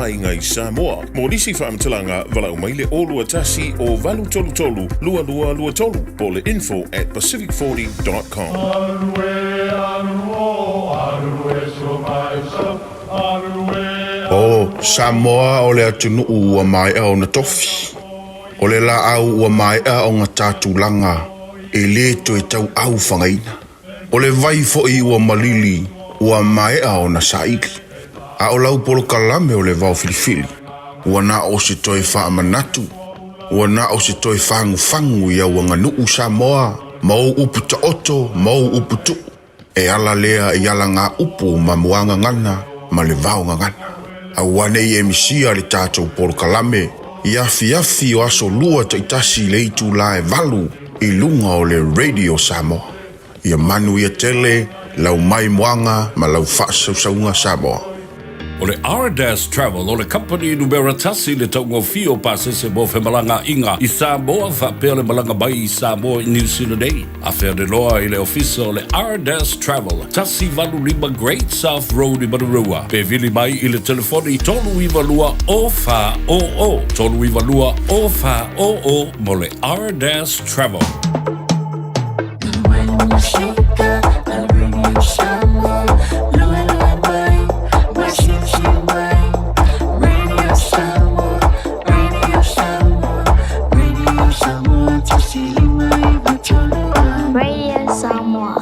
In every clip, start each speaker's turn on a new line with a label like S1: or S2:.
S1: aiga i Samoa. Mo nisi faamatalaga, valaau mai le 021 o 833 2223 po o le info at pacific40 dot com.
S2: O Samoa o le atunuu ua maea ona tofi. O le laau ua maea ona ta tulaga e lē toe tauau fagaina. O le vai foi ua malili ua maea ona saili. A o lau polokalame o le vao filifili, ua na o se toe faamanatu, ua na o se toe fagufagu i au aganuu Samoa ma ou upu taoto ma ou upu tuu. E ala lea i alagaupu ma muagagana ma le vaogagana. Aua ne i e misia le tatou polokalame i afiafi o aso lua taitasi i le itulā e 8 i luga o le Radio Samoa. Ia manuia tele lau maimoaga ma lau faasausauga Samoa.
S3: O le Ardas Travel o le kamupani numera tasi i le taugofie o pasese mo femalagaaiga i Samoa faapea le malaga mai i Samoa i Niu Sila nei. Afea loa i le ofisa o le Ardas Travel, 185 Great South Road i Manurewa. Pe vili mai i le telefoni 392 0400, 392 0400 mo le Ardas Travel.
S4: Radio Samoa.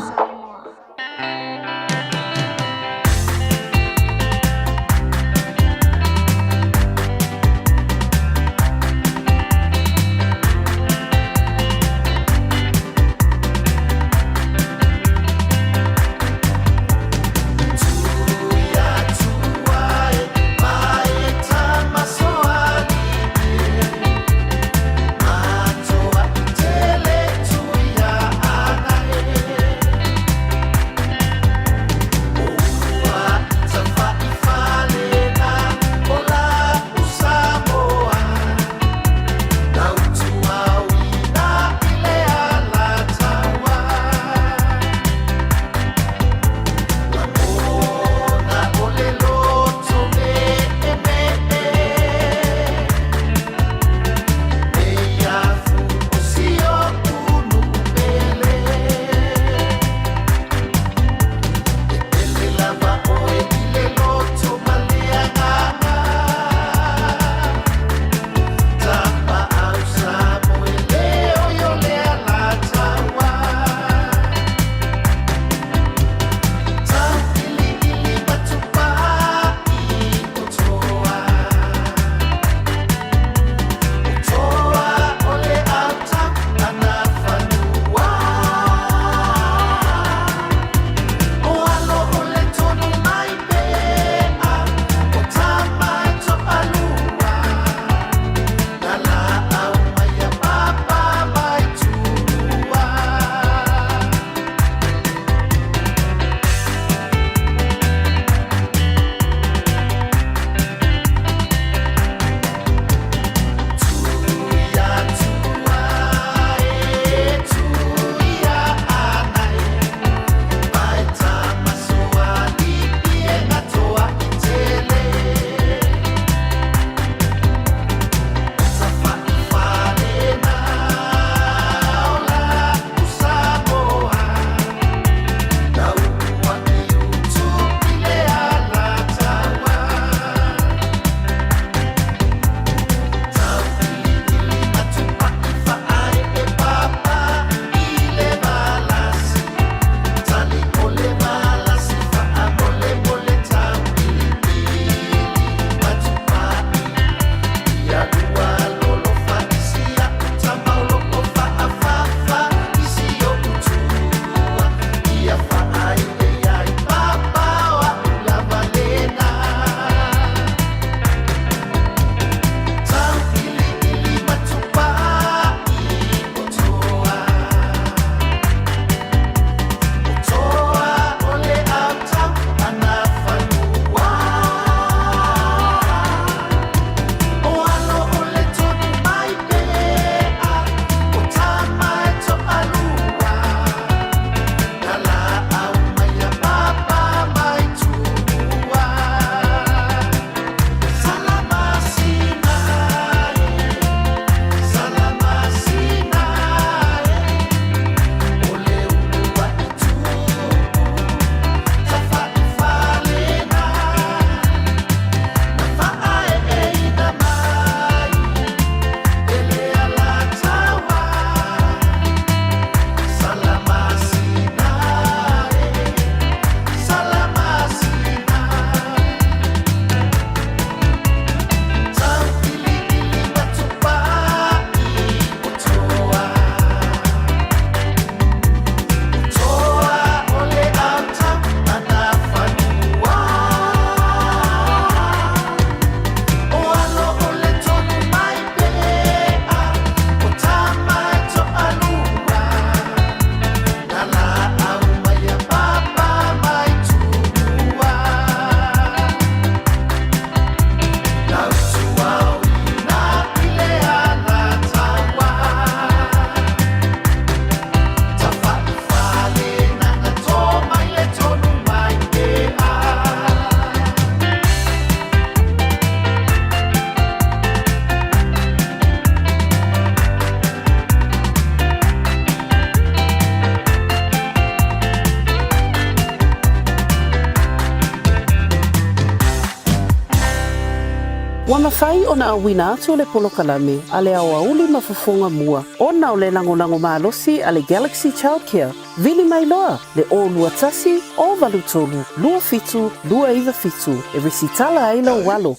S5: Ua mafai ona auina atu le polokalame a le aoauli ma fofoga mua ona o le lagolago malosi a le Galaxy Childcare, vili mai loa le 021 083 27 297 e resitala ai lou alo.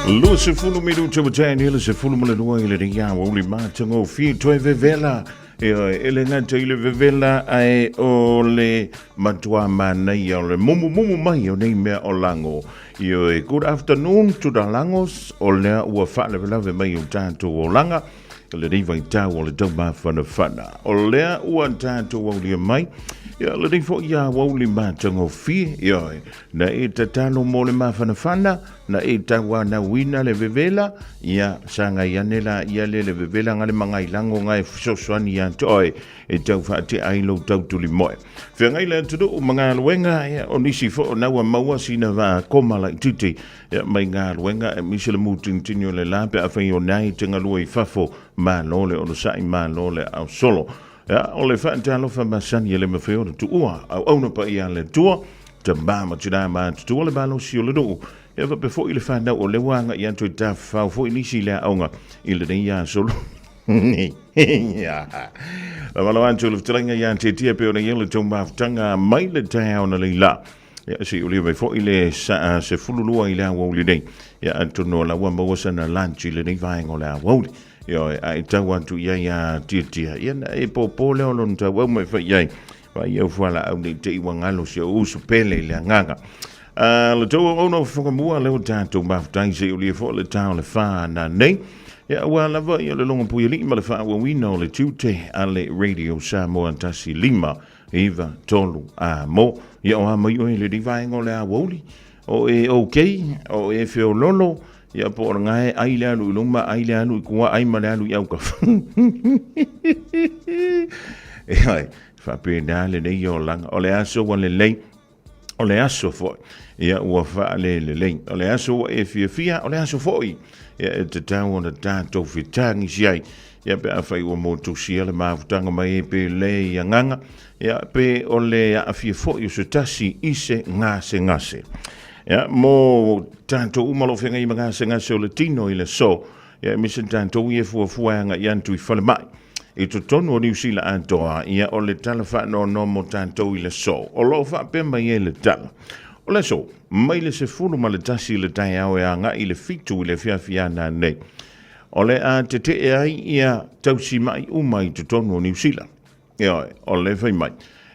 S1: 20 minute ua tae nei le 12 i lenei aoauli matagofie toe vevela. Ioe, e le gata i le vevela ae o le matua manaia o le mumumumu mai o nei mea o lago. Ioe, good afternoon to the lagos, o lea ua faalavelave mai o tatou olaga i lenei vaitau o le taumafanafana. O lea ua tatou aulia mai, ia lenei foi aoauli matagofie, ioe, Na e tatalo mo le mafanafana, na e tauanauina le vevela, ia sagai ane la ia le le vevela nga le magailago nga e fesoasoani ia te oe e tau faatea ai lou tautulimoe. Feagai le atunuu ma galuega, ia o nisi foi o na ua maua sina vaa koma laititi ia mai galuega aemaise le mutinitini o le la pe afai o na e te galue i fafo, malo le onosai, malo le aosolo. Ia, o le faatalofa masani e le mafai ona tuua, auauna paia a le Atua, tama ma tina matutua le malosi o le nuu, ia faapea foi le fanau o lea ua agai atu i tafafao foi nisi i le aoga i lenei aso. Lavalo atu le fetalaiga ia Tietie pe ona ia le tou mafutaga mai le taeao na leila. Ia se i ulia mai foi le saa 12 i le aoauli nei. Ia atonu o la ua maua sana lunch i lenei vaega o le aoauli. Ioe, a e tau atu i ai a Tiatia, ia na e pōpō lea o lona tauau mai fai i ai. Vaai au fualaau nei te i ua galo si ou uso pele i le agaga. A le tou auauna o fofoga mua lea ua tatou mafutai se i ulia foi le ta o le whā nā nei. Ia ua lava ia le longa puialii ma le whaauauina o le tiute a le Radio Samoa 15 9 3 a mo. Ia o a mai oe le vaenga o le aoauli, o e okay, o e feololo, ia po o le gae ai le alu i luma, ai le alu i kua, ai ma le alu i aukafa. E ai, faapena lenei olaga. O le aso ua lelei, o le aso foi, ia ua faalelelei. O le aso ua e fiafia, o le aso foi, ia e tatau ona tatou fetagisi ai. Ia pe afai ua motusia le mafutaga mai e pe le i agaga, ia pe o le aafia foi o se tasi i se gasegase. Ia mo tatou uma o lo o feagai ma gasegase o le tino i le aso, ia aemaise tatou ia e fuafua e agai atu i falemai i totonu o Niu Sila atoa, ia o le tala faanoanoa mo tatou i le aso, o lo o faapea mai ai le tala. O le aso, mai le 11 i le taeao e agai i le 7 i le afiafi a nanei, O le a tetee ai ia tausima'i uma i totonu o Niu Sila. Ioe, o le fai mai,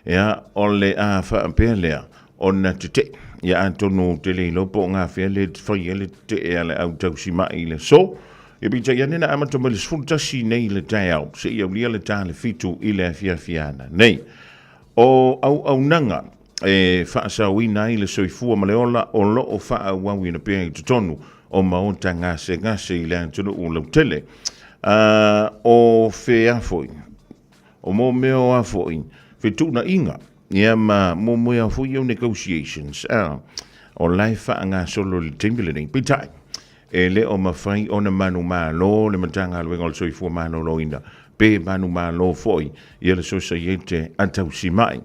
S1: ia, o le a faapea lea ona tetee. Ia atonu ou te le iloa po o gafea le fai ai le tetee a le au tausima'i i le aso. Ia peitai ane na amata mai le 11 nei i le taeao seia aulia le ta le 7 i le afiafi ana nei. O auaunaga e faasaoina ai le soifua ma le ola o lo o faaauauina pea i totonu o maota gasegase i le atunuu lautele. A o fea foi, o mo mea o a foi fetuunaiga, ia ma mo mea foi o negotiations, a o la e faagasolo i le taimi lenei. Peitai, e le o mafai ona manumalo le Matagaluega o le Soifua Maloloina pe manumalo foi ia le Sosaiete a Tausimai.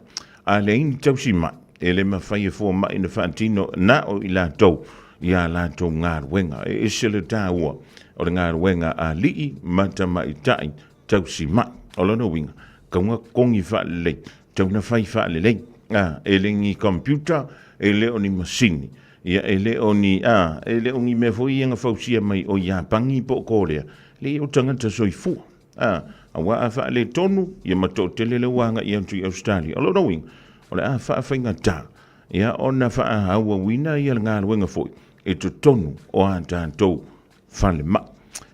S1: A leai ni tausimai, e le mafai e fomai na faatino na o i latou i a latou galuega. E ese le taua o le galuega a alii ma tamaitai tausimai. O lona uiga, tau na totogi faalelei, tau na fai faalelei. A, e le ni computer, e le o ni masini, ia e le o ni, a, e le o ni mea foi ia na fausia mai o Iapani po o Korea, leai o tagata soifua. A, aua a faaletonu, ia ma toatele lea ua agai atu i Ausetalia. O lona uiga, o le a faafaigata, ia, ona faaauauina ia le galuega foi i totonu o a tatou falemai.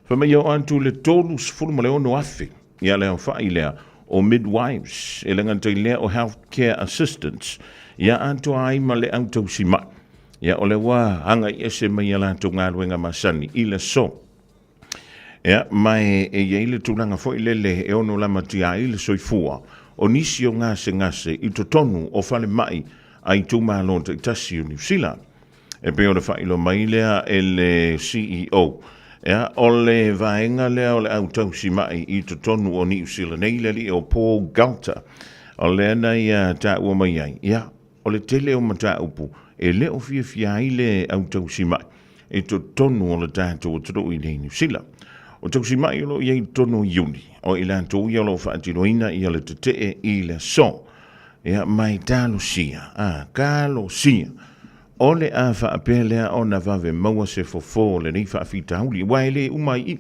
S1: Fai mai ia oo atu i le 36,000 ia le aofai lea o midwives, e le gata i lea o health care assistants, ia atoa ai ma le au tausimai. Ia, o lea ua agai ese mai a latou galuega masani i le aso. Ia, ma e i ai le tulaga foi lele e ono lamatia ai le soifua o nisi o gasegase i totonu o falemai a itumalo taitasi o Niu Sila. E pei ona faailoa mai lea e le CEO, ia, o le vaega lea o le au tausimai i totonu o Niu Sila nei, le alii o Paul Gelter, o lea na ia taua mai ai, ia, o le tele o mataupu e le o fiafia ai le au tausimai. i totonu o le tatou atunuu i nei Niu Sila. O tausimaʻi o lo o i ai i totonu o Iuni, o i latou ia o lo o faatinoina ia le tetee i le aso. Ia, mai talosia, a, talosia, o le a faapea lea ona vave maua se fofo o lenei faafitauli, aua e le uma ai i.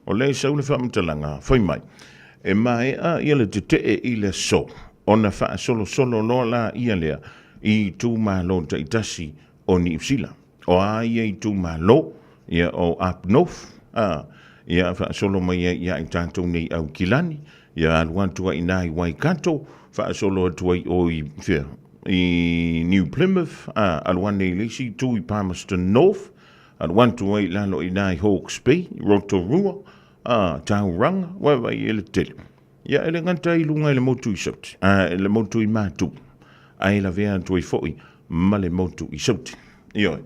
S1: O lea e sau le faamatalaga, fai mai, e maea ia le tetee i le aso, ona faasolosolo loa la ia lea i itumalo taitasi o Niu Sila. O a ia itumalo? Ia o Up North, a, ia faasolo mai ai ia i tatou nei Aukilani, ia alu atu ai inā i Waikato, faasolo atu ai o i fea, i New Plymouth, a, alu ane i le isi itu i Palmerston North, alu atu ai i lalo i inā i Hawke's Bay, Rotorua, a, Tauranga, vaivai e le tele. Ia e le gata i luga i le motu i Sauti, a, le motu i Matu, ae lavea atu ai foi ma le motu i Sauti. Ioe,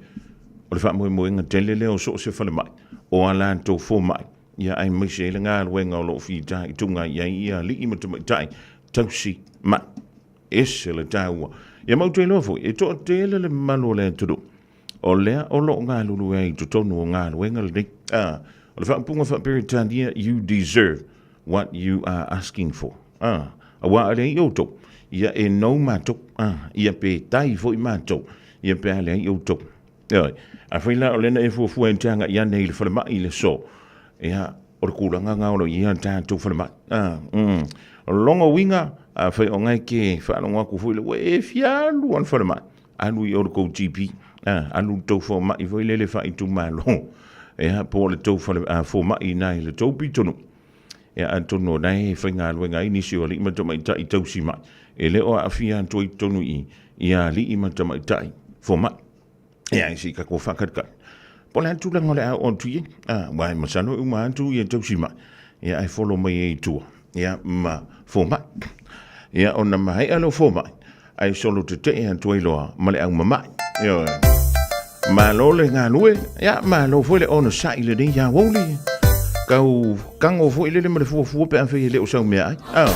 S1: o le faamoemoega tele lea o so o se falemai, o a latou fomai, ia aemaise ai le galuega o lo o fitaituga i ai ia alii ma tamaitai tausi mai. Ese le taua. Ia ma ou te iloa foi, e toatele le mamalu o le atunuu o lea o lo o galulue ai i totonu o galuega lenei. A, o le faaupuga faa-Peretania, you deserve what you are asking for. A, aua a leai outou, ia e nou matou, a, ia pe tai foi matou, ia pe a leai outou. Ioe, afai la o lea na e fuafua e te agai ane i le falemai i le aso, ia, o le tulaga lena o lo o i ai a tatou falemai. A, mm, o lona uiga, afai o lena e te faalogo atu foi lea, ua e fia alu lava i le falemai, alu i o i le tou GP, a, alu i le tou fomai foi lele faaitumalo, ia, po o le tou fale, a, fomai i ina i le tou pitonuu. Ia, atonu o la e faigaluega ai nisi o alii ma tamaitai tausi mai, e le o aafia atu ai i totonu i i, ia alii ma tamaitai fomai. Ia, se i tatou faatalitali. Po o le a le tulaga o le a oo atu i ai? A, aua e masalo e uma atu ia tausi mai, ia ae folo mai ai i tua, ia, ma fomai. Ia, ona maea lea o fomai, ae solo tetee atu ai loa ma le au mama'i. Ioe. Malo le galue, ia, malo foi le onosai lenei aoauli. Kau kago foi lele ma le fuafua pe afai e le o sau meaai. Ah.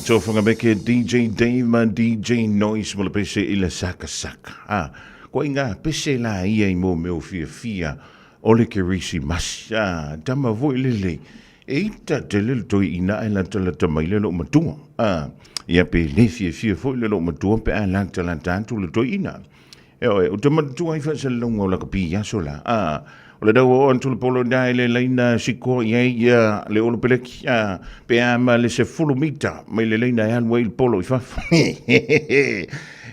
S1: Tofaga meke DJ Dave ma DJ Noise mo le pese i le sakasaka. Ah, ko inga pese la ia i mo meo fiafia o le Kerisimasi. Ah, tama foi lele. E ita tele le toi ina e lata lata mai le loo matua. Ah, ia pe le fiafia foi le loo matua pe a lata lata atu le toi ina. E oe, o te manatua ai faasalalauga o lakapi i aso la. A, o le tau oo atu le polo ina i le laina sikoa i ai ia le olo peleki, a, pe a ma le 10 mita mai le laina e alu ai le polo i fafo.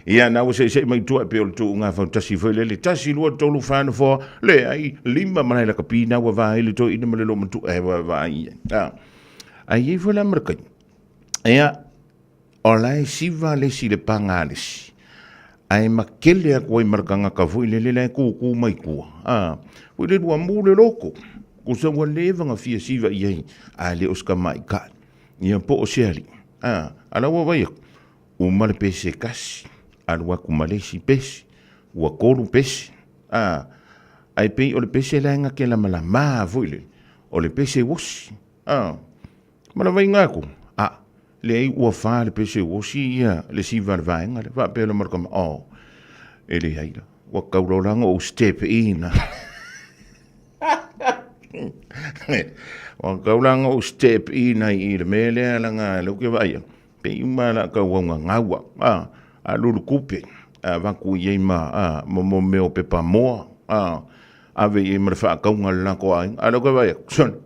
S1: Ia, na ua seisei mai tua e pei o le tuuga fautasi foi lele, 1, 2, 3, 4, nofoa, leai, 5 malae lakapi na ua va ai le toeaina ma le loomatua, e va va ai. A, a i ai foi la ma le taimi. Ia, O la e siva le isi i le paga a le isi, ae makele atu ai ma le tagata foi lele la e kūkū mai tua, a, foi lele ua mu le loko, tusa ua leva ona fia siva i ai, ae le o se tamaitai, ia po o se alii, a, a la ua vaai atu, uma le pese e tasi, alu atu ma le isi pese, ua tolu pese, a, ae pei o le pese la e gate lamalama foi lele, o le pese uosi, a. Ma le vaiga atu, a, leai ua fa le pese uosi ia le siva le vaega lea. Faapea loa ma le tama, oh, e leai la, ua tau loa la ona ou step in. Ua tau la ona ou step in ai i le mea lea leaga lea ou te vaai atu, pei uma lava o le a tau augaga, a, alu le tupe, avatu i ai ma, a, ma mo mea o pepa moa, a, ave i ai ma le faatauga a le latou aiga. A o lea ou te vaai atu, sole,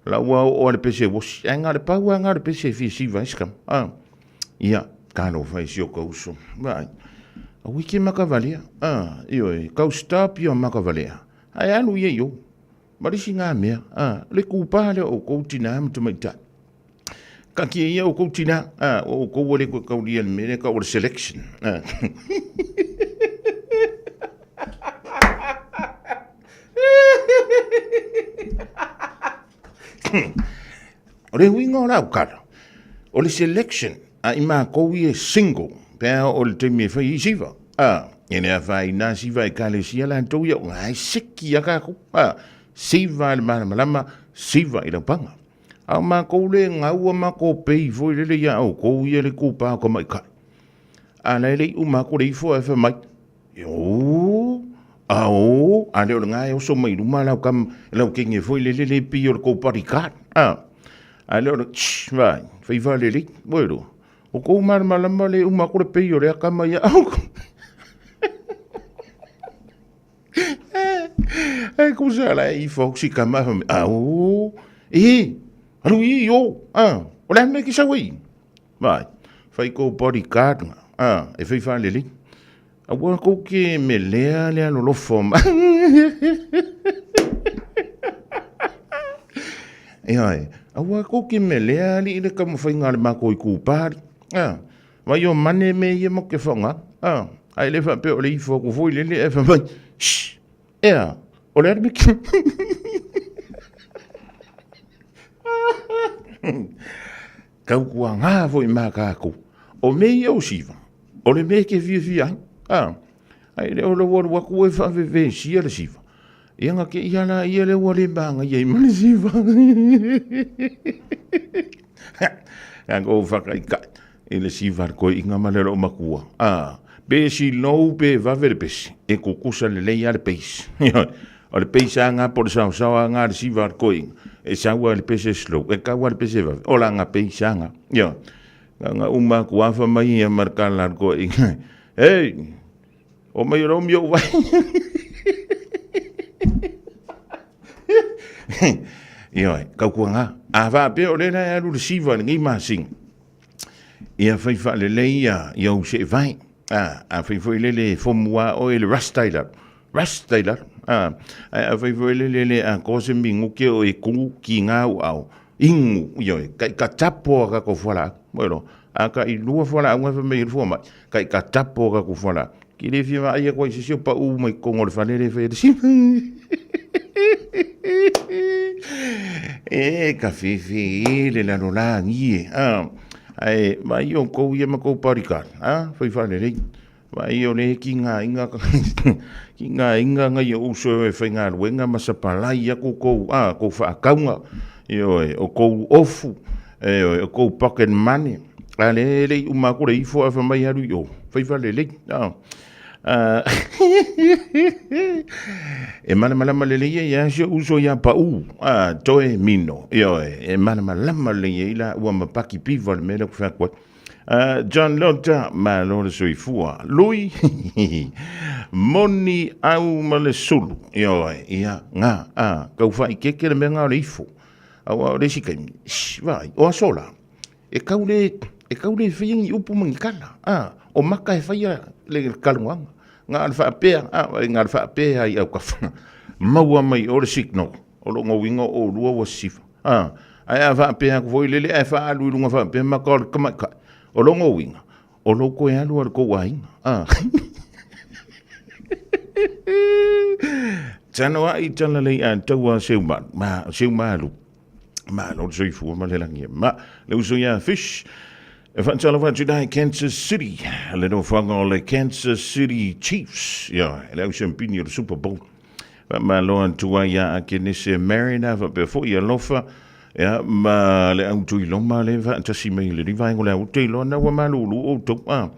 S1: La ua oo a le pese uosi, ae na o le pau lava na o le pese e fia siva ai se tama. A, ia, talofa e si o ta uso. Vaai, aua e te makavalea. A, ioe, kau stop your makavalea. Ae alu ia i o. Ma le isi na mea, a, le kūpā lea o outou tinā ma tamaitai. Kaki e ia outou tinā, a, o outou ua le toe taulia i le mea lea e tau o le selection. A. O le uiga o lau tala, o le selection a i matou ia e single, pe a oo i le taimi e fai ai siva, a, e le afaina siva ekalesia latou ia, o la e seki lava tatou, a, siva i le malamalama, siva i laupaga. A o matou le gau a matou pei foi lele ia outou ia le itupa o tamaitai. A la e le i uma atu le ifo ae fai mai, Io, ao, a le o lena e oso mai luma lau kam, lau kenge foi lele le pei o le kou bodyguard. A, a le o le, shh, vai, fai faalelei, oi lo. O kou malamalama le uma atu le pei o lea kama ia au. E kusa la e ifo si kama fa au, e, alu i o, a, o le a mea ki sau ai. Vai, fai kou bodyguard nga, a, e fai faalelei. Aua kou ke melea le alolofa o E ai, aua kou ke melea alii le taumafaiga a le matou itupa alii. A, vai o mane mea ia matou te faaaogaina. A, ae le faapea o le ifo atu foi lele ae fai mai, shh, ea, o le a le mea Tautuaga foi ma tatou. O mea ia o siva, o le mea e te fiafia ai. A, ae le o lou alu atu e faavevesia le siva. Ia na te ia la ia lea ua le manaia ai ma le siva. Ia kou whakaikai i le siva le koiinga ma le loomatua. A, pe silou pe vave le pesi, e kukusa lelei lava le pace. O le pace lava lena po o le saosaoa lava lena a le siva a le koiinga, e sau lava i le pese slow, e tau lava i le pese vave, o lana pace lava lena. Ioe. Na ona uma atu lava fai mai ia ma le tala a le koiinga, Hey! Omai o le omi ou vai. Ioe, tautuaga. A faapea o lea la e alu le siva i lenei masina, ia fai faalelei ia, ia ou seevai. A, a fai foi lele e fomu lava oe i le rasta i lalo, rasta i lalo. A, ae a fai foi lele e le atoa se minute o e tu ki ngā uao, inu, ioe, kai ka tapo a tatou fualaau. Ua iloa, a tailua fualaau na fai mai ai le fomai, kai ka tapo a tatou fualaau. Ki le fia vaai atu ai i se isi o pau mai totonu o le fale lea e fai ai le siva. E ka fefe e le lalolagi e. A, ae vaai outou ia ma tou bodyguard, a, fai faalelei. Vaai o lea e kigaina, kigaina nai ou uso e faigaluega ma sapalai atu kou, a, kou faatauga, ioe, o kou ofu, ioe, o kou pocket money. A lea e le i uma atu le ifo ae fai mai alu i o, fai faalelei. E malamalama lelei ai lava si ou uso ia Pau, a, toe mino, ioe, e malamalama lelei ai la ua ma Paki Piva le mea lea ou te fai atu ai. John Lota, malo le soifua. Lui, moni au ma le sulu, ioe, ia, nga, a, tau faaikeeke le mea nga o le ifo. Aua o le isi taimi, shh, vaai, o aso la, E tau le, e tau le faia ni upu ma ni tala, a, o maka e faia le talanoaga. Na o le faapea, a, na o le faapea i autafa, maua mai o le signal, o lona uiga o oulua ua sisifa, a. Ae a faapea atu foi lele ae faaalu i luga faapea maka o le tamaitai, o lona uiga, o lou toe alu a le tou aiga, a. Tanoai talalei a taua Seumalu, ma, Seumalu. Malo le soifua ma le lagi e ma. Le uso ia Fish. E faatalofa atu i Kansas City, le nofoaga o le Kansas City Chiefs, ia, le au siampini o le Super Bowl. Faamalo atu ai ia Akenese Mariner, faapea foi Alofa, ia, ma le au Tuiloma le faatasi mai i lenei vaega o le au te iloa na ua malulu outou, a,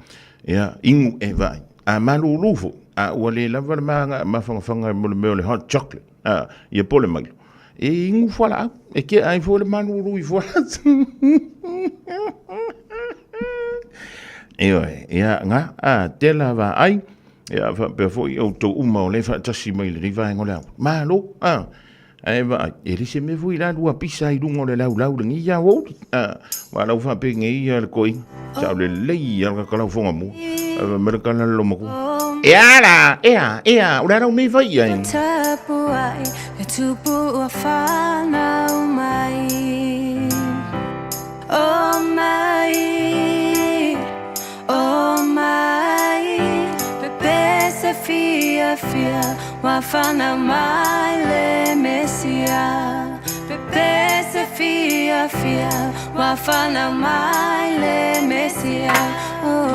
S1: ia, inu e vaai. A malulu foi, a ua le lava le mafanafana mo le mea o le hot chocolate, a, ia po le mailo. E inu fualaau, e kea ai foi le malulu i fualaau. Ioe, ia nga, a, tela vaai, ia faapea foi outou uma o le faatasi mai lenei vaega o le ao. Malo, a, ae vaai, e le se mea foi la lua pisa i luga o le laulau lenei ia aoauli. A, wa lau faapenei ia le toeaina, sao lelei ia le kakalau foga mua. Ae fai mai le tala a le lomatua, E a la, e a, e a, o le a lau mea i fai i ai?
S6: Tapuai, e tupu ua whanau mai. O mai, o mai, pepese fia fia, ua whanau mai le Mesia. Pepese fia fia, ua whanau mai le Mesia. Oh, oh.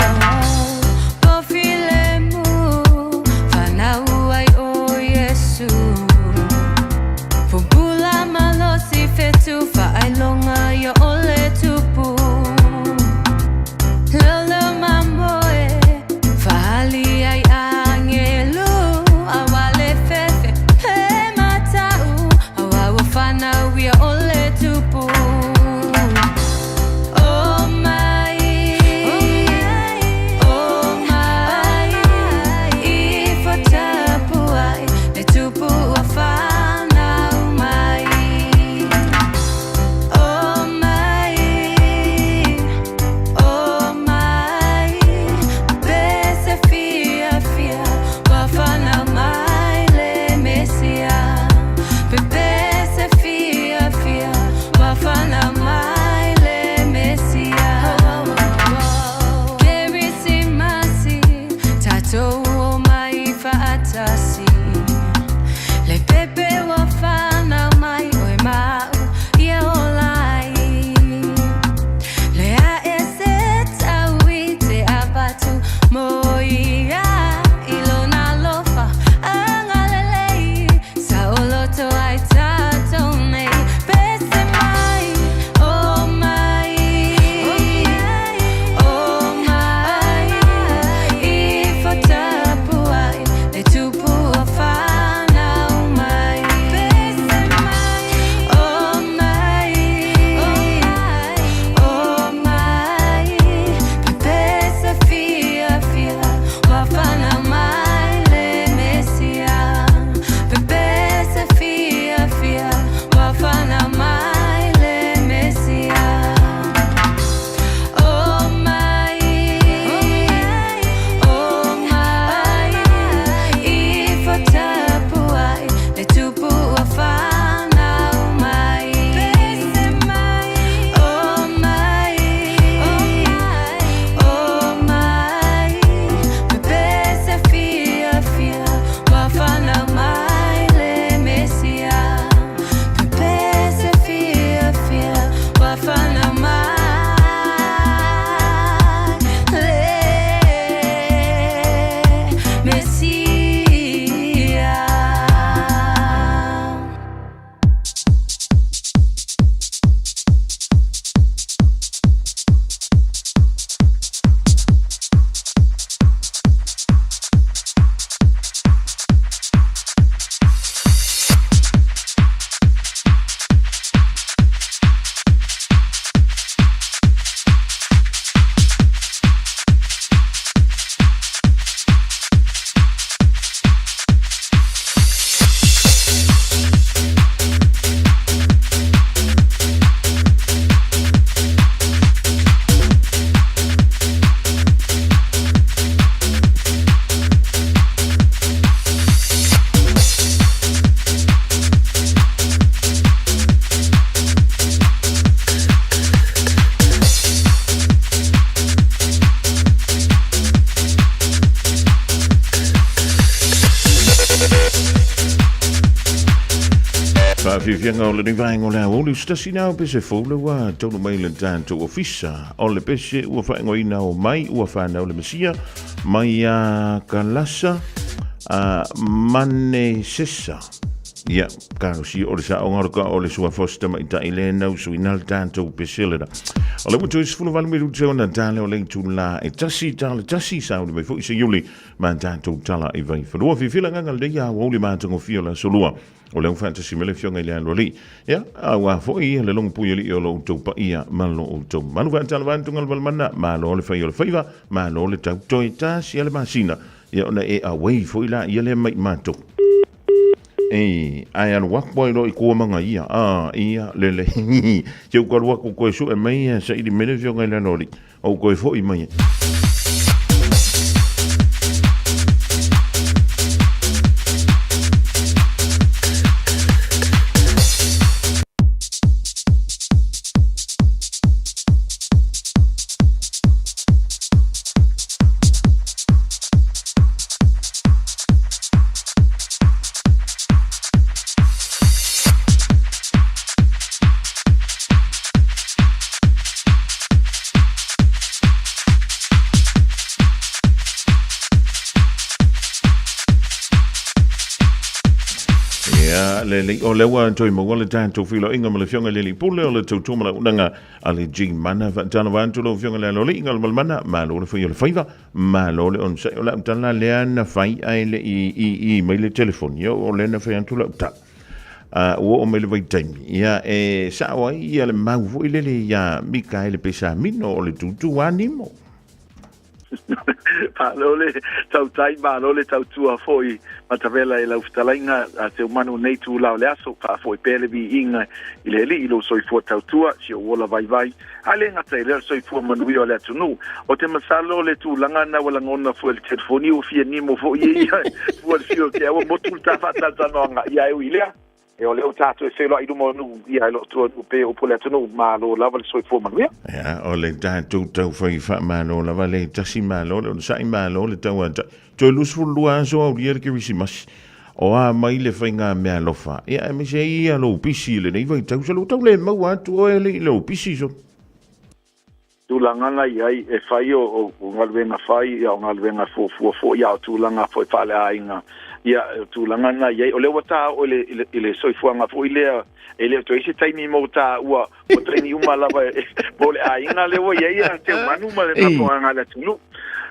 S6: Po filemu, whanau ai o Iesu. Pupula malosi fetu, whaailonga ia o le tupu. Lolo mamoe, whahali ai angelu, awale fefe, he matau, awa ua whanau ia o le tupu. O mai,
S1: fiafiaga o lenei vaega o le aoauli, o se tasi lena o pese fou lea ua taunuu mai i le tatou ofisa. O le pese ua faaigoaina o Mai Ua Fanau le Mesia mai ia Kalasa a Manesesa. Ia, talosia o le saoga o le ka o le suafa o se tamaitai lea na usuina le tatou pese lena. O le ua toe 18 minute ona tala o le itula e 1:01 sauni mai foi se iuli ma tatou tala i Vaifanua. Fiafia le agaga lenei aoauli matagofie o le aso lua. O lea ua faatasi mai le Afioga i le Aloalii. Ia, aua foi le logo pui alii o lo outou paia ma lo outou mamalu. Faatalofa atu Galumalemana, malo le fai o le faiva, malo le tau toe tasi a le masina. Ia ona e away foi la ia lea mai matou. Ei, ae alu aku ai loa i kuamaga ia. Ah, ia, lele. Se u alu aku koe sue mai ia saili mai le Afioga i le Aloalii. Ou koe foi mai. Ia, le lei, o lea ua toe maua le tatou feiloaiga ma le Afioga i le Alii Pule o le tautua ma le auaunaga a le G Mana. Faatalofa atu lau Afioga i le Aloalii, Galumalemana, malo le fai o le faiva, malo le onosai. O lau tala lea na fai ae le i i mai le telefoni, o lea na fai atu lau tala. Ua oo mai le vaitaimi, ia e sao ai ia le mau foi lele iā Mikaele Pesamino o le tūtū animo.
S7: Malo le tautai, malo le tautua foi Matavela e lau fetalaiga a Seumanu nei itula o le aso, faafoi pea le viiga i le Alii i lou soifua tautua, si ou ola vaivai, a le gata i lea o le soifua manuia o le atunuu. O te masalo le tulaga na ua lagona foi e le telefoni ua fia nimo foi e ia fua le fiu o te aua motu le ta faatalatalanoaga ia e ui i lea. E o lea ua tatou e feiloai i luma o nuu ia e loo tua nuu pe upu o le atunuu malo lava le soifua manuia.
S1: Ia, o le tatou taufai faamalo lava le tasi malo le onosai malo le tauatai. Toe 22 aso aulia le Kerisimasi. O a mai le faiga meaalofa. Ia, aemaise ai ia lou pisi i lenei vaitau. Solo tau le maua atu oe le i lou pisi solo.
S7: Tulaga na i ai e fai o galuega fai, ia o galuega fuafua foi, a o tulaga foi faaleaiga, ia o tulaga na i ai. O lea ua ta oo i le, i le soifuaga foi lea, e le o toe i ai se taimi mo taua, o taimi uma lava mo le aiga lea ua i ai a Seumanu ma le faafofogaaga a le atunuu.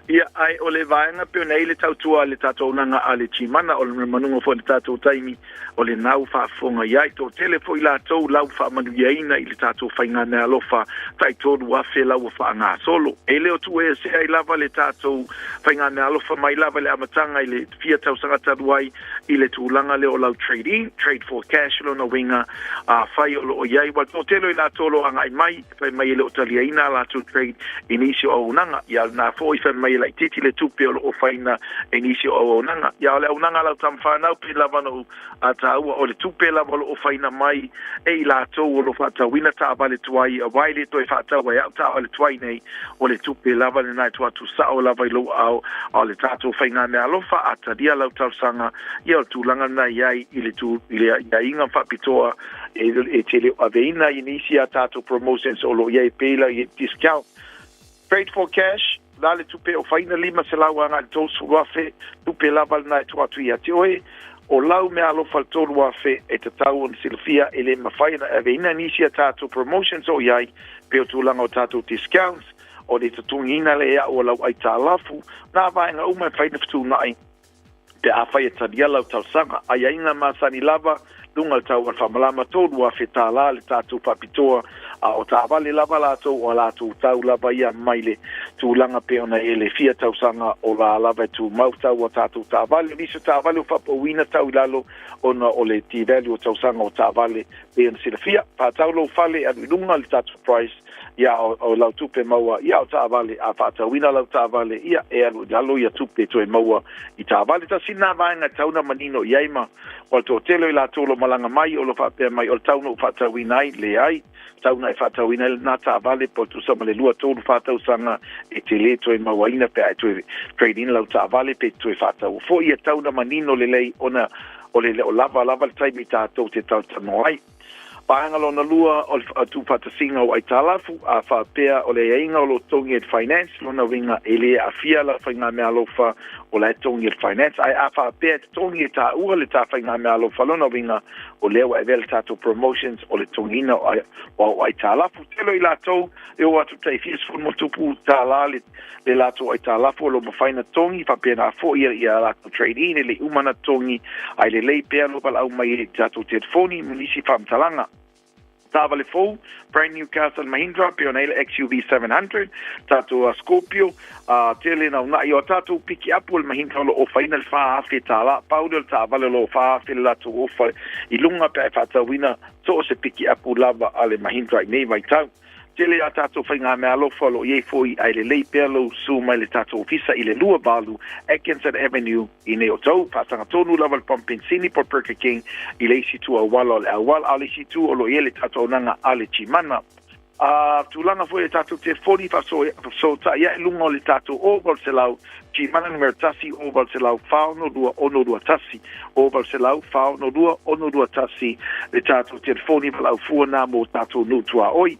S7: Ia, ae o le vaega pei ona i ai le tautua a le tatou auaunaga a le Gmana, o le manuga foi o le tatou taimi, o lena ua faafofoga i ai. Toatele foi latou la ua faamanuiaina i le tatou faigameaalofa tai 3,000 la ua faagasolo. E le o tuueesea ai lava le tatou faigameaalofa mai lava i le amataga i le fia tausaga talu ai i le tulaga lea o lau trade in, trade for cash lona uiga, afai o lo o i ai, ua toatele o i latou o lo o agai mai, fai mai e le o taliaina a latou trade i nisi o auaunaga. Ia o lena foi fai mai e laitiiti le tupe o lo o faina e nisi o auaunaga. Ia o le auaunaga a lau tama fanau pei lava ona ou taua o le tupe lava o lo o faina mai e i latou o lo o faatauina taavale tuai aua e le toe faataua e au taavale tuai nei o le tupe lava lena e tuu atu sao lava i lou aao a o le tatou faigameaalofa a talia lau talosaga ia o le tulaga lena i ai i le tu i le aiaiga faapitoa e te le o aveina i nisi a tatou promotions o lo o i ai pei la i discount. Trade for cash, la le tupe o faina 500 agai i le 30,000, tupe lava lena e tuu atu ia te oe. O lau meaalofa le 3,000 e tatau ona silafia e le mafai ona aveina nisi a tatou promotions o i ai pei o tulaga o tatou discounts, o le totogiina lea e au o lau aitalafu, nā vaega uma e fai na fetuunai Pe afai e talia lau talosaga, aiaiga masani lava, luga le tau o le faamalama $3,000 le tatou faapitoa, a o taavale lava latou o a latou tau lava ia mai le tulaga pei ona i le fia tausaga o la lava e tumau tau o tatou taavale. O nisi o taavale ua faapauina tau i lalo ona o le devalue o tausaga o taavale pei ona silafia. Faatau lou fale e alu i luga le tatou price ia o lau tupe maua ia o taavale, a faatauina lau taavale ia e alu i lalo ia tupe toe maua i taavale. Tasi lena vaega e tatau ona manino i ai ma o le toatele o i latou o lo o malaga mai o lo o faapea mai o le tau na ou faatauina ai, leai, tau na e faatauina ai lena taavale po o tusa ma le 2, 3, 4 tausaga e te le toe mauaina pe a e toe trade in lau taavale pe toe faataua foi. Ia tatau ona manino lelei ona O le le o lava lava le taimi tatou te talatalanoa ai. Vaega lona lua o le tuufaatasiga o aitalafu, a faapea o le aiaiga o lo o togi e le Finance, lona uiga e le aafia lau faigameaalofa o la e togi e le Finance. Ae a faapea e totogi e taua le ta faigameaalofa, lona uiga o lea ua avea le tatou promotions o le togiina o au aitalafu. Tele o i latou e oo atu tai fia sefulu ma tupu tālā le le latou aitalafu o lo o mafai ona togi, faapena foi ia latou trade-in e le i uma ona togi, ae lelei pea lou valaau mai i tatou telefoni ma nisi faamatalaga. Taavale fou, brand new cars a le Mahindra, pei ona i ai le XUV 700, tatou Scorpio, a tele na una'i o a tatou pikiapu o le Mahindra o lo o ofaina le $4,000. Pau lea o le taavale o lo o $4,000 le latou ofa i luga pe a e faatauina so o se pikiapu lava a le Mahindra i nei vaitau. Tele a tatou faigameaalofa o lo o i ai foi ae lelei pea lou susu mai le tatou ofisa i le 28 Atkinson Avenue i nei o tou. Faataga tonu lava le pamu penisini po o le Burger King i le isi itu auala o le auala, a o le isi itu o lo o i ai le tatou auaunaga a le Gimana. A tulaga foi i le tatou telefoni faafesootai ae luga o le tatou 0800 Gimana numera 1 0800 462 621 0800 462 621 le tatou telefoni valaau fua na mo tatou nuu tuaoi.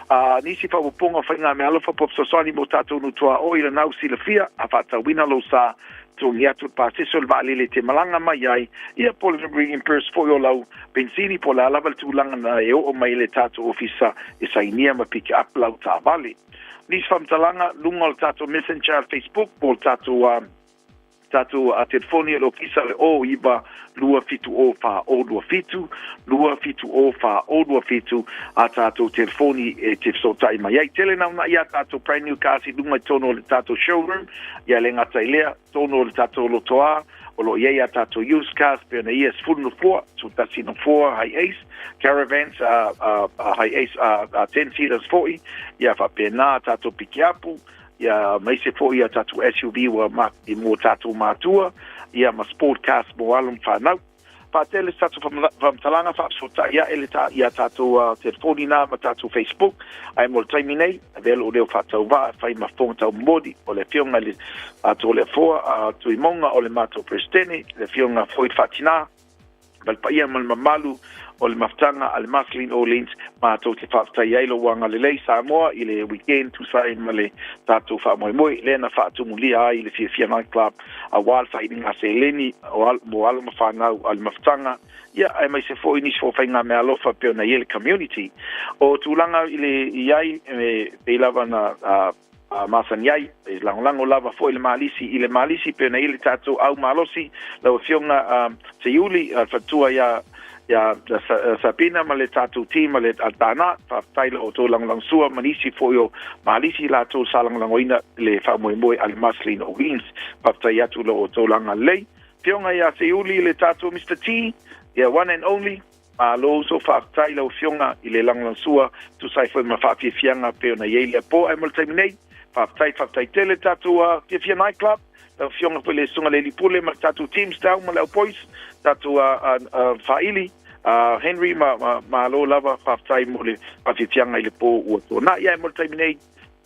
S7: A nisi faaopoopoga o faigameaalofa po o fesoasoani mo tatou nuu tuaoi lena ua silafia, a faatauina lou sa, totogi atu le pasese o le vaalele e te malaga mai ai, ia po o le reimburse foi o lau penisini po o le a lava le tulaga na e oo mai i le tatou ofisa e sainia ma pick up lau taavale. Nisi faamatalaga, luga o le tatou messenger Facebook po o le tatou tatou telefoni o le ofisa o le 09 270 4027, 270 4027 a tatou telefoni e te fesootai mai ai. Tele na una'i a tatou brand new cars i luga i totonu o le tatou showroom, ia le gata i lea, totonu o le tatou lotoā, o lo o i ai a tatou used cars pei ona ia 10 nofoa, 11 nofoa Hiace, caravans, Hiace 10 seaters foi, ia faapena a tatou pikiapu, ia aemaise foi a tatou SUV ua ma, mo tatou matua, ia ma sport cars mo alo ma fanau. Faatele se tatou faamatalaga faafesootai ae le ta, ia tatou telefoni na ma tatou Facebook, ae mo le taimi nei, avea lou leo faatauvaa e fai ma fofoga taumomoli o le afioga i le Toleafoa a Tuimauga o le matou Peresetene, le afioga foi i le Faatina, ma le paia ma le mamalu o le mafutaga a le Marceline Orleans, matou te faafetai ai lou agalelei Samoa i le weekend tusa ai ma le tatou faamoemoe lea na faatumulia ai le Fiafia Night Club aua le sailiga seleni mo alo ma fanau a le mafutaga, ia aemaise foi nisi o faigameaalofa pei ona i ai le community. O tulaga i le i ai e pei lava na masani ai, e lagolago lava foi le Malisi i le Malisi pei ona i ai le tatou au malosi, lau Afioga Seiuli, faletua ia ia Sabina ma le tatou team ma le Tana, faafetai la outou lagolagosua ma nisi foi o Malisi latou sa lagolagoina le faamoemoe a le Marceline O'Weens. Faafetai atu la outou agalelei. Afioga ia Seiuli le tatou Mister T, ia one and only, Malo uso, faafetai lau afioga i le lagolagosua tusa ai foi ma faafiafiaga pei ona i ai lea po ae mo le taimi nei. Faafetai, faafetai tele le tatou Fiafia Night Club, lau afioga foi le Susuga le Pule ma le tatou team Stau ma le au boys, tatou Faili, Henry ma, ma malo lava, faafetai mo le faafiafiaga i le po ua tuanai ae mo le taimi nei.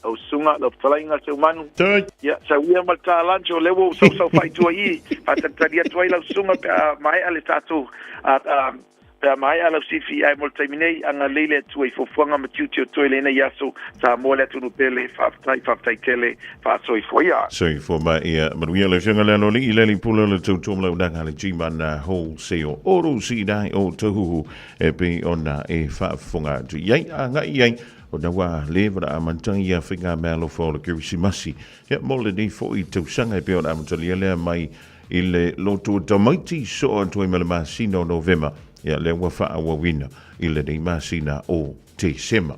S7: Lau susuga, lau fetalaiga Seumanu. Ia, sau ia ma le ta lunch o lea ua ou sausau faaitua i i. Faatalitali atu ai lau susuga pe a maea le tatou, pe a maea lau sifi ae mo le taimi nei, agalelei le Atua i fuafuaga ma tiute o toe lenei aso, Samoa le atunuu pele, faafetai, faafetai tele, faasoifua ia.
S1: Soifua ma ia manuia le Afioga i le Aloalii le Alii-Pule o le Tautua ma le Auaunaga a le G-Man Wholesale Auto Siidai o Tauhuhu e pei ona e faafofoga atu i ai, agai i ai Ona ua leva ona amata ia faigameaalofa o le Kerisimasi, ia mo lenei foi tausaga e pei ona amatalia lea mai i le lotu o tamaiti soo atu ai ma le masina o Novema, ia lea ua faaauauina i lenei masina o Tesema.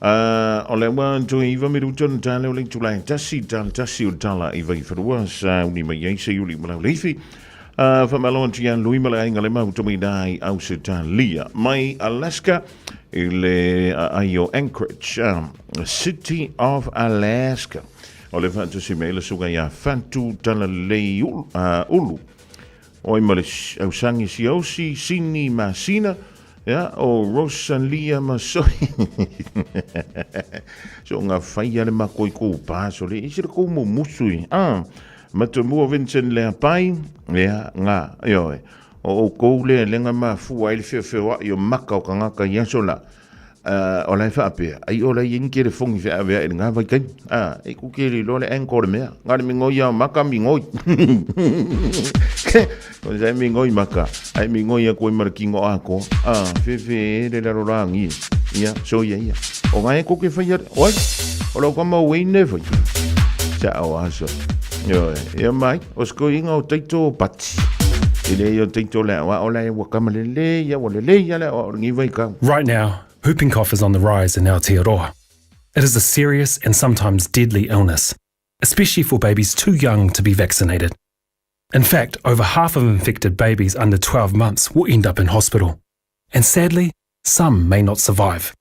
S1: O lea ua toe iva minuta ona tala o le itula e tasi, tala tasi o tala i Vaifanua sauni mai ai Seiuli ma Lauleifi. Faamalo atu ia Lui ma le aiga le mautauina ai Ausetalia mai Alaska i le aai o Anchorage, City of Alaska. O le faatasi mai le suga ia Fatu Talalelei Ulu. Oi ma le ausangi siausi, sini masina, ia, o Rosalia Masoi. So ngā whai ale ma koi kou pāso le, isi le kou mumusu i. Matamua Vincent Leapai, ia, ngā, ioe. O oukou lea lea na mafua ai le feofeoai o maka o tagata i aso la, o la e faapea, ai o la e i ai ni telefoni feaveai i lena vaitaimi. A, e ku te le iloa le angle o le mea. Na o le migoi lava o maka, migoi. O sa e migoi maka, ae migoi atu ai ma le tino atoa. A, fefe e le lalolagi e. Ia, soia ia. O na e tou te faia, oi, o lau tama Wayne e fai. Sao aso. Ioe, ia mai, o se toeaina o taito o Pati. E leai o taito le aoao la e ua kama lelei ia, ua lelei ia le aoao i lenei vaitau.
S8: Right now, whooping cough is on the rise in Aotearoa. It is a serious and sometimes deadly illness, especially for babies too young to be vaccinated. In fact, over half of infected babies under 12 months will end up in hospital. And sadly, some may not survive.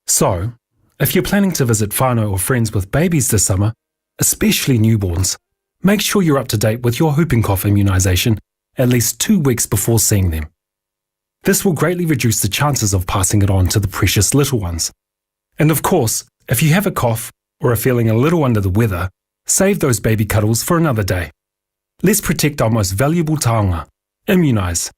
S8: So, if you're planning to visit whānau or friends with babies this summer, especially newborns, make sure you're up to date with your whooping cough immunisation at least two weeks before seeing them. This will greatly reduce the chances of passing it on to the precious little ones. And of course, if you have a cough or are feeling a little under the weather, save those baby cuddles for another day. Let's protect our most valuable taonga. Immunise.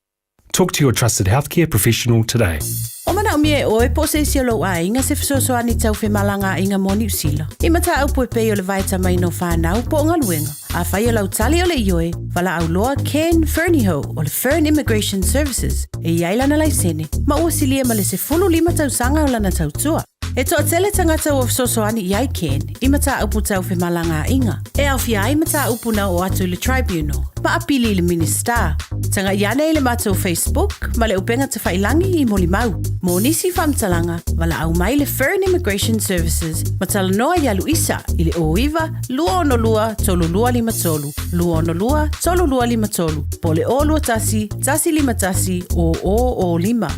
S8: Talk to your trusted healthcare professional today.
S5: O manaomia e oe po o se isi o lou aiga se fesoasoani tau femalagaaiga mo Niu Sila. I mataupu e pei o le vaetamaina o fanau po o galuega. Afai o lau tali o le ioe, valaau loa Ken Fernihough o le Fern Immigration Services e i ai lana laisene ma ua silia ma le 15 tausaga o lana tautua. E toatele tagata ua fesoasoani i ai Ken i mataupu tau femalagaaiga, e aofia ai mataupu na oo atu i le Tribunal, ma apili i le Minisita. Tagai ane i le matou Facebook ma le upega tafailangi i molimau. Mo nisi faamatalaga, valaau mai le Fern Immigration Services ma talanoa ia Luisa i le 09 262 3253, 262 3253, po o le 021 151 0005.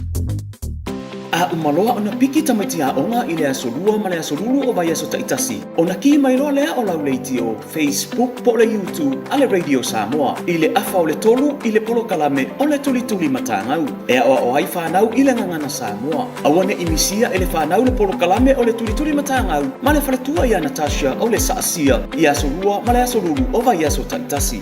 S9: A uma loa ona piki tamaiti aoga i le aso Lua ma le aso Lulu o vaiaso taitasi, ona kī mai loa lea o lau leitio, Facebook po o le YouTube a le Radio Samoa i le afa o le tolu i le polokalame o le Tulituli Matagau e aoao ai fanau i le gagana Samoa. Aua ne i misia e le fanau le polokalame o le Tulituli Matagau ma le faletua ia Natasha o le Saasia i aso Lua ma le aso Lulu o vaiaso taitasi.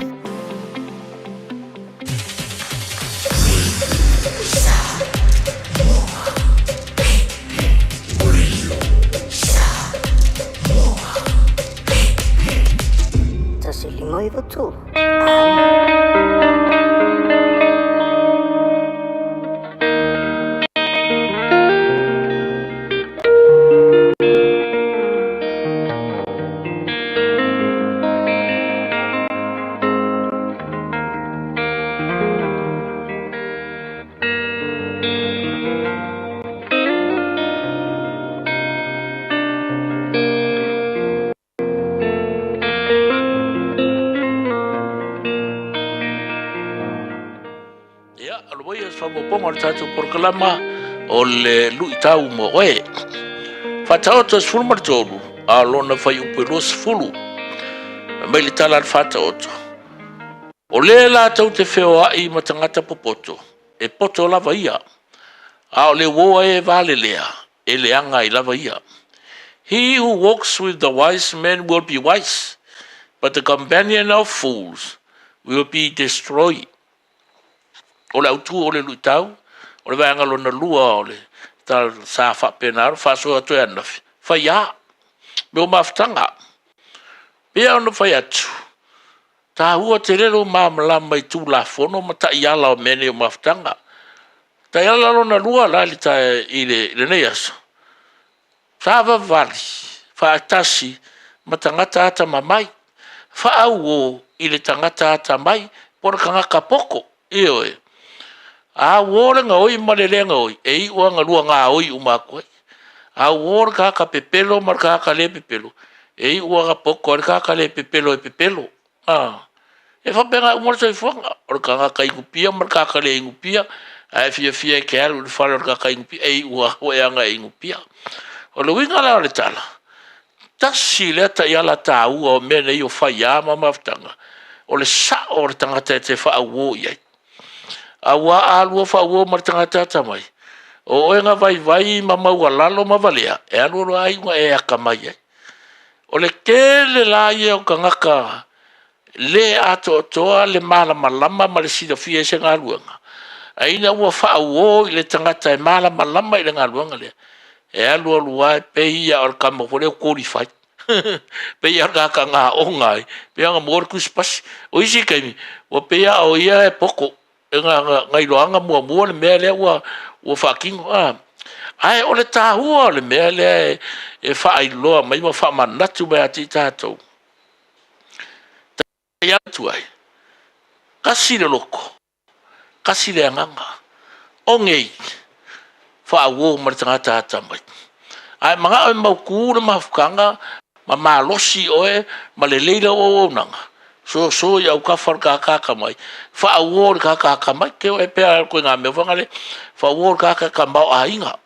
S3: Ia, o le ia faaopoopoga o le tatou polokalama o le luitau mo oe. Faataoto 13, a o lona fuaiupu e 20. Mai le tala a le Faataoto. O lē latou te feoaʻi ma tagata popoto, e poto lava ia, a o le uō e valelea, e leaga ai lava ia. He who walks with the wise man will be wise, but the companion of fools will be destroyed. O le autū o le luitau, o le vaega lona lua o le tala sa faapena, faasoa atu ai ananafi, faiā, me o mafutaga. Pei ona fai atu, taua tele lou malamalama i Tulafono ma taiala o mea nei o mafutaga. Taiala lona lua la i le, i le, lenei aso, savavali faatasi ma tagata atamamai, faauo i le tagata atamai po o le tagata poto, ioe. A uo le gaoi ma le le gaoi, e iu lava na lua gaoi uma atu ai. A uo le tagata pepelo ma le tagata le pepelo, e iu lava na poto ai le tagata le pepelo e pepelo. A, e faapena uma le soifuaga, o le tagata inupia ma le tagata le inupia, a e fiafia e te alu i le fale o le tagata inupia, e iu lava oe ana e inupia. O le uiga la o le tala, tasi lea taiala taua o mea nei o faiā ma mafutaga, o le sao o le tagata e te faauo i ai. Auā a lua faauo ma le tagata atamai, o oe na vaivai ma maualalo ma valea, e alu alu a iuga e atamai ai. O le tele la ia o tagata le atoatoa le malamalama ma le silafia i se galuega,
S10: Ae ina ua faauo i le tagata e malamalama i le galuega lea, e alu alu lava e pei lava o le tama foi lea ua qualified. Pei lava o le tagata na aoga ai, pei lava ona maua le tusipasi. O isi taimi, ua pei lava o ia e poto, na iloaga muamua le mea lea ua faatino. Ae o le taua o le mea lea e faailoa mai ma faamanatu mai ia te i tatou, e atu ai, tasi le loto, tasi le agaga. O nei, faauo ma le tagata atamai. A e manao e mautu le mafutaga ma malosi oe ma lelei lau auaunaga, soso i autafa o le tagata atamai, faauo i le tagata atamai. E pei lava o le ituaiga mea foi lea, faauo i le tagata e tamaoaiga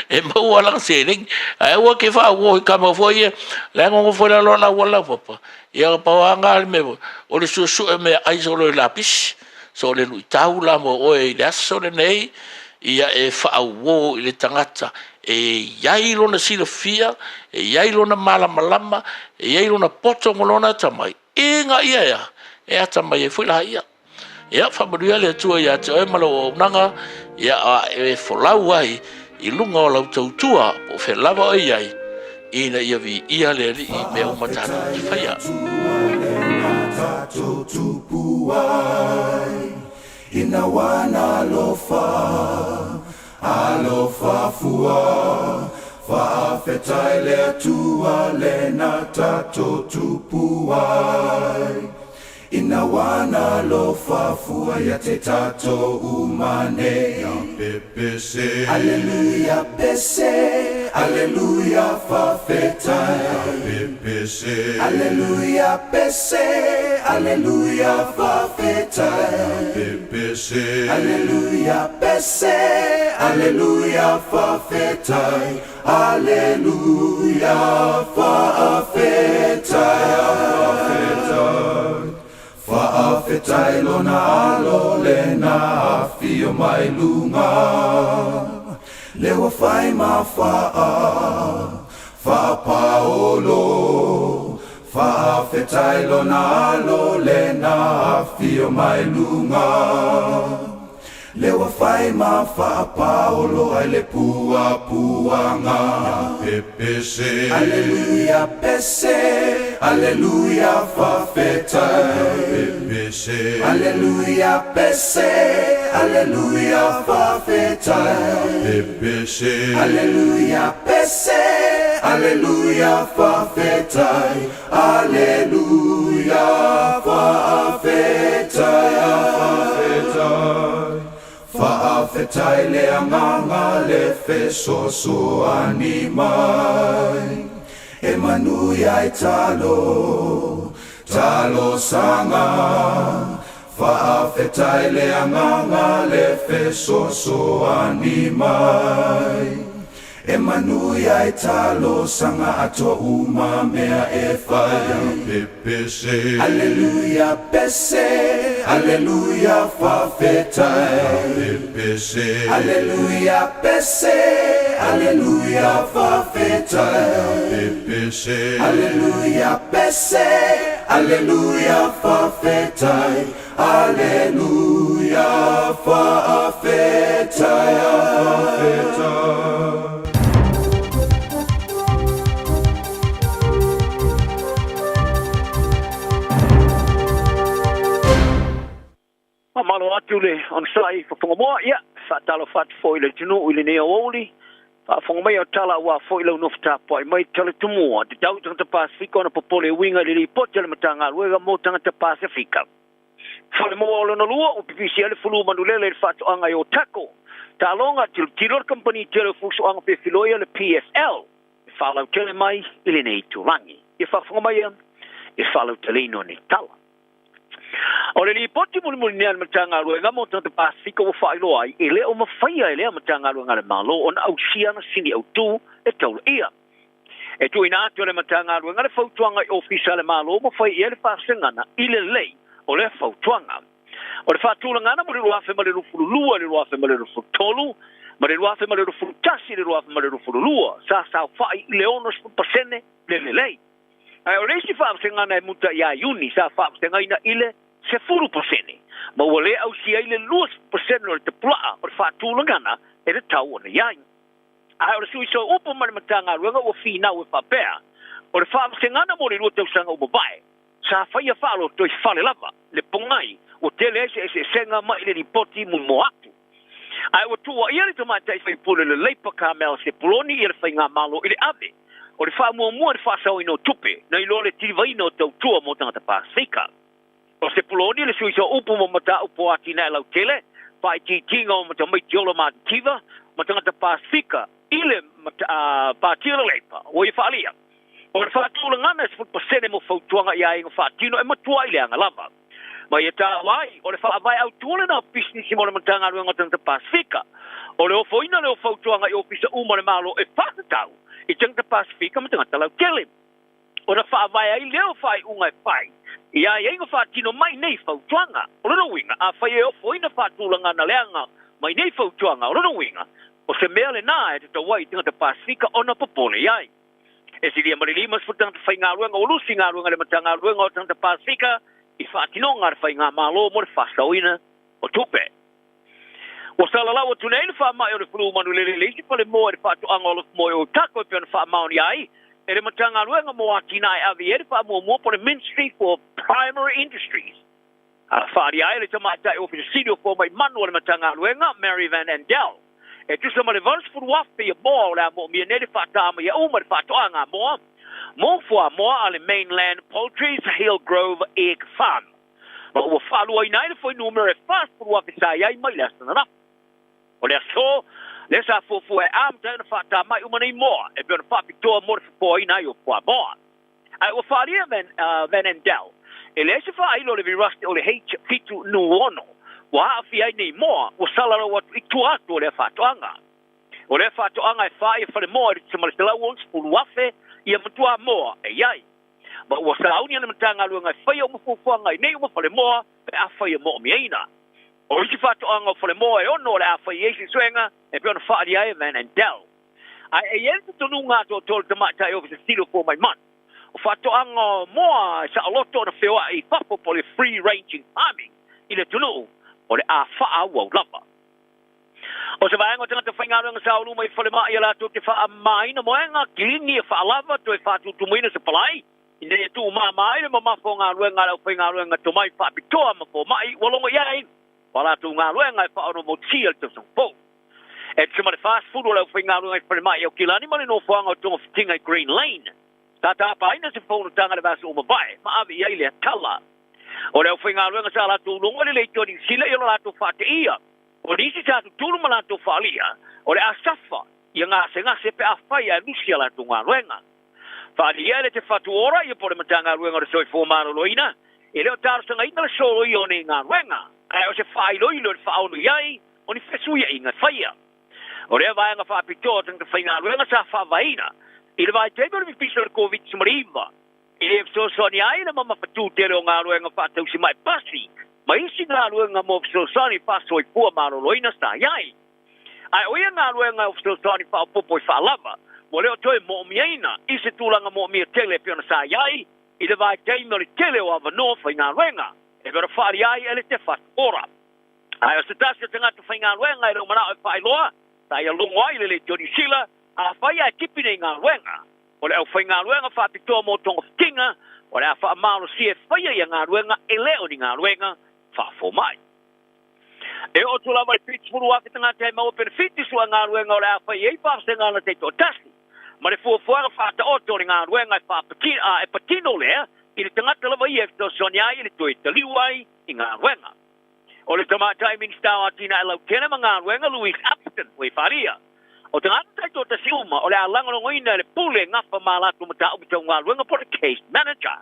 S10: e maua lana seleni. Ae aua e te faauo i tama foi ia la e nonofo i lalo o le auala laupapa, ia na pau lava lena o le mea, o le suesue meaai solo i le lapisi. So o le luitau la mo oe i le aso lenei, ia e faauo i le tagata e i ai lona silafia, e i ai lona malamalama, e i ai lona poto ma lona atamai, ina ia e a? E atamai ai foi laia. Ia faamanuia le Atua ia te oe ma lau auaunaga, ia a e folau ai i luga o lau tautua po o fea lava oe i ai, ina ia viia le Alii i mea uma tatou te faia.
S11: Alofa fua, faafetai le Atua lena tatou tupu ai. Ina ua alofa fua ia te tatou uma nei. Ia pepese. Aleluia pese, aleluia faafetai. Ia pepese. Aleluia pese, aleluia faafetai. Ia pepese. Aleluia pese, aleluia faafetai. Aleluia faafetai. Faafetai. Faafetai lona alo lena afio mai luga. Le ua fai ma faa, faapaolo. Faafetai lona alo lena afio mai luga. Le ua fai ma faapaolo ai le puapuaga. Ia pepese. Aleluia pese, aleluia faafetai. Ia pepese. Aleluia pese, aleluia faafetai. Ia pepese. Aleluia pese, aleluia faafetai. Aleluia faafetai. Faafetai. Faafetai le agaga le fesoasoani mai. E manuia ai talo, talosaga. Faafetai le agaga le fesoasoani mai. E manuia ai talosaga atoa uma mea e fai. Ia pepese. Aleluia pese, aleluia faafetai. Ia pepese. Aleluia pese, aleluia faafetai. Ia pepese. Aleluia pese, aleluia faafetai. Aleluia faafetai. Faafetai.
S12: Faamalo atu le onosai fofoga moa, ia, faatalofa atu foi i le atunuu i lenei aoauli. Faafofoga mai o tala aua foi lau nofo tapuai mai tala tumua, te tau i tagata Pasefika ona popole e uiga i le lipoti a le Matagaluega mo Tagata Pasefika. Falemoa o lona lua, ua pipisi ai le fulu manulele i le faatoaga i Otago. Taaloga, tilotilo le kamupani tele o fusuaga fefiloia le PSL e faalautele mai i lenei itulagi. Ia faafofoga mai e faalauteleina o nei tala. O le lipoti mulimuli nei a le Matagaluega mo Tagata Pasefika ua faailoa ai, e le o mafaia e lea Matagaluega a le Malo ona ausia ana sini autu e taulaia. E tuuina atu e le Matagaluega le fautuaga i Ofisa a le Malo ma fai i ai le faasegana i le lelei o lea fautuaga. O le faatulagana mo le 2022 i le 2023 ma le 2021 i le 2022 sa saofai i le 60% le lelei. Ae o le isi faavasegana e muta ia Iuni sa faavasegaina i le 10% ma ua le ausia ai le 20% pasene o le tapulaa o le faatulagana e tatau ona i ai. Ae o le sui sooupu ma le Matagaluega ua finau e faapea, o le faavasegana mo le 2 tausaga ua mavae, sa faia faalotoifale lava le pogai ua tele ai se eseesega mai le lipoti muamua atu. Ae ua tuuaia le tamaitai faipule o le Leipa Carmel Sepuloni ia le Faigamalo i le ave o le faamuamua i le faasaoina o tupe nai lo le tilivaina o tautua mo tagata Pasefika. O Sepuloni le sui sooupu mo mataupu o atinae lautele, faaitiitiga o tamaiti ola matitiva ma tagata Pasefika i le Pati o le Leipa ua ia faaalia. O le faatulagana e 10% mo fautuaga i aiga faatino e matuai leaga lava. Ma ia taua ai, o le faavae autu lena o pisinisi mo le Matagaluega o Tagata Pasefika. O le ofoina lea o fautuaga i ofisa uma o le Malo e faatatau i tagata Pasefika ma tagata lautele. Ona faavae ai lea o faaiuga e fai i aiaiga faatino mai nei fautuaga. O lona uiga, afai e ofoina faatulagana leaga mai nei fautuaga, o lona uiga, o se mea lena e tatau ai i tagata Pasefika ona popole i ai. E silia ma le 50 tagata faigaluega ua lusi galuega i le Matagaluega o Tagata Pasefika i faatinoga a le Faigamalo mo le faasaoina o tupe. Ua salalau atu nei le faamai o le flu manulele i le isi falemoa i le faatoaga o Alofamoe o Otago e pei ona faamaonia ai e le Matagaluega mo Atinae Ave i ai le Faamuamua po o le Ministry for Primary Industries. A faaalia ai le tamaitai Ofisa Sili o Fomai Manu o le Matagaluega, Mary Van Andel, e tusa ma le 80,000 ia moa o le a moomia nei le faataa mai uma le faatoaga moa mo fuamoa a le Mainland Poultry's Hillgrove Egg Farm. Ma ua faaluaina ai le fuainumera e 40,000 sa i ai mai le aso ananafi. O le aso lea sa fuafua e amata ai ona faataa mai uma nei moa e pei ona faapitoa mo le fofoaina ai o fuamoa. Ae ua faaalia Van Andel, e leai se faailo o le virasi o le H7N6 ua aafia ai nei moa ua salalau atu i tua atu o lea faatoaga. O lea faatoaga e fā ia falemoa i le tusa ma le 160,000 ia matua moa e i ai. Ma ua sauni le Matagaluega e faia uma fuafuaga i nei uma falemoa pe afai e moomiaina. O isi faatoaga o falemoa e ono o le a fai ai suesuega e pei ona faaalia ai e Van Andel. Ae e i ai le talitonuga atoatoa o le tamaitai Ofisa Sili o Fomai Manu, o faatoaga o moa e saoloto ona feoai i fafo po o le free ranging farming i le atunuu, o le a faaauau lava. O se vaega o tagata faigaluega sa ulu mai i falemai ia latou te faamamaina moega, kilini e faalava, toe faatutumuina se palai, ina ia tuumama ai le mamafa o galuega a le aufaigaluega tomai faapitoa ma fomai ua logo i ai o a latou galuega e faaonomotia le tausaga fou. E tusa ma le 40 o le aufaigaluega i falemai i Aukilani ma le nofoaga o Togafitiga i Green Lane. Sa tapaina se fonotaga i le vaiaso ua mavae ma ave i ai lea tala. O le aufaigaluega sa latou logo i le leitio a Niu Sila i lo latou faateia. O nisi sa tutulu ma latou faaalia, o le a safa ia gasegase pe afai ae lusi a latou galuega. Faaalia e le Te Whatu Ora ia po o le Matagaluega o le Soifua Maloloina, e le o talosagaina le soloia o nei galuega, ae o se faailoilo i le faaono i ai o ni fesuiaiga e faia. O lea vaega faapitoa o tagata faigaluega sa faavaeina i le vaitaimi o le pipisi o le Koviti-19 e le fesoasoani ai le mamafatū tele o galuega faatausi mai pasi ma isi galuega mo fesoasoani faasoifua maloloina sa i ai. Ae o ia galuega o fesoasoani faaopoopo i faalava ua le o toe moomiaina i se tulaga moomia tele e pei ona sa i ai i le vaitaimi o le tele o avanoa faigaluega e pei ona faaalia ai e le Te Whatu Ora. Ae o se tasi o tagata faigaluega e le o manao e faailoa, sa ia logo ai le Leitio Niu Sila, afai ae tipi nei galuega, o le aufaigaluega faapitoa mo togafitiga, o le a faamalosia e faia ia galuega e le o ni galuega faafomai. E oo atu lava i le 70,000 tagata e maua penefiti sua galuega o le a fai ai faavasega ana taitoatasi, ma le fuafuaga faataoto o le galuega e faapati, a e patino lea i le tagata lava ia e fesoasoani ai i le toe taliu ai i galuega. O le tamaitai Minisita o Atinae Lautele ma Galuega Louise Upston ua i faaalia, o tagata taitoatasi uma o le a lagolagoina e le pule gafa ma a latou mataupu tau galuega po o le case manager.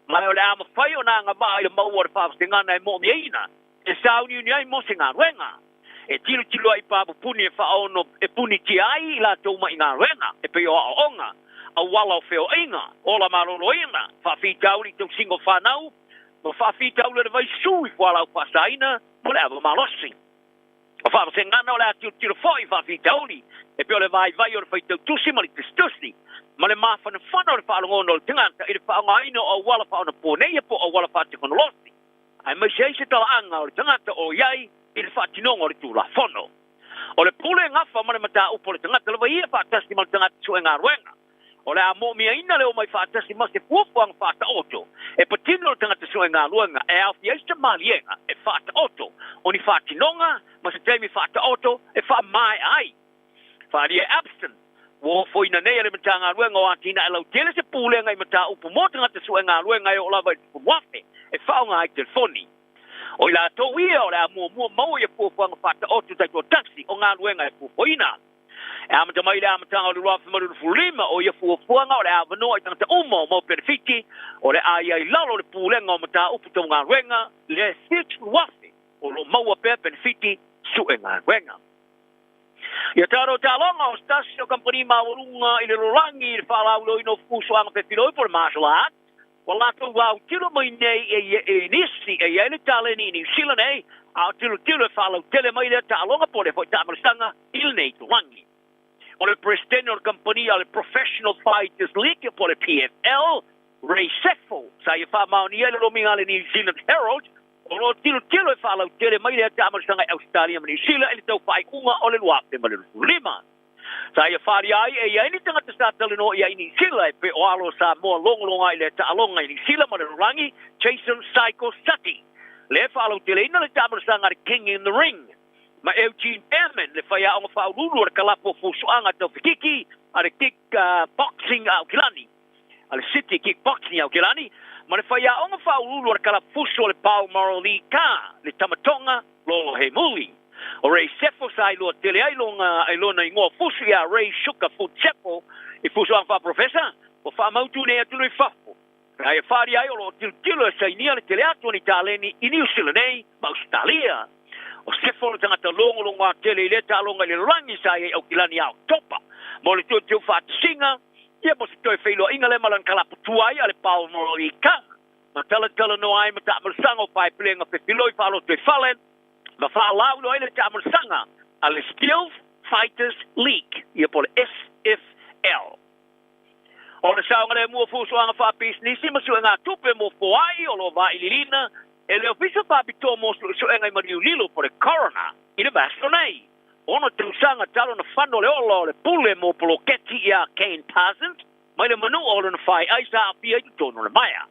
S12: Ma o le a mafai ona agavaa i le maua o le faavasegana e moomiaina e sauniuni ai mo se galuega. E tilotilo ai i papupuni e faaono e punitia ai i latou mai galuega e pei o aoaoga, auala o feoaiga, ola maloloina, faafitauli i tausiga o fanau, ma faafitauli o le vaisu i fualaau faasaina mo le ava malosi. O faavasegana o le a tilotilo foi i faafitauli e pei o le vaivai o le faitautusi ma le tusitusi, ma le mafanafana o le faalogona o le tagata i le faaaogaina o auala faaonaponei po o auala faatekonolosi. aemaise ai se talaaga o le tagata o i ai i le faatinoga o le Tulafono. O le pule e gafa ma le mataupu o le tagata lava ia faatasi ma le tagata sue galuega. O le a moomiaina le omai faatasi ma se fuafuaga faataoto e patino le tagata sue galuega e aofia ai se maliega e faataoto o ni faatinoga ma se taimi faataoto e faamaea ai. Faaalia e Epston, ua ofoina nei e le Matagaluega o Atinae Lautele se pulega i mataupu mo tagata sue galuega e oo lava i le 10,000 e faaaoga ai telefoni. O i latou ia o le a muamua maua ia fuafuaga faataoto taitoatasi o galuega e fuafuaina. E amata mai i le amataga o le 2025, o ia fuafuaga o le a avanoa i tagata uma o mau penefiti o le a i ai lalo o le pulega o mataupu tau galuega le 70,000 o lo o maua pea penefiti sue galuega. Ia tatou taaloga o se tasi o kamupani maualuga i le lalolagi i le faalauiloaina o fusuaga fefiloi po o le martial arts, Ua latou autilo mai nei e nisi e i ai le taleni i Niu Sila nei, a o tilotilo e faalautele mai lea taaloga po o lea foi taamalosaga i lenei itulagi. O le Peresetene o le kamupani a le Professional Fighters League po o le PFL, Ray Sefo, sa ia faamaonia i le lomiga a le New Zealand Herald, o lo o tilotilo e faalautele mai lea taamalosaga i Ausetalia ma Niu Sila i le tau faaiuga o le 2025. Sa ia faaalia ai e i ai ni tagata sa talanoa i ai i Niu Sila e pei o alo o Samoa logologa i le taaloga i Niu Sila ma le lalolagi Jason Psycho Sati, lea e faalauteleina le taamalosaga a le King in the Ring, ma Eugene Bareman, le faiaoga faauluulu o le kalapu o fusuaga taufikiki a le Kick Boxing a Aukilani, a le City Kickboxing Aukilani, ma le faiaoga faauluulu a le kalapu fusu o le Balmoral League Car, le Tamatoga Lolo Heimuli. O Ray Sefo sa iloa tele ai lona, ai lona igoa fusu iā Ray Sugarfoot Sefo i fusuaga faaprofesa, ua faamautu nei atunuu i fafo. Ae e faaalia ai o lo o tilotilo e sainia le tele atu o ni taleni i Niu Sila nei ma Ausetalia. O Sefo le tagata logologoa tele i lea taaloga i le lalolagi sa i ai Aukilani ia Oketopa mo le teuteu faatasiga ia mo se toe feiloaiga lea ma lana kalapu tuai a le Balmoral Cup. Ma talatalanoa ai ma taamalosaga o paepalega fefiloi faaloto i fale, ma faalauiloa ai le taamalosaga a le Skills Fighters League, ia po o le SFL. O le saogalemu o fuafuaga faapisinisi ma suegatupe mo foai o lo o vailiiliina e le Ofisa Faapitoa mo Suesuega i Maliu Lilo po o le Coroner i le vaiaso nei. Ono tausaga talu ona fano le ola o le pule mo poloketi iā Kane Parsons mai le manua o lona faeai sa aafia i totonu o le maea.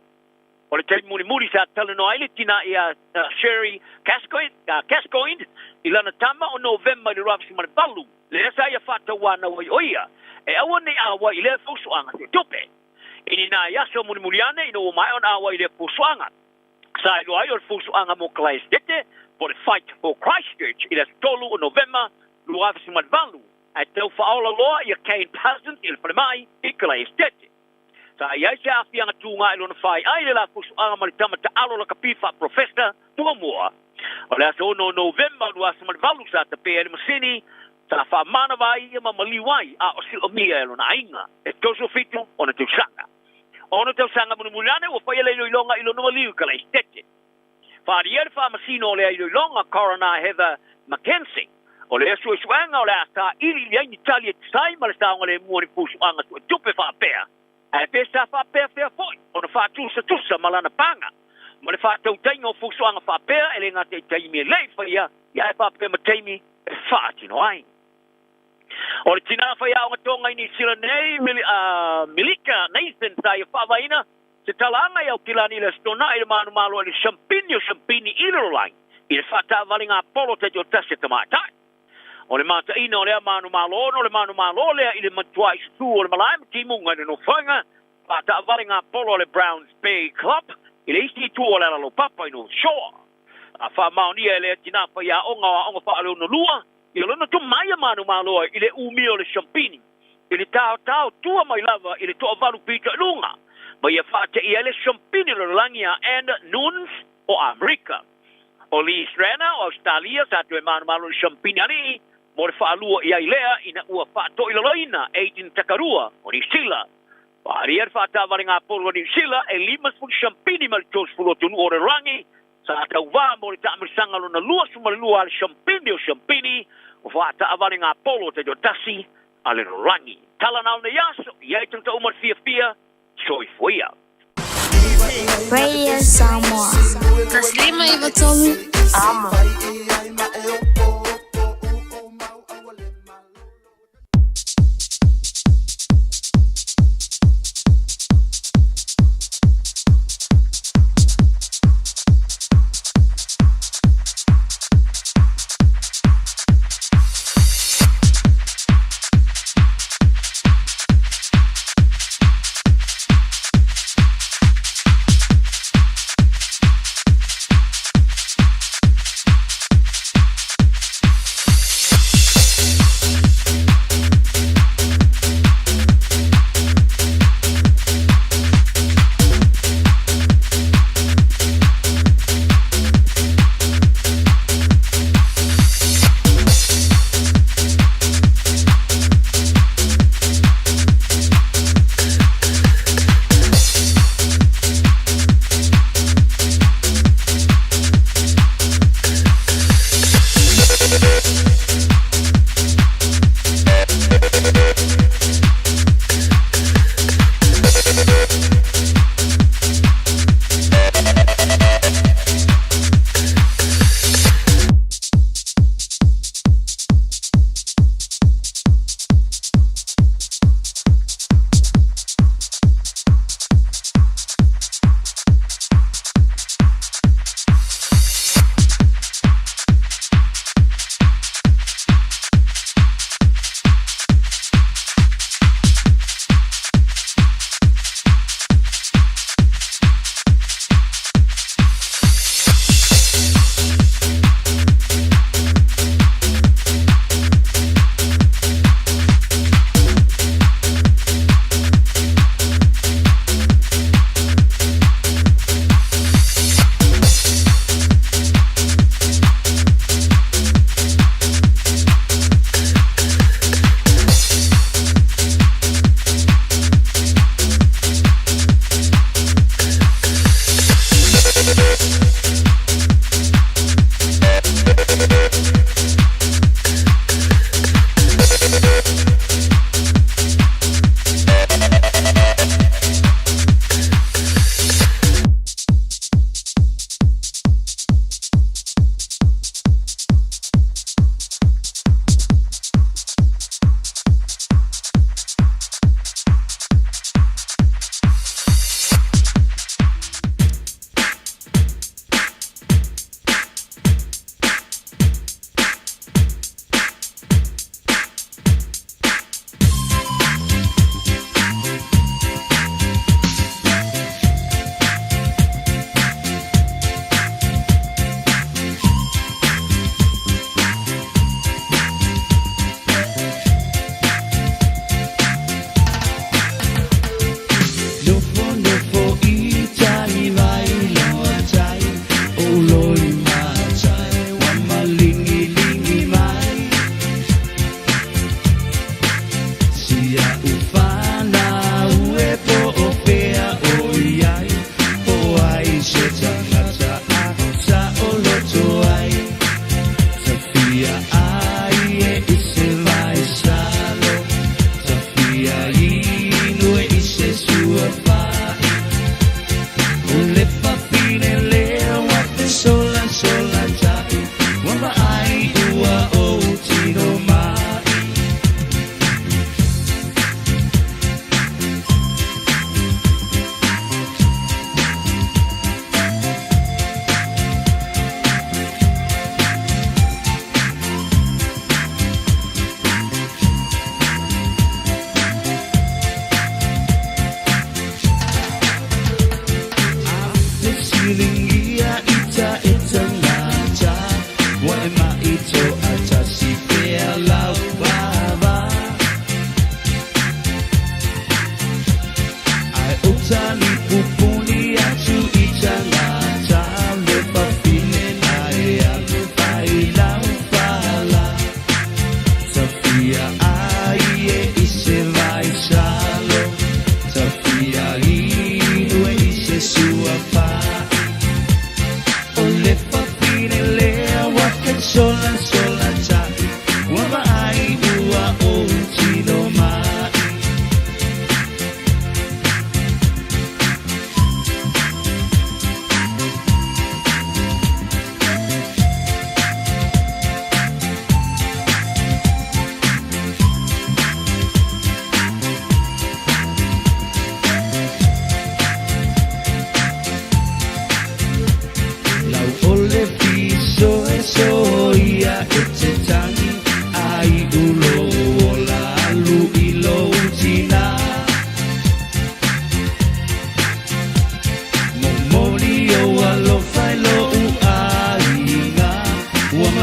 S12: O le taimi mulimuli sa talanoa ai le tinā iā Sherry Gascoigne i lana tama o Novema i le 2008, lea sa ia faatauanau ai o ia e aua ne i ʻauai i lea fuafuaga tupe. I ni nai aso mulimuli ane ina ua maea ona ʻauai i lea fuafuaga, sa iloa ai o le fuafuaga mo Kalaesetete po o le Fight for Christchurch i le aso 3 o Novema 2008, ae tau faaola loa ia Kane Parsons i le falemai i Kalaesetete. Sa i ai se aafiaga tuga i lona faeai i le la fusuaga ma le tama taalo lakapi faaprofesa muamua. O le aso 6 o Novema 2008 sa tapē ai le masini sa faamanava ai ia ma maliu ai a o siomia e lona aiga e 37 ona tausaga. Ono tausaga mulimuli ane ua faia le iloiloga i lona maliu i Kalaesetete. Faaalia le faamasino o lea iloiloga Coroner Heather McKenzie. O lea suesuega o le a sailiili ai ni tali e tusa ai ma le saogalemu o ni fusuaga suetupe faapea, ae pe sa faapeapea foi ona faatusatusa ma lana paga ma le faatautaiga o fusuaga faapea e le gata i taimi e le i faia ae faapea ma taimi e faatino ai. O le tinā faiaoga Tonga i Niu Sila nei, Milika Nathan sa ia faavaeina Se talaaga i Aukilani i le Aso Toonai i le manumalo ai le Siampini o Siampini i le Lalolagi i le faataavaliga polo taitoatasi a tamaitai. O le mataina o lea manumalo ona o le manumalo lea i le matuai susu o le malae ma timuga i le nofoaiga faataavaliga polo a le Browns Bay Club i le isi itu o le Alalaupapa i North Shore. A faamaonia e lea tinā faiaoga o aoga faaleonolua ia lona tomai a manumalo ai i le umia o le Siampini i le taotao tua mai lava i le toavalu pito i luga, ma ia faateia ai le siampini o le lalolagi a Ann Nunes o Amerika. O Lee Strana o Ausetalia sa toe manumalo i le siampini alii mo le faalua i ai lea ina ua faatoilaloina Aiden Takarua o Niu Sila. Faaalia le faataavalega polo a Niu Sila e 50 siampini ma le 30 atunuu o le lalolagi sa tauvā mo le taamilisaga lona 22 a le siampini o siampini o faataavalega polo taitoatasi a le lalolagi. Tala na o lenei aso, i ai tagata uma le fiafia, soifua ia.
S4: Radio Samoa. 153 Amo.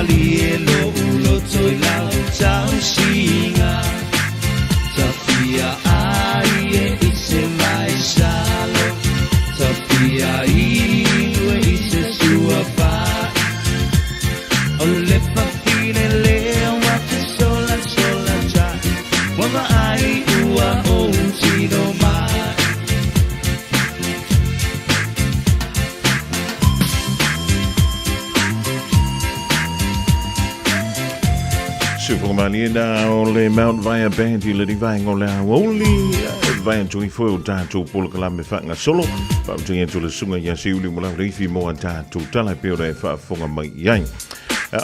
S13: Malie lo'u loto i lau tausiga Tafia ai e i se maisalo Tafia inu e i se suafa'i O le fafine lea ua te sola sola ta'i Ua vaai ua ou tino mai.
S1: Sufomalie na o le Mount Vaea Band i le vaenga o le aoauli vae atu i foi o tatou polokalame faagasolo faamatai atu le susuga ia Siuli ma lau leifi mo a tatou tala e pei ona e faafofoga mai i ai.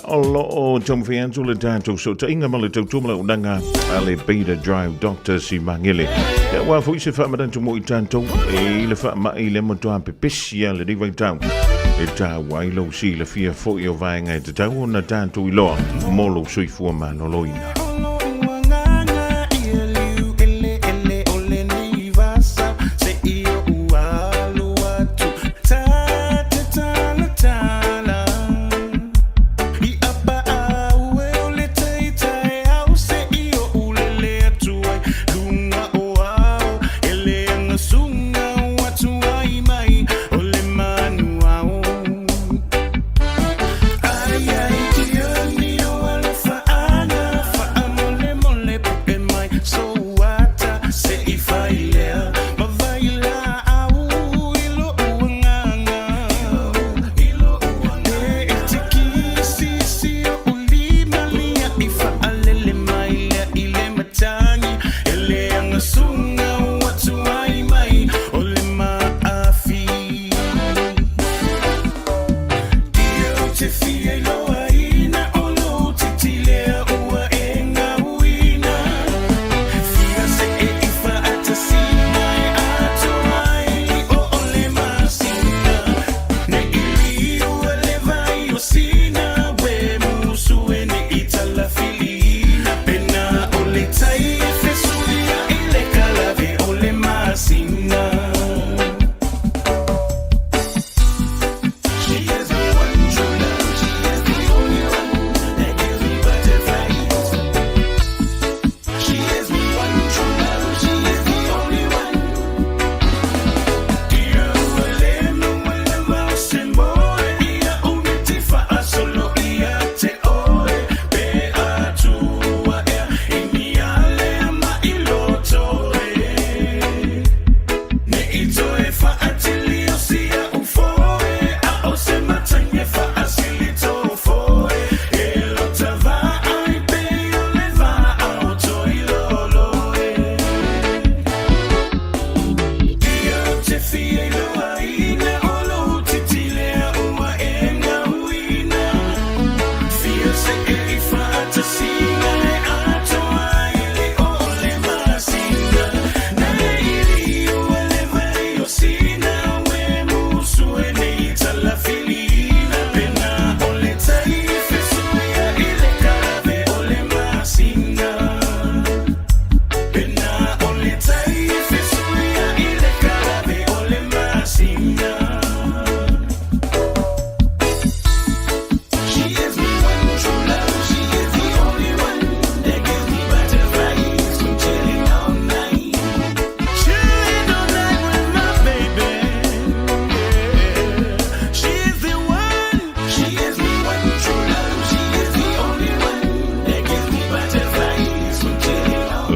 S1: O lo o taumafai atu le tatou sootaiga ma le tautua ma le auaunaga a le Beta Drive Doctor Simangele. Ia ua foi se faamanatu mo i tatou e i le faamai le matua pepesi a lenei vaitau. E tāua ai lou silafia foi o vaega e tatau ona tatou iloa mo lou soifua maloloina.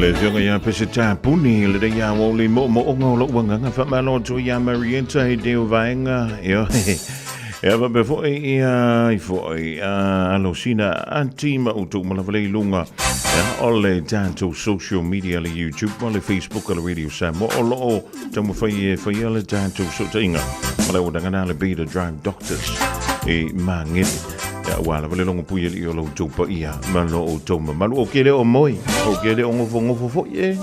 S1: Le afioga ia Peseta Puni le rei a o le moomooga o lou agaga faamalo atu ia Marietta i teo vaega ia Ia faapea foi ia i foi alosina ati ma outou ma lava le iluga ia o le tatou social media le YouTube ma le Facebook a le Radio Samoa o lo o taumafai e faia le tatou sootaiga ma le auaunaga na le Beta Drive Doctors i Magele ia ua lava le logo pui alii o lo outou paia ma lo outou mamalu o ke le o moe o ke le o ngofongofo foi e.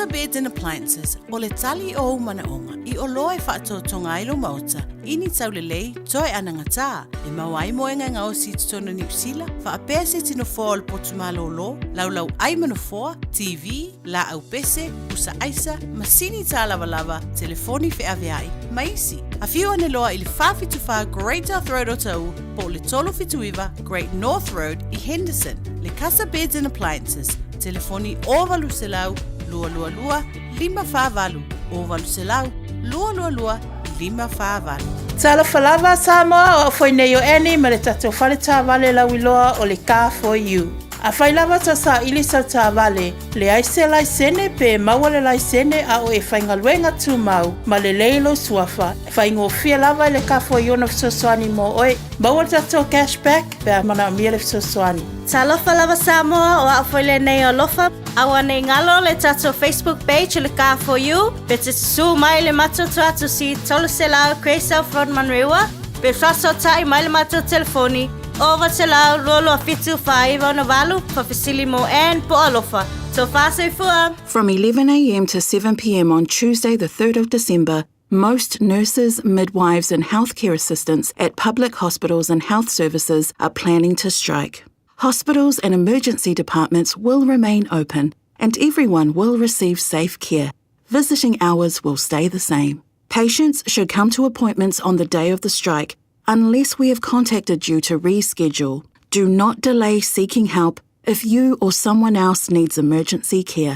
S14: Casa Beds and Appliances, o le tali o ou manaoga i oloa e faatotoga ai lou maota i ni taulelei toe anagatā e maua ai moega e gaosi i totonu o Niu Sila, faapea se tino foa o le potu malōlō, laulau ai ma nofoa, TV, laau pese, pusa aisa, masini tālavalava, telefoni feaveai, ma isi. Afio ane loa i le 474 Great South Road o Tauu po o le 379 Great North Road i Henderson. Le Casa Beds and Appliances, telefoni 0800 222 548, 0800 222 548.
S15: Talofa lava Samoa, o au foi nei o Annie ma le tatou fale taavale lauiloa o le Car For You. Afai lava ta saili sau taavale, leai se laisene pe maua le laisene a o e faigaluega tumau ma lelei lou suafa, faigofie lava i le Car For You ona fesoasoani mo oe. Maua le tatou cash back pe a manaomia le fesoasoani.
S16: Talofa lava Samoa, o au foi lenei o Alofa. Aua nei galo le tatou Facebook page o le Car For You, pe te susū mai i le matou tuatusi 300 Grey South Road Manurewa, pe faasootai mai le matou telefoni 0900 227 498 faafesili mo Ann po o Alofa. Tofa soifua!
S17: From 11am to 7pm on Tuesday the 3rd of December, most nurses, midwives and healthcare assistants at public hospitals and health services are planning to strike. Hospitals and emergency departments will remain open and everyone will receive safe care. Visiting hours will stay the same. Patients should come to appointments on the day of the strike unless we have contacted you to reschedule. Do not delay seeking help if you or someone else needs emergency care.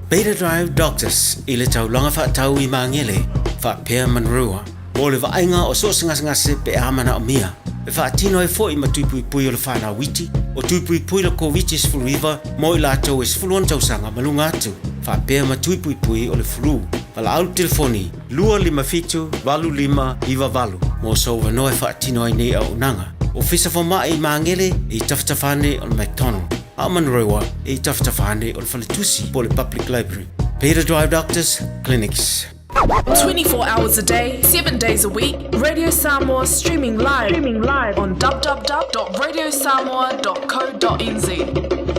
S18: Beta Drive Doctors i le taulaga faatau i Magele, faapea Manurewa, mo le vaaiga o so o se gasegase pe a manaomia. E faatino ai foi ma tui puipui o le fanau iti, o tui puipui le Koviti-19 mo i latou e 16 tausaga ma luga atu, faapea ma tui puipui o le flu. Valaau le telefoni 257 8598 mo sou avanoa e faatino ai nei auaunaga. Ofisa Fomai i Magele i tafatafa ane o le McDonald, a o Manurewa i tafatafa ane o le Faletusi po o le Public Library. Peter Drive Doctors Clinics.
S19: 24 hours a day, 7 days a week, Radio Samoa streaming live, streaming live on www.radiosamoa.co.nz.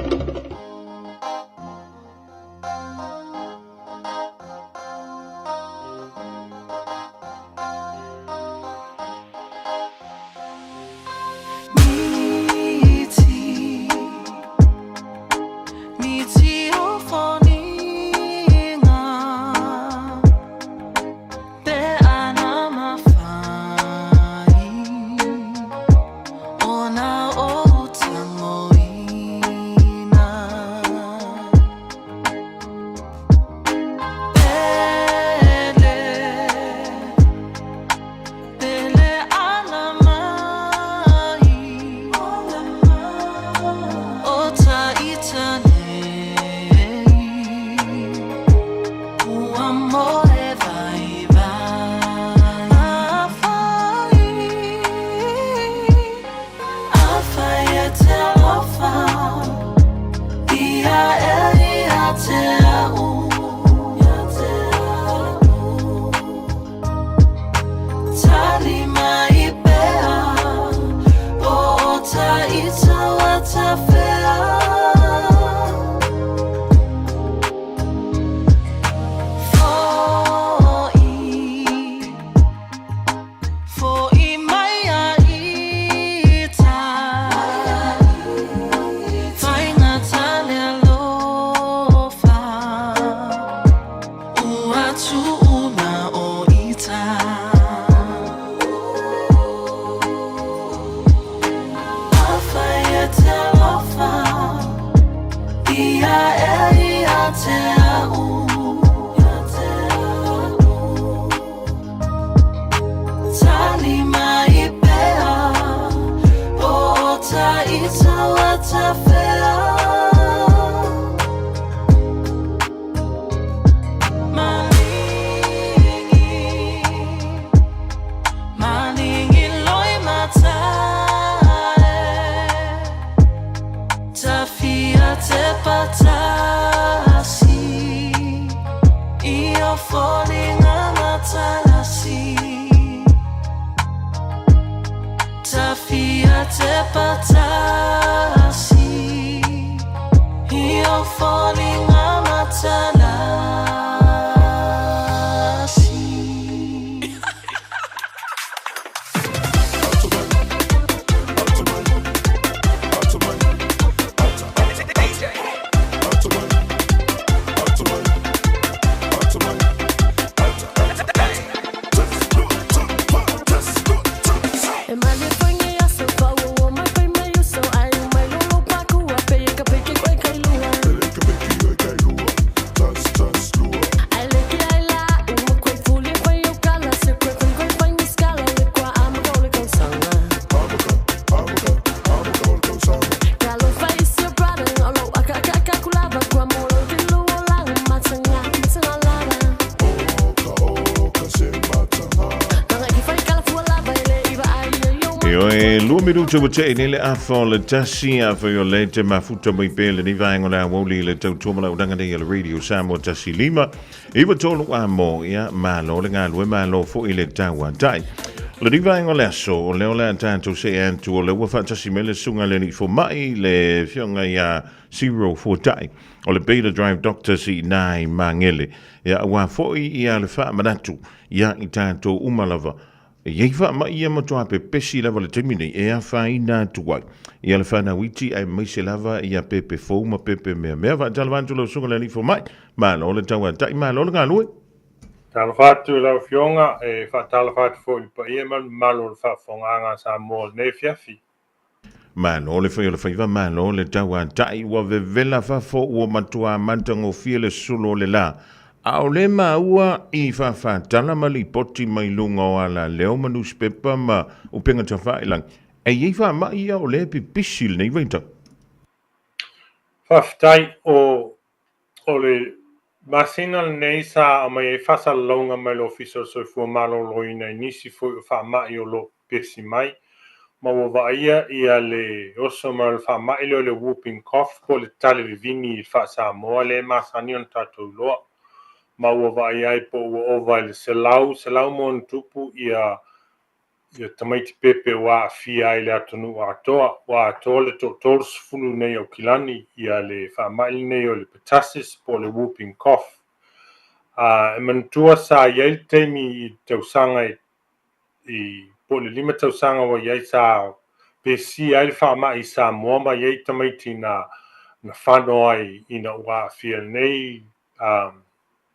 S1: Minute ua tea nei le afa o le 1, afai o lea e te mafuta mai pea lenei vaega o le aoauli i le tautua ma launaga nei a le Radio Samoa 1 5 9 3 a mo, ia, malo le galue, malo foi le tauatai. O lenei vaega o le aso, o lea o le a tatou see atu, o lea ua faatasi mai le susuga i le alii fomai, le afioga ia Cyril Fuatai, o le Beta Drive Doctors i ina i Magele. Ia, aua foi ia le faamanatu ia i tatou uma lava, E i ai faamai ia matua pepesi lava i le taimi nei e afaina atu ai ia le fanau iti aemaise lava ia pepe fou ma pepe meamea. Faatalofa atu lau Susuga i le Alii Fomai, malo le tauatai, malo le galue.
S20: Talofa atu i lau Afioga, e faatalofa atu foi i le paia ma le mamalu o le faafofogaaga a Samoa i lenei afiafi.
S1: Malo le fai o le faiva, malo le tauatai, ua vevela fafo, ua matua matagofie le sulu o le la. Aole maua i faafatala ma lipoti mai luga o alaleo ma nusipepa ma upega tafailagi, e i ai faamai ia o lea e pipisi i lenei vaitau.
S20: Faafetai, o o le masina lenei sa aumai ai faasalalauga mai le Ofisa o le Soifua Maloloina i nisi foi o faamai o lo o pepesi mai, ma ua vaaia ia le oso mai o le faamai lea o le whooping cough po o le tale vivini i le faa-Samoa lea e masani ona tatou iloa, ma ua vaaia ai po ua ova i le 100, 100 ma ona tupu ia ia tamaiti pepe ua aafia ai le atunuu atoa. Ua atoa le toa-30 nei Aukilani ia le faamai lenei o le pertussis po o le whooping cough. A e manatua sa i ai le taimi i le tausaga i, i po o le 5 tausaga ua i ai sa pesia ai le faamai i Samoa ma i ai tamaiti na na fano ai ina ua aafia lenei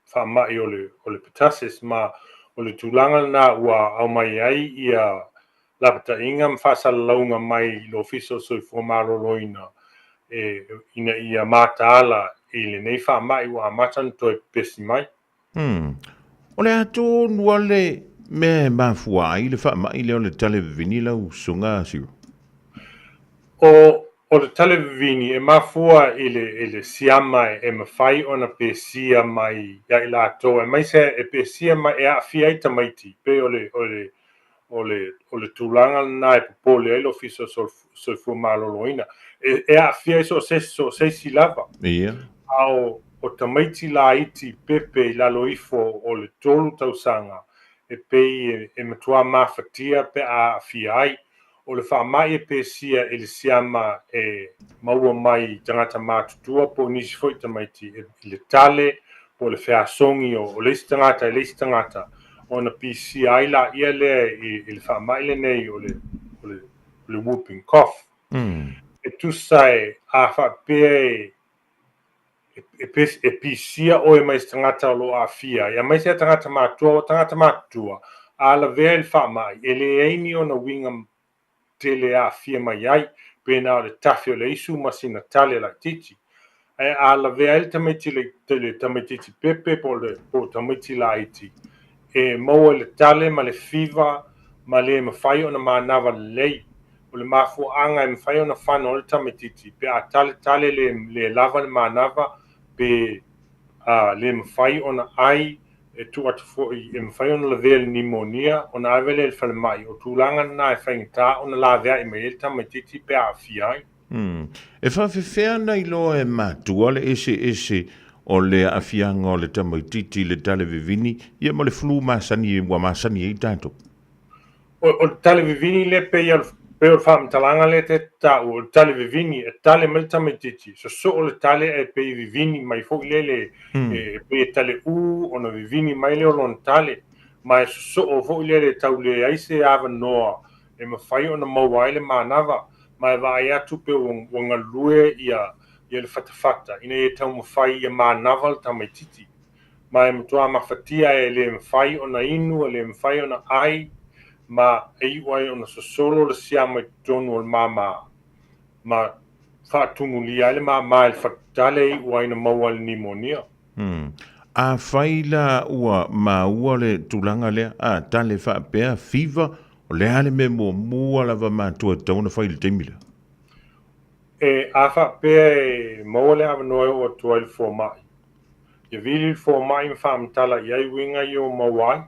S20: faamai o le, o le pertussis, ma o le tulaga lena ua aumai ai ia lapataiga ma faasalalauga mai i le Ofisa o le Soifua Maloloina e, ina ia mataala i lenei faamai ua amata ona toe pepesi mai.
S1: Hmm. O le a tonu lava le mea e mafua ai le faamai lea o le tale vivini lau susuga Cyril?
S20: O, o le tale vivini e mafua i le, i le siama e mafai ona pesia mai ia i latou, aemaise e pesia mai, e aafia ai tamaiti, pei o le, o le, o le, o le tulaga lena e popole ai le Ofisa o Soifua Maloloina. E, e aafia ai so o se, so o se isi lava.
S1: Ia.
S20: A o, o tamaiti laiti pepe i lalo ifo o le 3 tausaga, e pei e, e matua mafatia pe a aafia ai. O le faamai e pesia i le siama e maua mai i tagata matutua po o nisi foi tamaiti i le tale po o le feasogi o le isi tagata i le isi tagata ona pisia ai laia lea i le faamai lenei o le o le o le whooping cough. E tusa e a faapea e e e pisia oe mai se tagata o lo o aafia ai, aemaise a tagata matutua, o tagata matutua, a lavea i le faamai, e leai ni ona uiga tele e aafia mai ai, pena o le tafe o le isu ma sina tale laitiiti. Ae a lavea ai le tamaiti le tamaitiiti pepe po o le po o tamaiti laiti, e maua i le tale ma le fiva ma le mafai ona manava lelei. O le mafuaaga e mafai ona fano ai le tamaitiiti pe a taletale le le lava le manava pe a le mafai ona ai e tuu atu foi e mafai ona lavea i le nimonia ona ave lea i le falemai. O tulaga lena e faigata ona laveai mai ai le tamaitiiti pe a aafia ai.
S1: Hmm. E faafefea ana iloa e matua le eseese o le aafiaga o le tamaitiiti i le tale vivini ia ma le flu masani ua masani ai tatou?
S20: O, o le tale vivini lea pei o le, pei o le faamatalaga lea te taua, o le tale vivini, e tale mai le tamaitiiti, sosoo le tale ae pei e vivini mai foi lele, e pei e tale ū ona vivini mai lea o lona tale, ma e sosoo foi lele tau leai se avanoa e mafai ona maua ai le manava, ma e vaai atu pe ua, ua galue ia, ia le fatafata ina ia taumafai ia manava le tamaitiiti. Ma e matua mafatia e le mafai ona inu, e le mafai ona ai, ma e iu ai ona sosolo le siama i totonu o le māmā, ma faatumulia ai le māmā i le fatutale e iu ai ona maua i le nimonia.
S1: Hmm. Afai la ua maua le tulaga lea, a tale faapea, fiva, o le a le mea muamua lava matua e tatau ona fai i le taimi lea?
S20: E, a faapea e maua le avanoa e oo atu ai le fomai, Ia vili le fomai ma faamatala i ai uiga ia ua maua ai,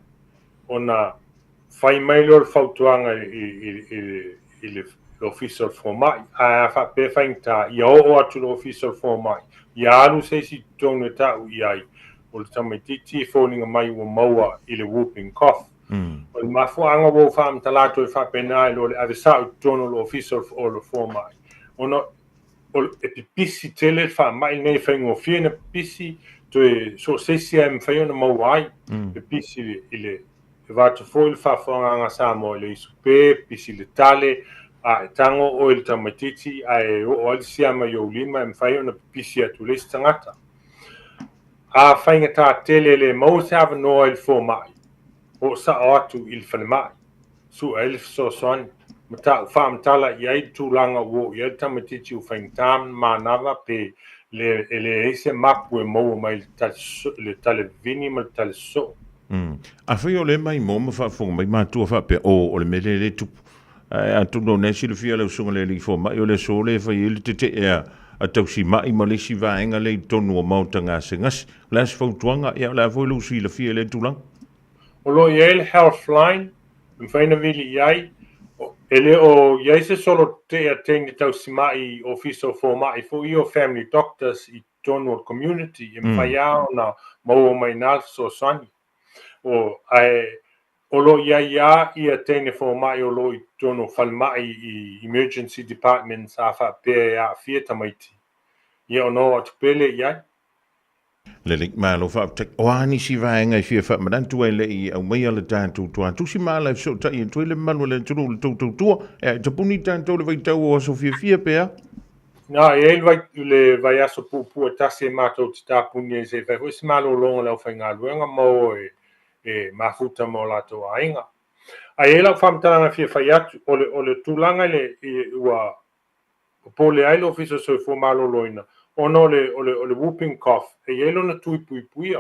S20: ona fai mai lea o le fautuaga i le Ofisa o le Fomai. Ae a faapea e faigata, ia oo atu i le Ofisa o le Fomai, ia alu se isi i totonu e ta'u i ai, o le tamaitiiti e foliga mai ua maua i le whooping cough. O le mafuaaga ua ou faamatala atu ai faapena i lo le ave sa'o i totonu o le Ofisa o le Fomai, ona e pipisi tele le faamai lenei, e faigofie ona pipisi, toe so o se isi lava e mafai ona maua ai, pipisi i le E vaeatu foi le faafofogaaga a Samoa i le isupe, pisi le tale, a e tago oe i le tamaitiiti ae oo ai le siama i ou lima e mafai ona pipisi atu i le isi tagata. A faigata tele e le maua se avanoa i le fomai, oo sao atu i le falemai, sue ai le fesoasoani, ma ta'u faamatala i ai le tulaga ua oo i ai le tamaitiiti ua faigata ma manava pe le e leai se mapu e maua mai i le tale vivini ma le tale sosoo.
S1: Afai o lea maimoa ma faafofoga mai matua faapea, oh, o le mea lea e le tupu. Ae atonu o lena e silafia lau susuga i le alii fomai, o le aso lea e fai ai le tetee a tausimai ma le isi vaega lea i totonu o maota gasegase. O le a se fautuaga? Ia, o le a foi lou silafia i lea tulaga?
S20: O lo o i ai le Healthline, e mafai ona vili i ai. E le o i ai se solo tetee a teine tausimai i ofisa o fomai foi ia o family doctors i totonu o le community, e mafai lava ona maua mai i ina le fesoasoani. O, ae o lo o i ai lava ia teine fomai o lo o i totonu o falemai i emergency departments a faapea e aafia tamaiti, ia ona oo atu pea lea i ai.
S1: Lelei, malo faafetai. O a nisi vaega e fia faamanatu ai le i aumaia le tatou tuatusi ma ala e fesootai atu ai le mamalu o le atunuu i le tou tautua? E tapuni tatou le vaitau o aso fiafia pe a?
S20: Na, e i ai le, vai, le vaiaso puupuu e tasi e matou te tapuni ai se i fai foi se malologa i le aufaigaluega ma o e, e mafuta ma o latou aiga. Ae i ai lau faamatalaga e fia fai atu, o le, o le tulaga i le, i, ua popole ai le Ofisa o Soifua Maloloina ona o le, o le, o le whooping cough, e i ai lona tui puipuia.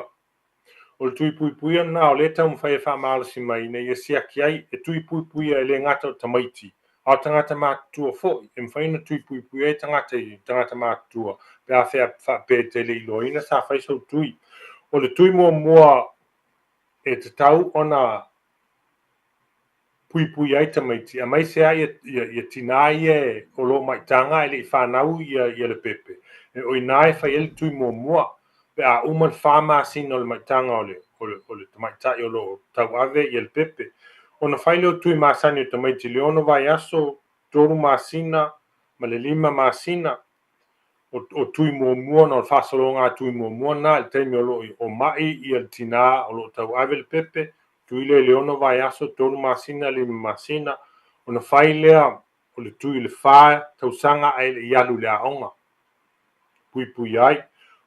S20: O le tui puipuia lena o lea e taumafai e faamalosi mai ina ia siaki ai, e tui puipuia e le gata o tamaiti, a o tagata matutua foi. E mafai ona tui puipuia ai tagata i tagata matutua pe a faapea e te le iloaina sa fai sou tui. O le tui muamua e tatau ona puipui ai tamaiti, aemaise lava ia, ia, ia tinā ia e, o lo o maitaga ae le i fanau ia, ia le pepe. E, o i ina e fai ai le tui muamua, pe a uma le fa masina o le maitaga o le, o le, o le tamaitai o lo o tauave ia le pepe. Ona fai lea o tui masani o tamaiti i le ono vaiaso, tolu masina, ma le lima masina, o, o tui muamua ona o le faasologa a tui muamua lena i le taimi o lo o ma'i ia le tinā o lo o tauave le pepe, tui lea i le ono vaiaso, tolu masina, lima masina, ona fai lea o le tui i le fa tausaga ae le i alu i le aoga. Puipui ai.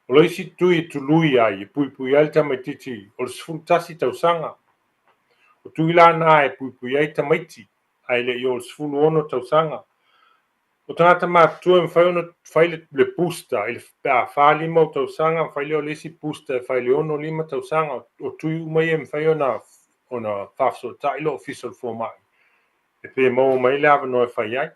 S20: O le isi tui e tului ai, e puipui ai le tamaitiiti o le 11 tausaga. O tui la na e puipui ai tamaiti ae le i oo i le 16 tausaga. O tagata matutua e mafai ona fai le, le booster i le, pe a fa lima o tausaga, fai lea o le isi booster e fai i le ono lima tausaga. O tui uma ia e mafai ona, ona faafesootai le Ofisa o le Fomai e pe maua mai le avanoa e fai ai.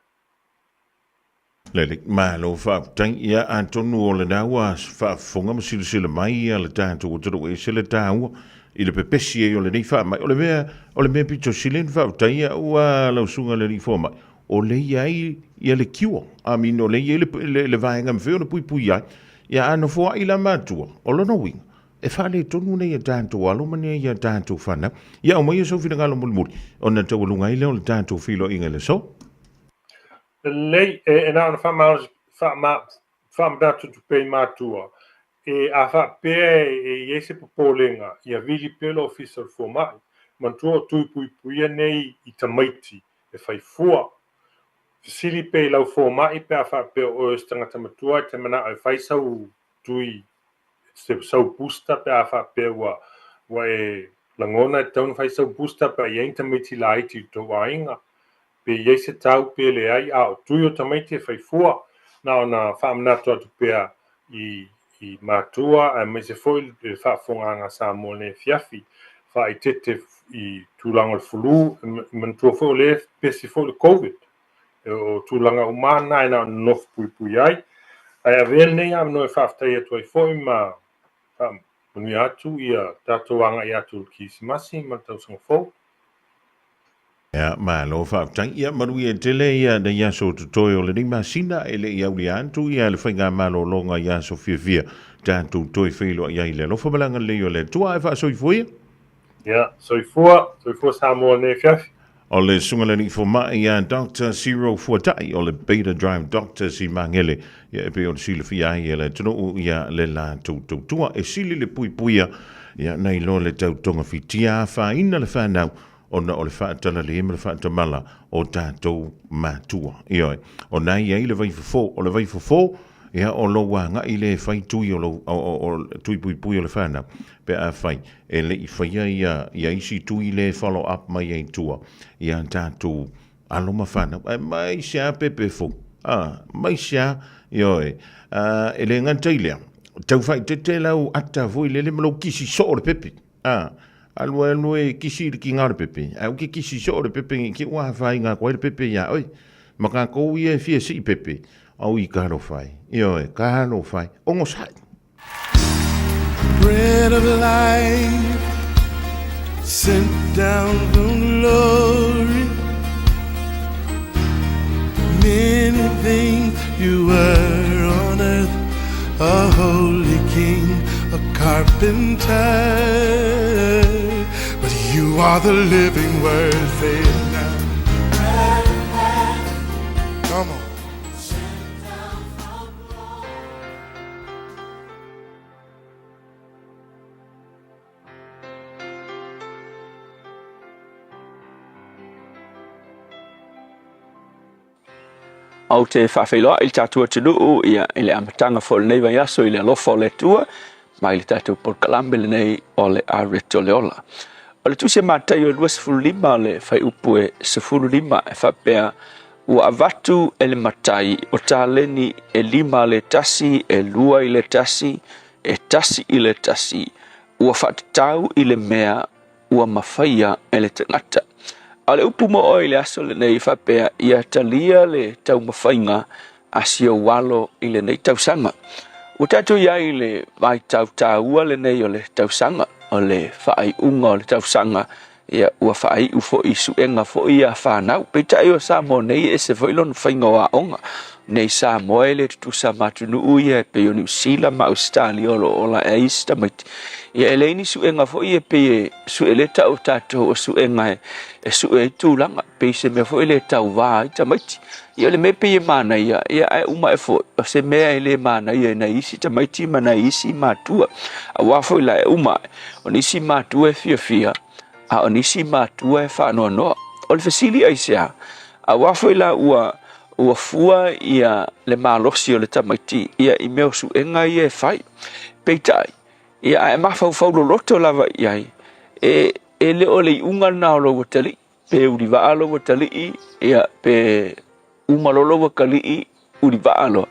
S1: Lelei, malo faafetai. Ia, atonu o lena ua faafofoga ma silasila mai ia le tatou atunuu e ese le taua i le pepesi ai o lenei faamai. O le mea, o le mea pito sili ona faafetai ia ua lau susuga i le alii fomai, o lea e i ai ia le cure, I mean, o lea e i ai le, le, le vaega e mafai ona puipui ai. Ia, a nofoai la matua, o lona uiga, e faaletonu nei a tatou alo ma nei a tatou fanau. Ia, aumaia sou finagalo mulimuli, ona taualuga ai lea o le tatou feiloaiga i le aso.
S20: Lelei, e, e na ona faamalosi, faama, faamanatu atu pea i matua, e, a faapea e, e i ai se popolega, ia vili pea le Ofisa o le Fomai. Manatua o tui puipuia nei i tamaiti e fai fua. Fesili pea i lau fomai pe a faapea o oe o se tagata matua e te manao e fai sau tui, se sau booster pe a faapea ua, ua e lagona e tatau ona fai sau booster pe a i ai ni tamaiti laiti i lo tou aiga. Pe i ai se tau pe leai, a o tui o tamaiti e fai fua, na ona faamanatu atu pea i, i matua aemaise foi le faafofogaaga a Samoa i lenei afiafi, faaeteete i tulaga o le flu, e manatua foi o lea e pepesi foi le Covid. O tulaga uma lava na e na ona nonofo puipui ai. Ae avea lenei avanoa e faafetai atu ai foi ma faamanuia atu ia tatou agai atu i le Kerisimasi ma le tausaga fou.
S1: Ia, malo faafetai. Ia, manuia tele ia nei aso totoe o lenei masina e le i aulia atu ia le faigamalologa i aso fiafia tatou toe feiloai ai i le alofa ma le agalelei o le Atua. Ae faasoifua ia.
S20: Ia, soifua, soifua Samoa i lenei afiafi.
S1: O le Susuga i le Alii Fomai ia Doctor Cyril Fuatai o le Beta Drive Doctors i Magele, ia e pei ona silafia ai e le atunuu ia le latou tautua e sili le puipuia ia nai lo le tau togafitia afaina le fanau ona o le faatalale ma le faatamala o tatou matua. Ioe, o na i ai le vaifofo, o le vaifofo, ia o lou agai lea e fai tui o lou, o, o, o, tui puipui o le fanau, pe afai e le i faia ia, ia isi tui lea e follow up mai ai i tua, ia tatou alo ma fanau, ae mai se a pepe fou, a, mai se a, ioe, a, e le gata i lea, tau faaeteete lau ata foi lele ma lou kisi soo o le pepe, A, alu alu e kisi i le kiga o le pepe, ae aua ke kisi soo le pepe nei te i ua afaina atu ai le pepe iā oe. Ma kākou ia e fia sii pepe, aui talofa e. Ioe, talofa e. Onosai.
S11: Bread of life sent down from glory Many things you were on earth A holy king, a carpenter But you are the living word, say it now Come on
S21: Ou te faafeiloai i le tatou atunuu ia, i le amataga foi o lenei vaiaso i le alofa o le Atua mai le tatou polokalame lenei o le Areto le Ola. O le tusi a Mataio 25 o le fuaiupu e 15 e faapea, Ua avatu e le matai o taleni e lima le tasi, e lua i le tasi, e tasi i le tasi, ua faatatau i le mea ua mafaia e le tagata. A o le upu mo oe i le aso lenei e faapea, ia talia le taumafaiga a si ou alo i lenei tausaga. Ua tatou i ai i le vaitau taua lenei o le tausaga, o le faaiuga o le tausaga, ia ua faaiu foi i suega foi ia fanau. Peitai o Samoa nei e ese foi lona faiga o aoga. Nei Samoa e le tutusa ma atunuu ia e pei o Niu Sila ma Ausetalia o lo o ola ai isi tamaiti. Ia e leai ni suega foi e pei e sue lea tau tatou o suega e sue ai tulaga, pei se mea foi lea e tauva ai tamaiti. Ia o le mea pei e manaia, ia ae uma ae foi, o se mea e le manaia i nai isi tamaiti ma nai isi matua. Aua foi la e uma ae, o nisi matua e fiafia, a o nisi matua e faanoanoa. O le fesili aisea? Aua foi la ua ua fua ia le malosi o le tamaiti ia i mea o suega ia e fai. Peitai, ia a e mafaufau loloto lava i ai, e, e le o le iuga lena o lou atalii, pe ulivaa lou atalii, ia, pe uma loa lou atalii, ulivaa loa.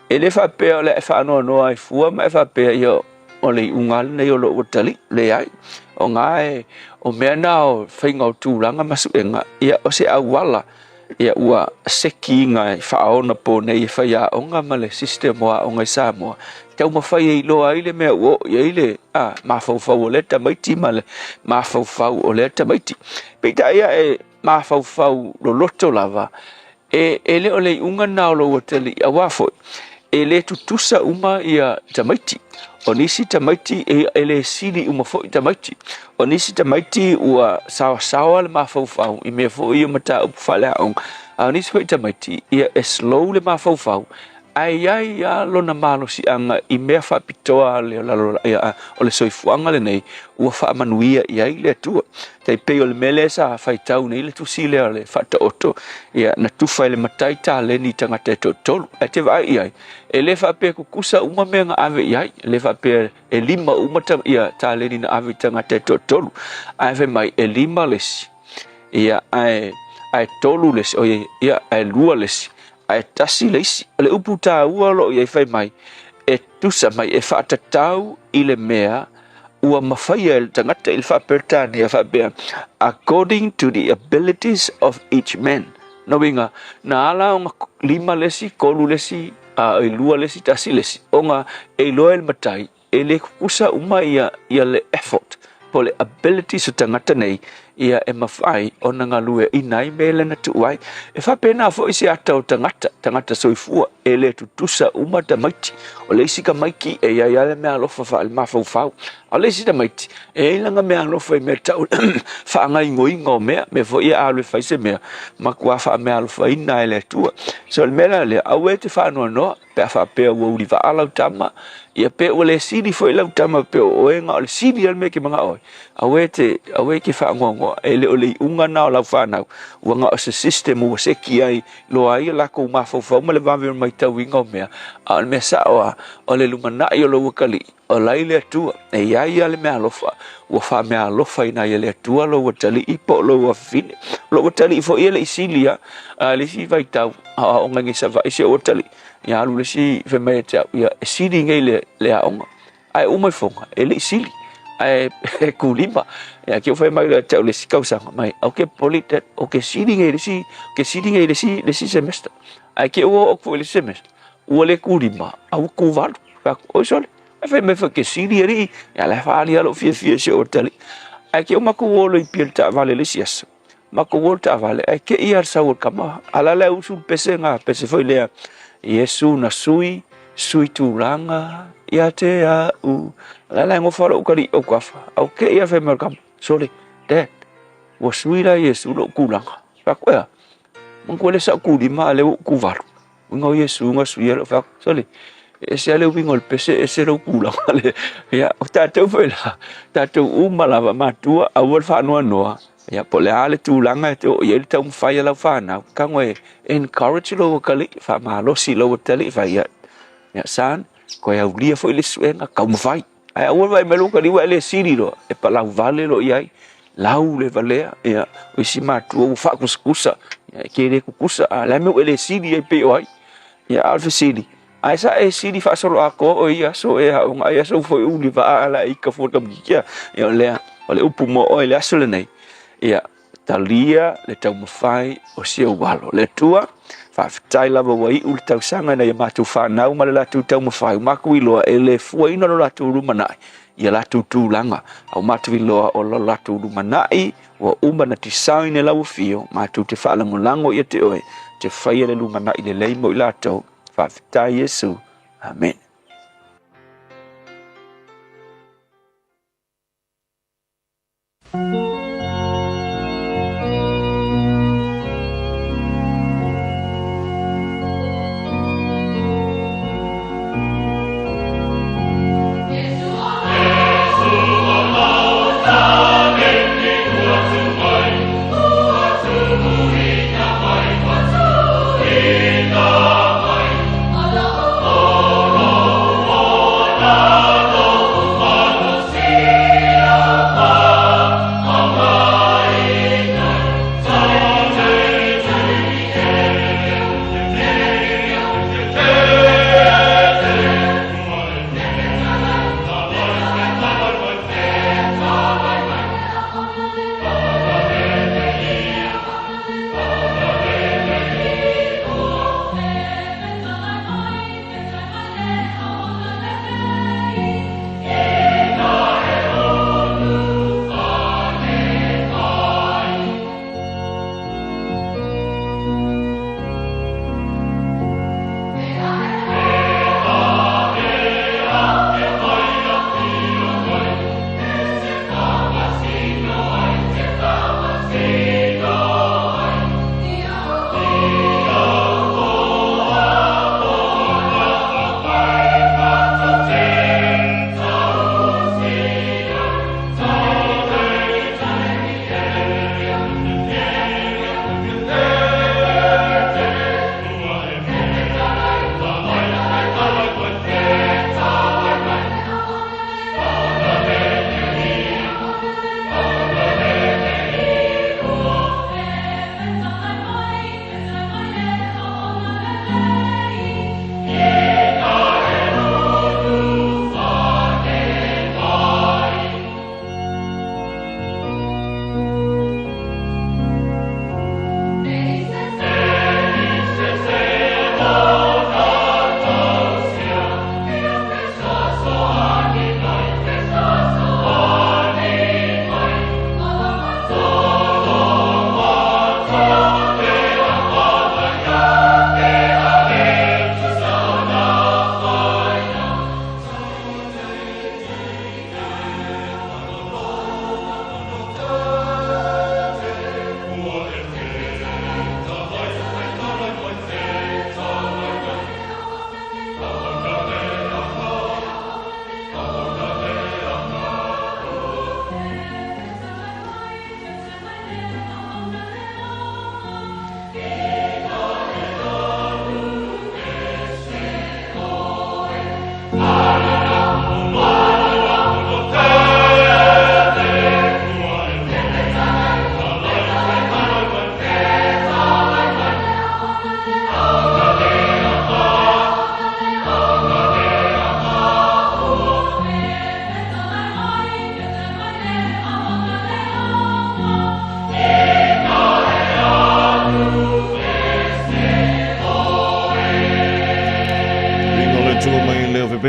S21: E le faapea o le a e faanoanoa ai fua ma e faapea, ia, o le iuga lava lenei o lou atalii. Leai, o na e, o mea na o faiga o tulaga ma suega, ia, o se auala Ia ua sekiina i faaonapo nei e faiaoga ma le system o aoga i Samoa, taumafai e iloa ai le mea ua oo i ai le a, mafaufau o lea tamaiti ma le mafaufau o lea tamaiti. Peitai ae mafaufau loloto lava, e, e le o le iuga lena o lou atalii, aua foi, e le tutusa uma ia tamaiti. O nisi tamaiti e, e le sili uma foi tamaiti. O nisi tamaiti ua saosaoa le mafaufau i mea foi ia mataupu faaleaoga, a o nisi foi tamaiti ia e slow le mafaufau, ae i ai lava lona malosiaga i mea faapitoa le o le soifuaga lenei ua faamanuia i ai le Atua. Tai pei o le mea lea sa faitau nei le tusi lea o le Faataoto, ia na tufa e le matai taleni i tagata e toatolu. Ae te vaai i ai, e le faapea tutusa uma mea na ave i ai, e le faapea e lima uma ta, ia, taleni na ave i tagata e toatolu. Ae fai mai, e lima le isi, ia, ae, ae tolu le isi, oi, ia, ae lua le isi, ae tasi le isi. O le upu taua o lo o i ai fai mai, e tusa mai, e faatatau i le mea ua mafaia e le tagata i le Faa-Peretania faapea, according to the abilities of each man. Lona uiga, na ala ona lima le isi, tolu le isi, a e lua le isi, tasi le isi, ona e iloa e le matai, e le tutusa uma ia, ia le effort, po o le abilities o tagata nei, ia e mafai ona galueaiina ai mea lea na tuu ai. E faapena foi se ata o tagata, tagata soifua, e le tutusa uma tamaiti. O le isi tamaiti e i ai lava le meaalofa faale-mafaufau, a o le isi tamaiti e i ai lana meaalofa i mea tau faagaoioiga o mea, mea foi ia a alu e fai se mea, matua faameaalofaina e le Atua. So o le mea la lea, aua e te faanoanoa pe a faapea ua ulivaa lau tama, ia pe ua le sili foi lau tama pe o oe na o le sili lava le mea e te manao ai. Aua e te, aua e te faanoanoa, e le o le iuga lena o lau fanau, ua na o se system ua seki ai, loa ai o latou mafaufau ma le vave o le matauina o mea, a o le mea sao lava, o le lumanai o lou atalii, o la i le Atua, e i ai lava le meaalofa, ua faameaalofaina ai e le Atua lou atalii po o lou afafine. O lou atalii foi e le i sili lava, a le isi vaitau, a o aoga nei i Savaii si ou atalii, ia alu le isi fai mai ia te au, ia e sili nei le, le aoga. Ae uma ifoga, e le i sili, ae e kūlima. Ia ke fai mai ia te au le isi tausaga mai, au ke poli te, o ke sili nei le isi, ke sili nei le isi, le isi semester. Ae ke ua oo atu foi i le isi semester, ua le kūlima, a ua kūvalu. Fai atu, oi sole, ae fai mai foi ke sili alii, ia la e faaali lava lou fiafia i si ou atalii. Ae ke uma matou o loa i Apia i le taavale i le isi aso, matou o i le taavale, ae te i lava le sau o le tama, a la le usu le pese lena, pese foi lea, Iesu na sui, sui tulaga ia te au. A la e nofo lava lou utalii i autafa, ae ua te i lava le fai mai o le tama, sole, Dad, ua sui la Iesu lou tulaga. Fai atu, e a? Manatua le sa ou tulima a o lea ua ou tuvalu. Uiga o Iesu na suia lou fai atu, sole, e ese lava le uiga o le pese, ese lou tulaga le. Ia, o tatou foi la, tatou uma lava matua, aua le faanoanoa, ia po o le a le tulaga e te oo i ai le taumafai a lau fanau, tago e encourage lou atalii, faamalosi lou atalii, fai ia, ia son, toe aulia foi le suega, taumafai. Ae aua le vaai mai lou atalii ua e le sili loa, e palau vale loa i ai, lau le valea, ia, o isi matua ua faakusakusa, ia, e te le kukusa, a o le a le mea ua e le sili ai pei o ai? Ia, a o le fesili, ae sa e sili faasoloatoa oe i ia aso e aoga, a ia aso foi uliva a la e ika fua le tamaitiiti a? Ia, o lea, o le upu mo oe i le aso lenei, ia, Talia le taumafai o si ou alo. Le Atua, faafetai lava ua iu le tausaga ina ia matou fanau ma le latou taumafai, ua matou iloa e le fuaina lo latou lumanai i a latou tulaga, a ua matou iloa o lo latou lumanai ua uma na design e lau afio, matou te faalagolago ia te oe, te faia le lumanai lelei mo i latou. Faafetai Iesu. Amene.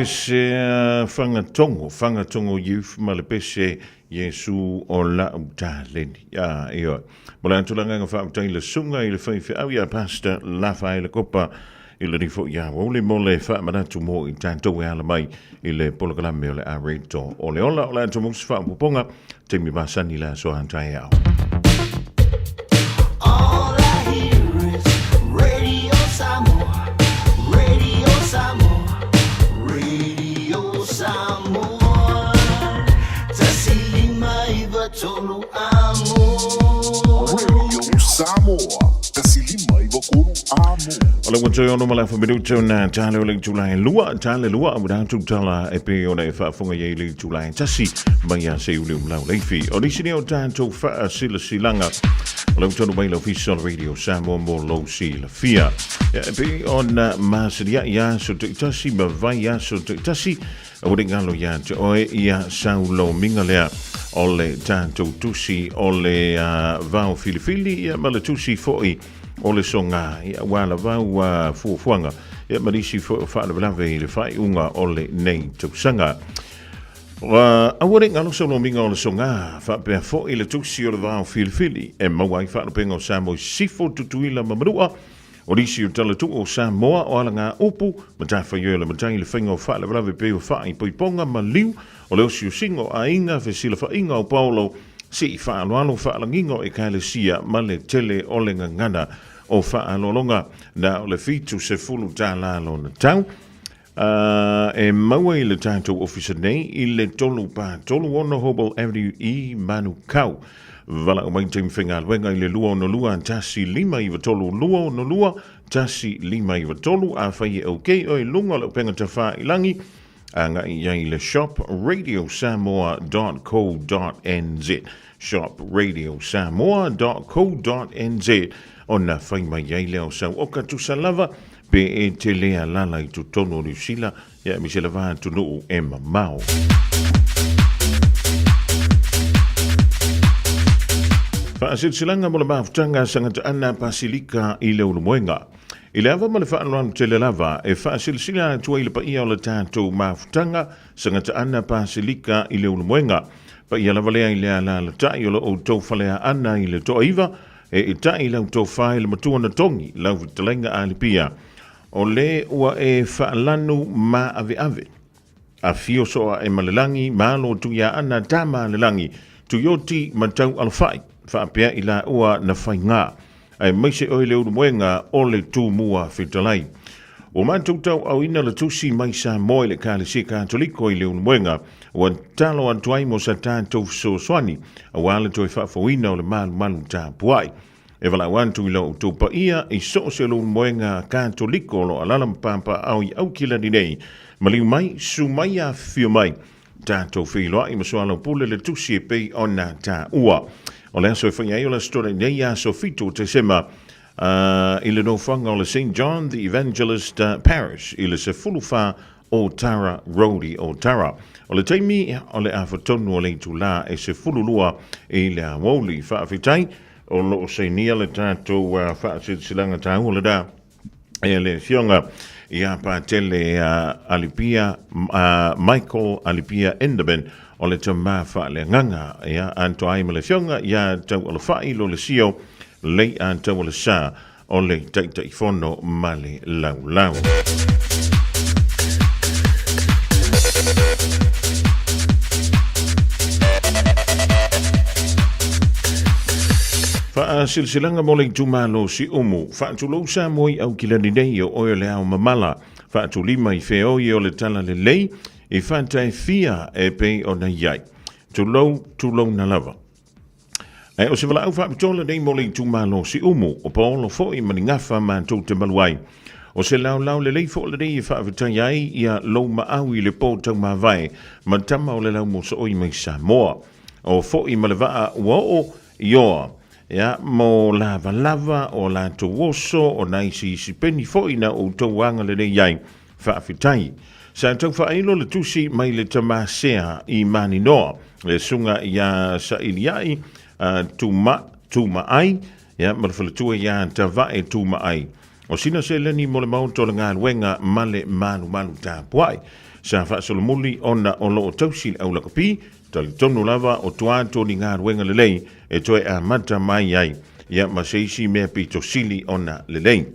S1: pese Fagatogo, Fagatogo Youth ma le pese Iesu o la'u taleni. A, ioe. Mo le atu le agaga faafetai i le susuga i le faifeau ia Pastor Lafaele Kopa i le nifo ia Aoauli mo le faamanatu mo i tatou e ala mai i le polokalame o le Areto o le Ola. O le atu mo se faaopoopoga, taimi masani le aso a taeao.
S13: All I hear is Radio Samoa, Radio Samoa, Radio Samoa. 159 amo.
S2: Radio Samoa, 159 amo.
S1: O le ua toe ono ma le afa minuta na tale o le itula e lua, tale lua, ua datu tala e pe ona e faafofoga i ai le itula e tasi mai ia Seiuli o Malau Leifi. O nisi nei o tatou faasilasilaga o le ua tonu mai le Ofisa o le Radio Samoa mo lou silafia. Ia, e pei ona masilia'i aso taitasi ma vai aso taitasi, Aua ne i galo ia te oe ia saulomiga lea o le tatou tusi o le vao filifili ia ma le tusi foi o le soga ia ua lavau fuafuaga ia ma nisi foi o faalavelave i le faaiuga o lenei tausaga. Aua ne i galo saulomiga o le soga faapea foi le tusi o le vao filifili e maua ai faalupega o Samoa i Sisifo, Tutuila ma Manua. O nisi o talatuu o Samoa o alagaupu, matafaioi o le matai i le faiga o faalavelave pei o faaipoipoga ma liu, o le osiosiga o aiga, fesilafaiga o paolo, sii faaaloalo, faalagiga o ekalesia ma le tele o le gagana o faaaloaloga. Na o le $70 lona tau. A e maua i le tatou ofisa nei i le 3 4 3 6 Hobel Avenue i Manukau. Valaau mai taimi faigaluega i le 262 1593 262 1593. Afai e okay oe i luga o le upega tafailangi, agai i ai i le shop radiosamoa.co.nz shop radiosamoa.co.nz ona fai mai ai lea o sau oka tusa lava Pe e te le alala i totonu o Niu Sila, ia aemaise lava atunuu e mamao. Faasilasilaga mo le mafutaga Sagataana Pasilika i Leulumoega. I le ava ma le faaaloalo tele lava e faasilasila atu ai le paia o le tatou mafutaga Sagataana Pasilika i Leulumoega. Paia lava lea i le alalatai o lo outou faleaana i le toaiva E itaʻi lau tofa i le matua na togi lau fetalaiga Alipia, o le ua e faalanu maaveave. Afio soo ae ma le lagi, malo Tuiaana tama a le lagi, Tuioti ma tau alofai, faapea i laua na faiga. Aemaise oe le ulumoega o le Tumua fetalai. Ua matou tauaaoina le tusi mai Samoa i le Ekalesia Katoliko i Leulumoega, ua tatalo atu ai mo sa tatou fesoasoani aua le toe faafouina o le malumalu tapuai. E valaau atu i la outou paia i so o se Leulumoega Katoliko o lo o alaala ma papaaao i Aukilani nei, maliu mai, susu mai, afifio mai, tatou feiloai ma soalaupule le tusi e pei ona taua. O le aso e faia ai o le Aso Toonai nei, aso 7 o Tesema, i le nofoaga o le Saint John the Evangelist Parish i le 14 o Tara Road i Otara. O le taimi o le afa tonu o le itulā e 12 i le aoauli. Faafetai o lo o sainia le tatou faasilasilaga taua lena e le Afioga ia Patele Alipia, Michael Alipia Enderman o le tama faaleagaga ia atoa ai ma le Afioga ia Taualofai Lolesio Lei a Taualesa o le Taitaifono ma le Laulau. Faasilasilaga mo le itumalo Siumu, Faatulou Samoa i Aukilani nei o oe o le ao mamala, faatulima i feoi o le talalelei, i faataefia e pei ona i ai. Tulou, tulouna lava. Ae o se valaau faapitoa lenei mo le itumalo Siumu, o Paolo foi ma ni gafa matou te malu ai. O se laolao lelei foi lenei e faafetai ai ia lou maau i le po taumavae ma tama o le laumosooi mai Samoa. O foi ma le vaa ua oo i oa, ia, mo lavalava o latou oso o nai siisipeni foi na outou agalelei ai. Faafetai. Sa tau faailo le tusi mai le tama Sea i Maninoa, le susuga iā Sailia'i Tuma, Tumaai, ia, ma le faletua iā Tavae Tumaai. O sina seleni mo le maota o le galuega ma le malumalu tapuai. Sa faasolomuli ona o lo o tausi le au lakapi, talitonu lava o tua atu o ni galuega lelei e toe amata mai ai, ia ma se isi mea pito sili ona lelei.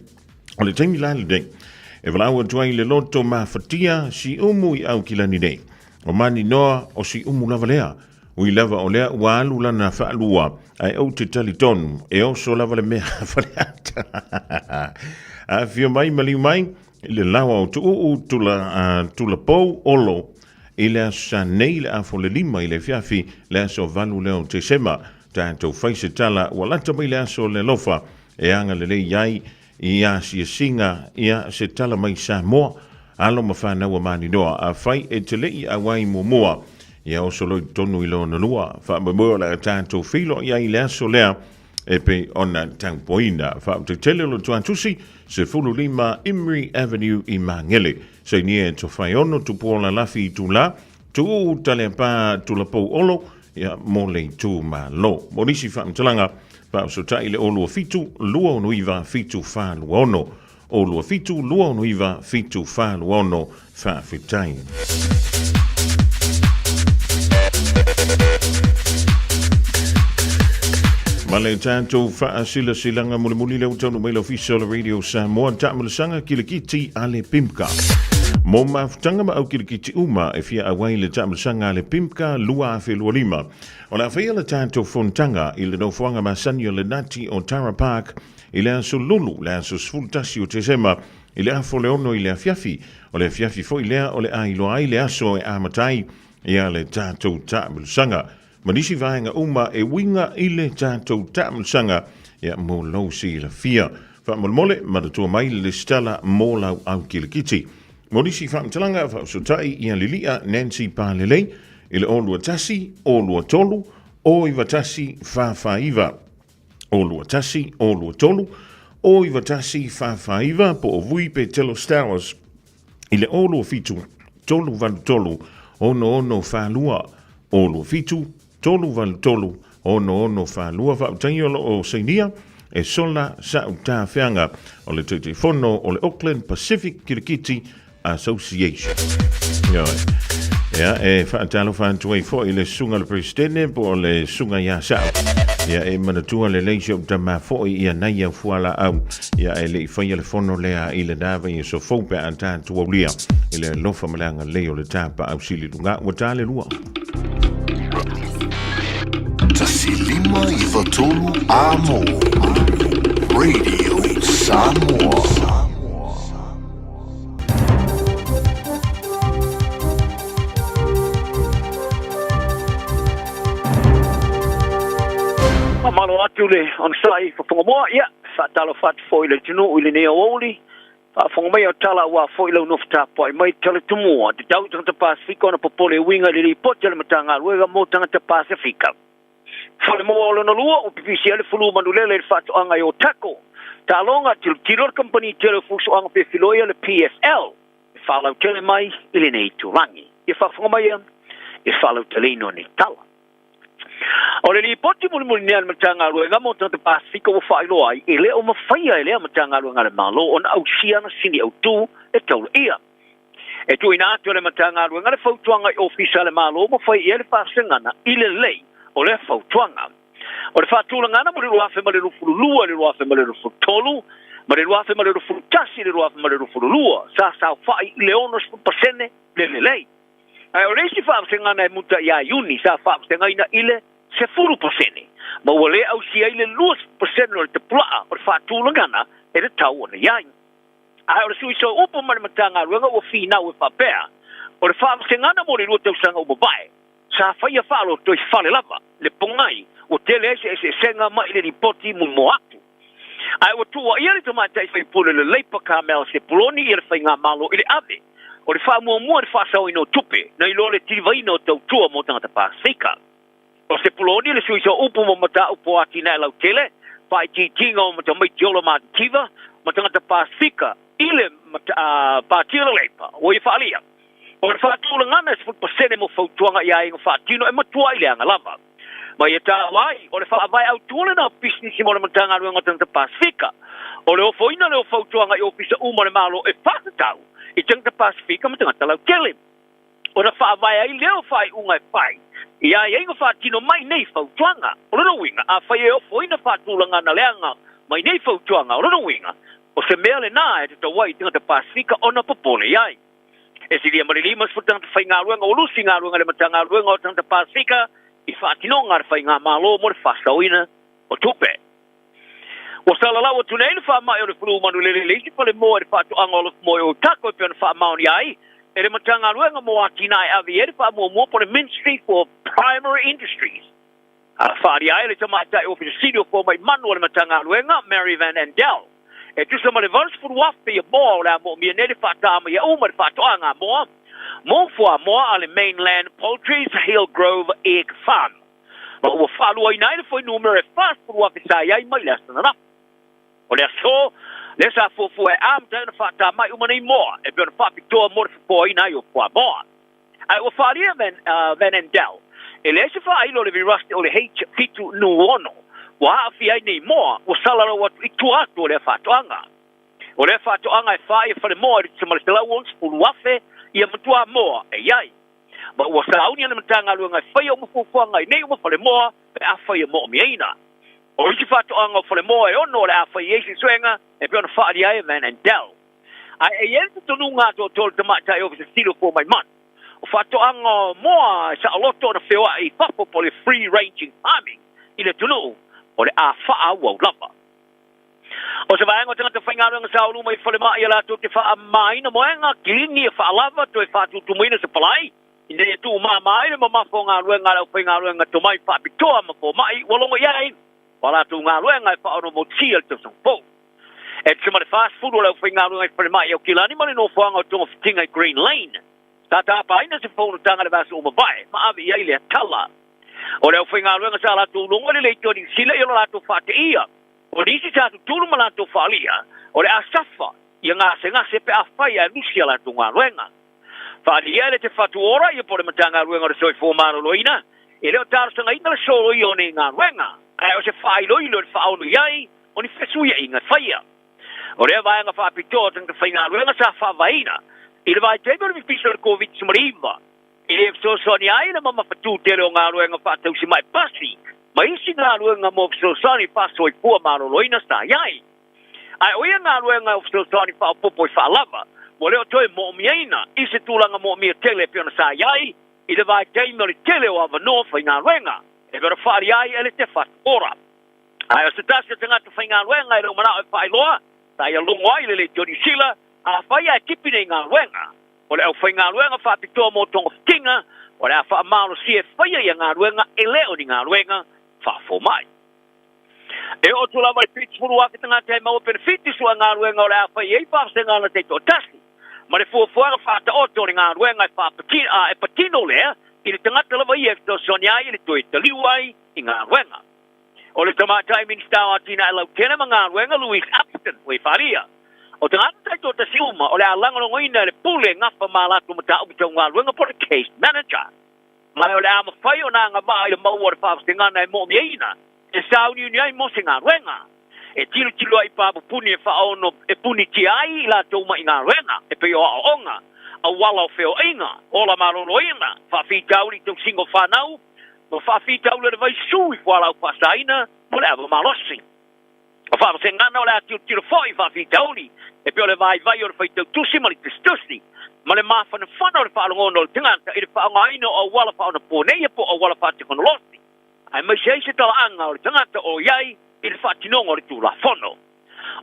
S1: O le taimi la lenei, e valaau atu ai i le loto mafatia Siumu i Aukilani nei. O Maninoa o Siumu lava lea. Ui lava o lea ua alu lana faalua, ae ou te talitonu e oso lava le mea a Faleata. Afio mai maliu mai i le laoa o Tuuu tula, Tulapou Olo i le aso Sa nei le afo le 5 i le afiafi le aso 8 lea o Tesema. Tatou fai se tala ua lata mai le aso o le alofa e agalelei ai i asiasiga ia se tala mai Samoa, alo ma fanau a Maninoa, afai e te le i auai muamua, ia oso loa i totonu i lona lua. Faamoemoe o le a tatou feiloai ai i le aso lea e pei ona taupoina. Faaotetele o le Tuatusi, 15 Imri Avenue i Magele. Sainia e Tofaeono, Tupuola Lafi Itula, Tuuu Taleapa Tulapou Olo, ia, mo le itumalo. Mo nisi faamatalaga, faaosotai le 027 269 746. 027 269 746. Faafetai. Ma le tatou faasilasilaga mulimuli lea ua taunuu mai le Ofisa o le Radio Samoa, taamilosaga kilikiti a le PIMCA. Mo mafutaga ma au kilikiti uma e fia auai i le taamilosaga a le PIMCA 2025. O le a faia le tatou fonotaga i le nofoaga masani o le Nati o Tara Park i le aso Lulu, le aso 11 o Tesema, i le afa o le 6 i le afiafi. O le afiafi foi lea o le a iloa ai le aso e amata ai ia le tatou taamilosaga. Ma nisi vaega uma e uiga i le tatou taamilosaga ia mo lou silafia. Faamolemole, manatua mai le lesitala mo lau au kilikiti. Mo nisi faamatalaga, faaosotai ia Lili'a Nancy Palelei i le 021 023 091 449. 021 023 091 449 po o Vui Petelo Stowers i le 027 383 6642 027 383 6642. Faafetai o lo o sainia e Sola Sautafeaga o le Taitaifono o le Auckland Pacific Kirikiti Association. Ioe. Ia, e faatalofa atu ai foi i le susuga le Peresetene po o le susuga ia Sa'o. Ia, e manatua lelei si ou tama foi ia nai au fualaau. Ia, e le i faia le fono lea i lena vaiaso fou pe a tatou aulia i le alofa ma le agalelei o le Tapaau Sili Luga. Ua ta le lua.
S2: 153 Amo Radio Samoa.
S12: Faamalo atu le onosai fofoga moa, ia, faatalofa atu foi i le atunuu i lenei aoauli, faafofoga mai o tala aua foi lau nofo tapuai mai tala tumua, te tau i tagata Pasefika ona popole e uiga i le lipoti a le Matagaluega mo tagata Pasefika. Falemoa o lona lua, ua pipisi ai le fulu manulele i le faatoaga i Otago. Taaloga, tilotilo le kamupani tele o fusuaga fefiloia le PSL e faalautele mai i lenei itulagi. Ia faafofoga mai ia e faalauteleina o nei tala. O le lipoti mulimuli nei a le Matagaluega mo Tagata Pasefika ua faailoa ai, e le o mafaia e lea Matagaluega a le Malo ona ausia ana sini autu e taulaia. E tuuina atu e le Matagaluega le fautuaga i Ofisa a le Malo ma fai i ai le faasegana i le lelei o lea fautuaga. O le faatulagana mo le 2022 i le 2023 ma le 2021 i le 2022 sa saofai i le 60% le lelei. Ae o le isi faavasegana e muta ia Iuni sa faavasegaina i le 10% ma ua le ausia ai le 20% o le tapulaa o le faatulagana e tatau ona i ai. Ae o le sui sooupu ma le Matagaluega ua finau e faapea, o le faavasegana mo le 2 tausaga ua mavae, sa faia faalotoifale lava le pogai ua tele ai se eseesega mai le lipoti muamua atu. Ae ua tuuaia le tamaitai faipule o le Leipa Carmel Sepuloni ia le faigamalo i le ave o le faamuamua i le faasaoina o tupe nai lo le tilivaina o tautua mo tagata Pasefika. O Sepuloni le sui sooupu mo mataupu o atinae lautele, faaitiitiga o tamaiti ola matitiva ma tagata Pasefika i le Pati o le Leipa, ua ia faaalia. O le faatulagana e 10% mo fautuaga i aiga faatino e matuai leaga lava. Ma ia taua ai, o le faavae autu lena o pisinisi mo le Matagaluega o Tagata Pasefika. O le ofoina lea o fautuaga i ofisa uma o le Malo e faatatau i tagata Pasefika ma tagata lautele. Ona faavae ai lea o faaiuga e fai i aiaiga faatino mai nei fautuaga. O lona uiga, afai e ofoina faatulagana leaga mai nei fautuaga, o lona uiga, o se mea lena e tatau ai i tagata Pasefika ona popole i ai. E silia ma le 50 tagata faigaluega ua lusi galuega i le Matagaluega o Tagata Pasefika i faatinoga a le Faigamalo mo le faasaoina o tupe. Ua salalau atu nei le faamai o le flu manulele i le isi falemoa i le faatoaga o Alofamoe o Otago e pei ona faamaonia ai e le Matagaluega mo Atinae Ave i ai le Faamuamua po o le Ministry for Primary Industries. A faaalia ai le Tamaitai Ofisa Sili o Fomai Manu o le Matagaluega, Mary Van Andel, e tusa ma le 80,000 ia moa o le a moomia nei le faataamaia uma i le faatoaga a moa mo fuamoa a le Mainland Poultry's Hillgrove Egg Farm. Ma ua faaluaina ai le fuainumera e 40,000 sa i ai mai le aso ananafi. O le aso lea sa fuafua e amata ai ona faatamai uma nei moa e pei ona faapitoa mo le fofoaina ai o fuamoa. Ae ua faaalia Van, Van Andel, e leai se faailo o le virasi o le H7N6 ua aafia ai nei moa ua salalau atu i tua atu o lea faatoaga. O lea faatoaga e fā ia falemoa i le tusa ma le 160,000 ia matua moa e i ai. Ma ua sauni le Matagaluega e faia uma fuafuaga i nei uma falemoa pe afai e moomiaina. O isi faatoaga o falemoa e ono o le a fai i ai suesuega e pei ona faaalia ai e Van Andel. Ae e i ai le talitonuga atoatoa o le Tamaitai Ofisa Sili o Fomai Manu, o faatoaga o moa e saoloto ona feoai i fafo po o le free ranging farming i le atunuu, o le a faaauau lava. O se vaega o tagata faigaluega sa ulu mai i falemai a latou te faamamaina moega, kilini e faalava, toe faatutumuina se palai, ina ia tuumama ai le mamafa o galuega a le aufaigaluega tomai faapitoa ma fomai ua logo i ai o a latou galuega e faaonomotia le tausaga fou. E tusa ma le 40 o le aufaigaluega i falemai i Aukilani ma le nofoaga o Togafitiga i Green Lane, sa tapaina se fonotaga i le vaiaso ua mavae ma ave i ai lea tala. O le aufaigaluega sa latou logo i le leitioa Niu Sila i lo latou faateia. O nisi sa tutulu ma latou faaalia, o le a safa ia gasegase pe afai ae lusi a latou galuega. Faaalia e le Te Whatu Ora ia po o le Matagaluega o le Soifua Maloloina, e le o talosagaina le soloia o nei galuega, ae o se faailoilo i le faaono i ai o ni fesuiaiga e faia. O lea vaega faapitoa o tagata faigaluega sa faavaeina i le vaitaimi o le pipisi o le Koviti-19, E le fesoasoani ai le mamafatu tele o galuega faatausi mai pasi ma isi galuega mo fesoasoani faasoifua maloloina sa i ai. Ae o ia galuega o fesoasoani faaopoopo i faalava ua le o toe moomiaina i se tulaga moomia tele e pei ona sa i ai i le vaitaimi o le tele o avanoa faigaluega e pei ona faaalia ai e le Te Whatu Ora. Ae o se tasi o tagata faigaluega e le o manao e faailoa sa ia logo ai le Leitio Niu Sila afai ae tipi nei galuega. O le aufaigaluega faapitoa mo togafitiga, o le a faamalosia e faia ia galuega e le o ni galuega faafomai. E oo atu lava i le 70,000 tagata e maua penefiti sua galuega o le a fai ai faavasega ana taitoatasi, ma le fuafuaga faataoto o le galuega e faapati, a e patino lea i le tagata lava ia e fesoasoani ai i le toe taliu ai i galuega. O le Tamaitai Minisita o Atinae Lautele ma Galuega Louise Upston ua i faaalia, o tagata taitoatasi uma o le a lagolagoina e le Pule gafa ma a latou mataupu tau galuega po o le Case Manager. Ma o le a mafai ona agavaa i le maua o le faavasegana e moomiaina e sauniuni ai mo se galuega. E tilotilo ai i papupuni e faaono e punitia ai i latou mai galuega e pei o aoaoga, auala o feoaiga, ola maloloina, faafitauli i tausiga o fanau, ma faafitauli o le vaisu i fualaau faasaina mo le ava malosi. O faavasegana o le a tilotilo foi i faafitauli e pei o le vaivai o le faitau tusi ma le tusitusi, ma le mafanafana o le faalogona o le tagata i le faaaogaina o auala faaonaponei po o auala faatekonolosi, aemaise ai se talaaga o le tagata o i ai i le faatinoga o le Tulafono.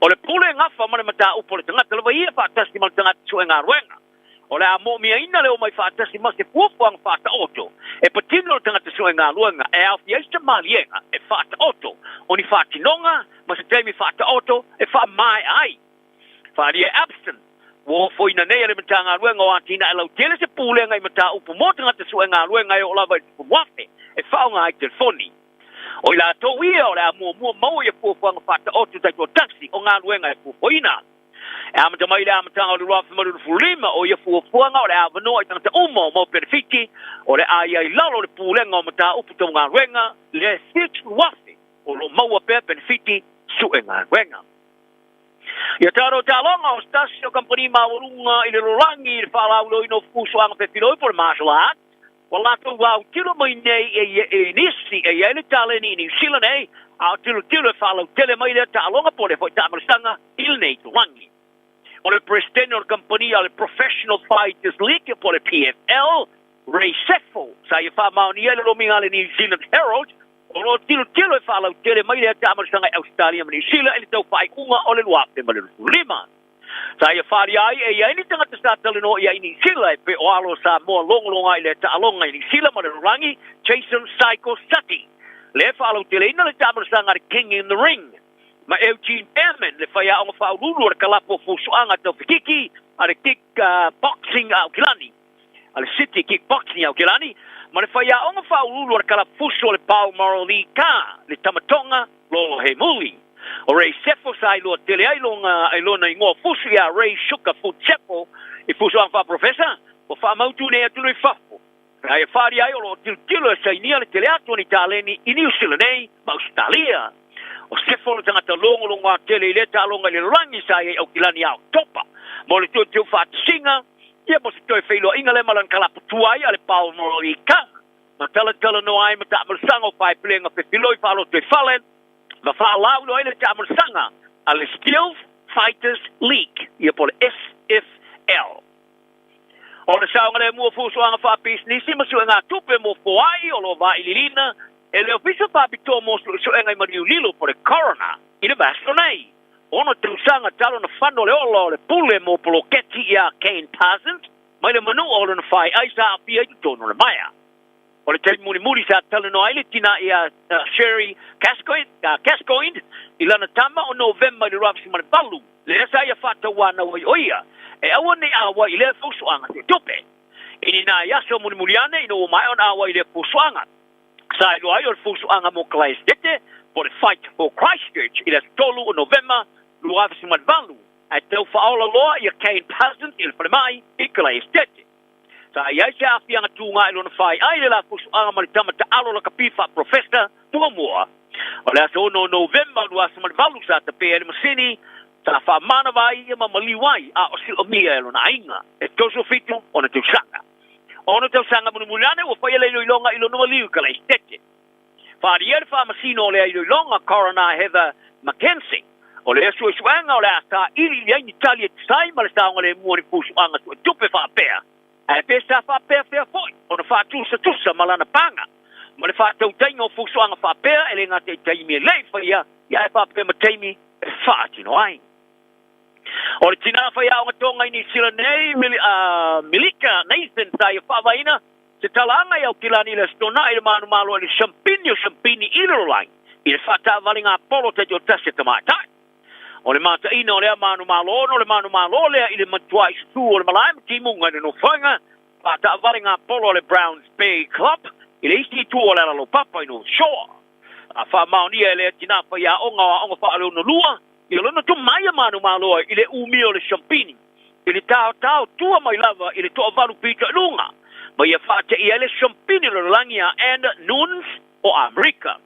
S12: O le pule gafa ma le mataupu o le tagata lava ia faatasi ma le tagata sue galuega. O le a moomiaina le omai faatasi ma se fuafuaga faataoto e patino le tagata sue galuega e aofia ai se maliega e faataoto o ni faatinoga ma se taimi faataoto e faamaea ai. Faaalia e Upston, ua ofoina nei e le Matagaluega o Atinae Lautele se pulega i mataupu mo tagata sue galuega e oo lava i le 10,000 e faaaoga ai telefoni. O i latou ia o le a muamua maua ia fuafuaga faataoto taitoatasi o galuega e fuafuaina. E amata mai i le amataga o le 2025, o ia fuafuaga o le avanoa i tagata uma o mau penefiti o le a i ai lalo o le Pulega o Mataupu Tau Galuega le 70,000 o lo o maua pea penefiti sue galuega. Ia tatou taaloga o se tasi o kamupani maualuga i le lalolagi i le faalauiloaina o fusuaga fefiloi po o le martial arts, ua latou autilo mai nei i nisi e i ai le taleni i Niu Sila nei, a o tilotilo e faalautele mai lea taaloga po o lea foi taamalasaga i lenei itulagi. O le Peresetene o le kamupani a le Professional Fighters League po o le PFL, Ray Sefo, sa ia faamaonia i le lomiga a le New Zealand Herald, o lo o tilotilo e faalautele mai lea taamalasaga i Ausetalia ma Niu Sila i le tau faaiuga o le 2025. Sa ia faaalia ai e i ai ni tagata sa talanoa i ai i Niu Sila e pei o alo o Samoa logologa i lea taaloga i Niu Sila ma le lalolagi Jason Psycho Sati, lea e faalauteleina le taamalasaga a le King in the Ring, ma Eugene Bareman, le faiaoga faauluulu o le kalapu o fusuaga taufikiki a le Kick Boxing a Aukilani, a le City Kickboxing Aukilani, ma le faiaoga faauluulu a le kalapu fusu o le Balmoral League Car, le Tamatoga Lolo Heimuli. O Ray Sefo sa iloa tele ai lona igoa fusu ia Ray Sugar Foot Sefo i fusuaga faaprofesa, ua faamautu nei atunuu i fafo. Ae e whāria ai o lo o tilotilo e sainia le tele atu o ni taleni i Niu Sila nei ma Ausetalia. O Sefo le tagata logologoa tele i lea taaloga i le lalolagi sa i ai Aukilani ia Oketopa mo le teuteu faatasiga ia mo se toe feiloaiga lea ma lana kalapu tuai a le Balmoral Cup ma talatalanoa ai ma taamalasaga o paepelega fefiloi faaloto i fale ma faalauiloa ai le taamalasaga a le Skills Fighters League ia po o le SFL. O le saogalemu o fuafuaga faapisinisi ma suegatupe mo foai o lo o vailiiliina e le Ofisa Faapitoa mo Suesuega i Maliu Lilo po o le Coroner i le vaiaso nei. Ono tausaga talu ona fano le ola o le pule mo poloketi iā Kane Parsons mai le manua o lona faiai sa aafia i totonu o le maea. O le taimi mulimuli sa talanoa ai le tinā iā Sherry Gascoigne i lana tama o Novema i le 2008, lea sa ia faatauanau ai o ia e aua ne i ʻauai i lea fuafuaga tupe. I ni nai aso mulimuli ane ina ua maea ona ʻauai i lea fuafuaga, sa iloa ai o le fuafuaga mo Kalaesetete po o le Fight for Christchurch i le aso 3 o Novema 2018, ae tau faaola loa ia Kane Parsons i le falemai i Kalaesetete. Sa i ai se aafiaga tūgā i lona faiai i le la fuafuaga ma le tama taalo lakapi faaprofesa muamua. O le aso 6 o Novema 2008 sa tapē ai le masini sa faamanava ai ia ma maliu ai a o siomia e lona aiga e 37 ona tausaga. Ono tausaga mulimuli ane ua faia le iloiloga i lona maliu i Kalaesetete. Faaalia le faamasino o lea iloiloga Coroner Heather McKenzie o lea suesuega o le a sailiili ai ni tali e tusa ai ma le saogalemu o ni fusuaga suetupe faapea, ae pe sa faapeapea foi ona faatusatusa ma lana paga ma le faatautaiga o fusuaga faapea e le gata i taimi e le i faia ia ae faapea ma taimi e faatino ai. O le tinā faiaoga Tonga i Niu Sila nei, Milika Nathan sa ia faavaeina se talaaga i Aukilani i le Aso Toonai i le manumalo i le Siampini o Siampini i le Lalolagi i le faataavaliga polo taitoatasi a tamaitai. O le mataina o lea manumalo ona o le manumalo lea i le matuai susu o le malae ma timuga i le nofoaiga faataavaliga polo a le Browns Bay Club i le isi itu o le Alalaupapa i North Shore. A faamaonia e lea tinā faiaoga o aoga faaleonolua ia lona tomai a manumalo ai i le umia o le Siampini i le taotao tua mai lava i le toavalu pito i luga, ma ia faateia ai le siampini o le lalolagi a Ann Nunes o Amerika.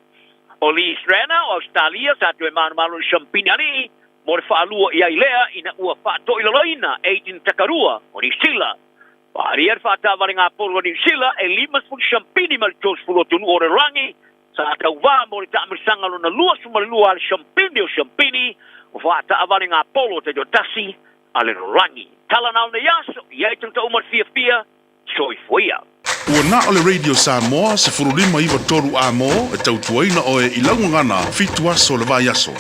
S12: O Lee Strana o Ausetalia sa toe manumalo i le siampini alii mo le faalua i ai lea ina ua faatoilaloina Aiden Takarua o Niu Sila. Faaalia le faataavale polo a Niu Sila e 50 siampini ma le 30 atunuu o le lalolagi sa tauvā mo le taamilisaga lona 22 a le siampini o siampini o faataavale polo taitoatasi a le lalolagi. Tala na o lenei aso, i ai tagata uma le fiafia, soifua ia.
S6: Ua na o le Radio Samoa 15 93 A mo e tautuaina oe i lau gagana fitu aso o le vaiaso.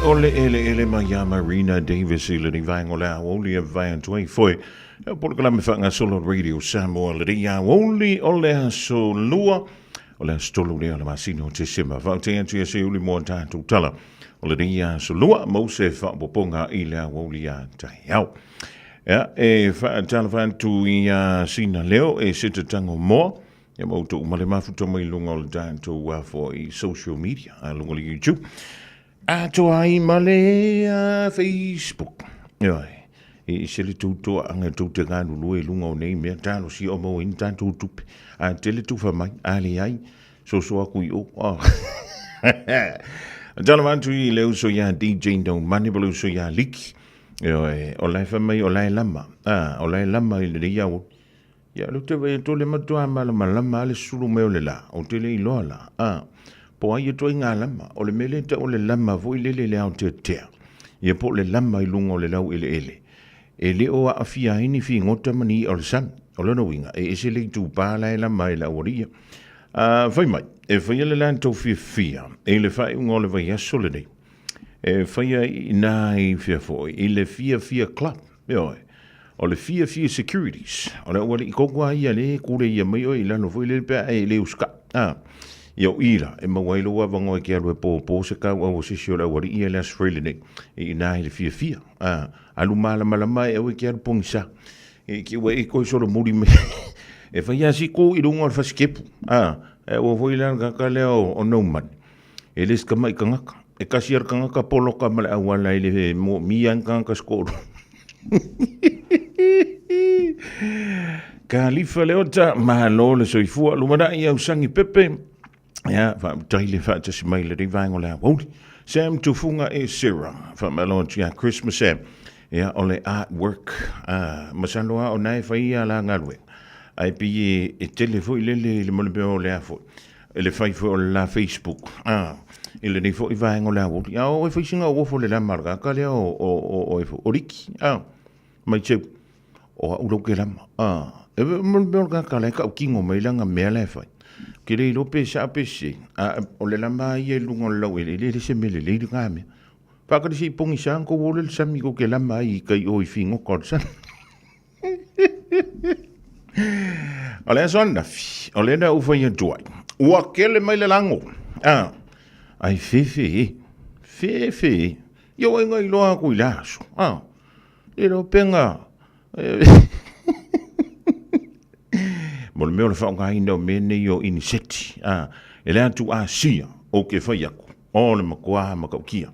S1: o le eleele mai iā Marina Davis i lenei vaega o le aoauli e vae atu ai foi. E polokalame faagasolo Radio Samoa lenei aoauli o le aso lua o le aso tolu lea o le masina o Tesema. Faafetai atu ia Seiuli mo a tatou tala o lenei aso lua mau se faaopoopoga i le aoauli a taeao. Ia, e faatalofa atu ia Sina Leo e se tatango moa. Ia ma outou uma le mafuta mai luga o le tatou foi social media, a luga o le YouTube. Atoa ai ma le Facebook. Ioe, e ese le tou toaaga tou te galulue i luga o nei mea, talosia o maua ai ni tatou tupe. A tele tufa mai, a leai, soso aku i o. Oh. Talofa atu i le uso ia DJ Daumani, po le uso ia Liki. Ioe, o la e fai mai o la e lama. Ah, o la e lama i lenei aoauli. Ia, o te vaai atu o le matua malamalama lava le sulu mai o le la, ou te le iloa la, a, po o ai e ituaiga lama. O le mea lea e tau o le lama foi lele i le aoteatea, ia po o le lama i luga o le laueleele, e le o aafia ai ni figota ma ni i'a o le sami. O lona uiga, e ese le itupa la e lama ai le aualii ia. A, fai mai, e faia le latou fiafia i le faaiuga o le vaiaso lenei, e faia i ina i fea foi, i le Fiafia Club, ioe, o le Fiafia Securities, o le aualii tonu lava ia lea e kule ia mai oe i lalo foi lele pe a e le usikai, a. Ia o i la, e maua ai lou avanoa e te alu e pōpō se kauau o se isi o le aualii ia i le Aso Faraile nei, i ina i le Fiafia, a. Alu malamalama e aua e te alu pogisa, e te ua e toe solomuli mai, e fai lava si kū i luga o le fasitepu, a, e aua foi la le tagata lea o Noumani, E le se tamai tagata. E kasi a le tagata poloka ma le auala e le moomia ai ni tagata se toalua. Kalifa Leota, malo le soifua, lumanai au Sangi Pepe. Ia, faafetai le faatasi mai i lenei vaega o le aoauli. Sam Tufunga e Sarah, faamalo atu ia Christmas Sam. Ia, o le artwork, ah, masalo lava o na e fai ia la galuega. Ae pei e tele foi lele i le mea o le a foi. E le fai foi o le la Facebook, a, i lenei foi vaega o le aoauli. A o e fai sina uofo le lama a le tagata lea o, o, o, o, e o Liki, a, mai teu, o au lau ke lama, a, e mo le mea o le tagata la e tautino mai lana mea la e fai. Ke le iloa pe sao pe sese, a o le lama lava ia i luga o le laueleele, e le se mea lelei lena mea. Faakali se i pogisa na tou o lea i le sami tou te lama ai i tai o i figota o le sami. O le aso ananafi, o lea na ou fai atu ai, ua kele mai le lago. Ah, ai fefe e, fefe e. Ia ua inga iloa aku i le aso. Ah, le iloa penga. Mo le mea o le faaaogaina o mea nei o iniseti. Ah, e le atu Asia ou ke fai aku. O le matua matautia.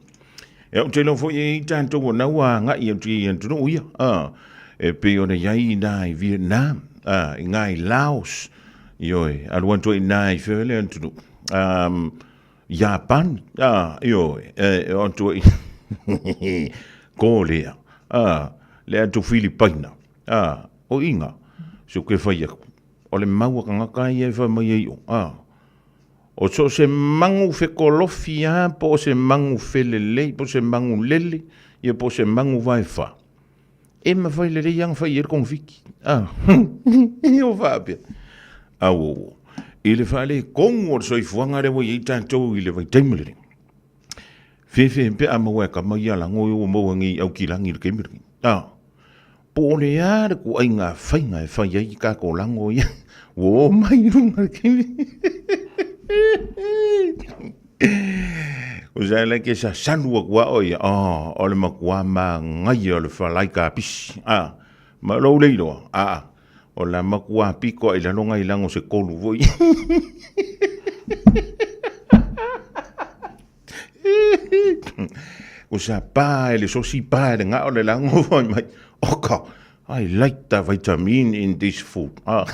S1: E ou te iloa foi e i ai tatou o na ua agai atu i atunuu ia, a, e pei ona i ai inā i Vietnam, a, i ngā i Laos, ioe, alu atu ai inā i fea le atunuu, um, Iapani, a, ioe, e, e o atu ai Kōlea, a, le atu Filipaina, a, o iga, se o ke fai aku, o le mau a tagata ia e fai mai ai o, a, O so o se magu fekolofi lava po o se magu felelei po o se magu lele ia po o se magu vaefa, e mafai lelei lava ona fai i ai le togafiti. Ah, o faapea. Auo, i le faaletonu o le soifuaga lea ua i ai tatou i le vaitaimi lenei, fefe pe a maua e tama ia lago ua maua nei i Aukilani i le taimi lenei. Ah, Po o le a le ituaiga faiga e fai ai tatou lago ia, ua o mai i luga le taimi. O sa le ke sasalu atu a o ia, oh, o le matua manaia o le falai kapisi. Ah, ma lou le iloa, ah, o la matua piko i lalo ngai lago se tolu foi. Ko sa pa e le sosi pa e le ngao le lango foi mai. Oka, I like the vitamin in this food. Ah.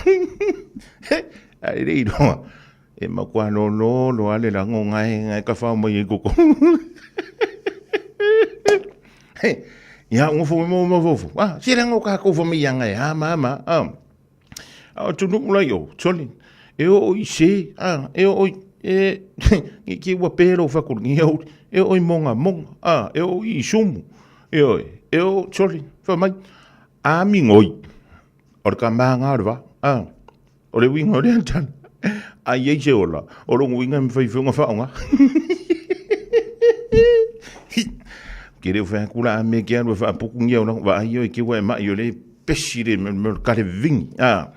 S1: Ai le iloa. E makua lolo loa le lango ngai ngai ka whao mai e koko. Ia, ngofo mo mo fofo. Ah, se lango ka ko fo mai ngai ha ma ma. Ah. A o tunuʻu lai o, sole, e oo i se, a, e oo i, e, i ki ua pē lou fakulu, ni au, e oo i monga monga, a, e oo i isumu, e oe, e oo, sole, fai mai, a migoi, o le ka māgā o le vā, a, o le uiga o lea tala, a i ai se ola, o lona uiga e mafai foi ona faaaoga. Ke le o fai atu la a mea ke alu e faapuku ngia o lago vaai oe ke ua e mai o le pesi le mea o le kale vivini. A,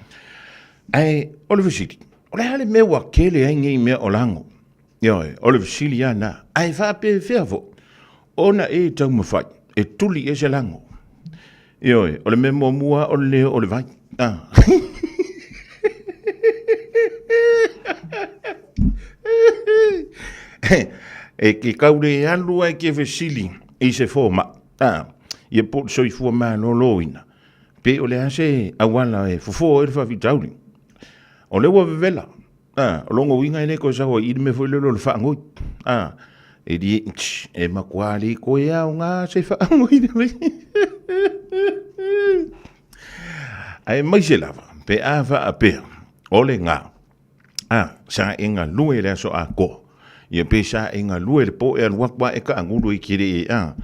S1: ae o le fesili, o le a le mea ua kele ai nei mea o lago? Ioe, o le fesili lava lena. Ae faapefea foi ona e taumafai e tuli ese lago? Ioe, o le mea muamua o le leo o le vai. Ah. E ke kau le alu ai ke fesili i se fomai. Ah, ia po o le soifua maloloina. Pe o le a se auala e fofo ai le faafitauli. O lea ua vevela. A, o lona uiga e le toe sau ai i le mea foi lele o le faanoi. A, e li, tsh, e matua le toe aoga se faanoi le mea. Aemaise lava, pe a faapea, o le gā, a, sa e galue i le aso atoa, ia pe sa e galue i le po e alu atu a e taagulu i kele e, a,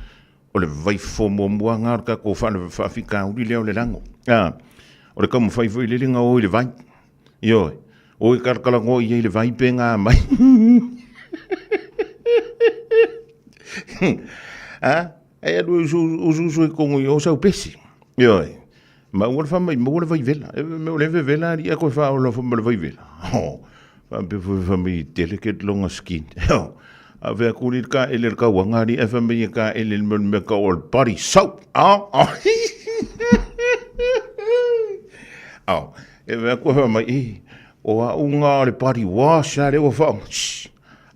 S1: o le vaifo muamua lena o le tatou faafitauli lea o le lago. A, o le taumafai foi lele na o i le vai. Ioe, o e kalakalanoa i ai le vai pe ngā mai. A, e alu e usu, usu, usu e kongo i o sau pesi. Ioe, ma ua le whamai, ma ua le vai vela. E me o le vevela ali a koe whaola wha ma le vai vela. Ho, wha pe fwe whamai delicate longa skin. Ho, a whea kuri ka ele le kaua ngari e whamai e ka ele le mea ka o le body soap. Oh, oh. Oh, E mea koe wha mai, e, o a unga o le body wash a le ua wha, shh,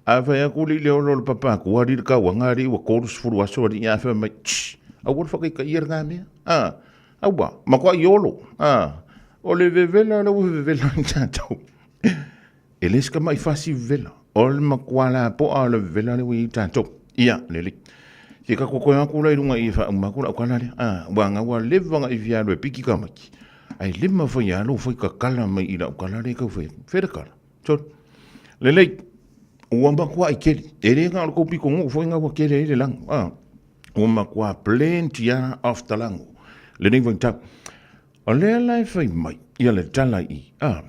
S1: a whai aku li le olo le papa aku, a rira kau anga ri ua kōru sefulu aso a ri a whai mai, shh, a ua whakai ka ia ngā mea, a, a ua, ma koa i olo, a, o le vevela le ua vevela i tātou. E le sika mai fasi vevela, o le makua la poa o le vevela le ua i tātou. Ia, lele. Ke ka kokoe aku la i runga i e wha umaku la ukala le, a, ua ngā ua lewa ngā i whialu e piki ka maki. Ai lima fai alo fai kakala mai i lau kala le kau fai fere kala. So, lelei, ua makua i keli. E le ngā o le koupi kongo fai ngā ua kele i le lango. Ah, ua makua plenty a of the lango. Lenei vai tau. O lea la e fai mai, ia le tala i, ah,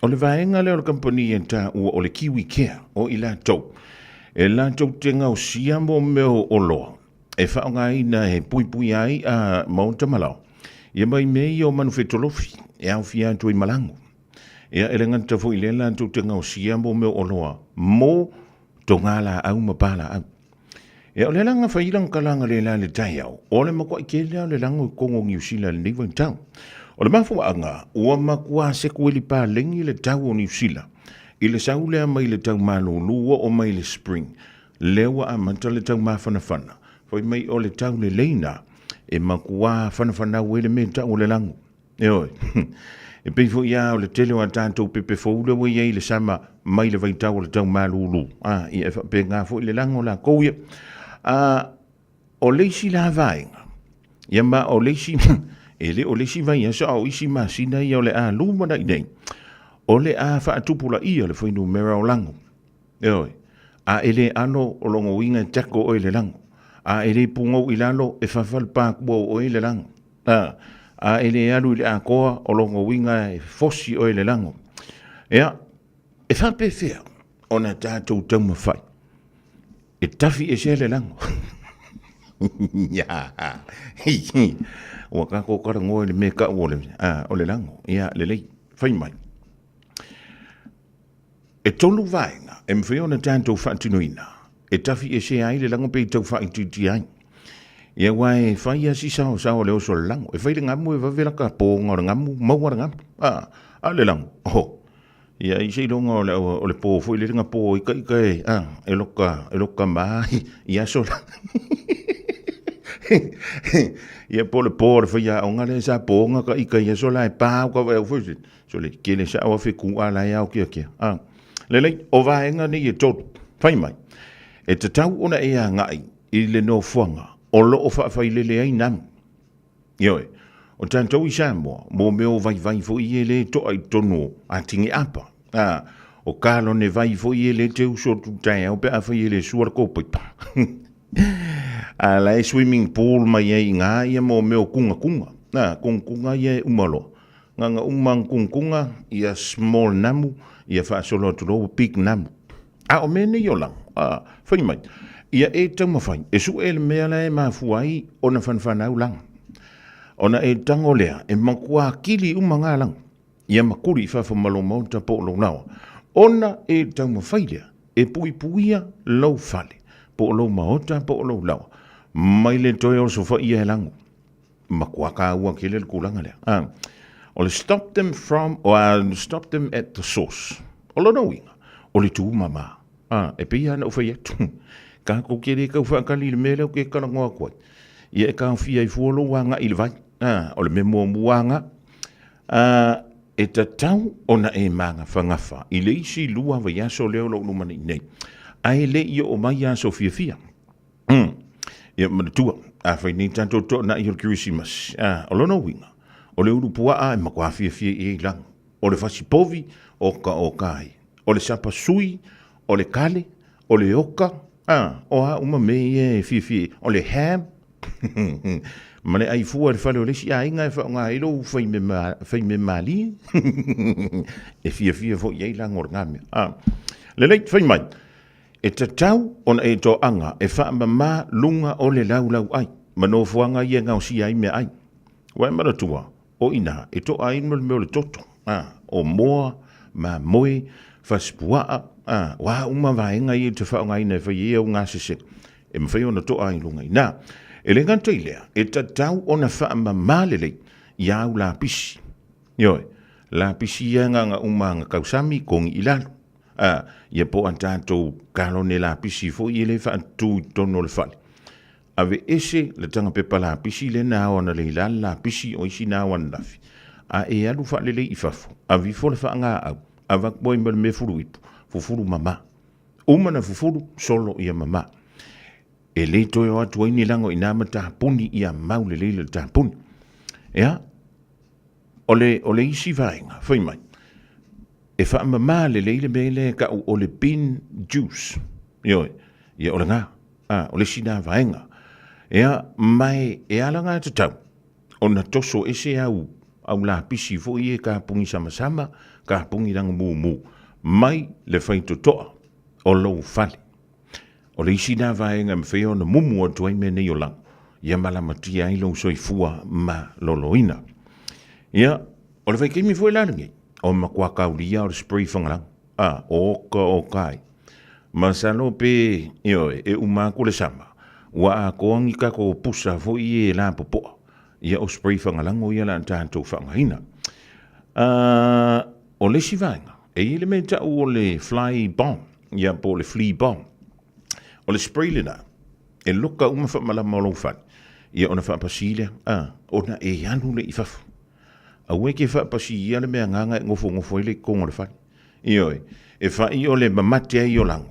S1: o le vaenga lea o le kampani e tā ua o le Kiwi Care, o i latou. E latou te gaosia mo mea o oloa. E faaaogaina e puipui ai a Maota Malao ia mai mea ia o manufetolofi e aofia atu ai ma lago. Ia e le gata foi i lea latou te gaosia mo mea oloa mo togalaau ma palaau. Ia o le alaga fai langa kalanga le la le taeao, o le makuaʻi tele lava o le lago i totonu o Niu Sila i lenei vaitau. O le mafuaaga, ua matua sekueli paleni le tau o Niu Sila i le sau lea mai le tau malūlū oo mai le spring Lea ua amata le tau māwhanawhana, whai mai o le tau lelei nā, e makuā whanawhanau ai le mea tau o le lago. Ioe, e pei foi a o le tele o a tātou pepe fou lea ua i ai le sama mai le vaitau o le tau malūlū. A, ia e faapena foi le lago lākou ia. A, o le isi la vaega, ia ma o le isi, e le o le isi vaiaso a o isi masina ia o le a lumanai nei, o le a faatupulaia le fuainumera o lago. Ioe, a e le alo o lona uiga e tackle oe i le lago. A e le pugou i lalo, e fafa le pākua o oe i le lago. A, a e le alu i le atoa, o lona uiga e fosi oe i le lago. Ia, e faapefea ona tatou taumafai e tafi esea le lago? Ua tatou talanoa i le mea e tau o le, a, o le lago. Ia, lelei, fai mai. E tolu vaega e mafai ona tatou faatinoina e tafi esea ai le lago pe i tau faaitiitia ai. Ia aua e fai a si saosao o le oso o le lago. E fai le gamu e vave laka pōga o le gamu, maua le gamu. A, a le lago, oho. Ia i seiloga o le, o le pō foi lele na pō ai ka ika e, a, e loka, e loka mā i aso la. Ia po o le pō o le faiaoga lea sa pōga ka ika i aso la e pā au ka vae au foi. So le kele sa awa fe ku a la e ao kia kia. A, lelei, o vaenga nei e tolu, whai mai. E tatau ona e agai i le nofoaga o loo faafailele ai namu. Ioe, o tatou i Samoa, mo mea o vaivai foi e le toa i totonu o Atigiapa. A, o kalone vai foi e le te uso atu taeao pe afai e le sua le kōpaipa. A la e swimming pool mai ai i ngā ia mo mea o kungakunga. A, kungakunga ia e uma loa. Nganga uma kungakunga, ia small namu, ia faasolo atu loa ua big namu. A o mea nei o lago, a, fai mai. Ia e taumafai e suʻe le mea la e mafua ai ona fanafanau laga. Ona e tago lea e matua kili uma ngā laga. Ia makuli i fafo ma lou maota po o lou laoa. Ona e taumafai lea e puipuia lou fale po o lou maota po o lou laoa mai le toe osofaia e lago. Matua kāua tele le tulaga lea. A, o le stop them from, or stop them at the source. O lona uiga, o le tūmamā. A, e pei lava ona ou fai atu, kākou ke le tau faatali i le mea lea ou te talanoa atu ai. Ia e taofia ai fua lou agai i le vai. A, o le mea muamua lava lena. A, e tatau ona e magafagafa i le isi lua vaiaso lea o lo o lumanai nei, ae le i oo mai aso fiafia. Ia manatua, afai nei tatou toanai o le Kerisimasi, a, o lona uiga, o le ulu puaa e matua fiafia i ai lago, o le fasi povi, o ka o ka ai, o le sapa sui, o le kale, o le oka, a, o a uma mea ia e fiafia i ai, o le ham, ma le ai fua i le fale o le isi aiga e faaaoga ai lou faimea malie, e fiafia foi i ai lago o lena mea. A, lelei, fai mai, E tatau ona e toaga e faamama luga o le laulau ai, ma nofoaga ia e gaosia ai meaai. Ua e manatua, o ina e toa ai ma le mea o le toto, a, o moa, mamoe, fasipuaa, a, o a uma vaega ia e te faaaogaina e fai ai au gasesega, e mafai ona toa ai i luga i ina. E le gata i lea, e tatau ona faamama lelei i au lapisi. Ioe, lapisi ia e agaga uma aga tausami, kogi i lalo. A, ia po o a tatou kalone lapisi foi e le faatutū i totonu o le fale. Aveese le taga pepa lapisi lea na ao analeila le lapisi o isi na ao ananafi, a e alu faalelei i fafo, ave ifo le faagaau, avatu ai ma le mea fulu ipu, fufulu mama. Uma na fufulu, solo ia mama. E le toe o atu ai ni lago i na ma tapuni ia mau lelei le tapuni. Ia, o le, o le isi vaega, fai mai, E faamama lelei le mea lea e tau o le bean juice. Ioe, ia o lena, a, o le isi lena vaega. Ia, ma e, e ala na tatau ona toso ese au, au lapisi foi ia e kapuni samasama, kapuni lagumumu, mai le faitotoa o lou fale. O le isi lena vaega e mafai ona mumu atu ai mea nei o lago, ia malamatia ai lou soifua maloloina. Ia, o le vaitaimi foi la lenei, o matua kaulia o le spray fagalaga, a, oka oka ai. Masalo pe, ioe, e uma atu le sama, ua atoa ni tatou pusa foi e lapopoa, ia o spray fagalago ia o le a tatou faaaogaina. O le isi vaega, e i ai le mea e tau o le fly bomb, ia po o le flea bomb. O le spray lena, e loka uma faamalama o lou fale, ia ona faapasi lea, a, ona e alu lea i fafo. Aua e te faapasi ia le mea agaga e nofonofo ai le i totonu o le fale. Ioe, e fai o le mamate ai o lago,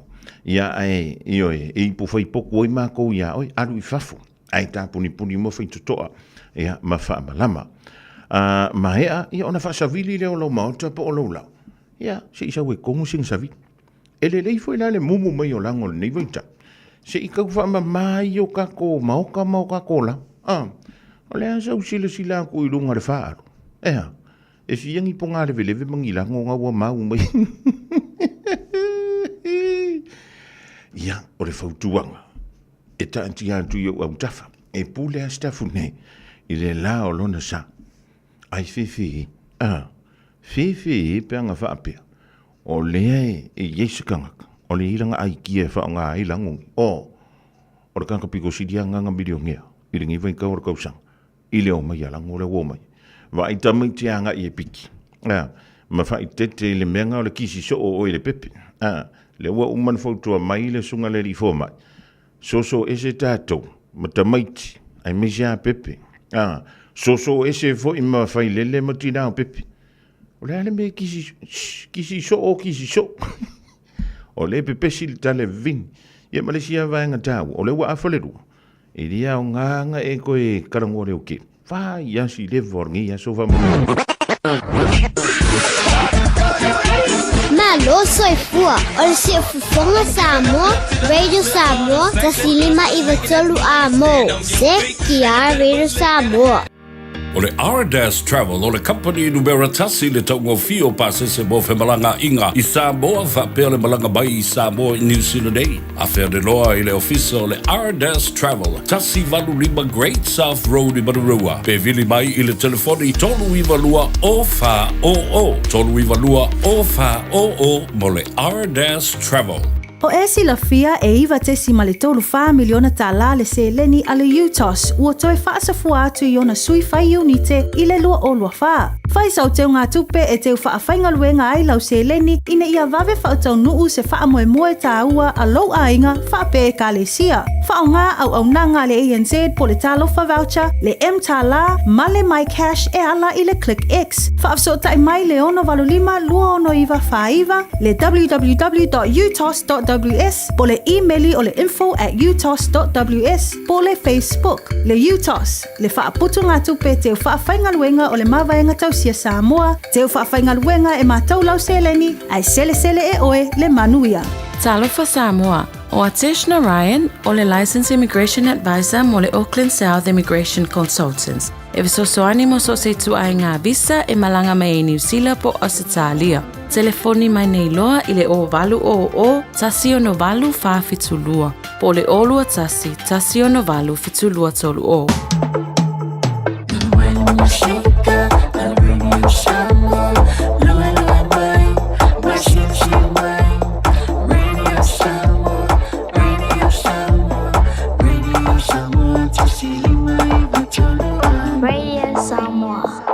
S1: ia ae, ioe, e ipu fai potu ai matou iā oe, alu i fafo, ae tapunipuni uma faitotoa, ia, ma faamalama. A maea, ia ona faasavili lea o lou maota po o lou lao, ia, se i sau e tonu sina savili. E lelei foi la le mumu mai o lago i lenei vaitau, se i tau faamama ai o tatou maota ma o tatou lao. A, o le a sau silasila atu i luga o le faaalu? E a? E fia ni pogā leveleve ma ni lago na ua mau mai? Ia, o le fautuaga, e taatia atu i ou autafa, e pule a Sitafu nei i le la o lona sa. Ai fefe, a, fefe pe ana faapea, O lea e i ai se tagata, o le i lana aikia e faaaoga ai lagoni, o, o le tagata pito sili lava lena na milionea i lenei vaitau o le tausaga, i le omai a lago lea ua omai. Vaai tamaiti agai e piki, a, ma faaeteete i le mea lena o le kisi soo o oe i le pepe. A, lea ua uma ona fautua mai le susuga i le alii fomai, soso ese tatou ma tamaiti, aemaise lava pepe, a, soso ese foi ma failele ma tina o pepe. O le a le mea e kisi, shh, kisi soo, kisi soo. O lea e pepesi le tala e vavine. Ia ma le isi lava vaega taua, o lea ua afa le lua, e le aoga ona e toe talanoa leokele. Fai asi leva o lenei aso faamolemole.
S7: Malo soifua, o le Siufofoga Samoa, Radio Samoa, 1593 A mo, CKR Radio Samoa.
S3: O le Ardas Travel o le kamupani numera tasi i le taugofie o pasese mo femalagaaiga i Samoa faapea le malaga mai i Samoa i Niu Sila nei. Afe ane loa i le ofisa o le Ardas Travel, 185 Great South Road i Manurewa, pe vili mai i le telefoni 392 0400, 392 0400 mo le Ardas Travel.
S8: O e silafia e $9.34 miliona tālā le seleni a le UTOS ua toe faasafua atu i ona sui fai iunite i le 2024. Fai sau teugatupe e teu faafaigaluega ai lau seleni ina ia vave faataunuu se faamoemoe tāua a lou aiga faapea ekalesia. Faaaoga auaunaga a le ANZ po o le Talofa Voucher, le mTālā ma le MyCash e ala i le ClickX. Faafesootai mai le 685 269 49, le www.utos.ws po o le imeli o le info at utos.ws po o le Facebook. Le UTOS, le faaputugatupe teu faafaigaluega o le Mavaega Tausia Samoa, teu faafaigaluega e matau lau seleni, ae selesele e oe le manuia.
S22: Talofa Samoa, O Atesh Narayan, o le Licensed Immigration Advisor mo le Auckland South Immigration Consultants, e fesoasoani mo so o se ituaiga visa e malaga mai ai Niu Sila po o Ausetalia. Telefoni mai nei loa i le 0800 168 472 po o le 021 168 7230.
S4: Radio Samoa.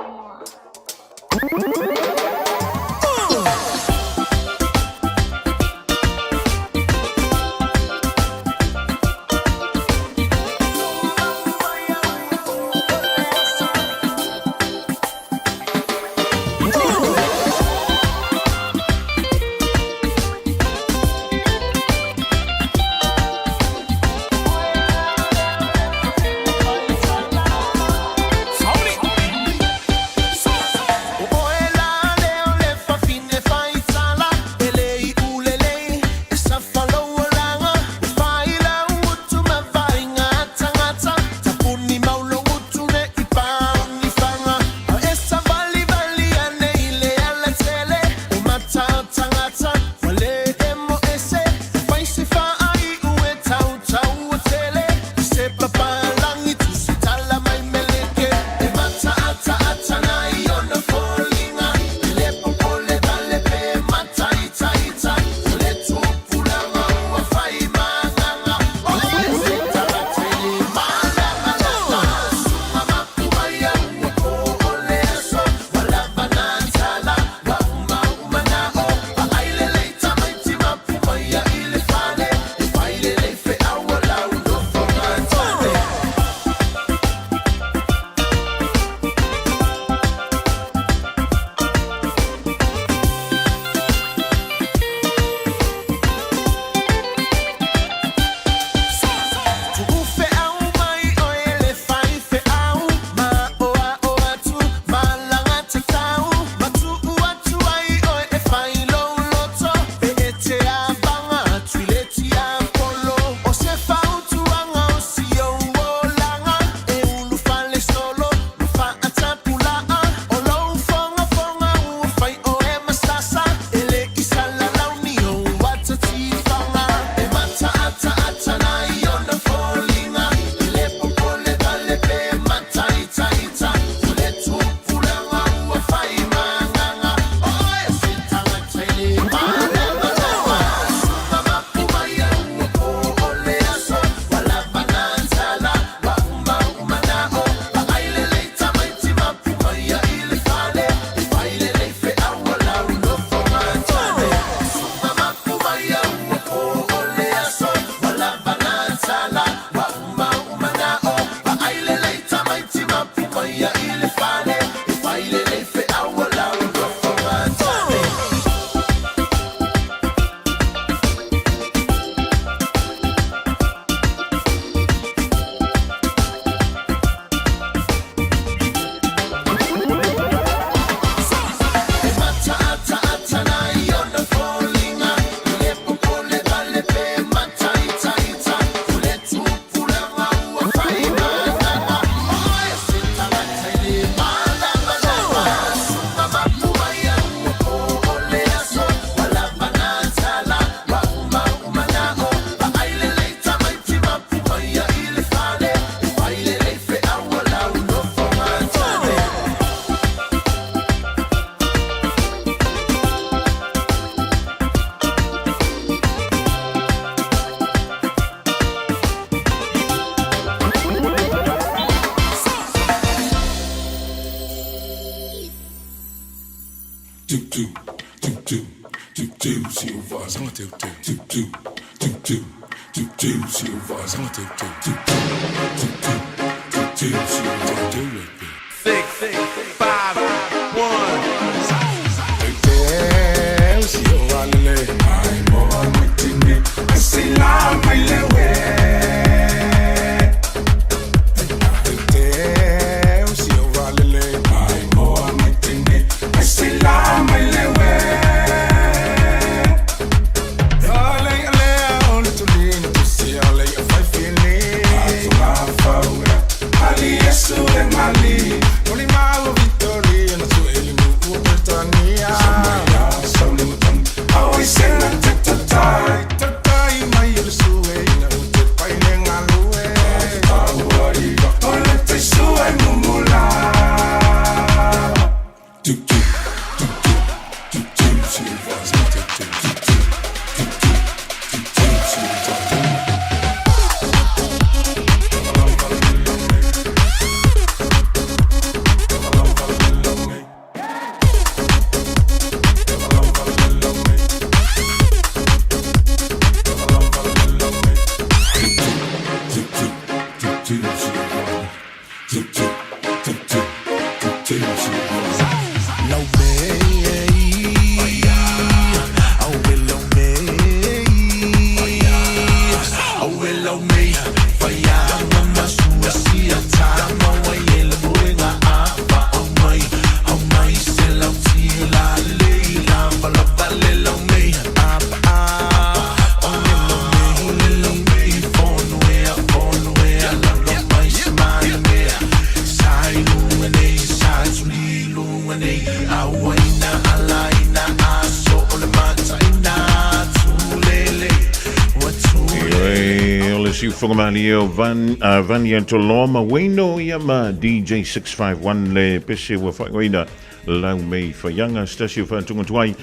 S1: Siufoga malie o Van, Vania Toloa ma Wayno ia ma DJ 651 le pese ua whaingoina lau mei whaianga stasi o whaantunga tuai.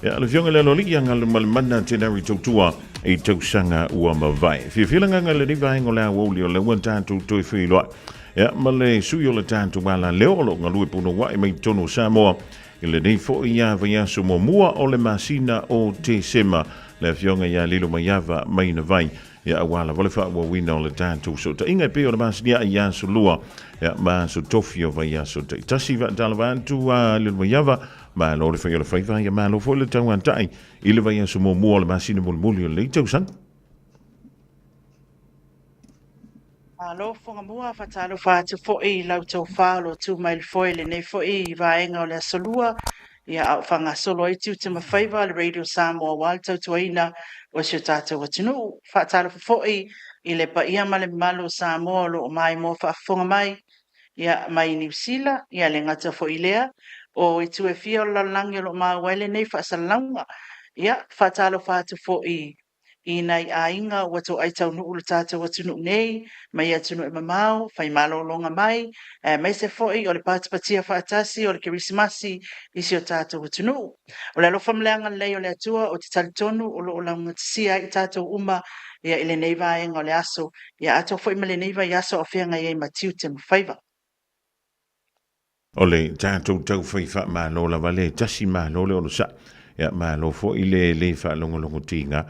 S1: Ia, le fionga le loli ia ngalu malemana te nari tautua i tausanga ua mawai. Whiawhila nganga le riva hengo le awoli o le ua tātou toi whiloa. Ia, ma le sui o le tātou wala leo o lo ngalue puno wai mai tono Samoa. I le nei fo ia vaiaso mua mua o le masina o te sema. Le fionga ia lilo maiava mai na vai. Ia aua lava le faaauauina o le tatou sootaiga e pei o le masini ae ia aso lua ia ma aso tofi o vaiaso taitasi faatalava atu a le maiava malo le fai o le faiva ia malo foi le tauata'i i le vaiaso muamua o le masina mulimuli o lenei tausaga.
S15: Malo Fogamua, faatalofa atu foi i lau tofa o lo o tu mai le foe i lenei foi vaega o le Aso Lua, ia a o faagasolo ai tiute ma faiva a le Radio Samoa aua le tautuaina o si o tatou atunuu. Faatalofa foi i le paia ma le mamalu o Samoa o lo o maimoa faafofoga mai, ia, mai Niu Sila, ia le gata foi i lea, o itu e fia o le lalolagi o lo o maua ai lenei faasalalauga. Ia, faatalofa atu foi i nai aiga ua toai taunuu lo tatou atunuu nei mai atunuu e mamao, fai malologa mai, aemaise foi o le patipatia faatasi o le Kerisimasi i si o tatou atunuu. O le alofa ma le agalelei o le Atua ou te talitonu o lo o laugatasia ai i tatou uma ia i lenei vaega o le aso, ia atoa foi ma lenei vaiaso a o feagai ai ma tiute ma faiva.
S1: O le tatou taufai faamalo lava le tasi malo le onosai. Ia malo foi le le faalogologotiga.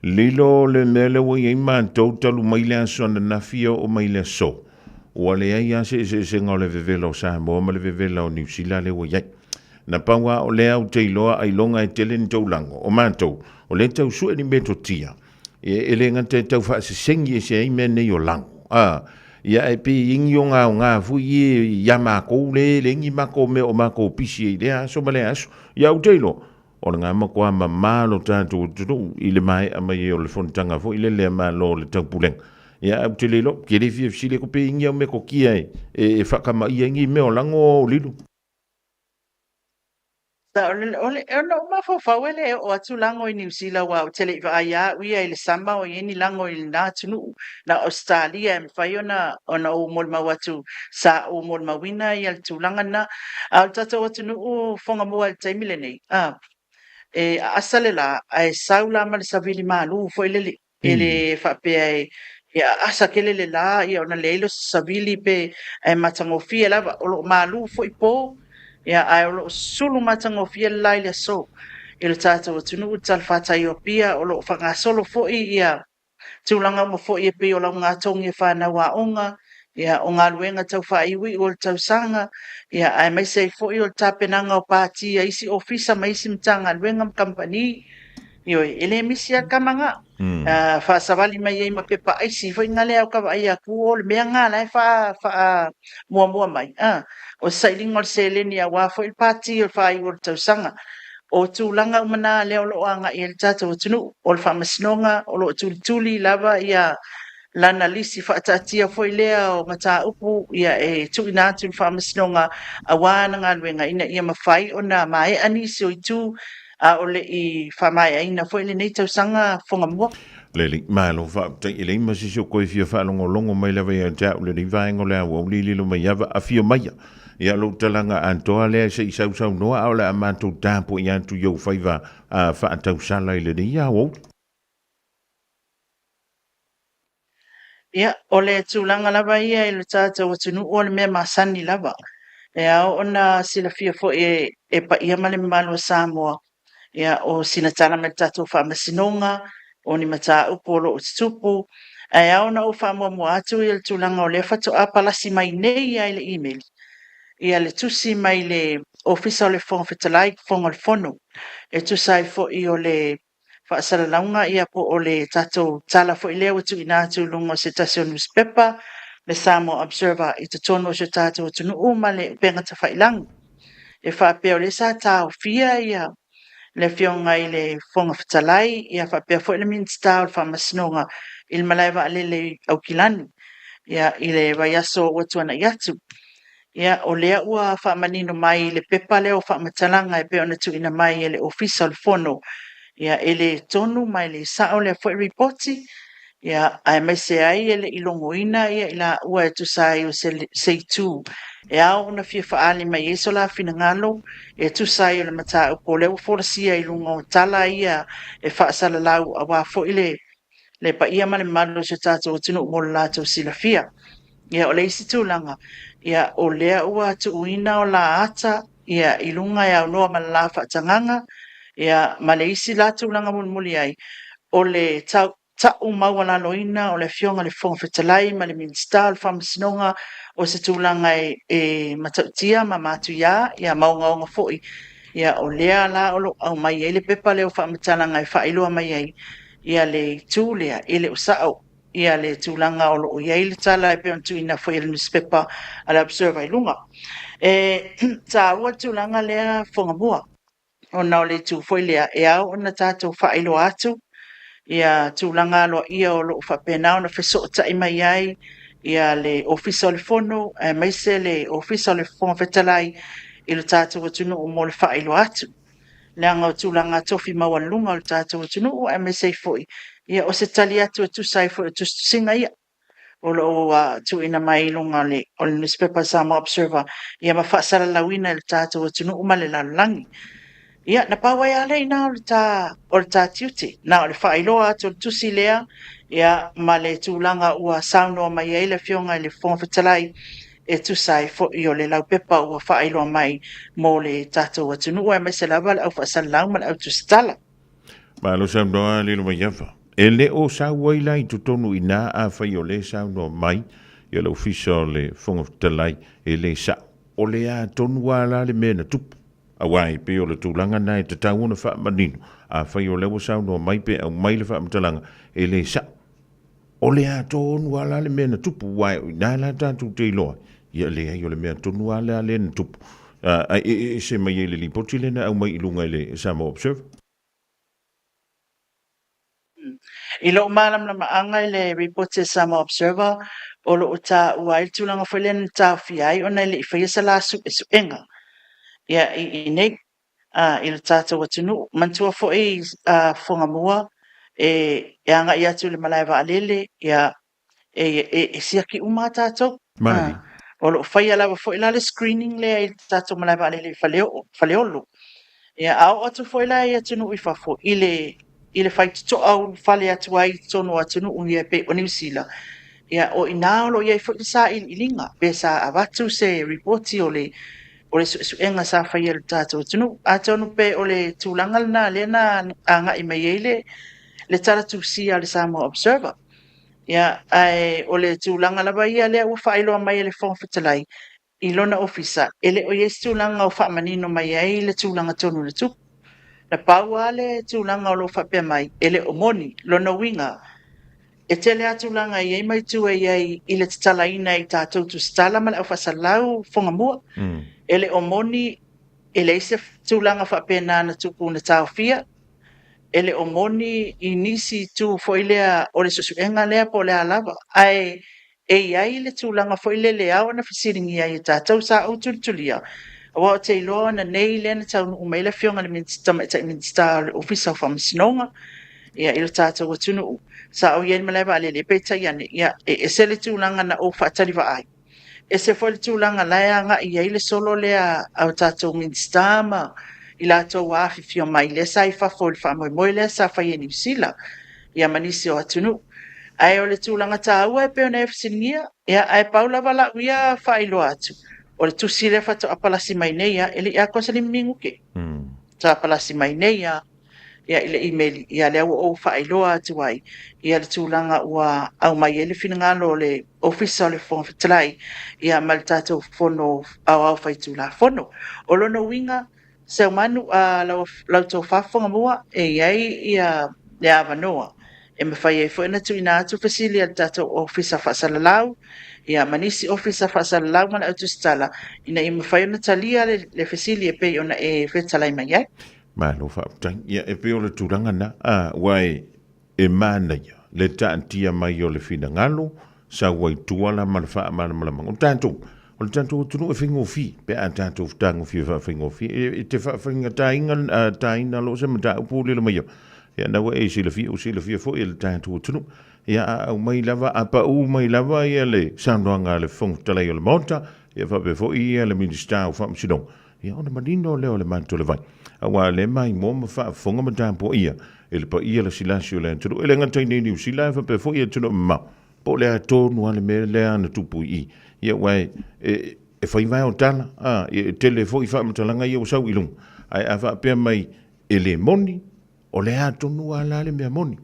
S1: Lilo le mea lea ua i ai matou talu mai le aso ananafi e oo mai le aso. Ua leai lava se eseesega o le vevela o Samoa ma le vevela o Niu Sila lea ua i ai. Na pau lava o lea ou te iloa ailoga e tele ni tou lago. O matou, o lea e tau sue ni metotia. E le gata e tau faasesegi ese ai mea nei o lago, a, ia ae pei e igi ogaoga foi ie iā makou le le igi makou mea o makou pisi ai i lea aso ma lea aso. Ia ou te iloa, o lena matua mamā lo tatou atunuu i le maea mai ai o le fonotaga foi lele a Malo o le Taupulega. Ia ae ou te le iloa, ou te le fia fesili atu pe igi au metotia e faakamaia ai nei mea o lago o lilo.
S15: Sa, o le, o le, ona ou mafaufau e le oo atu lago i Niu Sila aua ou te le i vaai lava au ia i le sama o i ai ni lago i lena atunuu. Na o Ausetalia e mafai ona, ona ou molimau atu sa ou molimauina ia le tulaga lena. A o le tatou atunuu Fogamua i le taimi lenei, a, e aasa le la ae sau la ma le savili malu foi lele. E le faapea e e aasa tele le la ia ona leai lea o se savili pe ae matagofie lava. O lo o malu foi po, Ia, ae o lo o sulu matagofie le la i le aso i le tatou atunuu i le talafatai o Apia, o lo o faagasolo foi ia tulaga uma foi e pei o laugatogi a fanau aoga, ia, o galuega tau faaiuiu o le tausaga, ia, aemaise ai foi o le tapenaga o pati a isi ofisa ma isi Matagaluega ma kamupani. Ioe, e le misi lava le tama na. Faasavali mai ai ma pepa aisi foi na lea o ka vaai atu o le mea na la e faa muamua mai, o se sailiga o le seleni aua foi le pati o le faaiu o le tausaga. O tulaga uma na lea o lo o agai ai le tatou atunuu. O le faamasinoga o lo o tulituli lava ia lana lisi faataatia foi lea o mataupu ia e tuuina atu i le Faamasinoga aua ana galuega ina ia mafai ona maea nisi o itu a o le i faamaeaina foi lenei tausaga fogamua.
S1: Lelei, malo faafetai. E leai ma se isi o koe fia faalogologo mai lava ia te au lenei vaega o le auauli lilo mai ava afio maia. Ia lou talaga atoa lea se i sausaunoa a o le a matou tapuai atu i ou faiva faatausala i lenei aoauli.
S15: Ia, o le tulaga lava ia i lo tatou atunuu o le mea masani lava. E ao ona silafia foi e, e paia ma le mamalu o Samoa, ia, o sina tala mai le tatou faamasinoga, o ni mataupu o lo o tutupu. Ae ao ona ou faamuamua atu ia le tulaga o lea faatoa palasi mai nei lava i le imeli, ia le tusi mai le Ofisa o le Fofoga Fetalai, Fofoga o le Fono, e tusa ai foi o le faasalalauga ia po o le tatou tala foi lea ua tuuina atu i luga o se tasi o nusipepa, le Samoa Observer i totonu o si o tatou atunuu ma le upega tafailagi. E faapea o lea sa taofia ia le Afioga i le Fofoga Fetalai ia faapea foi le Minisita o le Faamasinoga i le malae vaalele i Aukilani ia i le vaiaso ua tuanai atu. Ia, o lea ua faamanino mai i le pepa lea o faamatalaga e pei ona tuuina mai e le Ofisa o le Fono, ia, e le tonu ma e le sao lea foi ripoti, ia, aemaise ai e le i logoina ia i laua e tusa ai o se, se itu e ao ona fia faaali mai ai so la finagalo e tusa ai o le mataupu o lea ua folasia i luga o tala ia e faasalalau aua foi le le paia ma le mamalu o si o tatou atunuu mo le latou silafia. Ia, o le isi tulaga, ia, o lea ua tuuina o la ata ia, i luga e aunoa ma le la faatagaga, ia, ma le isi la tulaga mulimuli ai, o le tau, ta'u maualaloina o le Afioga i le Fofoga Fetalai ma le Minisita o le Faamasinoga o se tulaga e, e matautia ma matuia, ia, ma ogaoga foi. Ia, o lea la o lo o aumai ai le pepa lea o faamatalaga e faailoa mai ai ia le itu lea, e le o sao ia le tulaga o lo o i ai le tala e pei ona tuuina foi e le nusipepa a le Observer i luga. E taua le tulaga lea Fogamua, ona o le itu foi lea e ao ona tatou faailoa atu ia tulaga aloaia o lo o faapena ona fesootai mai ai ia le Ofisa o le Fono aemaise le Ofisa o le Fofoga Fetalai i lo tatou atunuu mo le faailoa atu. Leaga o tulaga tofi maualuluga o le tatou atunuu aemaise ai foi ia o se tali atu e tusa ai foi o tusitusiga ia o lo o tuuina mai i luga o le nusipepa Samoa Observer ia ma faasalalauina e le tatou atunuu ma le lalolagi. Ia, na pau ai lava lea i ina o le ta, o le ta tiute, na o le faailoa atu o le tusi lea, ia, ma le tulaga ua saunoa mai ai le Afioga i le Fofoga Fetalai e tusa ai foi o le laupepa ua faailoa mai mo le tatou atunuu aemaise lava le au faasalalau ma le au tusitala.
S1: Malo saunoa Lilomaiava. E le o sau ai la i totonu i ina afai o lea e saunoa mai ia le Ofisa o le Fofoga Fetalai e le sa'o. O le a tonu lava la le mea na tupu? Aua e pei o le tulaga lena e tatau ona faamanino. Afai o lea ua saunoa mai pe aumai le faamatalaga e le sa'o. O le a tonu lava la le mea na tupu, aua o i ina la tatou te iloa ai, ia leai o le mea tonu lava lea lea na tupu, ae e ese mai ai le lipoti lea na aumai i luga i le Samoa Observer.
S15: I lou malamalamaaga i le ripoti a Samoa Observer, o lo o taua ai le tulaga foi lea na taofia ai ona e le i faia se la suesuega ia i inei i lo tatou atunuu. Manatua foi Fogamua e agai atu i le malae vaalele, ia, e siaki uma lava tatou.
S1: Malie.
S15: O lo o faia lava foi la le screening lea i le tatou malae vaalele i Faleolo. Ia, a oo atu foi la i atunuu i fafo i le i le faitotoa ulufale atu ai i totonu o atunuu ia e pei o Niu Sila, ia, o i ina o lo o i ai foi le sailiiliga, pe sa avatu se ripoti o le o le suesuega sa faia e le tatou atunuu. Atonu pe o le tulaga lena lea na agai mai ai le le tala tusia a le Samoa Observer. Ia, ae o le tulaga lava ia lea ua faailoa mai e le Fofoga Fetalai i lona ofisa, e le o i ai se tulaga o faamanino mai ai le tulaga tonu na tupu. Na pau lava le tulaga o lo o faapea mai, e le o moni. Lona uiga, e tele lava tulaga e i ai ma itu e i ai i le tatalaina i tatou tusitala ma le aufaasalau fogamua. E le o moni, e leai se tulaga faapena na tupu na taofia. E le o moni i nisi itu foi lea o le suesuega lea po o le a lava. Ae e i ai le tulaga foi lele e ao ona fesiligia ai e tatou. Sa ou tulitulia, aua ou te iloa ona nei lea na taunuu mai ai le Afioga i le Tamaitai Minisita o le Ofisa o Faamasinoga ia, i lo tatou atunuu. Sa ou i ai i le malae vaalele, peitai ane, ia, e ese le tulaga na ou faatalivaai, ese foi le tulaga la e agai i ai le solo lea a o tatou Minisita ma i latou ua afifio mai, lea sa i fafo i le faamoemoe lea sa fai e Niu Sila ia ma nisi o atunuu. Ae o le tulaga taua e pei ona e fesiligia, ia, ae pau lava lau ia faailoa atu, o le tusi lea faatoa palasi mai nei a, e le i atoa se 5 minute. Faatoa palasi mai nei a, ia i le imeli, ia lea ua ou faailoa atu ai, ia le tulaga ua aumai ai le finagalo o le Ofisa o le Fofoga Fetalai, ia ma le tatou Fono Aoao Faitulafono. O lona uiga, Seumanu, a lau, lau tofa Fogamua, e i ai ia le avanoa e mafai ai foi ona tuuina atu fesili a le tatou Ofisa Faasalalau, ia ma nisi Ofisa Faasalalau ma le Autusitala, ina ia mafai ona talia le, le fesili e pei ona e fetalai mai ai.
S1: Malo faafetai. Ia, e pei o le tulaga na, a, ua e, e manaia le taatia mai o le finagalo, sau ai tua la ma le faamalamalamaga. O tatou, o le tatou atunuu e faigofie, pe a tatou tagofia faafaigofie, e, e te faafaigataina, taina loa se mataupu lilo mai au. Ia, na ua e silafia, ua silafia foi e le tatou atunuu. Ia, a aumai lava, a pau mai lava ia le saunoaga a le Fofoga Fetalai o le Maota, ia faapea foi ia le Minisita o Faamasinoga, Ia ona manino lea o le matou le vai, aua o lea e maimoa ma faafofoga ma tapuaia e le paia lasilasi o le atunuu, e le gata i nei Niu Sila ae faapea foi atunuu mamao, po o le a tonu lava le mea lea na tupu i i. Ia aua e, e, e fai vae o tala, a, e tele foi faamatalaga ia ua sau i luga, ae a faapea mai e le moni, o le a tonu lava la le mea moni.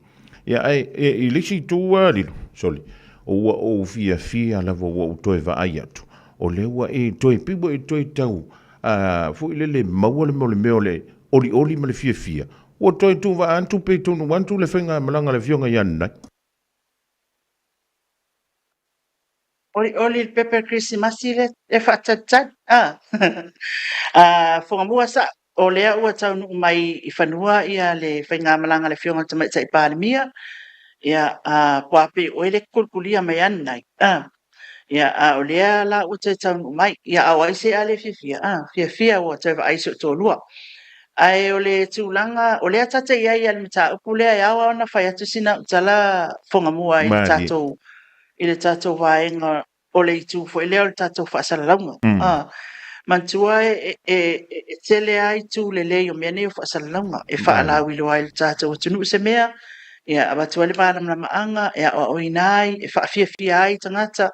S1: Ia ae e, i le isi itu lava Lilo, soli, ua ou fiafia lava ua ou toe vaai atu, o lea ua e toe, pei ua e toe tau a, foi lele maua le mea o le mea o le olioli ma le fiafia, ua toe tuuvaa atu pe tonu atu le faigamalaga a le Afioga ia Nanai.
S15: Olioli le pepe Kerisimasi le e faatalitali a. A Fogamua sa o lea ua taunuu mai i fanua ia le faigamalaga a le Afioga i le Tamaitai Palemia, ia a po a pei o oe le kulikulia mai ananai a. Ia a o lea la ua toe taunuu mai. Ia a o ai se a le fiafia a, fiafia ua toe vaai i si ou toalua. Ae o le tulaga, o lea ta te i ai i le mataupu lea e ao lava ona fai atu sina au tala Fogamua i le tatou i le tatou vaega o le itu foi lea o le tatou faasalalauga. Mm. Manatua e, e, e, e tele lava itu lelei o mea nei o faasalalauga e faalauiloa ai le tatou atunuu se mea, ia avatu ai le malamalamaaga, e aoaoina ai, e faafiafia ai tagata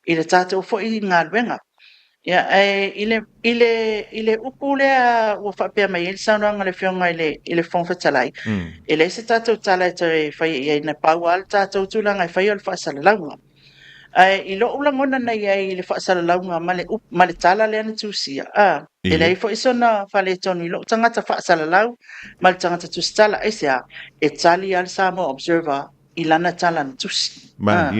S15: i le tatou foi galuega. Ia, ae i le, i le, i le upu lea ua faapea mai ai le saunoaga a le Afioga i le, i le Fofoga Fetalai, e leai se tatou tala e toe faia i ai, na pau lava le tatou tulaga e faia o le faasalalauga. Ae i lou lagona na i ai i le faasalalauga ma le upu, ma le tala lea na tusia, a, e leai foi sona faaletonu i lou tagata faasalalau ma le tagata tusitala, aisea? E tali lava le Samoa Observer i lana tala na tusi. A,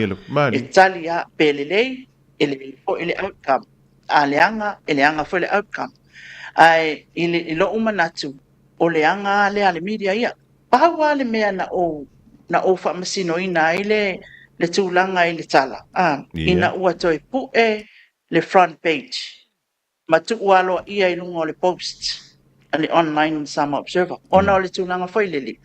S15: e tali lava, pe lelei, e lelei foi le outcome. A leaga, e leaga foi le outcome. Ae i, le, i lou manatu, o le aga lava lea a le media ia. Pau lava le mea na ou, na ou faamasinoina ai le, le tulaga i le tala, a, ina ua toe pue le front page ma tuu aloaia i luga o le post a le online Samoa Observer, ona o le tulaga foi lele,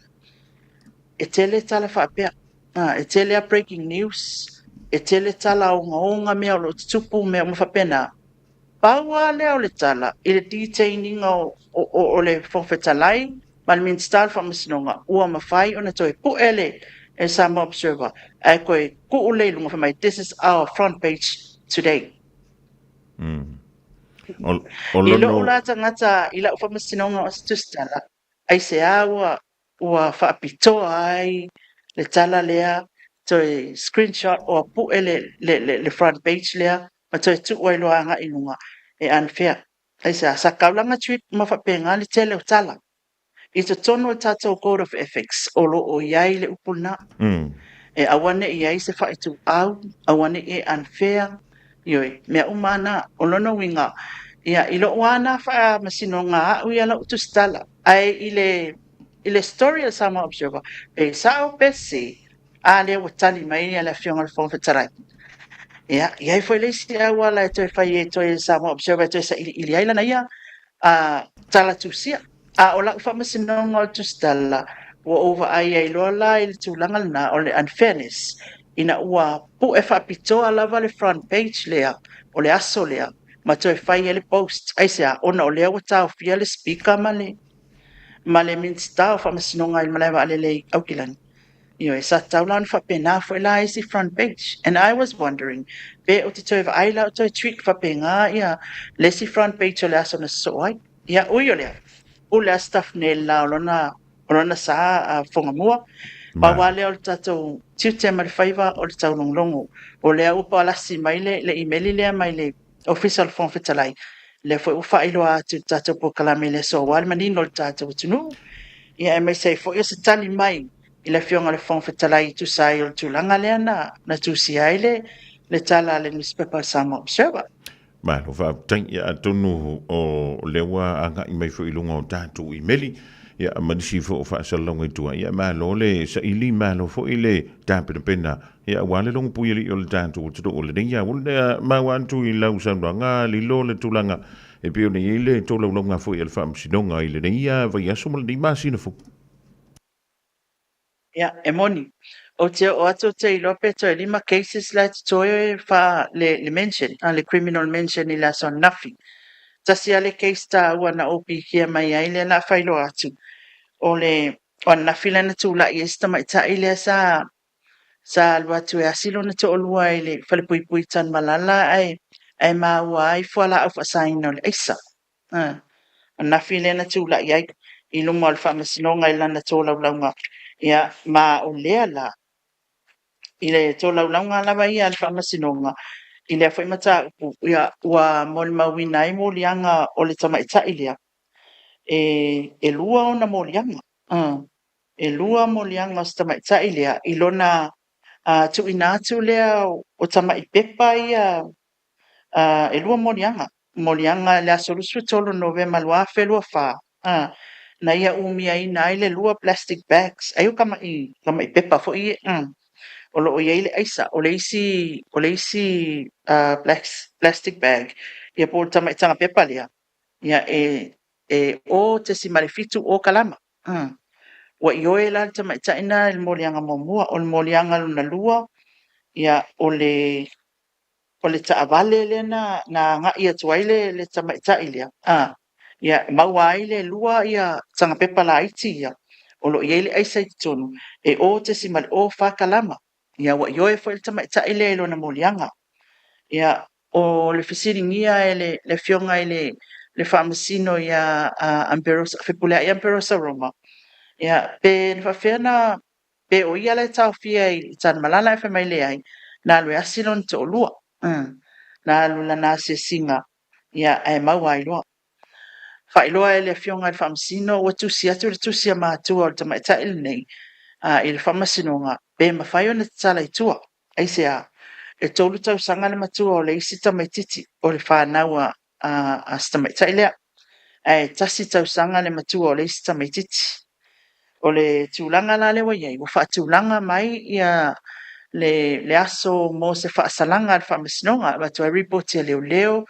S15: e tele tala faapea, a, e tele a breaking news, e tele tala ogaoga mea o lo o tutupu, mea uma faapena. Pau lava lea o le tala i le detain ina o, o, o, o le Fofoga Fetalai ma le Minisita o le Faamasinoga, ua mafai ona toe pue le e Samoa Observer ae toe tuu lea i luga fai mai, this is our front page today.
S1: Mm. O
S15: I lo'u
S1: lono
S15: la tagata i la'u faamasinoga o se tusitala, aisea ua ua faapitoa ai le tala lea, toe screenshot oa pu'e le le le front page lea ma toe tuu ai loa agai i luga, e unfair. Aisea? Sa taulaga treat uma faapena le tele o tala. I totonu o le tatou Code of Ethics o lo o i ai le upu lena. E aua ne i i ai se faaituau, aua ne i e unfair, ioe, mea uma lava na. O lona uiga, ia, i lou lava na faamasinoga a'u ia lau tusitala, ae i le, i le story a le Samoa Observer, pe sao pe sese, a lea ua tali mai le Afioga i le Fofoga Fetalai. Ia, e i ai foi le isi auala e toe fai ai toe le Samoa Observer e toe sailiili ai lana ia tala tusia. A o lau faamasinoga o le tusitala, ua ou vaai ai loa la i le tulaga lena o le unfairness, ina ua pu'e faapitoa lava le front page lea o le aso lea ma toe fai ai le post. Aisea? Ona o lea ua taofia le Speaker ma le ma le Minisita o Faamasinoga i le malae vaalele i Aukilani. Ioe, sa tatau la ona faapena foi la isi front page. And I was wondering, pe ou te toe vaai la o toe treat faapena ia le isi front page o le aso na sosoo ai. Ia, ui o lea, pule a Stuff Nel la o lona, o lona sa a Fogamua. Pau lava lea o le tatou tiute ma le faiva o le taulogologo. O lea ua palasi mai le, le imeli lea mai le Ofisa o le Fofoga Fetalai, lea foi ua faailoa atu i le tatou polokalame i le aso aua le manino o le tatou atunuu, ia aemaise ai foi o se tali mai i le Afioga i le Fofoga Fetalai e tusa ai o le tulaga lea na, na tusia ai le, le tala a le nusipepa o le Samoa Observer.
S1: Malo faafetai. Ia atonu o lea ua agai mai foi i luga o tatou imeli, ia ma nisi foi o faasalalauga i tua. Ia malo le saili, malo foi le tapenapena, ia aua le logo puialii o le tatou atunuu o lenei aoauli. Lea maua atu i lau saunoaga lilo le tulaga e pei ona i ai le tolaulauga foi a le Faamasinoga i lenei vaiaso ma lenei masina fou.
S15: Ia, e moni. Ou te oo atu ou te iloa pe toe 5 cases la e totoe fa le, le mention, a le criminal mention i le aso ananafi. Tasi lava le case taua na ou pikia mai ai lea o le a faailoa atu, o le o ananafi lea na tulai ai si tamaitai lea sa sa alu atu e asi lona toalua i le falepuipui i Tanumalala ae ae maua ai fualaau faasaina o le aisa. Ananafi lea na tulai ai i luma o le Faamasinoga i lana tolaulauga, ia, ma o lea la, i le tolaulauga lava ia a le Faamasinoga i lea foi mataupu, ia, ua molimauina ai moliaga o le tamaitai lea, e, e lua ona moliaga, e lua moliaga o si tamaitai lea i lona tuuina atu lea o tamai pepa ia, e lua moliaga, moliaga i le aso 23 Novema 2024, na ia umiaina ai le lua plastic bags, ai o tamai, tamai pepa foi ia, o lo o i ai le aisa. O le isi, o le isi plastic bag, ia po o le tamai taga pepa lea, ia e, e 0.70 kalama. Ua ioe la le tamaitai na i le moliaga muamua. O le moliaga lona lua, ia o le o le taavale lea na, na agai atu ai le, le tamaitai lea, a, ia, maua ai le lua ia tagapepa laiti ia, o lo o i ai le aisa i totonu, e 0.04 kalama. Ia, ua ioe foi le tamaitai lea i lona moliaga. Ia, o le fesiligia e le, le afioga i le, le faamasino ia Amberosa, Fepuleai Amberosa Roma, ia, pe na faapefea na, pe o ia la e taofia i Tanumalala ae fai mai leai, na alu e asi lona toalua. Na alu lana asiasiga, ia, ae maua ai loa. Faailoa e le Afioga i le Faamasino ua tusi atu le tusi a matua o le tamaitai lenei i le Faamasinoga pe mafai ona tatala i tua. Aisea? E 3 tausaga le matua o le isi tamaitiiti o le fanau a, a, a si tamaitai lea, ae tasi tausaga le matua o le isi tamaitiiti. O le tulaga la lea ua i ai, ua faatulaga mai ia le, le aso mo se faasalaga a le Faamasinoga, avatu ai ripoti a leoleo,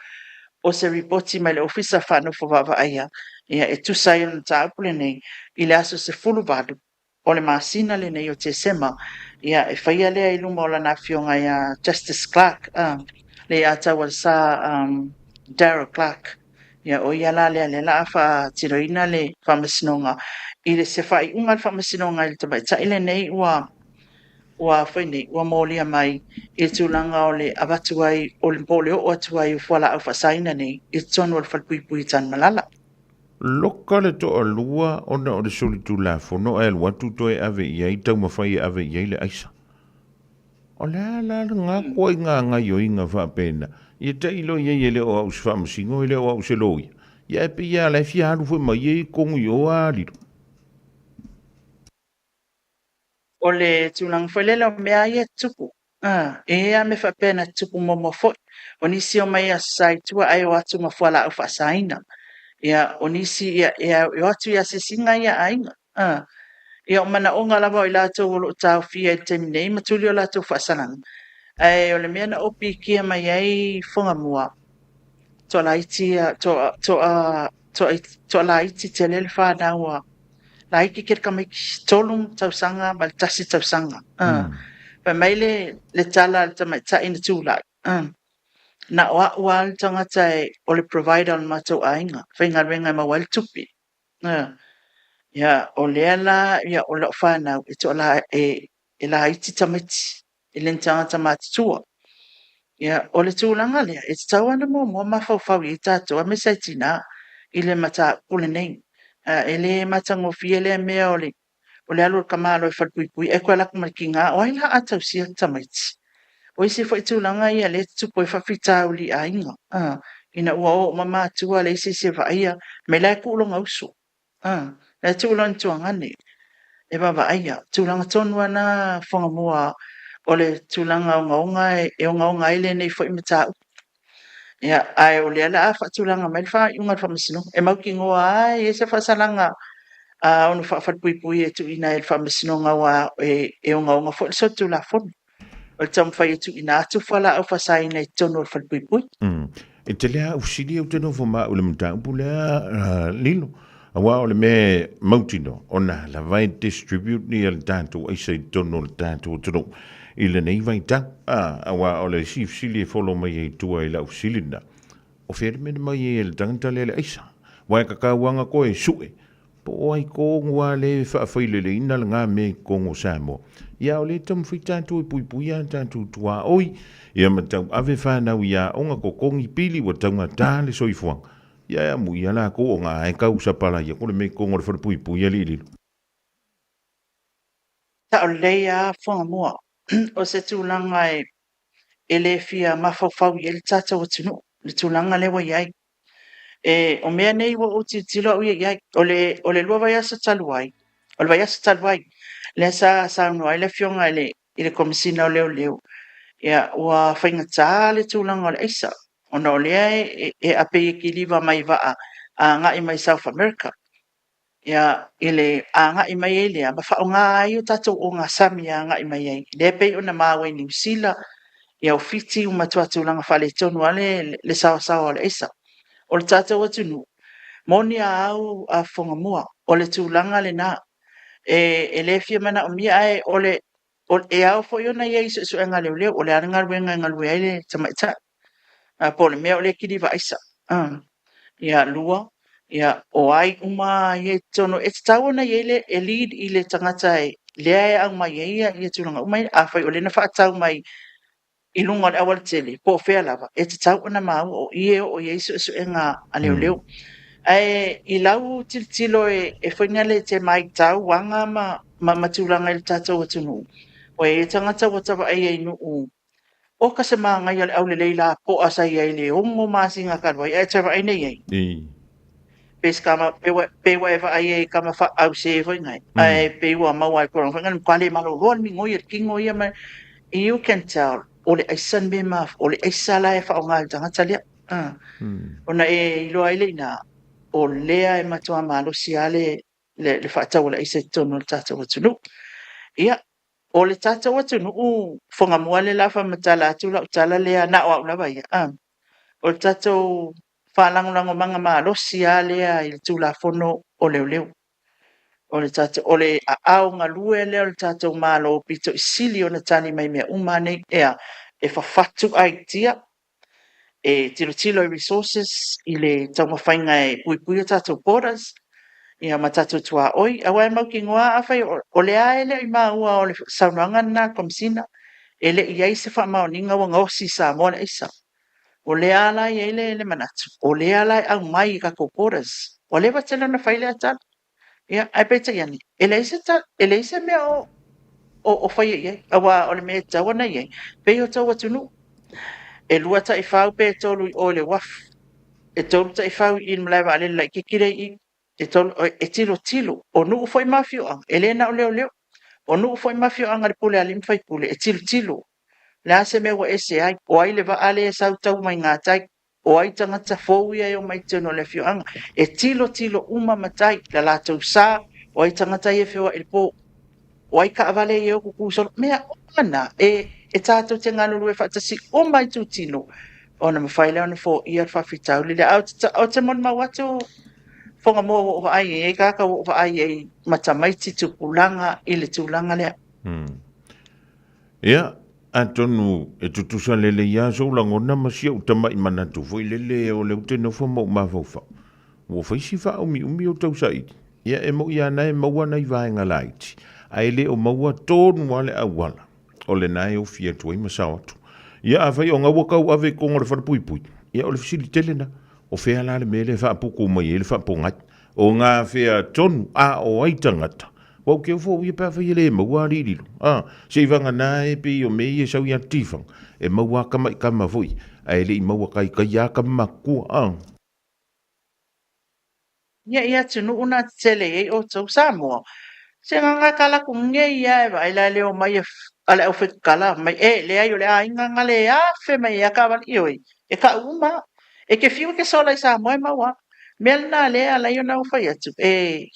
S15: o se ripoti mai le Ofisa Faanofo Vaavaaia, ia e tusa ai o le mataupu lenei i le aso 18 o le masina lenei o Tesema, ia e faia lea i luma o lana afioga ia Justice Clark, le ia Taualesa Darrell Clark. Ia o ia la lea lea la a faatinoina le faamasinoga i le se faaiuga a le faamasinoga i le tamaitai lenei ua ua foi nei, ua molia mai i le tulaga o le avatu ai o le po o le oo atu ai o fualaau faasaina nei i totonu o le falepuipui i Tanumalala.
S1: Loka le toalua ona o le solitulafono ae alu atu toe ave i ai taumafai e ave i ai le aisa. O le a la lena koaiga gaioiga faapena? Ia tailo i ai e le o au se faamasino, e le o au se loia. Ia ae pei lava la e fia alu foi ma ia i totonu i o a lilo.
S15: O le tulaga foi lele o mea ia e tutupu, a, e i ai lava mea faapea na tutupu muamua foi. O nisi e omai i Aso Sa i tua ae o atu ma fualaau faasaina. Ia, o nisi ia, e o atu i asiasiga ia a aiga. A, ia o manaoga lava o i latou o lo o taofia i le taimi nei ma tuli o latou faasalaga. Ae o le mea na ou pikia mai ai Fugamua, toalaiti ia, toa, toa, toa, toalaiti tele le fanau a laiti tele tamaiti, 3 tausaga ma le 1 tausaga. A, fai mai le, le tala a le tamaitai na tulai, a, na o au lava le tagata e, o le provider o le matou aiga, faigaluega e maua ai le tupe. Ia, o lea la, ia, o lau fanau e toa e, e laiti tamaiti, e le ni tagata matutua. Ia, o le tulaga lea, e tatau lava ona muamua mafaufau i ai tatou, aemaise ai tinā, i le mataupu lenei. E le matagofie lea mea o le o le alu o le tamaloa e falepuipui ae toe alu atu ma le tiga, o ai la a tausia le tamaiti? O isi foi tulaga ia lea e tutupu ai faafitauli i aiga, ina ua o uma matua leai se isi e vaaia, mai la e tuu lona uso, la e tuu lona tuagane e vaavaaia. Tulaga tonu lava na Fuagamua o le tulaga ogaoga e ogaoga ai lenei foi mataupu. Ia, ae o lea o le a faatulaga mai le faaiuga a le Faamasinoga. E mautinoa lava e i ai se faasalaga ono faafalepuipui e tuuina ai e le Faamasinoga aua e ogaoga foi le solitulafono. O le taumafai e tuuina atu fualaau faasaina i totonu o le falepuipui.
S1: E tele lava au fesili ou te nofo ma au i le mataupu lea, Lilo. Aua o le mea e mautinoa, ona lava e distribute ia le tatou aisa i totonu o le tatou atunuu i lenei vaitau. Aua o le isi fesili e follow mai ai i tua i lau fesili lena, o fea le mea na mai ai e le tagata lea le aisa? Aua e tatau lava ona toe sue po o ai tonu lava lea e faafaileleina lena mea i totonu o Samoa. Ia a o lea e taumafai tatou e puipuia a tatou tuaoi, ia ma tauave fanau i aoga, totogi pili ua taugata le soifuaga. Ia e amuia lakou o ga e kau sapala ia ko le mea i totonu o le falepuipui alii lilo.
S15: Sao lelei a Fuagamua. O se tulaga e le fia mafaufau i ai le tatou atunuu, le tulaga lea ua i ai. E, o mea nei ua ou tilotilo au ia i ai, o le, o le 2 vaiaso talu ai, o le vaiaso talu ai, lea sa saunoa ai le Afioga i le, i le Komesina o Leoleo, ia, ua faigata le tulaga o le aisa, ona o lea e, e, e pei e kiliva mai vaa agai mai South America. Ia, i le agai mai ai lea, ma faaaoga ai o tatou ogasami e agai mai ai. Lea e pei ona maua i Niu Sila, ia o Fiti ua matua tulaga faaletonu lava le, le saoasaoa o le aisa. O le tatou atunuu, moni a au a Fofogamua, o le tulaga lena. E, e le fia manaomia, ae o le, o, e ao foi ona i ai i suesuega a leoleo, o le a le galuega e galue ai le tamaitai. Po o le mea o lea e kiliva aisa. Ia, 2, ia, o ai uma ia i totonu, e tatau ona i ai le, e lead i le tagata e, lea e aumai ai ia, ia tulaga uma ia. Afai o lea na faatau mai i luga o le aualatele, po o fea lava, e tatau ona maua o i e oo i ai suesuega a leoleo. Ae i lau tilotilo e, e foi lea e te matau aga ma, ma, ma tulaga i le tatou atunuu, ua i ai tagata ua ta vaaia i nuu O ka se māngai a le aulelei lapoa sa i ai i le 6 masina talu ai, ae toe vaai nei ai. Pe se kama, pe ua, pe ua e vaai ai i kama faaause foi nai, ae pei ua maua ai tulaga foi nai, matua le malolo le migoi o le kino ia ma, you can tell, o le aisa le mea ma, o le aisa la e faaaoga e le tagata lea. Ona e iloa ai lea i ina, o lea e matua malosi lava le, le, le faatau o le aisa i totonu o le tatou atunuu. Ia, O le tatou atunuu Fuagamua lea o le a faamatala atu lau tala lea na o au lava ia, o le tatou faalagolagomaga malosi lava lea i le Tulafono o Leoleo. O le tatou, o le aao galue lea o le tatou Malo pito i sili ona tali mai i mea uma nei, ea, e fafatu aitia, e tilotilo i resources i le taumafaiga e puipui o tatou borders. Ia ma tatou tuaoi, aua e mautinoa afai o lea e le i maua o le saunoaga lena a le Komesina, e le i i ai se faamaoniga ua gaosi i Samoa le aisa. O lea la e i ai le manatu, o lea la e aumai i tatou borders. Ua leva tele ona fai lea tala. Ia, ae peitai ane, e leai se, e leai se mea o faia i ai, aua o le mea e tatau ona i ai, pei o tou atunuu. E lua taifau pe tolu i o i le uafu, e tolu taifau i i le malae vaalele laitiiti lea i i, e, tolu, e tilotilo. O nuu foi ma afioaga, e le na o leoleo. O nuu foi ma afioaga i le pule a alii ma faipule, e tilotilo. O le a se mea ua ese ai? O ai le vaa lea e sau tau mai gatai? O ai tagata fou ia e omai i totonu o le afioaga? E tilotilo uma matai, la latou sa, o ai tagata ia e feoai i le po? O ai taavale ia e o tutu solo? Mea uma na, e, e tatou te galulue faatasi uma i itutino, ona mafai lea ona foia le faafitauli lea. Ae ou te molimau atu Fogamoa ua ou vaai i ai, tagata ua ou vaai i ai ma tamaiti tupulaga i le tulaga lea.
S1: Ia, atonu e tutusa lelei lava sou lagona ma si ou tama'i manatu foi lele o lea ou te nofo ma ou mafaufau. Ua fai si faaumiumi o tausaili. Ia, e mo'i lava na e maua nai vaega laiti, ae le o maua tonu lava le auala o lena e ofi atu ai ma sao atu. Ia, afai o gaua tau ave i totonu o le falepuipui, ia o le fesili tele lena, o fea la le mea lea e faaputu mai ai le faapogai? O gafea tonu a o ai tagata? Ua ou keu fou ia pe afai e le maua alii lilo. A, seivagana e pei o mea ia e sau ia Tifaga, e maua a tama'i tama foi, ae le i maua taitai a tama matutua. A.
S15: Ia i atunuu na tetele i ai outou Samoa, se gaga kalaku ngei a e vaai la le omai a le aufaitatala mai e leai o le aiga nga le afe mai ai a taavale ioe e tau uma a. E te fiu e te sola i Samoa e maua a. Mea lena lea e ala ai ona ou fai atu e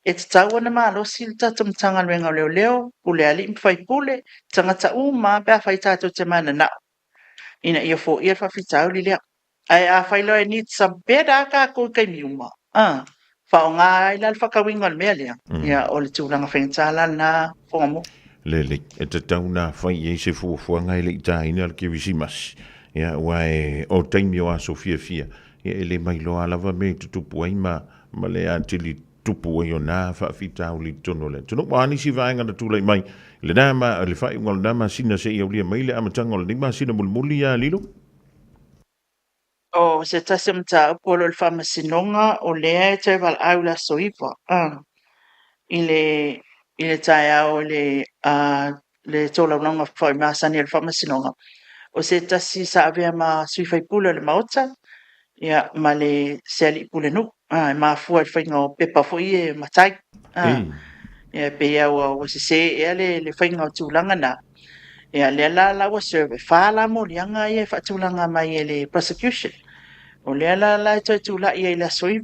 S15: e tatau ona malosi le tatou Matagaluega o Leoleo, Pule a Alii ma Faipule, tagata uma a pe afai tatou te mananao ina ia foia le faafitauli lea. Ae afai loa e need some better a tatou i taimi uma, a, faaaoga ai la le faatauina o le mea lea, ia o le tulaga faigata la lena Fogamoa.
S1: Lelei, e tatau ona fai i ai se fuafuaga e le i taina le Kerisimasi. Ia, aua e, o taimi o aso fiafia, ia e le mailoa lava mea e tutupu ai ma, ma le atili tupu ai o na faafitauli i totonu o le atunuu. O a nisi vaega na tulai mai i lena ma, le faaiuga o lena masina seia aulia mai le amataga o lenei masina mulimuli ia Lilo?
S15: O se tasi o mataupu o lo o i le Faamasinoga, o lea e toe valaau i le aso 9 i le i le taeao i le le tolaulauga foi masani o le Faamasinoga. O se tasi sa avea ma sui faipule o le Maota ia ma le se alii pulenuu e mafua i le faiga o pepa foi ia e matai. Ia e pei lava ua sese ea le faiga o tulaga na. Ia lea la la ua serve, e fa la moliaga ia e faatulaga mai e le prosecution. O lea la la e toe tulai ai i le aso 9.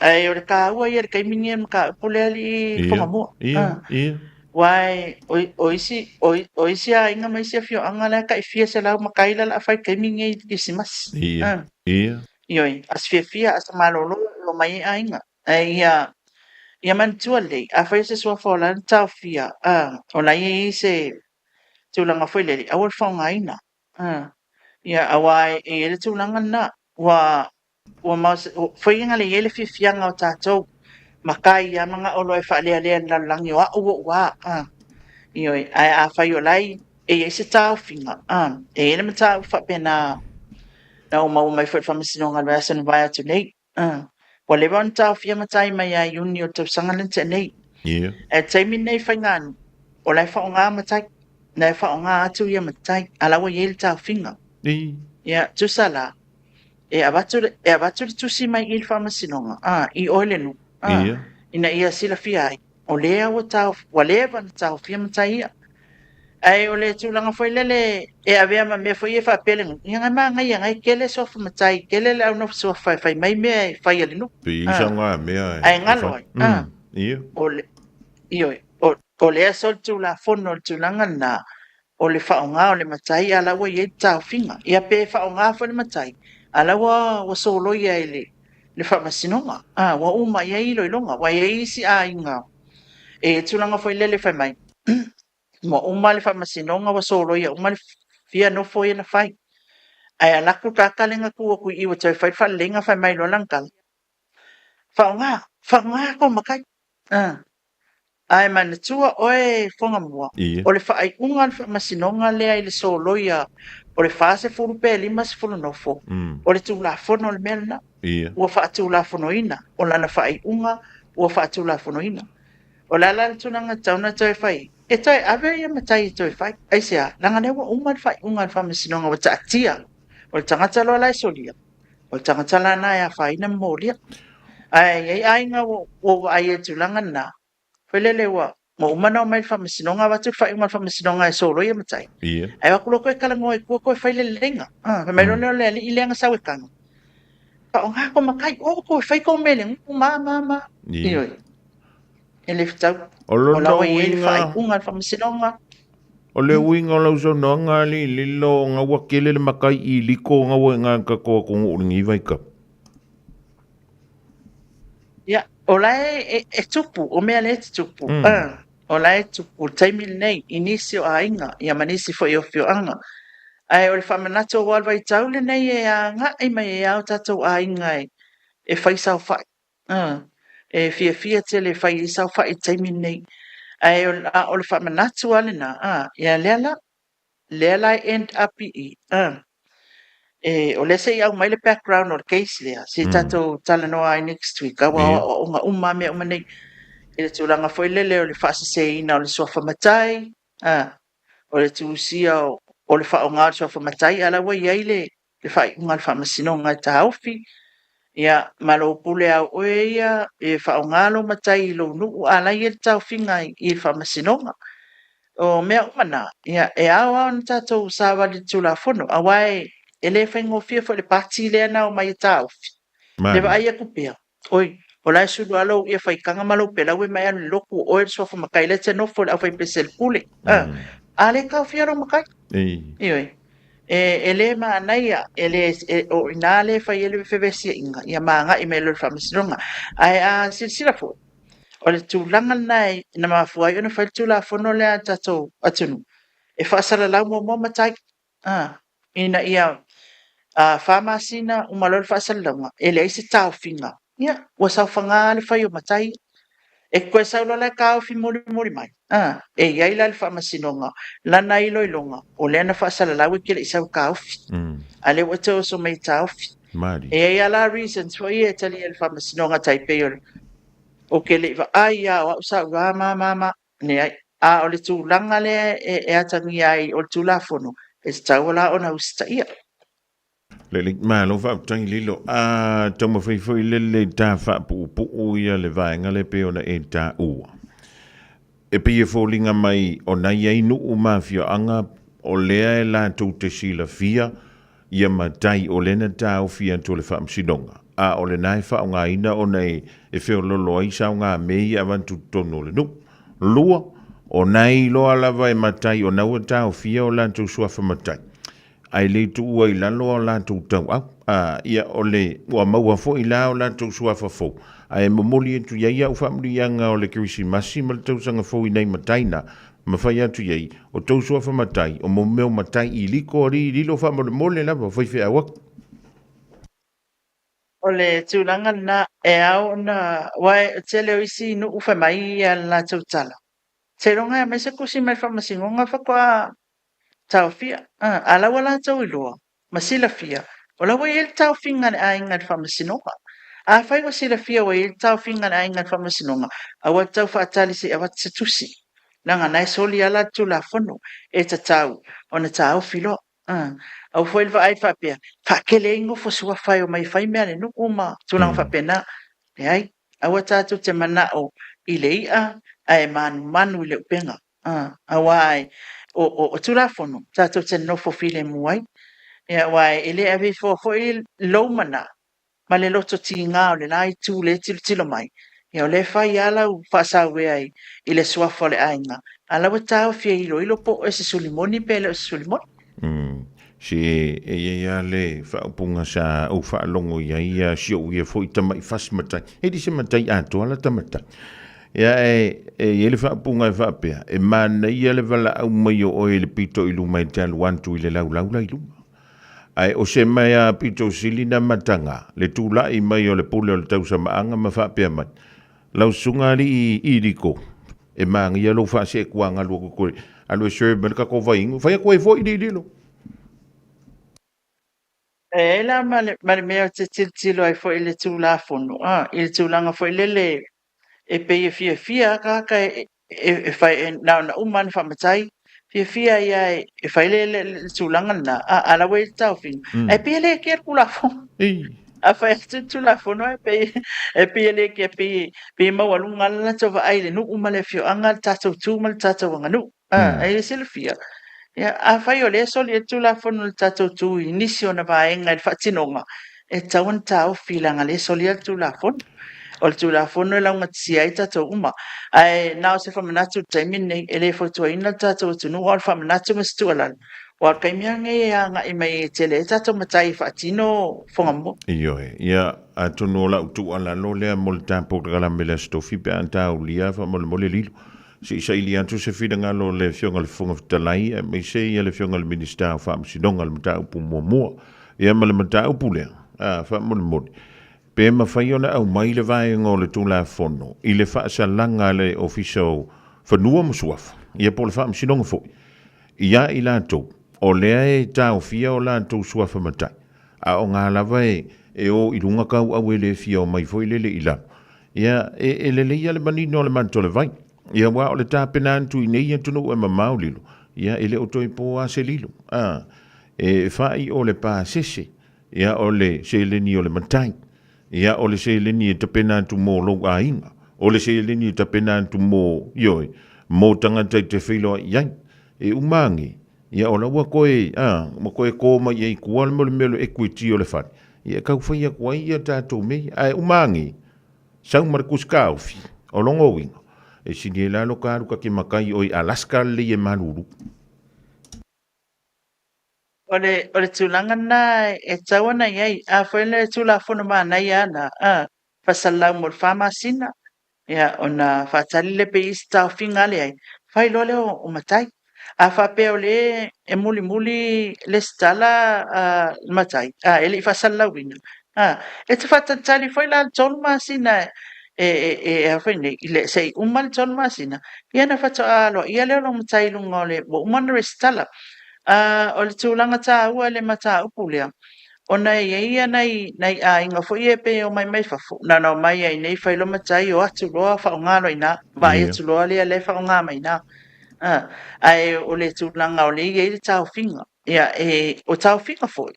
S15: Ae o le taua ia i le taimi lenei o le mataupu lea alii Fogamoa.
S1: Ia, ia.
S15: Aua o isi, o isi aiga ma isi afioaga la e tai fia selau matai la o le a fai i le taimi lenei i le Kerisimasi.
S1: Ia, ia.
S15: Ioe, aso fiafia, aso malolo e omai ai aiga. Ae ia, ia manatua lelei, afai o se suafa o la e na taofia, a, o la e i ai se tulaga foi lele, aua le faaaogaina. A, ia, aua e i ai le tulaga lena, ua, ua ma, foi e i ai le fiafiaga o tatou matai a manao loa e faalealea i le lalolagi o au ou a, a. Ioe, ae afai o la e i ai se taofiga, a, e i ai le mataupu faapena na ou maua mai foi i le Faamasinoga i le vaiaso na mavae atu nei. Ua leva ona taofia matai mai ia Iuni o le tausaga lea na tea nei. Ae taimi lenei i Faigānuu, o la e faaaoga matai. O la e faaaoga atu ia matai, a la ua i ai le taofiga. Ia, tusa la, e avatu, e avatu le tusi mai i le Faamasinoga, i o i le nuu, ina ia silafia ai, o lea ua taofi, ua leva ona taofia matai ia. Ae o le tulaga foi lele e avea ma mea foi ia e faapea le nuu, ia e manaia na e tele suafa matai, tele le au nofo suafa e fai mai mea e fai a le nuu.
S1: Pe i sa ngā mea
S15: e Ae galo ai.
S1: Ia.
S15: O le, ioe, o, o lea solitulafono o le tulaga lena, o le faaaoga o le matai a la ua i ai le taofiga. Ia pe faaaoga foi le matai, a la ua, ua soloia e le, le faamasinoga. A, ua uma i ai iloiloga. Ua i ai isi aiga e tulaga foi lele fai mai, ua uma le faamasinoga ua soloia uma le fia nofo ia na fai. Ae alu atu le tagata lea na tu atu i i ua toe fai le faaleleiga fai mai loa lana tala, faaaoga. Faaaoga kou matai. Ae manatua oe Fogamua, o le faaiuga a le Faamasinoga lea i le soloia o le 40 pe 50 nofo, o le Tulafono le mea lena. Ua faatulafonoina, o lana faaiuga ua faatulafonoina. O le a la le tulaga e tatau ona toe fai? E toe ave ia matai e toe fai. Aisea? Leaga o lea ua uma le faaiuga a le Faamasinoga ua taatia. O le tagata loa la e solia, o le tagata la lena e afaina ma molia. Ae i ai aiga ua ou vaai ai i le tulaga lena, foi lele ua uma ona omai i le faamasinoga, avatu le faaiuga a le faamasinoga e soloia matai. Ae o atu loa toe talanoa i tua toe fai le leleiga. Fai mai loa lea o le alii lea na sau e tanu, faaaoga tou matai, o toe fai tou mea i le nuu ma a ma a ma a. Ioe. E le fetau.
S1: O lona
S15: O la ua i ai le
S1: uiga,
S15: faaiuga a le faamasinoga.
S1: O le uiga o lau saunoaga alii lilo, ona ua tele le matai i liko ona ua iga i tatou atunuu i lenei vaitau.
S15: Ia, o la e, e tupu, o mea lea e tutupu. O la e tupu i le taimi lenei i nisi o aiga, ia ma nisi foi o afioaga. Ae o le faamanatu aua o le vaitau lenei e agai mai ai lava o tatou aiga e fai saofai. E fiafia tele e fai ai saofai i le taimi lenei. Ae a o le faamanatu lava lena, ia lea la, lea la e end up i i, e, o lea se i aumai le background o le case lea, se i tatou talanoa ai next week, aua o aoaoga uma lava mea uma nei, i le tulaga foi lele o le faaseseina o le suafa matai, o le tusia o le faaaoga o le suafa matai, a o la ua i ai le le faaiuga a le Faamasinoga e taofi, ia, ma lou pule au oe ia e faaaoga lou matai i lou nuu a la e i ai le taofiga i le Faamasinoga. O mea uma na, ia, e ao lava ona tatou savali i le Tulafono, aua e le faigofie foi le pati lea na omai e taofi, le vaai atu pea, Oi, o la e sulu lava lou faitaga ma lou pelau e mai alu i le lotu o oe le suafa matai la e te nofo i le aufaipese i le pule. A le taofia lou matai. Ioe. E le manaia, e le, o i ina lea e fai ai le fevesiaiga, ia ma agai mai loa i le faamasinoga. Ae a silasila foi, o le tulaga lena na mafua ai ona fai le Tulafono lea a le tatou atunuu, e faasalalau muamua matai. Ina ia 4 masina uma loa le faasalalauga, e leai se taofiga, ia, ua saofaga lava le fai o matai ia. E toe sau loa la e taofi mulimuli mai, e i ai la le faamasinoga, lana iloiloga, o lea na faasalalau e te le i sau e taofi, a o lea ua e toe oso mai e taofi. E i ai lava la reasons foi ia e talia e le faamasinoga, tai pei o le, ou te le i vaai lava o au sa ou a ma ma ma. Leai. A o le tulaga lea e atagia ai o le Tulafono, e tatau la ona usitaia.
S1: Lelei, malo faafetai Lilo. A taumafai foi lele ta faapuupuu ia le vaega lea pei ona e taua. E pei e foliga mai o na i ai nuu ma afioaga o lea e latou te silafia ia matai o lea na taofi atu e le Faamasinoga, a o lena e faaaogaina ona e feololo ai saogamea ia avatu i totonu o le nuu. Lua, o na e iloa lava e matai o na ua taofia o latou suafa matai, ae le tuua i lalo a latou tauau. A, ia, o le, ua maua foi la o latou suafa fou, ae momoli atu i ai au faamanuiaga o le Kerisimasi ma le Tausaga Fou i nai matai na, Ma fai atu i ai, O tou suafa matai, o mo mea o matai i liko alii lilo faamolemole lava o faifeau aku.
S15: O le tulaga lena e ao ona, aua o le tele o isi nuu fai mai ia le latou tala, seiloga e aumai se tusi mai le faamasinoga faatoa taofia. A la ua latou iloa ma silafia, o la ua i ai le taofiga a le aiga i le faamasinoga. Afai ua silafia ua i ai le taofiga a le aiga i le faamasinoga, aua le tau faatali se i avatu se tusi, leaga na e soli lava la le Tulafono, e tatau ona taofi loa. Aua foi le vaai faapea, faatele ai nofo suafa e omai e fai mea a le nuu ma tulaga faapena. Leai, aua tatou te manao i le i'a ae manumanu i le upega. Aua o Tulafono tatou te nonofo filemu ai. Aua e le ave ifo foi lou manao ma le loto tiga o le la itu lea e tilotilo mai, ia o lea e fai lava lau faasauea i le suafa o le aiga, a o la ua taofi e iloilo po o se suli moni pe le o se suli moni.
S1: Se e i ai lava le faaupuga sa ou faalogo i ai ia si ou ia foi tama'i fasi matai. E le se matai atoa lata matai. Ia e i ai le faaupuga e faapea, e manaia le valaau mai o oe i le pito i luma e te alu atu i le laulau la i luma. Ae o se mea pito sili na mataga le tula'i mai o le pule o le tausamaaga ma faapea mai, Lau susuga alii Iliko, e magia lou faaseekuaga alu atu koe, alu e serve mai le tatou vaiinu, fai atu ai foi lii lilo.
S15: E ai la ma le, ma le mea ou te tilotilo ai foi i le Tulafono, a, i le tulaga foi lele e pei e fiafia lava tagata e, e, e fai, e, na ona uma lava ona faamatai, fiafia ai lava e fai le, le, le tulaga lena, a, a la ua i ai le taofiga. Ae pei e le kea le Tulafono. A fai atu le Tulafono e pei, e pei e le kea, pei, pei e maualuga lava le latou vaai i le nuu ma le afioaga, le tatou tu ma le tatou aganuu. A, ai e silafia, ia, afai o lea e soli ai le Tulafono i le tatou tu i nisi o ona vaega i le faatinoga, e tatau ona taofi leaga o lea e solia le Tulafono. O le Tulafono e laugatasia ai tatou uma. Ae na o se faamanatu i le taimi lenei, e le fautuaina le tatou atunuu, a o le faamanatu ma se tuualalo, aua o le taimi lava lenei e agai mai e tele ai tatou matai e faatino fogamoa.
S1: Ioe. Ia, atonu o lau tuualalo lea mo le tatou polokalame i le Aso Tofi pe a taulia faamolemole lilo. Se i saili atu se finagalo o le Afioga i le Fofoga Fetalai aemaise ia le Afioga i le Minisita o Faamasinoga i le mataupu muamua. Ia ma le mataupu lea, a, faamolemole, pe mafai ona aumai le vaega o le Tulafono i le faasalaga a le Ofisa o Fanua ma Suafa, ia po o le Faamasinoga foi, ia i latou o lea e taofia o latou suafa matai, a o ga lava e o i luga kauau e le fia omai foi lele i lalo. Ia, e, e lelei lava le manino o le mato o le vai. Ia, aua o le tapena atu i nei atunuu e mamao lilo, ia, e le o toe po lava se lilo. A, e fa'i o le pasese, ia, o le seleni o le matai, ia, o le seleni e tapena atu mo lou aiga, o le seleni e tapena atu mo, ioe, mo tagata e te feiloai i ai. E uma age, ia, o la ua toe, a, ua toe to mai i ai i tua le mea o le mea o le equity o le fale, ia, e tau fai atu ai ia tatou mea ia. Ae uma age, sau ma le tusi taofi, o lona uiga, e sili ai la lo ta alu ta te matai oe i Alaska lelei e malulu.
S15: O le, o le tulaga lena e tatau ona i ai. A foi le Tulafono manaia lava na, a, faasalalau mo le fa masina, ia, ona faatali lea pe i ai se taofiga a leai, fai loa lea o matai. A faapea o lea e mulimuli lesitala le matai, a, e le i faasalalauina, a, e te faatalitali foi la le 3 masina e, e, e, a foi nei, i le, se i uma le 3 masina, ia ona faatoa aloaia lea o lou matai i luga o le, ua uma ona resitala. A, o le tulaga taua i le mataupu lea, ona e i ai ia nai, nai aiga foi ia e pei e omai mai fafo, na ona omai lava i inei fai loa matai, o atu loa faaaoga loa i ina, vaai atu loa lea la e faaaoga mai i ina. A, ae o le tulaga o lea e i ai le taofiga, ia e, o taofiga foi,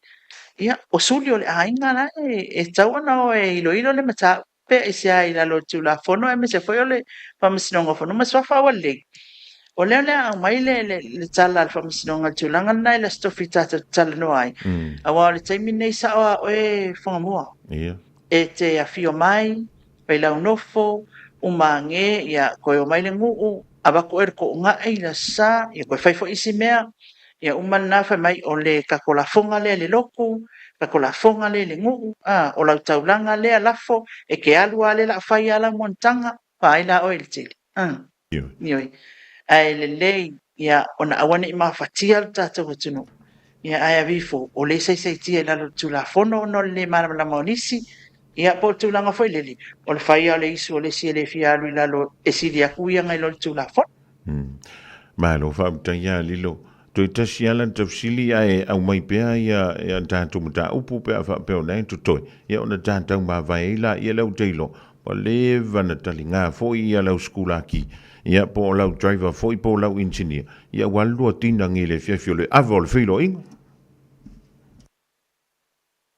S15: ia, o suli o le aiga la e, e tatau ona o e iloilo le mataupu pe aisea i lalo o le Tulafono aemaise foi o le Faamasinoga o Fanua ma Suafa. Ua lelei. O lea o le a aumai le, le, le tala a le Faamasinoga i le tulaga lena i le Aso Tofi tatou te talanoa ai. Aua o le taimi lenei sao a oe Fugamua. E te afio mai, fai lau nofo, uma age, ia, toe omai le nuu, avatu oe le toogai i le Aso Sa, ia toe fai foi isi mea, ia uma lena fai mai o le tatou lafoga lea i le lotu, tatou lafoga lea i le nuu, a, o lau taulaga lea lafo, e te alu lava lea o le a fai lava lau monotaga, vaai la oe i le tele, a, ioe. Ae lelei, ia, ona aua ne i mafatia le tatou atunuu, ia, ae aveifo, o lea e saisaitia i lalo o le Tulafono ona o le le malamalama o nisi, ia, po o le tulaga foi lele, o le fai lava o le isu o le isi e le fia alu i lalo e sili atu ia nai lo le Tulafono.
S1: Malo faafetai ia Lilo. Toe tasi lava lana tausili ae aumai pea ia ia tatou mataupu pe a faapea o lena e totoe, ia ona tatau mavae ai laia lea ou te iloa ua leva na taliga foi ia lau sikulaki, ia po o lau driver foi po o lau engineer, ia ua alu lua tinagi i le afiafi o le ava o le feiloaiga.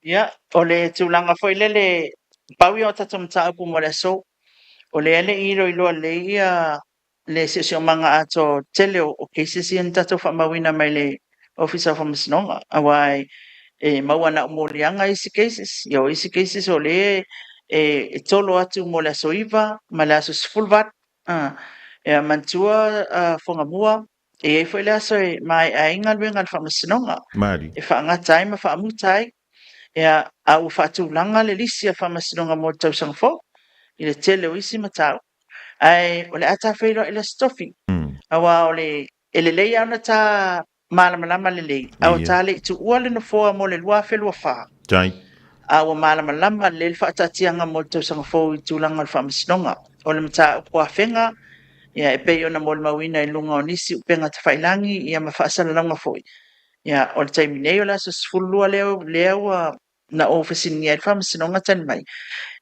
S15: Ia, o le tulaga foi lele, pau ia o tatou mataupu mo le aso, o lea e le i iloiloa lelei ia le siosiomaga atoa o le tele o cases ia na tatou faamauina mai le Ofisa o Faamasinoga, aua e maua na o moliaga isi cases, ia o isi cases o lea e tolo atu mo le aso 9 ma le aso 18. Ia manatua Fuagamua, e i ai foi le aso e maea ai galuega a le Faamasinoga, e faagata ai ma faamuta ai, ia, a ua faatulaga le lisi a le Faamasinoga mo le tausaga fou i le tele o isi mataupu. Ae o le a ta feiloai i le Aso Tofi, aua o le, e lelei lava ona ta malamalama lelei, a ua ta le i tuua le Nofoa mo le 2024.
S1: Tai.
S15: A ua malamalama lelei le faataatiaga mo le tausaga fou i tulaga o le Faamasinoga. O le mataupu afega, ia, e pei ona molimauina i luga o nisi upega tafailagi, ia, ma faasalalauga foi, ia, o le taimi nei o le aso 12 lea, lea ua na ou fesiligia ai le Faamasinoga tali mai,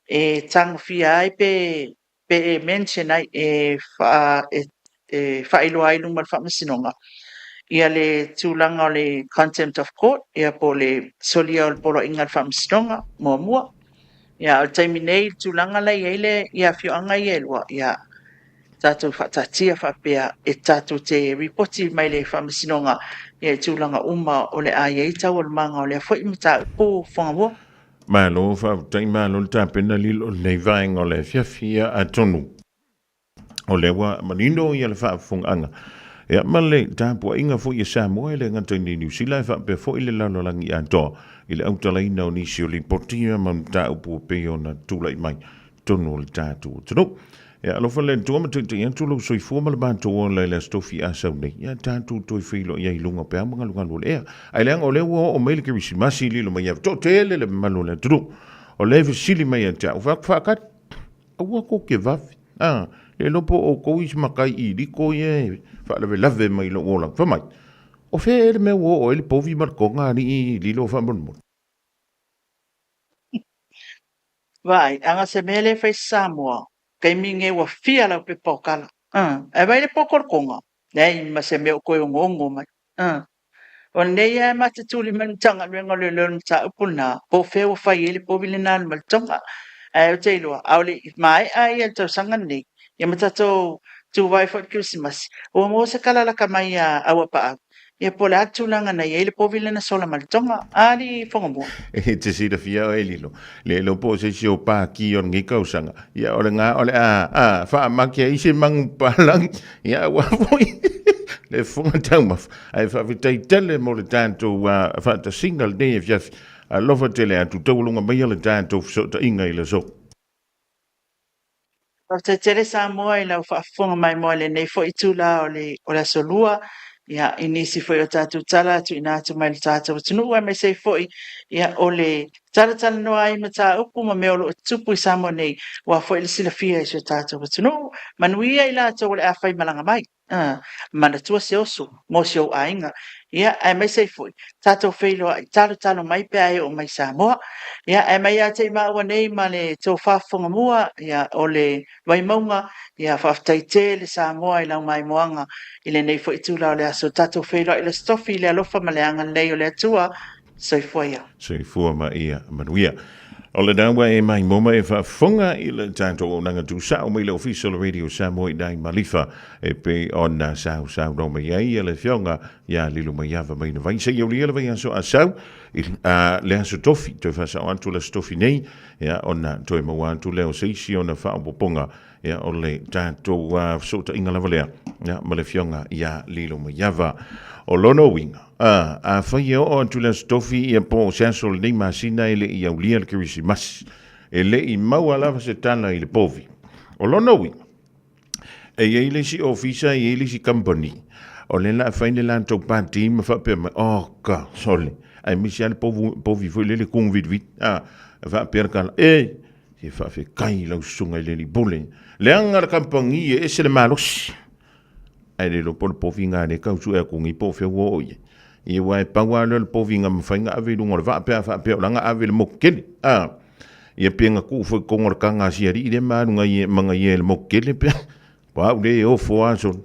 S15: e tagofia ai pe pe e mention ai, e, fa, e, e faailoa ai luma o le Faamasinoga ia le tulaga o le contempt of court, ia po o le solia o le poloaiga a le Faamasinoga, muamua. Ia, o le taimi nei, le tulaga la i ai le ia afioaga ia e lua, ia, tatou faataatia faapea e tatou te ripoti mai le Faamasinoga ia i tulaga uma o le a i ai taualumaga o lea foi mataupu Fuagamua.
S1: Malo faafetai, malo le tapena lilo o lenei vaega o le afiafi. Ia atonu o lea ua manino ia le faafofogaaga ia ma le tapuaiga foi a Samoa e le gata i Niu Sila e faapea foi le lalolagi atoa i le autalaina o nisi o lipoti ia ma mataupu e pei ona tulai mai totonu o le tatou atunuu. Ia alofa le Atua ma taitai atu lou soifua ma le matou ola i le Aso Tofi a sau nei. Ia tatou toe feiloai ai i luga o peau ma galugalu o le ea. Ae leaga o lea ua oo mai le Kerisimasi lilo mai ia toatele le mamalu o le atunuu. O lea e fesili mai ia te au, faakali, aua kou te vave. A, le iloa po o outou isi matai iliko ia e faalavelave mai i lou olaga. Fai mai, o fea ea le mea ua oo ai le povi ma le toga alii lilo faamolemole?
S15: Vaai, aga se mea le fai Samoa, taimi nei ua fia lau pepa o tala. Ae vai le poto o le toga, leai ma se mea o toe onoono mai. O lenei lava e ma te tuli mai le Matagaluega o Leoleo i le mataupu lena, po o fea ua fai ai le povi lena ma le toga. Ae ou te iloa, a o le i maea ia le tausaga lenei, ia ma tatou tuvae foi i le Kerisimasi, ua maua se tala lata mai a Auapaau, Ia po o le a le tulaga na i ai le povi lea na sola ma le toga, a alii Fogamua?
S1: E te silafia oe Lilo, le iloa po o se isi o pāki o lenei tausaga, ia o lena o le a, a, faamake ai se magu palagi, ia aua foi le fofoga taumafa. Ae faafetai tele mo le tatou faatasiga lenei afiafi. Alofa tele atu, taualuga maia le tatou fesootaiga i le aso.
S15: Faafetai tele Samoa i lau faafofoga maimoa i lenei foi itula o le, o le Aso Lua, ia, i nisi foi o tatou tala tuuina atu mai le tatou atunuu, aemaise ai foi ia, o le talatalanoa ai mataupu ma mea o lo o tutupu i Samoa nei, aua foi le silafia e si o tatou atunuu. Manuia i latou o le a faimalaga mai. Manatua se oso mo si ou aiga. Ia, aemaise ai foi, tatou feiloai, talotalo mai pe a e oo mai i Samoa. Ia, ae mai ia te i maua nei ma le tofa fofogamua, ia, o le Vaimauga, ia, faafetai tele Samoa i lau maimoaga i lenei foi itula o le aso. Tatou feiloai i le Aso Tofi i le alofa ma le agalelei o le Atua. Soifua ia.
S1: Soifua ma ia manuia. O lena ua e maimoa ma e faafofoga i le tatou auaunaga tuusao mai le Ofisa o le Radio Samoa i nai Malifa e pei ona sausaunoa mai ai le Afioga ia Lilomaiava Mainavai seia aulia le vaiaso a sau i le Aso Tofi. Toe faasao atu le Aso Tofi nei ia ona toe maua atu lea o se isi ona faaopoopoga ia o le tatou fesootaiga lava lea ia ma le Afioga ia Lilomaiava. O lona uiga, a, afai e oo atu i le Aso Tofi ia po o se aso o lenei masina e le i aulia le Kerisimasi, e le i maua lava se tala i le povi. O lona uiga, e i ai le isi ofisa, e i ai le isi company, o lea o le a fai le latou pati ma faapea mai, oh ka, sole, aemaise lava le povu, povi foi lele kuguvitiviti, a, e faapea le tala, e, e faafetai i lau susuga i le alii pule, leaga le kamupani e ese le malosi. Ae le iloa po o le povi na lea e tau sue atu nei po o fea ua oo i ai. Ia aua e pau lava lea o le povi na mafai ona ave i luga o le vaa pe a faapea o la na ave i le motu tele. A, ia pe na tuu foi i totonu o le taga a si alii lea ma alu ma na ia i le motu tele pe a. O au lea e ofo lava solo.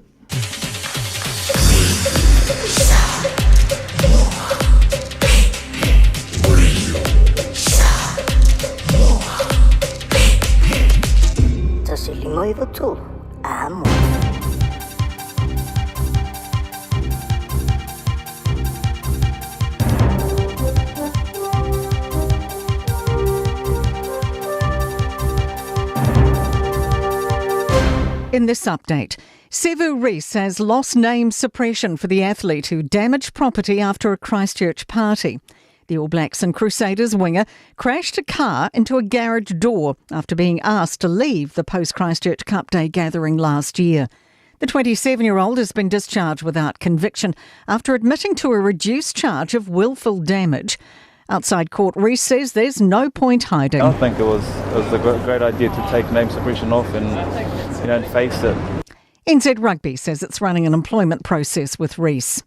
S5: In this update, Sevu Reece has lost name suppression for the athlete who damaged property after a Christchurch party. The All Blacks and Crusaders winger crashed a car into a garage door after being asked to leave the post Christchurch Cup Day gathering last year. The 27-year-old has been discharged without conviction after admitting to a reduced charge of willful damage. Outside court, Rees says there's no point hiding.
S9: I think it was a great idea to take name suppression off and, you know, and face it.
S5: NZ Rugby says it's running an employment process with Rees.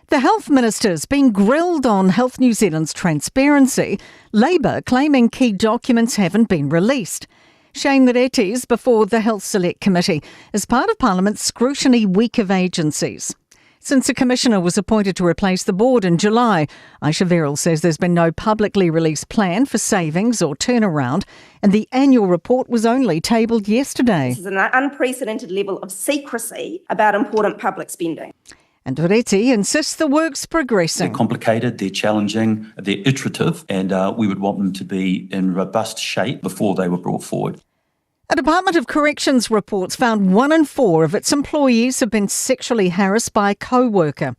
S5: The Health Minister's been grilled on Health New Zealand's transparency, Labour claiming key documents haven't been released. Shane Reti's before the Health Select Committee as part of Parliament's Scrutiny Week of Agencies. Since a commissioner was appointed to replace the board in July, Ayesha Verrall says there's been no publicly released plan for savings or turnaround, and the annual report was only tabled yesterday.
S10: This is an unprecedented level of secrecy about important public spending.
S5: And Reti insists the work's progressing.
S23: They're complicated, they're challenging, they're iterative, and we would want them to be in robust shape before they were brought forward.
S5: A Department of Corrections reports found 1 in 4 of its employees have been sexually harassed by a co-worker.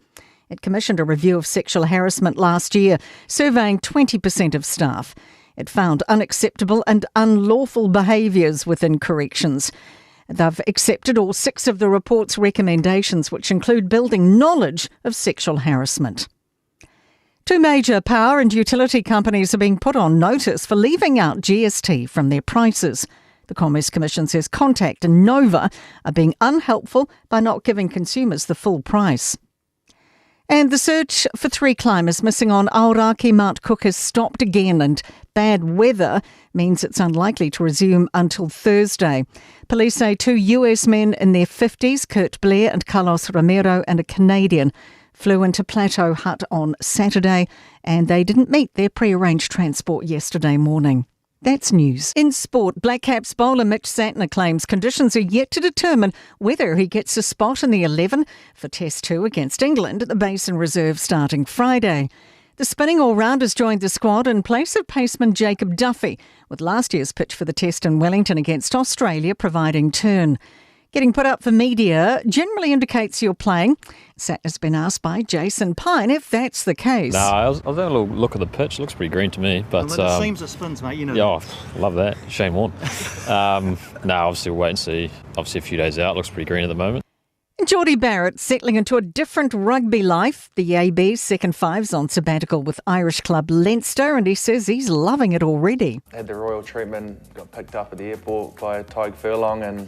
S5: It commissioned a review of sexual harassment last year, surveying 20% of staff. It found unacceptable and unlawful behaviours within corrections. They've accepted all 6 of the report's recommendations, which include building knowledge of sexual harassment. 2 major power and utility companies are being put on notice for leaving out GST from their prices. The Commerce Commission says Contact and Nova are being unhelpful by not giving consumers the full price. And the search for 3 climbers missing on Aoraki Mount Cook has stopped again, and bad weather means it's unlikely to resume until Thursday. Police say 2 US men in their 50s, Kurt Blair and Carlos Romero, and a Canadian, flew into Plateau Hut on Saturday, and they didn't meet their prearranged transport yesterday morning. That's news. In sport, Black Caps bowler Mitch Santner claims conditions are yet to determine whether he gets a spot in the 11 for Test 2 against England at the Basin Reserve starting Friday. The spinning all-rounders joined the squad in place of paceman Jacob Duffy, with last year's pitch for the Test in Wellington against Australia providing turn. Getting put up for media generally indicates you're playing. Santner's been asked by Jason Pine if that's the case.
S24: No, I was having a little look at the pitch. It looks pretty green to me. But
S25: well, it seems it spins, mate. You know.
S24: Yeah, oh, love that. Shane Warne. No, obviously we'll wait and see. Obviously a few days out, looks pretty green at the moment.
S5: And Geordie Barrett settling into a different rugby life. The AB's second five's on sabbatical with Irish club Leinster, and he says he's loving it already.
S9: Had the royal treatment, got picked up at the airport by Tyg Furlong, and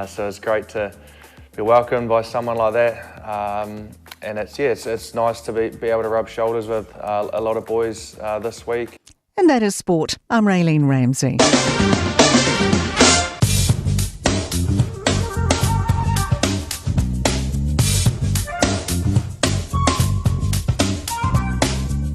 S9: so it's great to be welcomed by someone like that, and it's nice to be able to rub shoulders with a lot of boys this week.
S5: And that is sport. I'm Raylene Ramsey.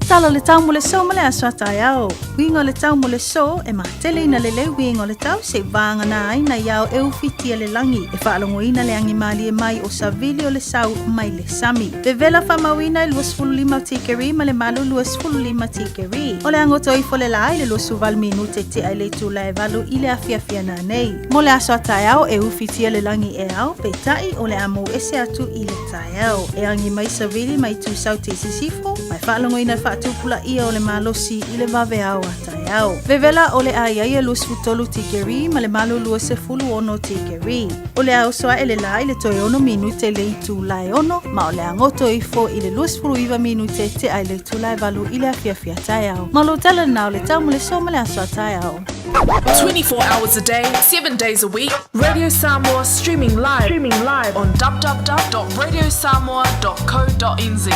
S8: Tala le tau mo le so ma le aso taeao. Uiga o le tau mo le so e matele ina le leu uiga o le tau se vāgana ai na iao e ufitia le lagi e faalogoina le agimalie mai o savili o le sau mai le sami. Vevela faamauina e 25 tikeri ma le malu 25 tikeri. O le agoto ifo le la i le 28 minute tea i le itula e 8 i le afiafia nanei. Mo le aso a taeao e ufitia le lagi e ao, peitai o le a mou ese atu i le taeao. E agi mai savili mai tusau te sisifo, mai faalogoina faatupula ia o le malosi i le vaveao a taeao. Vevela o le a ia 23 tikeri ma le malu 26 tikeri. O le a osoa e le la i le toe 6 minute le itula e 6, ma o le agoto ifo i le 29 minute te ai le itula e 8 i le afiafia taeao. Ma lo tala nao le tau mo le so ma le aso a taeao.
S19: 24 hours a day, 7 days a week, Radio Samoa streaming live on www.radiosamoa.co.nz.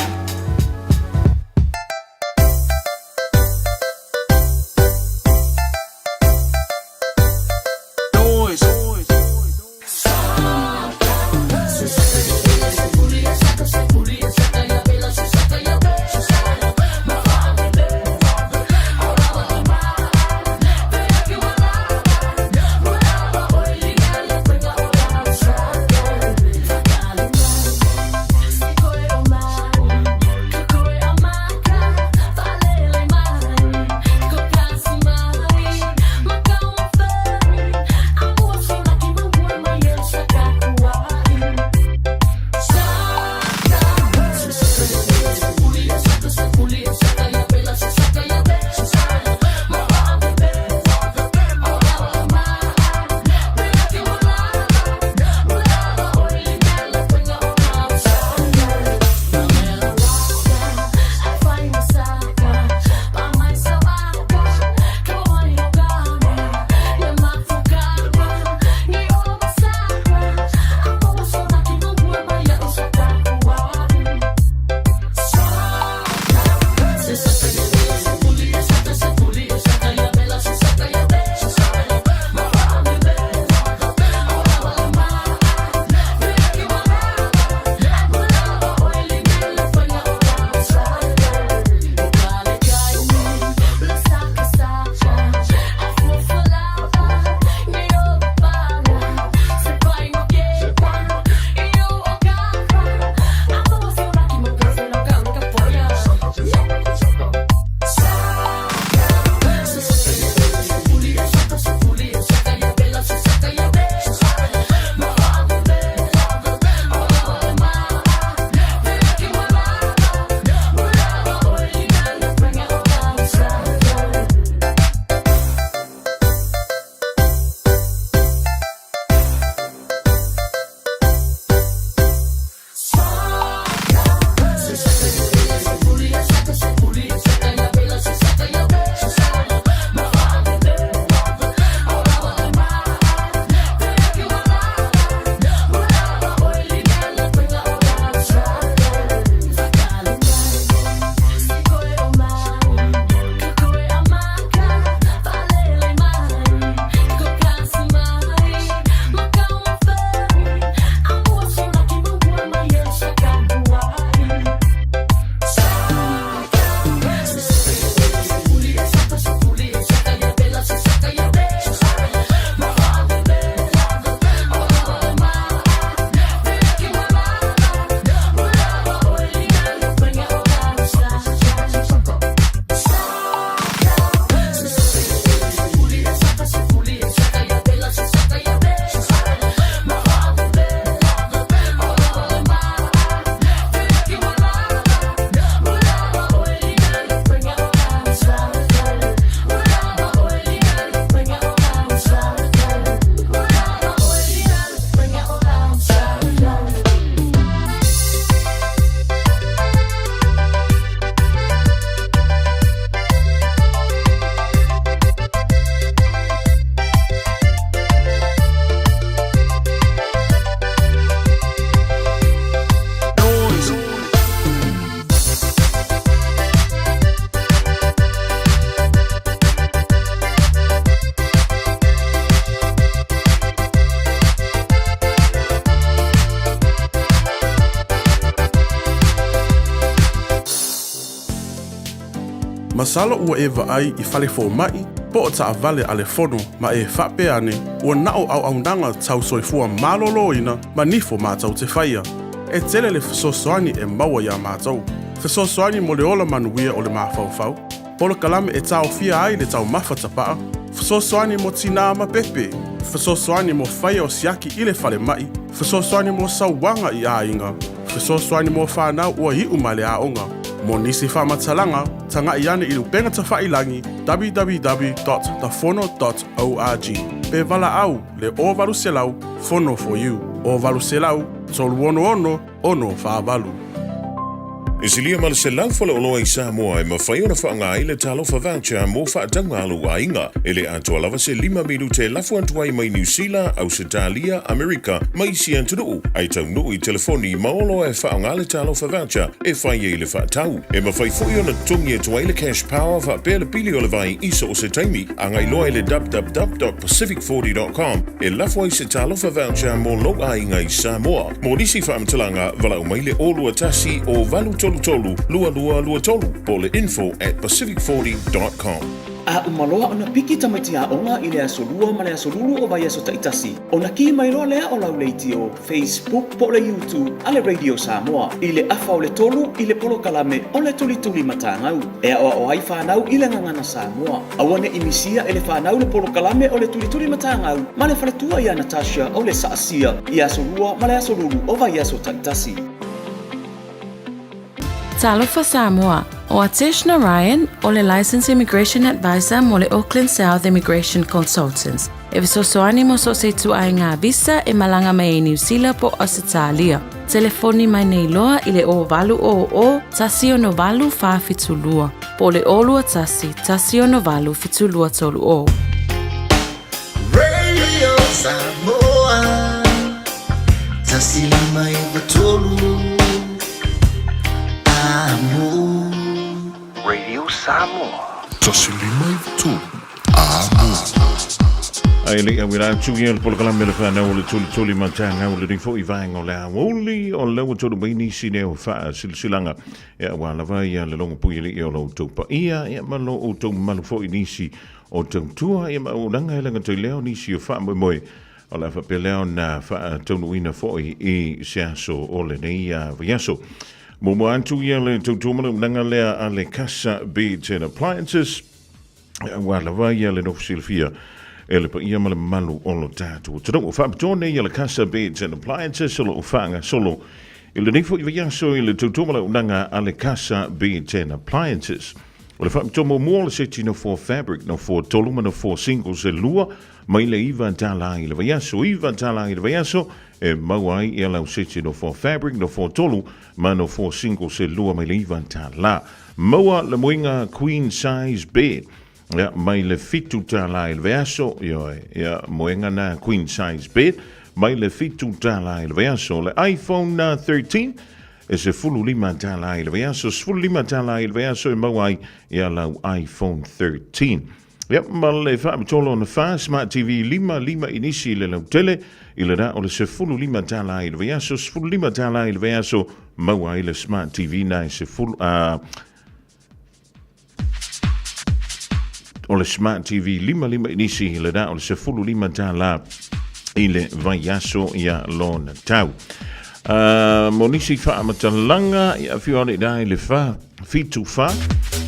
S6: Masalo ua e vaai i fale fomai po o taavale a le fono ma e faapea ane ua na o auaunaga tau soifua maloloina ma nifo matou te faia. E tele le fesoasoani e maua iā matou. Fesoasoani mo le ola manuia o le mafaufau, polokalame e taofia ai le taumafa tapaa, fesoasoani mo tinā ma pepe, fesoasoani mo faia o siaki i le falemai, fesoasoani mo sauaga i aiga, fesoasoani mo fanau ua iu mai le aoga. Mo nisi faamatalaga, taga'i ane i le upega tafa'ilagi www.tafono.org pe valaau le 0800 Fono for you 0800 366 648.
S1: E silia ma le 100 faleoloa i Samoa e mafai ona faaaoga ai le Talofa Voucher mo faatauga a lou aiga. E le atoa lava se lima minute e lafo atu ai mai Niu Sila, Ausetalia, Amerika ma isi atunuu, ae taunuu i telefoni ma oloa e faaaoga le Talofa Voucher e fai ai le faatau. E mafai foi ona totogi atu ai le Cash Power faapea le pili o le vai i so o se taimi. Agai loa i le www.pacific40.com e lafo ai se Talofa Voucher mo lou aiga i Samoa. Mo nisi faamatalaga, valaau mai le 021 0833 2223 po o le info at pacific40.com.
S14: A uma loa ona piki tamaiti aoga i le aso Lua ma le aso Lulu o vaiaso taitasi, ona kī mai loa lea o lau leitio, Facebook po o le YouTube a le Radio Samoa i le afa o le tolu i le polokalame o le Tulituli Matagau e aoao ai fanau i le gagana Samoa. Aua ne i misia e le fanau le polokalame o le Tulituli Matagau ma le faletua ia Natasha o le Saasia i aso Lua ma le aso Lulu o vaiaso taitasi.
S22: Talofa Samoa, o Atesh Narayan o le Licensed Immigration Advisor mo le Auckland South Immigration Consultants. E fesoasoani mo so o se ituaiga visa e malaga mai ai Niu Sila po o Ausetalia. Telefoni mai nei loa i le 0800 168 472 po o le 021 168 7230.
S13: Radio Samoa 153 Amo.
S2: Radio Samoa.
S6: 153 Amo.
S1: Ai le au ira atu ia le polokalame le whanau o le tulituli matanga o le rifo i vaenga o le aouli o le ua tolu mai nisi nei o faasilasilaga ia ua lava ia le logo pui alii o lo outou paia ia ma lo outou mamalu foi nisi o tautua ia ma auaunaga e le gata i lea o nisi o faamoemoe o le a faapea lea ona faataunuuina foi i se aso o lenei vaiaso. Muamua atu ia le tautua ma le auaunaga lea a le Casa Beds and Appliances ua lava ia le nofo silafia e le paia ma le mamalu o lo tatou atunuu. Faapitoa nei ia le Casa Beds and Appliances o lo o faagasolo i lenei foi vaiaso i le tautua ma le auaunaga a le Casa Beds and Appliances. O le faapitoa muamua o le seti nofoa fabric, nofoa tolu ma nofoa singles e lua, mai le $9 i le vaiaso, $9 i le vaiaso e maua ai ia lau seti nofoa fabric, nofoa tolu ma nofoa singles e lua mai le $9. Maua le moenga queen size bed ia, mai le $7 i le vaiaso, ioe, ia, moenga na queen size bed mai le $7 i le vaiaso. Le iPhone 13 E $15 i le vaiaso, $15 i le vaiaso e maua ai ia lau iPhone 13. Ia, ma le faapitoa lona fa, Smart TV 5, 5 inisi i le lautele, i le rā o le $15 i le vaiaso, $15 i le vaiaso, maua ai le Smart TV na e sefulu, o le Smart TV 55 inisi i le rā o le $15 i le vaiaso ia lona tau. Mo nisi faamatalaga, ia afio ane i le fa, fitu fa,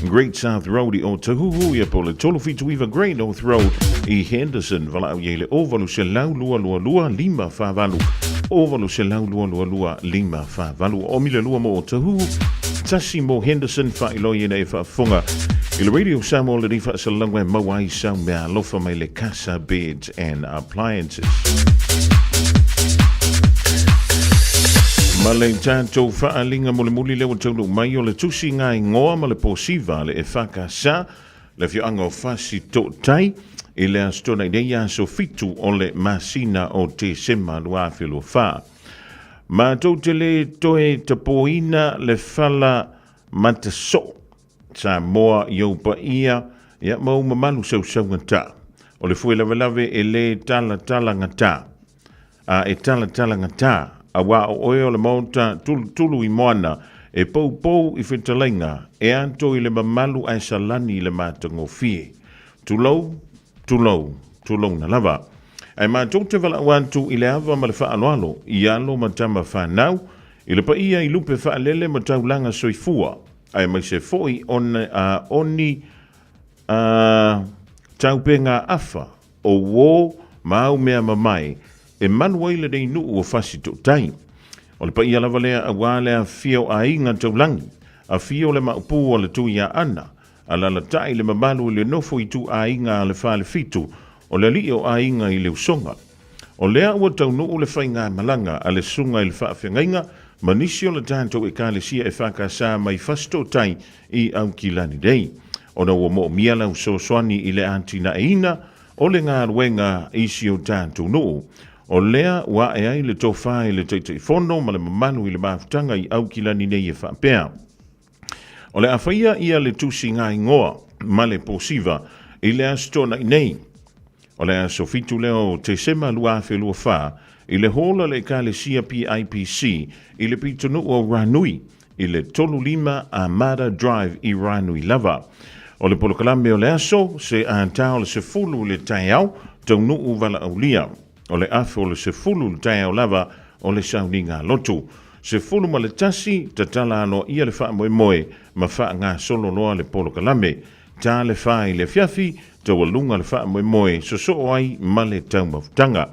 S1: Great South Road i Otahuhu, ia po le 379 Great North Road i Henderson, valaau i le 0800 222 548, 0800 222 548. O mile lua mo Otahuhu, tasi mo Henderson, faailoa i ena e faafofoga i le Radio Samoa lenei faasalalauga e maua ai sau mea alofa mai le Casa Beds and Appliances. Ma le tatou faaaliga mulimuli lea ua taunuu mai o le tusi ngā ingoa ma le posiva le EFKS le afioaga o Fasi Tootai i le Aso Toonai nei aso 7 o le masina o Tesema 2024. Matou te le toe tapoina le fala matasoo Samoa i ou paia, ia ma ou mamalu sausaugata. O le fue lavelave e lē talatalagata, a e talatalagata, auā o oe o le maota tulutulu i moana E poupou i fetalaiga, e ato i le mamalu ae salani i le matagofie. Tulou, tulou, tulouna lava. Ae matou te valaau atu i le ava ma le faaaloalo i alo ma tama fanau, i le paia i lupe faalele ma taulaga soifua, aemaise foi o ni taupega afa o uō ma au mea mamae e malu ai lenei nuu o Fasitootai. O le paia lava lea auā le afifio o aiga taulagi, afio le maupū a le Tuiaana, alalatai le mamalu i le nofo ituaiga a le Falefitu o le alii o aiga i le usoga. O lea ua taunuu le faigamalaga a le Susuga i le Faafeagaiga ma nisi o le tatou Ekalesia EFKS mai Fasitootai i Aukilani nei, ona ua moomia lau fesoasoani i le atinaeina o le galuega i si o tatou nuu. O lea ua ae ai le tofa i le Taitaifono ma le mamalu i le mafutaga i Aukilani nei e faapea, O le a faia ia le tusi gaigoa ma le posiva i le Aso Toonai nei, o le aso 7 lea o Tesema 2024, i le hall a le Ekalesia PIPC i le pitonuu o Ranui, i le 35 Armada Drive i Ranui lava. O le polokalame o le aso, se atā o le 10 i le taeao, taunuu valaaulia. O le afe o le 10 i le taeao lava o le sauniga lotu. 11, tatala aloaia le faamoemoe ma faagasolo loa le polokalame. Tā le 4 i le afiafi, taualuga le faamoemoe sosoo ai ma le taumafutaga.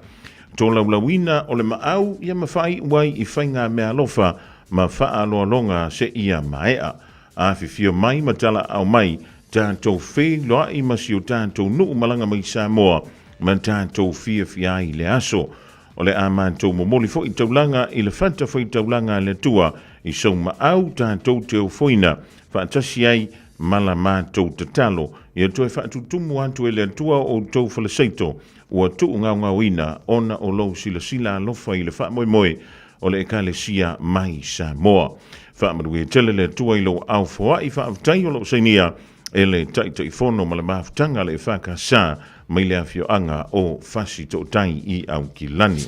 S1: Tolaulauina o le maau ia ma faaiu ai i faigameaalofa ma faaaloaloga seia maea. Afifio mai ma talaaao mai, tatou feiloai ma si o tatou nuu malaga mai Samoa ma tatou fiafia ai i le aso. O le a matou momoli foi taulaga i le fatafaitaulaga a le Atua i sou maau tatou te ofoina faatasi ai ma la matou tatalo ia toe faatutumu atu e le Atua o outou faleseito ua tuugaogaoina ona o lou silasila alofa i le faamoemoe o le Ekalesia mai Samoa. Faamanuia tele le Atua i lou ao foai faafetai o lou sainia e le Taitaifono ma le mafutaga a le EFKS mai le afioaga o Fasitootai i Aukilani.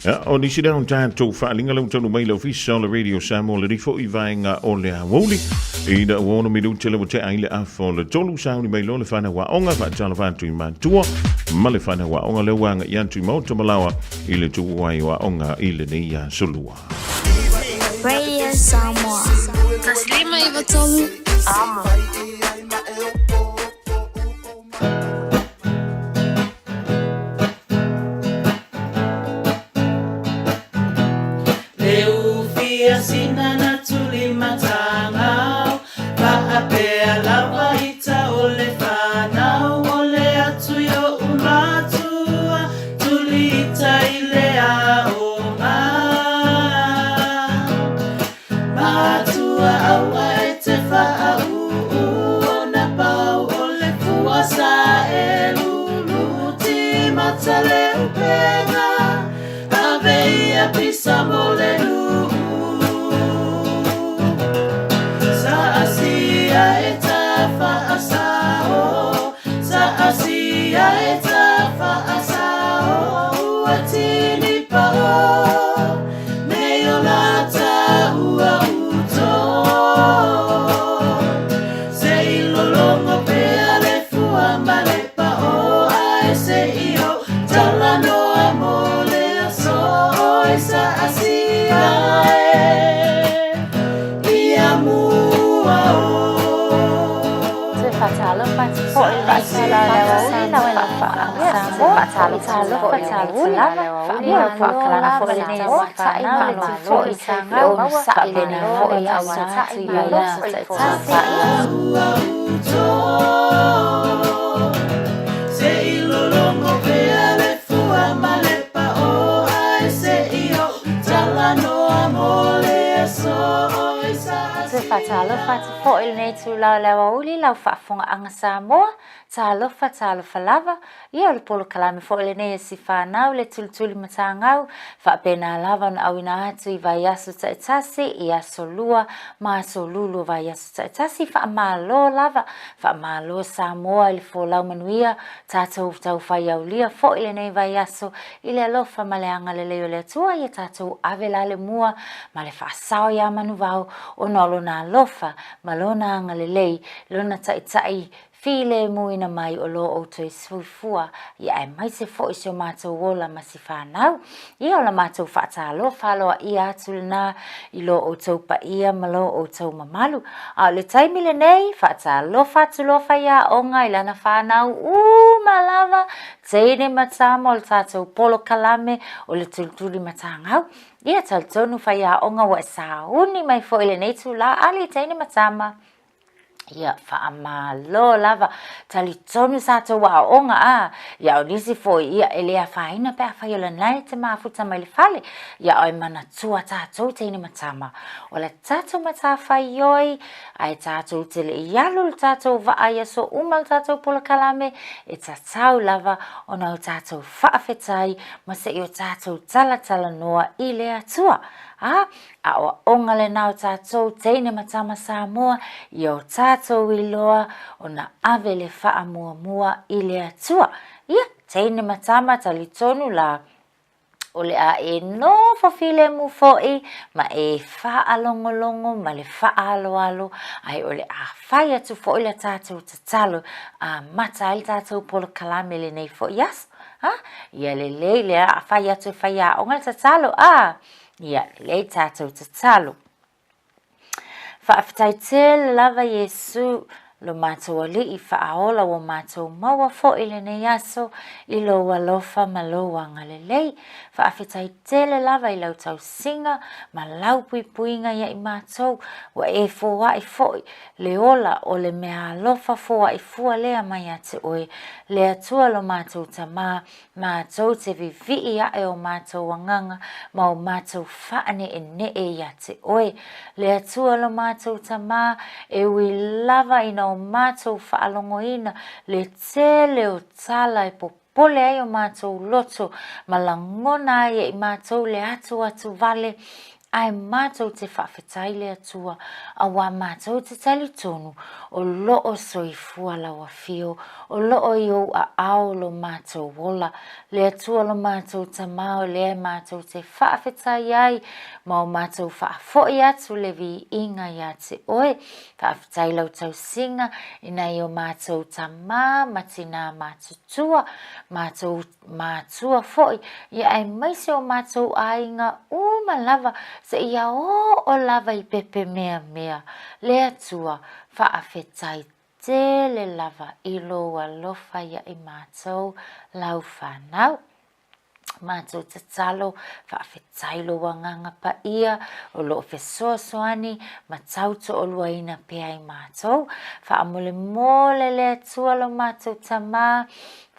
S1: Ia, o nisi lea o tatou faaaliga lea ua taunuu mai i le Ofisa o le Radio Samoa lenei foi vaega o le aoauli. Ina ua 6 minute lea ua tea ai le afa o le 3, sauni mai loa le fanau aoga, faatalofa atu i matua ma le fanau aoga lea ua agai atu i maota ma laoa i le tuua ai o aoga i lenei aso lua.
S4: Radio Samoa. 153 Amo.
S15: Le ufia sina na tuli matangao, Faapea lava ita o le fanau o le atu i oʻu matua, Tuli ita i le aoga. Matua aua e te whaauu ona pau o le fua sa e lulu timata le upenga ave ia pisa mo le nuu sa asia e ta whaasao sa asia e ta whaasao ua tini pao me o lata ua uto Se i lologo pea le fua ma le pao ae se i o talanoa mo le aso oi sa asia e ia mua o. Se i lologo pea le fua ma le pao ae se i o talanoa mo le aso oi sa asia.
S16: Faatalofa atu foi i lenei itula o le aoauli lau faafofogaaga Samoa, talofa talofa lava, ia o le polokalame foi lenei e si whanau le tulituli matagau, faapena lava ona auina atu i vaiaso taitasi, i aso lua ma aso lulu o vaiaso taitasi, faamalo lava, faamalo Samoa i le folau manuia, tatou taufaiaulia foi lenei vaiaso i le alofa ma le agalelei o le Atua, ia tatou ave la le mua ma le faasao iā Manuvao ona o lona alofa ma lona agalelei, lona taitai filemuina mai o lo outou soifua, ia aemaise foi si o matou ola ma si fanau. Ia o la matou faatalofa aloaia atu lena i lo outou paia ma lo outou mamalu. A o le taimi lenei, faatalofa atu loa faiaoga i lana fanau uma lava, teine ma tama o le tatou polokalame o le tulituli matagau. Ia talitonu faiaoga ua e sauni mai foi i lenei itula, alii, teine ma tama. Ia, faamalo lava. Talitonu sa tou aoaoga, a. Ia, o nisi foi, ia, e le afaina pe afai o lena e te mafuta mai le fale. Ia, o e manatua tatou teine ma tama. O le tatou matafaioi, ae tatou te le i alu le tatou vaa i aso uma le tatou polokalame, e tatau lava ona o tatou faafetai ma se i o tatou talatalanoa i le Atua. A, Aoaoga lena o tatou teine ma tama Samoa ia o tatou iloa ona ave le faamuamua i le Atua. Ia, teine ma tama talitonu la, o le a e nofo filemu foi ma e faalogologo ma le faaaloalo, ae o le a fai atu foi le tatou tatalo amata ai le tatou polokalame lenei foi aso. Ha? Ia lelei le a fai atu e faiaoga le tatalo, a? Ia, lelei tatou tatalo. Faafetai tele lava Iesu, lo matou Alii faaola ua matou maua foi lenei aso i lou alofa ma lou agalelei. Faafetai tele lava i lau tausiga ma lau puipuiga ia i matou, ua e foai foi le ola o le meaalofa foai fua lea mai ia te oe, le Atua lo matou Tamā, Mātou te vivii aʻe o mātou agaga ma o mātou faaneʻeneʻe ia te Oe, le Atua lo mātou Tamā, e ui lava ina o mātou faalogoina le tele o tala e popole ai o mātou loto ma lagona ai e i mātou le atuatu vale Ae mātou te faafetai le Atua, auā mātou te talitonu, o loo soifua lau afio, o loo i ou aao lo mātou ola, le Atua lo mātou Tamā o lea e mātou te faafetai ai, ma o mātou faafoi atu le viiga ia te Oe. Faafetai lau tausiga i nai o mātou tamā ma tinā matutua, mātou mātua foi, ia aemaise o mātou aiga uma lava seia oo lava i Pepemeamea, le Atua faafetai tele lava i lou alofa ia i mātou lau whanau. Mātou tatalo, faafetai lou agaga paia o loo fesoasoani ma tautoaluaina pea i mātou. Faamolemole le Atua lo mātou Tamā,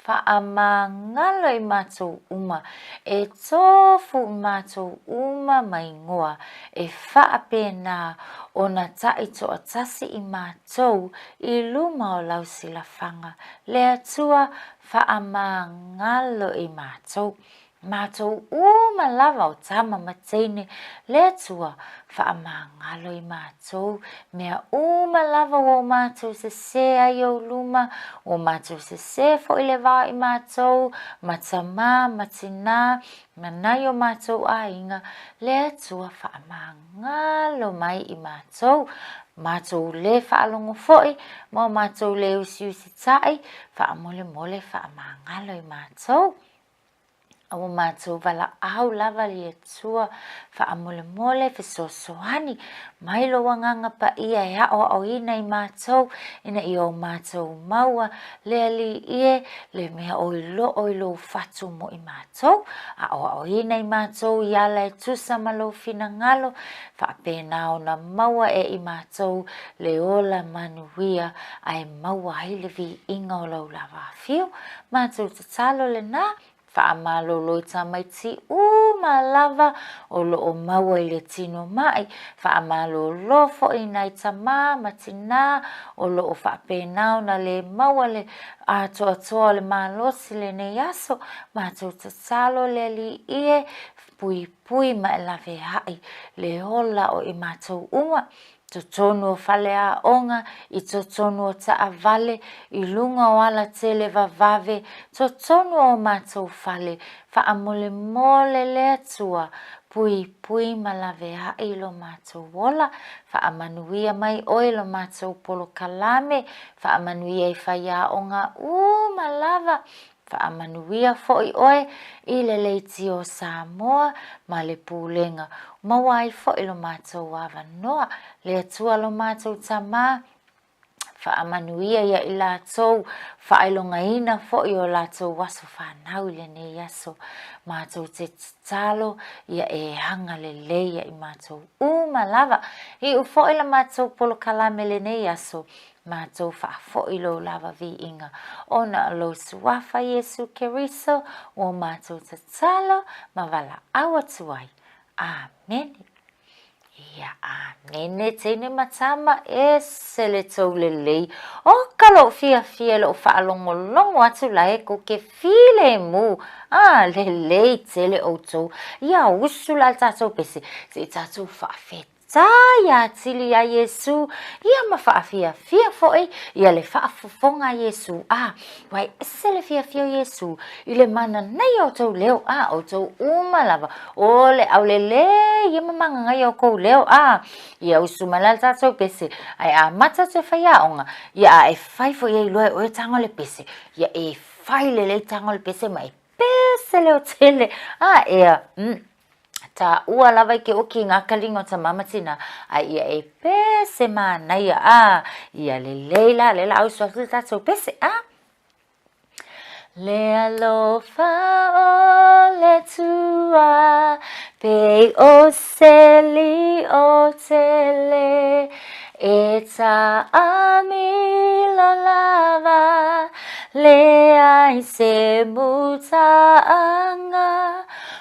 S16: Faamagalo i matou uma, e tofu i matou uma ma ingoa, e faapena ona taitoatasi i matou i luma o lau silafaga, le Atua faamagalo i matou. Matou uma lava o tama ma teine, le Atua, faamagalo i matou, mea uma lava ua o matou sesē ai i ou luma, ua matou sesē foi le vao i matou, ma tamā, ma tinā, ma nai o matou aiga, le Atua faamagalo mai i matou, matou lē faalogo foi, ma o matou lē usiusitaʻi, faamolemole faamagalo i matou. A ua matou valaau lava le Atua faamolemole fesoasoani mai lou Agaga Paia e aoaoina i matou ina ia o matou maua le Alii e, le mea oi loo i lou fatu mo i matou. Aoaoina i matou i ala e tusa ma lou finagalo, faapena ona maua e i matou le ola manuia ae maua ai le viiga o lau lava afio. Matou tatalo lena, faamalolo i tamaiti uma. uma lava o lo o maua i le tino maʻi, faamalōlō foʻi i nai tamā ma tinā o lo o faapena ona lē maua le ātoatoa o le malosi lenei aso, matou tatalo le Alii e puipui ma e laveai le ola o i matou uma totonu o faleaoga, i totonu o taavale, i luga o alatele vavave, totonu o o matou fale, faamolemole le Atua, puipui ma laveai lo matou ola, faamanuia mai oe lo matou polokalame, faamanuia i faiaoga uma lava, Faamanuia foi oe i le leitio o Samoa ma le Pulega, maua ai foi lo matou avanoa. Le Atua lo matou Tama, faamanuia ia i latou, faailogaina foi o latou aso fanau i lenei aso. Matou te tatalo ia e agalelei ia i matou uma lava. Iu foi la matou polokalame lenei aso, Matou faafoi lou lava viiga, ona o lou Suafa Iesu Keriso ua matou tatalo ma valaau atu ai. Amene. Ia, amene, teine ma tama, ese le tou lelei. O ka lou fiafia i lou faalogologo atu la e kou ke filemu. A, lelei tele outou. Ia usu la le tatou pese, se i tatou faafetai. Ia atili iā Iesū, ia ma faafiafia foʻi ia le faafofoga a Iesū, a, ua ese le fiafia o Iesū i le mananaia o tou leo, a, outou uma lava, o le aulelei ia ma magagaia o kou leo, a, ia usu mai la le tatou pese, ae amata atu e faiaoga, ia a e fai foi e iloa e oe taga o le pese, ia e fai lelei taga o le pese ma e pese leotele, a, ea, Taua lava i ke oki i ngā kalinga o tamā ma tinā, a ia e pese manaia, a, ia lelei la, lea la ausu atu le tatou pese, a. Le alofa o le Atua, pei o se lio tele, e taamilo lava, leai se mutaaga.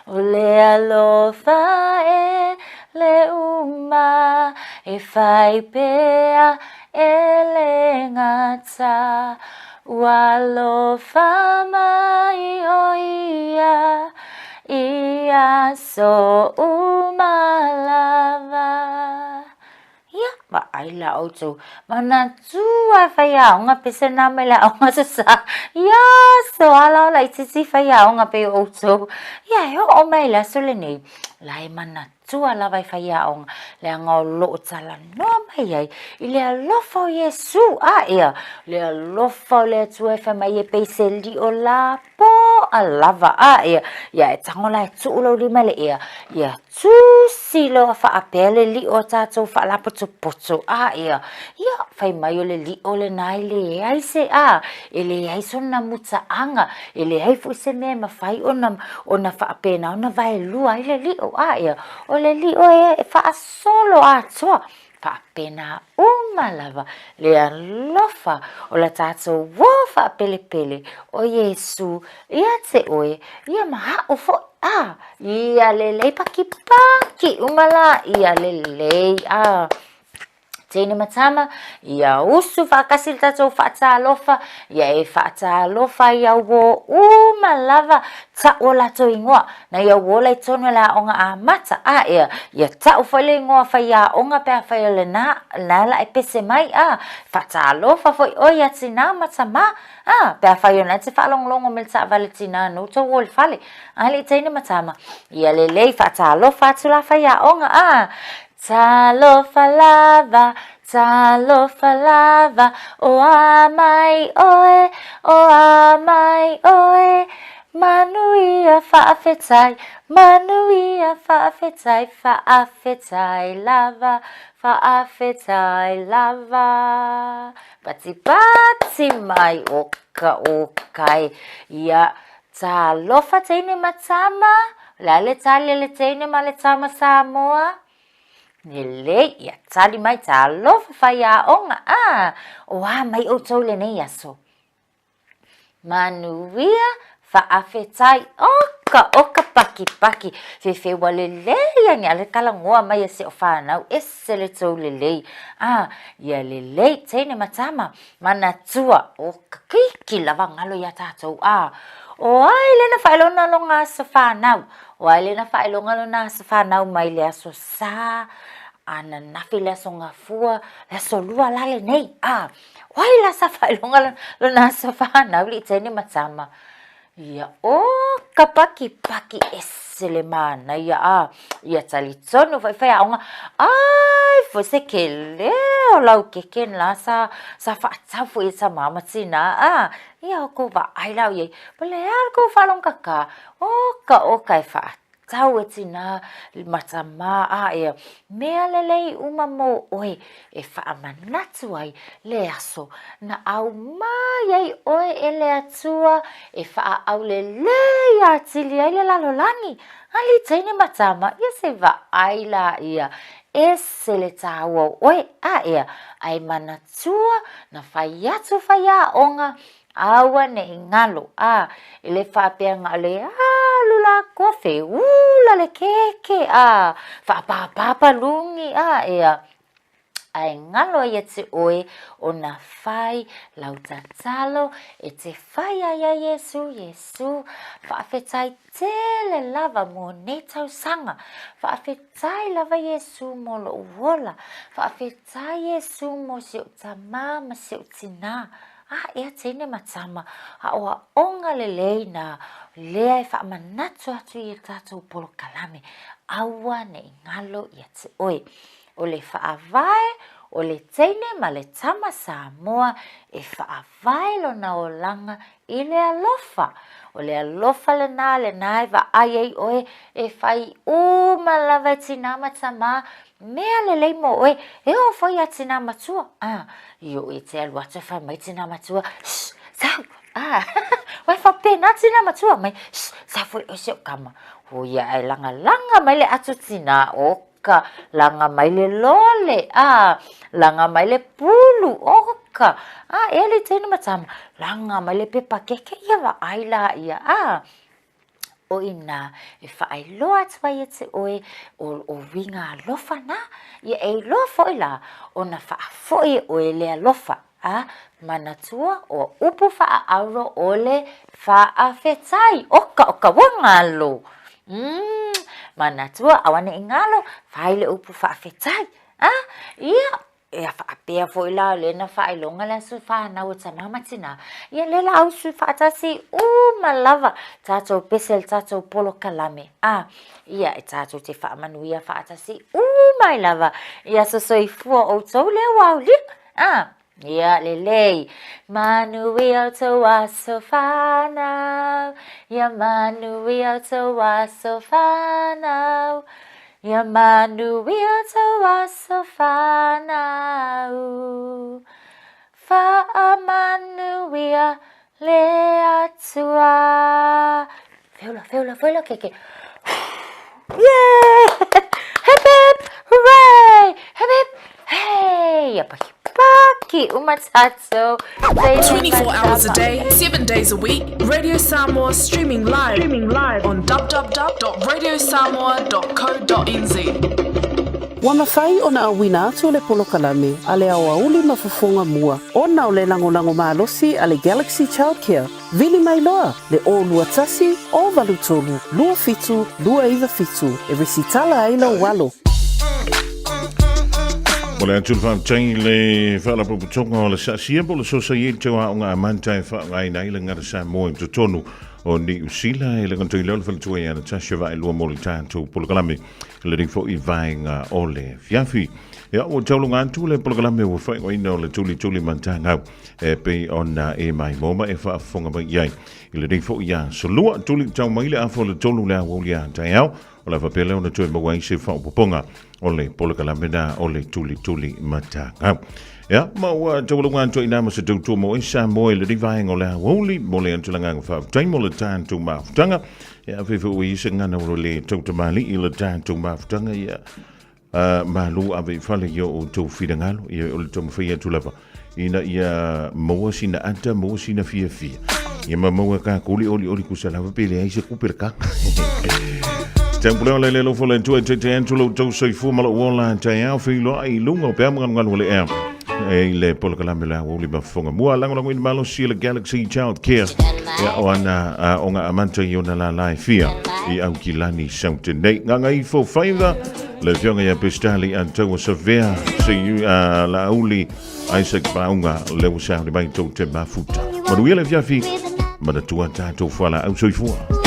S16: O le alofa e le uma, e fai pea e le gata. Ua alofa mai ʻo ia i aso uma lava. Ia, vaai la ʻoutou, manatua e faiaoga pese nā mai le aoga Aso Sa. Ia, so ala o laitiiti faiaoga pei o ʻoutou. Ia, e oo mai i le aso lenei, la e manatua lava e faiaoga, leaga o loo talanoa mai ai i le alofa o Iesū. A ea, le alofa o le Atua e fai mai e pei se lio lapoa lava. A ea, ia e tago la e tuu lou lima i le ea, ia Tusi loa faapea le lio a tatou faalapotopoto, a ea, ia, fai mai o le lio lena e leai se a, e leai sona mutaaga, e leai foi se mea e mafai ona, ona faapena ona vaelua ai le lio, a ea, o le lio e, e faasolo atoa. Faapena uma lava le alofa o la tatou uō faapelepele o Iesū ia te oe, ia ma aʻu foʻi, a, ia lelei pakipaki uma la, ia lelei, a. Teine ma tama, ia usu faatasi le tatou faatalofa, ia e faatalofa i au uō uma lava taʻu o latou igoa, Na ia uola i tonu e le aoga amata, a ea, ia taʻu foi le igoa faiaoga pe afai o lena, lena la e pese mai, a, faatalofa foi ʻoe iā tinā ma tamā, a, pe afai o na e te faalogologo mai le taavale tinā nou tou o i le fale, a le i teine ma tama, ia lelei faatalofa atu la faiaoga, a, Talofa lava, talofa lava, o a mai ʻoe, o a mai ʻoe, Manuia faafetai, manuia faafetai, faafetai lava, faafetai lava. Patipati mai o ka o kai. Ia, talofa teine ma tama, o le a le tali a le teine ma le tama Samoa? Lelei, ia tali mai, talofa faiaoga, a, o a mai ʻoutou i lenei aso? Manuia! Faafetai oka oka pakipaki fefe ua lelei ane a le talanoa mai a si o fanau ese le tou lelei a ia lelei teine ma tama manatua o ka keiki lava galo ia tatou a o ai lena faailoga lona aso fanau o ai lena faailoga lona aso fanau mai le aso sa ananafi le aso gafua le aso lua la lenei a O ai la sa faailoga lona aso fanau i teine ma tama? Ia, o ka pakipaki ese le manaia a. Ia talitonu foi faiaoga, ai foi se kele o lau keke la sa, sa faatau foi e tama ma tina a. Ia o kou vaai la o iai, po le a le kou faalogokaka, o ka o ka e faatau. Tau e tinā ma tamā aʻe mea lelei uma mō ʻoe e faamanatu ai le aso na ʻau mai ai ʻoe e le Atua e faaʻaulelei atili ai le lalolagi. Ali teine ma tama, ia se vaai la ia, ese le tāua o ʻoe, aʻe a e manatua na fai atu faiaoga Aua ne i ngalo, a, e le faapea na o le alu lākou feula le keke, a, faapāpā paluni, a, ea, a e ngalo ai ia te ʻoe o na fai lau tatalo e te fai ai ia Iesū, Iesū, faafetai tele lava mo nei tausaga, faafetai lava Iesū mo loʻu ola, faafetai Iesū mo si oʻu tamā ma si oʻu tinā, A ea teine ma tama, aʻoaʻoga lelei na lea e faamanatu atu i e tatou polokalame, aua ne i galo ia te oe. O le faavae o le teine ma le tama Samoa e faavae lona olaga i le alofa. O le alofa lena lena e vaai ai oe e fai uma lava e tinā ma tamā Mea lelei mo oe, e oo foi ia tinā matua, a, i oʻu e te alu atu e fai mai tinā matua, shh, sau, a, wai faapena tinā matua mai, shh, sau foi oe si oʻu kama. O ia ae lagalaga mai le atu tinā, oka, laga mai le lole, a, laga mai le pulu, oka, a, ea le teine ma tama, laga mai le pepa keke, ia vaai la ia, a. O inā e faailoa atu ai e te ʻoe o, o uiga alofa nā, ia e iloa foʻi lā ona faafoi e ʻoe le alofa, a manatua o upu faaauro o le faafetai, oka o ka ua galo. Mm, manatua auaneʻi galo, fai le upu faafetai, a, ia, Ia faapea foi la lena faailoga le aso fanau o tamā ma tinā, ia le la usu faatasi uma lava tatou pese le tatou polokalame, a ia e tatou te faamanuia faatasi uma ai lava i aso soifua o outou lea ua aulia, a ia lelei. Manuia outou aso fanau, ia manuia outou aso fanau. Ia manuia tou aso whanau, Whaamanuia le Atua. Feula, feula, feula keke. Yeah! Hip hip, hooray! Hip hip, hey! Ia paki paki uma tatou.
S19: 24 hours a day, 7 days a week, Radio Samoa streaming live, streaming live on www.radiosamoa.co.nz.
S11: Ua mafai ona auina atu le polokalame a le aoauli ma fofoga mua ona o le lagolago malosi a le Galaxy Childcare. Vili mai loa le 021 083 27 297 e resitala ai lou alo.
S1: Mo le atu le faafetai i le Faalapotopotoga o le Saasia po o le Sosaiete Tau Aoga a Manta e faaaogaina ai le gata Samoa i totonu o Niu Sila e le gata i lea o le faletua ia Natasha Vaaelua mo le tatou polokalame lenei foi vaega o le afiafi. Ia, ua taulaga atu le polokalame ua faaigoaina o le Tulituli Matagau e pei ona e maimoa ma e faafofoga mai i ai i lenei foi aso lua. Tuli tau mai le afa o le tolu le aoauli a taeao, o le a faapea lea ona toe maua ai se faaopoopoga o le polokalame na o le Tulituli Matagau. Ia, ma ua taualuga atu ai nā ma se tautua mo e Samoa i lenei vaega o le aoauli mo le atu le agaga faafetai mo le tatou mafutaga. Ia, fefe ua i se gana o le tautamali'i i le tatou mafutaga, ia, Malu ave i fale i o outou finagalo, ia o le taumafai atu lava ina ia maua sina ata, maua sina fiafia. Ia ma maua tatou le olioli tusa lava pe leai se tupe le taga. Taupulea o le lelo fo le Atua e taitai atu lo outou soifua ma lou ola taeao feiloai i luga o peau magalugalu o le ea e i le polokalame o le aoauli ma fofoga mua lagolagoina malosi e le Galaxy Child Care ia o ana aoga amata i ona lala e fia i Aukilani Saute nei. Gagaifo Faiva, le afioga ia Pesitali Ataua Savea, Seiu, Laauli Isaac Pauga, le ua sauni mai tou te mafuta. Manuia le afiafi, manatua tatou fualaau soifua.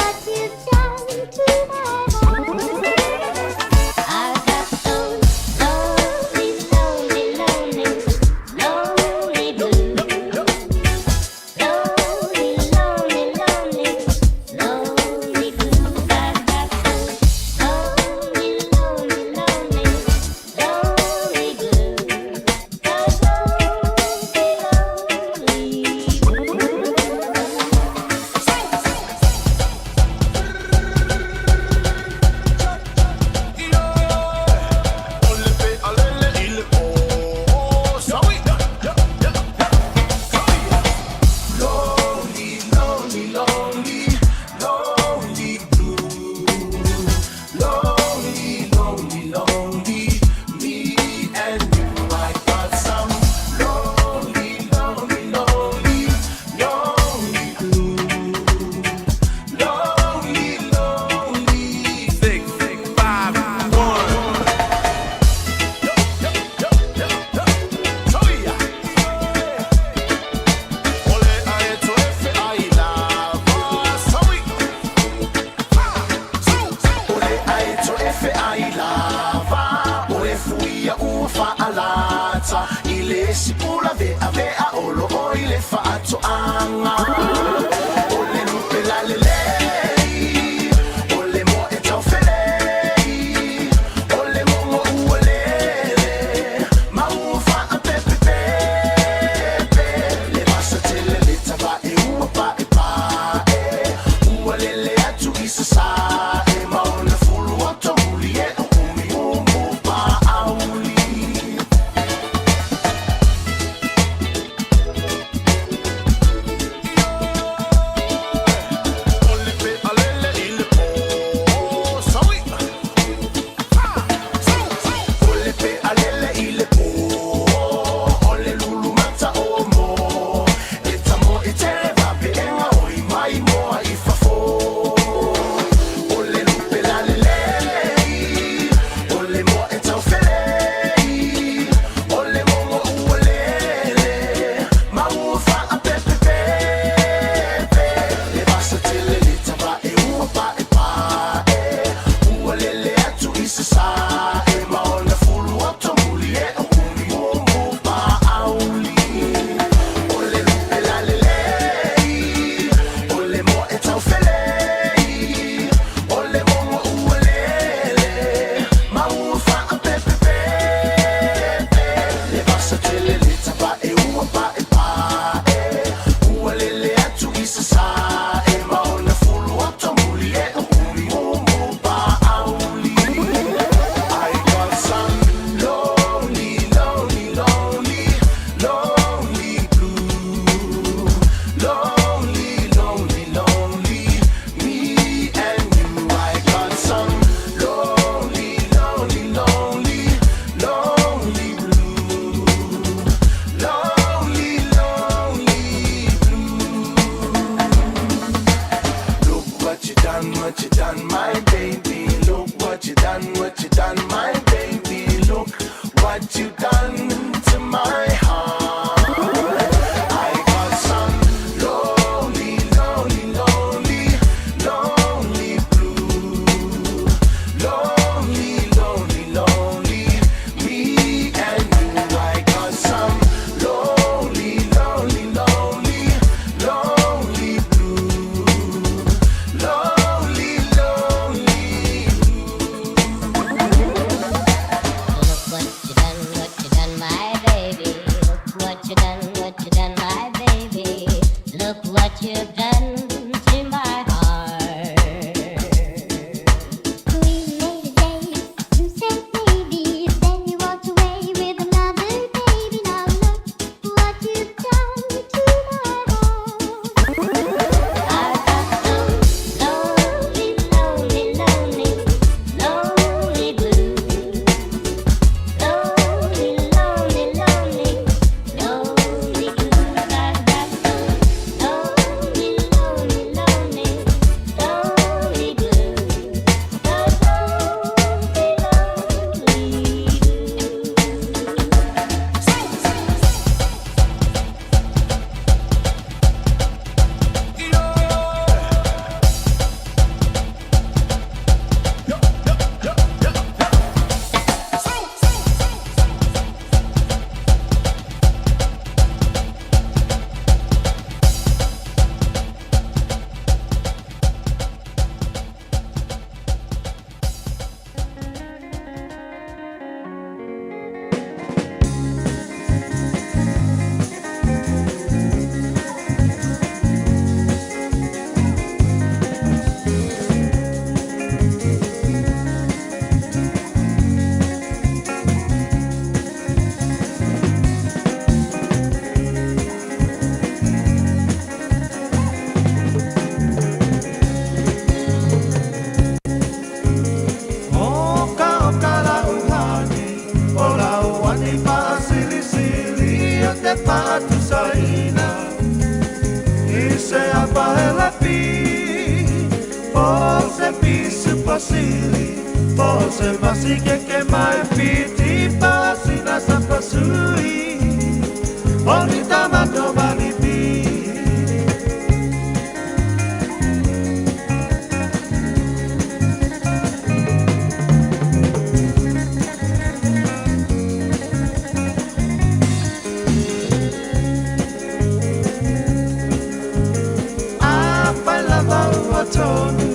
S13: se apa hele pi Po se pi super sili Po se masi ke ke mai pi ti pa sina sa pasui Oni tamato mani pi. Afai lava ua tonu,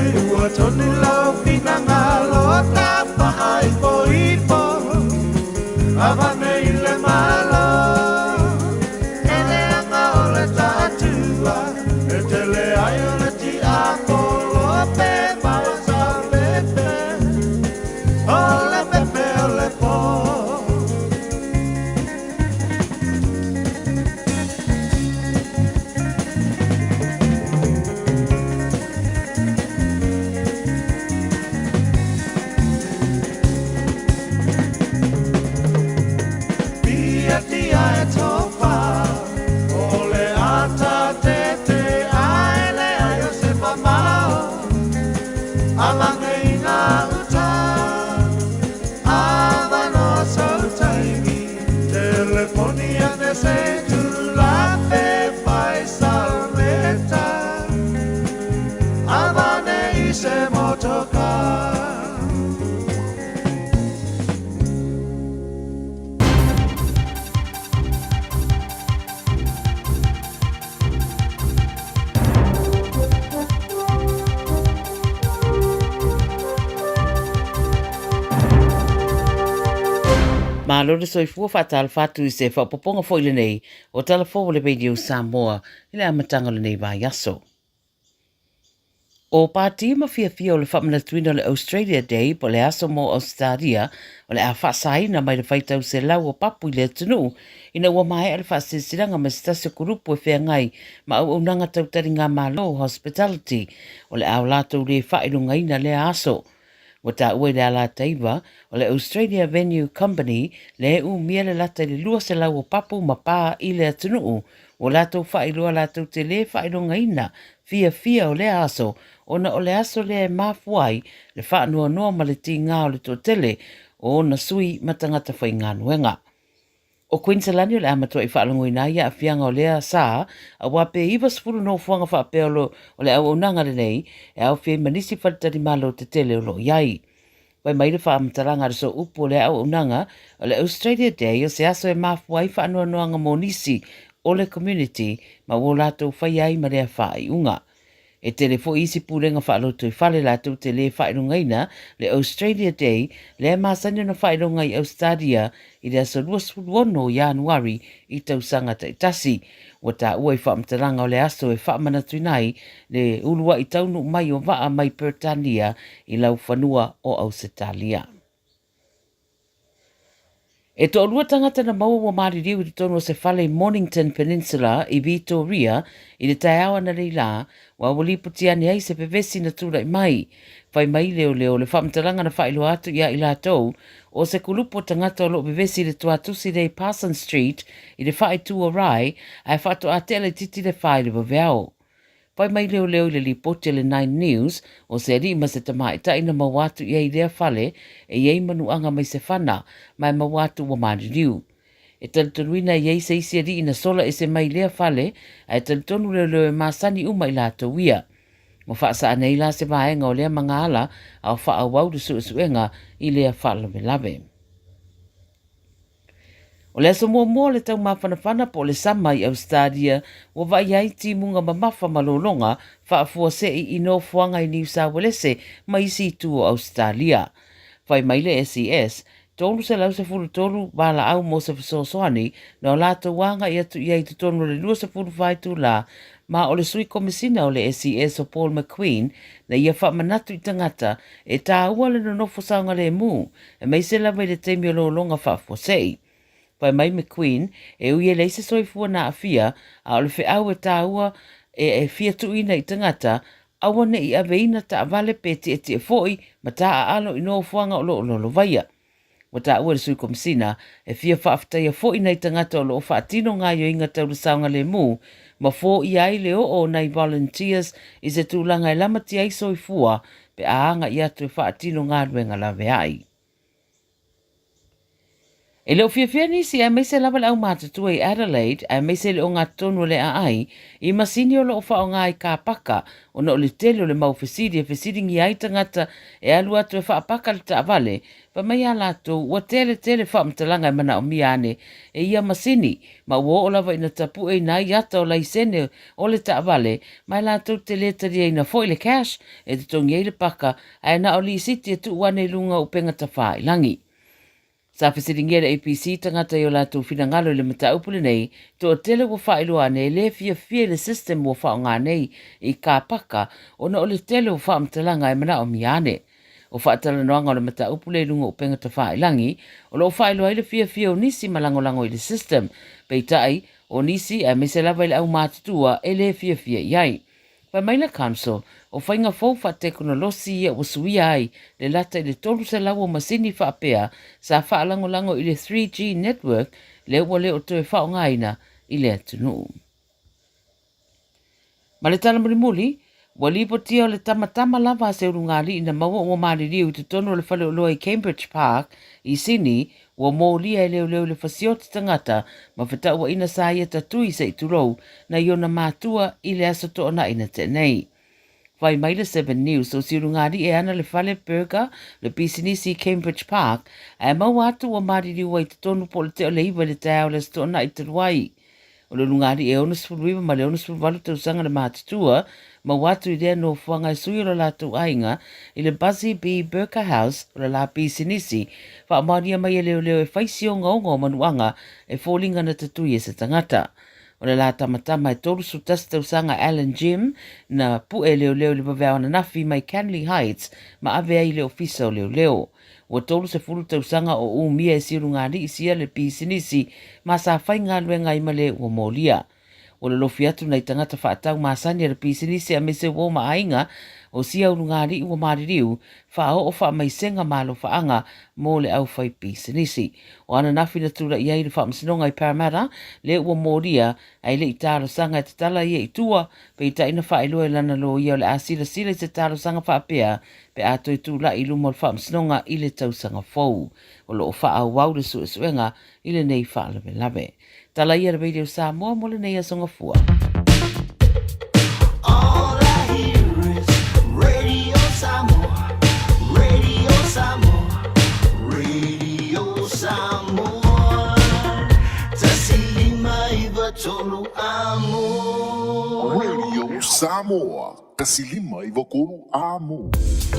S13: e ua tonu lau finagalo Tafaaipoipo, avane i le Malo. E leaga o le taatua, e tele ai o le tiapolo pe maua sa pepe, o le pepe o le po. Piatia e tofa, o le ata tete ae le ai o se mamao, avane i ngā uta, avanoa sau taimi, teleponi ane se tula pe fai sau leta, avane i se motoka.
S17: Malo le soifua faatalofa atu i se faaopoopoga foi lenei o Tala Fou o le Radio Samoa i le amataga o lenei vaiaso. O Pati ma fiafia o le faamanatuina o le Australia Day po o le aso mo Ausetalia o le a faasaina mai le faitau selau o papu i le atunuu ina ua maea le faasilasilaga ma se tasi o kulupu e feagai ma auaunaga tau taligamalo hospitality o le a o latou le faailogaina lea aso. Ua taua i le alataiva o le Australia Venue Company lea e umia le lata i le 200 o papu ma pā i le atunuu Ua latou faailoa latou te lē faailogaina fiafia o lea aso ona o le aso lea e mafua ai le faanoanoa ma le tigā o le toatele o ona sui ma tagata faigaluega. O Kuiniselani o le a matuai faalogoina ai aafiaga o lea sa aua pe 90 nofoaga faapea o le auaunaga lenei e aofia ai ma nisi faletalimalo tetele o lo o i ai. Fai mai le faamatalaga a le Sooupu o le auaunaga o le Australia Day o se aso e mafua ai faanoanoaga mo nisi o le community ma ua o latou faia ai ma lea faaiuga. E tele foi isi pulega faalotoifale latou te le faailogaina le Australia Day lea e masani ona faailoga i Ausetalia i le aso 26 o Ianuari i tausaga taitasi. Ua taua i faamatalaga o le aso e faamanatuina ai le uluai taunuu mai o vaa mai Peretania i laufanua o Ausetalia. E toalua tagata na maua ua maliliu i totonu o se fale i Mornington Peninsula i Vitoria i le taeao ananei lā, ua ua lipoti ane ai se vevesi na tulai mai. Fai mai leoleo le faamatalaga na faailoa atu iā i latou, o se kulupu o tagata o lo o vevesi i le tuatusi lea i Parsons Street i le faaitu o Rye ae faatoa tea laitiiti le fa i le vaveao. Fai mai leoleo i le lipoti a le Nine News, o se alii ma se tamaitai na maua atu i ai i lea fale e i ai manuaga mai se fana ma e maua atu ua maliliu. E talitonuina e i ai se isi alii na sola ese mai i lea fale ae talitonu leoleo e masani uma i latou ia. Ua faasaa nei la se vaega o lea magaala a o faaauau le suesuega i lea faalavelave. O le aso muamua o le taumafanafana po o le sama i Ausetalia ua vaaia ai timuga mamafa ma lologa faafuasei i nofoaga i Niu Sauelese ma isi itu o Ausetalia. Fai mai le SES, 313 valaau mo se fesoasoani na o latou agai atu i ai i totonu o le 24 itulā ma o le Sui Komesina o le SES o Paul McQueen na ia faamanatu i tagata e tāua le nonofo saogalemu aemaise lava i le taimi o lologa faafuasei. Fai mai McQueen, e ui e leai se soifua na aafia, a o le feau e tāua e fia tuuina i tagata, aua ne i aveina taavale pe tietie foi ma taaalo i nofoaga o lo o lolovaia. Ua taua e le Sui Komesina, e fia faafetaia foi nai tagata o lo o faatino gaoioiga tau le saogalemu ma foia ai le oo o nai volunteers i se tulaga e lamatia ai soifua pe a agai atu e faatino galuega laveai. E le o fiafia nisi aemaise lava le aumatutua i Adelaide aemaise le ogatotonu o le aai i masini o lo o faaaoga i kāpaka ona o le tele o le mau fesili e fesiligia ai tagata e alu atu e faapaka le taavale. Fai mai a latou ua tele tele faamatalaga e manaomia ane e ia masini ma ua oo lava ina tapueina ai ata o laisene o le taavale ma e latou te le taliaina foi le cash e totogi ai le paka ae na o lisiti e tuu ane i luga o upega tafailangi. Sa fesiligia le APC tagata i o latou finagalo i le mataupu lenei, toatele ua faailoa ane e le fiafia i le system ua faaaoga nei i kāpaka ona o le tele o faamatalaga e manaomia ane. O faatalanoaga o le mataupu lea i luga o upega tafailangi o lo o faailoa ai le fiafia o nisi ma lagolago i le system, peitai, o nisi, aemaise lava i le aumatutua, e le fiafia i ai. Fai mai le Council, o faiga fou faatekonolosi ia ua suia ai le lata i le 300 o masini faapea sa faalagolago i le 3G network lea ua le o toe faaaogaina i le atunuu. Ma le tala mulimuli, ua lipotia o le tamatama lava a se ulugalii na maua ua maliliu i totonu o le faleoloa i Cambridge Park i Sydney Ua molia e leoleo i le fasioti tagata ma fetauaina sa ia tatui se i tulou nai ona matua i le aso toonai na tea nei. Fai mai le Seven News o Siulugalii e ana le fale burger le pisinisi i Cambridge Park ae maua atu ua maliliu ai totonu po o le tea o le 9 i le taeao i le aso toonai talu ai. O le ulugalii e 69 ma le 68 tausaga le matutua, maua atu i lea nofoaga e sui o lo latou aiga i le Buzzy Bee Burger House o le la pisinisi, faamaonia mai e leoleo e fai si ogaoga o manuaga e foliga na tatui e se tagata. O le la tamatama e 31 tausaga Alan Jim na pu'e e leoleo i le vaveao ananafi mai Canley Heights ma ave ai i le ofisa o leoleo. Ua 30 tausaga o umia e Siulugalii sia le pisinisi ma sa faigaluega ai ma le ua molia. Ua lolofi atu nai tagata faatau masani a le pisinisi aemaise uo ma aiga o sia Ulugalii ua maliliu, faaoo faamaisega ma alofaaga mo le aufaipisinisi. O ananafi na tulai ai le faamasinoga i Parramatta le ua molia ae le i talosaga e tatala ia i tua, peitai na faailoa e lana loia o le a silasila i se talosaga faapea pe a toe tulai i luma o le Faamasinoga i le tausaga fou. O lo o faaauau le suesuega i lenei faalavelave. Tala ia le Radio Samoa mo lenei aso Gafua.
S13: All I hear is Radio Samoa, Radio Samoa, Radio Samoa. 159 amo.
S12: Radio Samoa, 159 amo.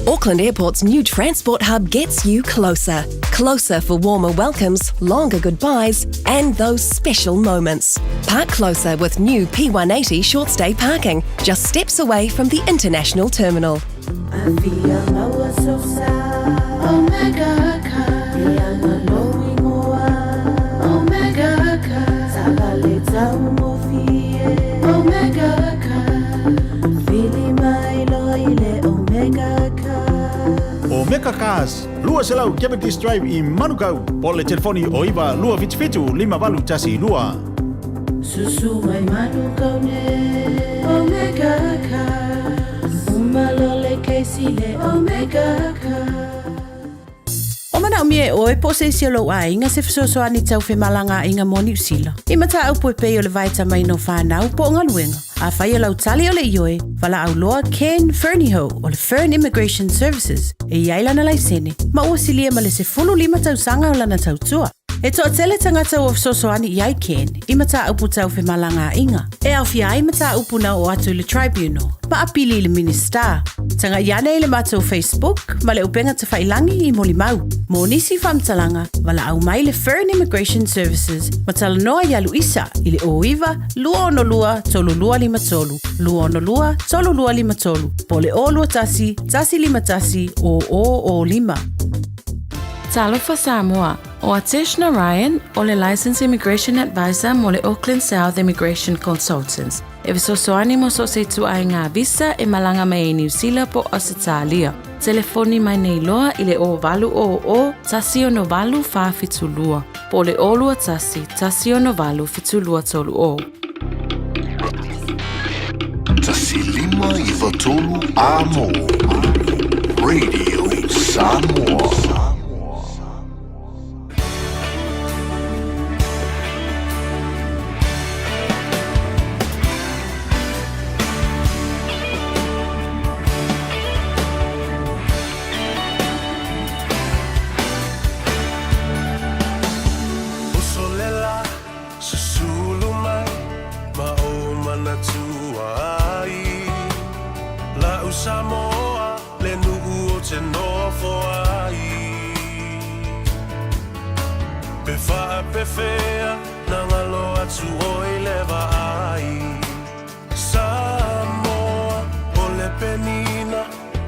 S18: Auckland Airport's new transport hub gets you closer. Closer for warmer welcomes, longer goodbyes, and those special moments. Park closer with new P180 short stay parking, just steps away from the international terminal.
S20: Omega Cars, 200 Cavendish Drive i Manukau, po o le telefoni o 9 277 5812.
S22: Susu mai Manukau ne Omega Cars Uma lo le keisi le Omega Cars.
S15: O manaomia e ʻoe po o se isi o lou aiga se fesoasoani tau femalagaaiga mo Niu Sila. I mataupu e pei o le vaetamaina o fanau po o galuega. Afai o lau tali o le ioe, valaau loa Ken Fernihough o le Fern Immigration Services e i ai lana laisene ma ua silia ma le 15 tausaga o lana tautua. E toatele tagata ua fesoasoani i ai Ken i mataupu tau femalagaaiga, e aofia ai mataupu na oo atu i le Tribunal ma apili i le Minisita. Tagai ane i le matou Facebook ma le upega tafailangi i molimau. Mo nisi faamatalaga, valaau mai le Fern Immigration Services ma talanoa ia Luisa i le 09 262 3253, 262 3253 po o le 021 151 0005.
S22: Talofa Samoa, ʻO Atesh Narayan, ʻo le Licensed Immigration Advisor mo le Auckland South Immigration Consultants, e fesoasoani mo so o se ituaiga visa e malaga mai ai Niu Sila po o Ausetalia. Telefoni mai nei loa i le 0800 168 472 po o le 021 168 7230.
S12: 1593 Amo Radio Samoa.
S13: Usolela susulu mai ma o manatua ai La'u Samoa le nu'u o te nofo ai Pe faapefea na ngalo atu oi le vaai Samoa o le penina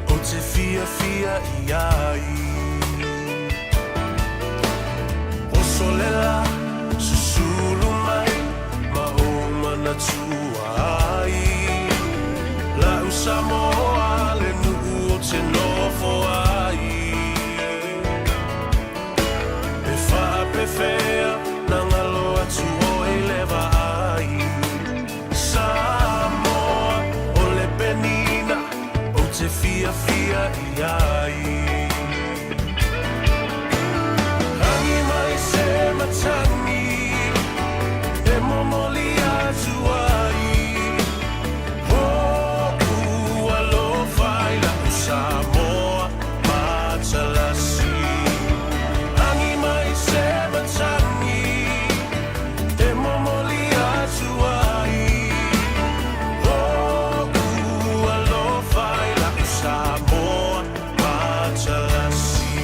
S13: o te fiafia i ai Osolela susulu mai ma o manatua ai La'u Samoa le nu'u o te nofo ai E faapefea na ngalo atu oi le vaai Samoa o le penina o te fiafia i ai Rangi mai se matangi e momoli atu ai Hoku alofa i la'u Samoa matalasi Rangi mai se matangi e momoli atu ai Hoku alofa i la'u Samoa matalasi.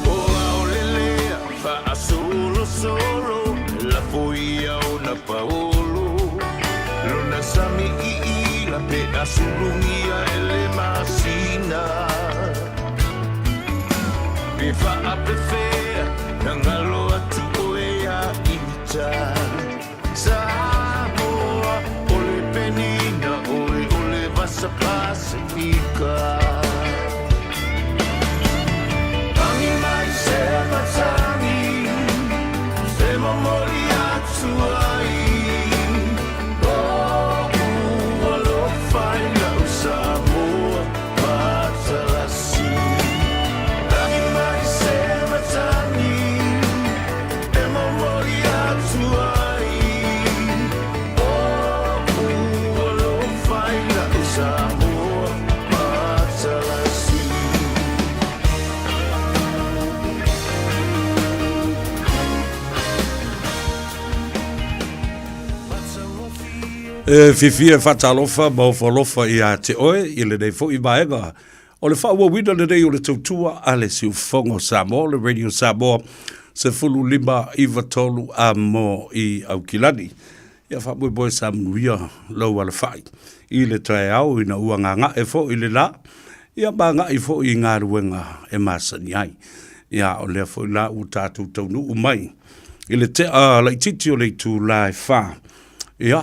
S1: O aolelea faasolosolo lafo ia ona paolo lona sami iila pe asulugia e le masina pe faapefea na galo atu oe ia ita Samoa o le penina oe o le vasa Pasifika Rangi mai se matangi e momoli atu ai O'u alofa i la'u Samoa matalasi Rangi mai se matangi e momoli atu ai O'u alofa i la'u Samoa matalasi.
S3: E fiafia e faatalofa ma ofo alofa ia te oe i lenei foi vaega o le faaauauina lenei o le tautua a le Siufofoga o Samoa, le Radio Samoa 1593 a mo i Aukilani. Ia faamoemoe sa manuia lou alafai i le taeao ina ua gaga'e foi le la, ia ma agai foi i galuega e masani ai. Ia, o lea foi la ua tatou taunuu mai i le tea laitiiti o le itula e fa. Ia,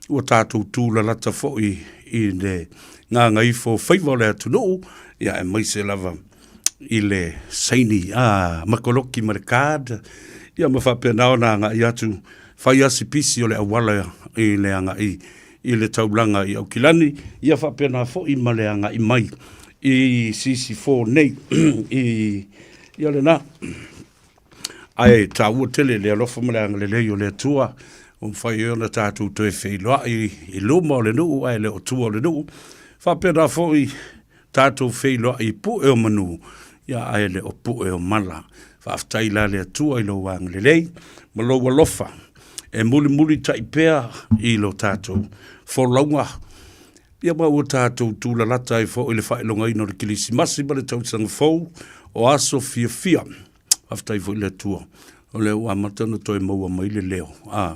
S3: ua tatou tūlalata foi i le gagaifo faiva o le atunuu, ia aemaise lava i le saini a makoloki ma le card, ia ma faapena ona agai atu fai asi pisi o le auala i le agai i le taulaga i Aukilani, ia faapena foi ma le agai mai i Sisifo nei i ia lena. Ae taua tele le alofa ma le agalelei o le Atua, ua mafai ai ona tatou toe feiloai i luma o le nuu ae le o tua o le nuu. Faapena foi tatou feiloai i pue o manu, ia ae le o pue o mala. Faafetai la le Atua i lou agalelei ma lou alofa e mulimulitai pea i lo tatou folauga. Ia ma ua tatou tūlalata ai foi i le faailogaina o le Kerisimasi ma le Tausaga Fou o aso fiafia. Faafetai foi i le Atua o lea ua amata ona toe maua mai le leo, a,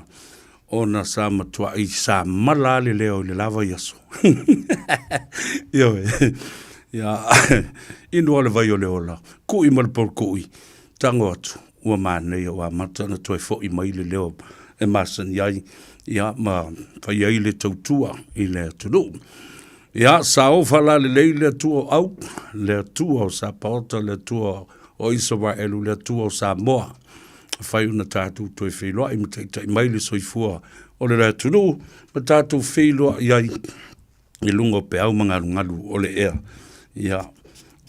S3: ona sa matuai sa mala lava le leo i le la vaiaso. Ioe. Ia, inu lava le vai o le ola, kui ma le polokui, tago atu, ua manaia ua amata ona toe foi mai le leo e masani ai, ia, ma fai ai le tautua i le atunuu. Ia, saofa la lelei le Atua o Au, le Atua o Sapaota, le Atua o Isaraelu, le Atua o Samoa. Afai ona tatou toe feiloai ma taitai mai le soifua o le atunuu, ma tatou feiloai ai i luga o peau ma galugalu o le ea. Ia,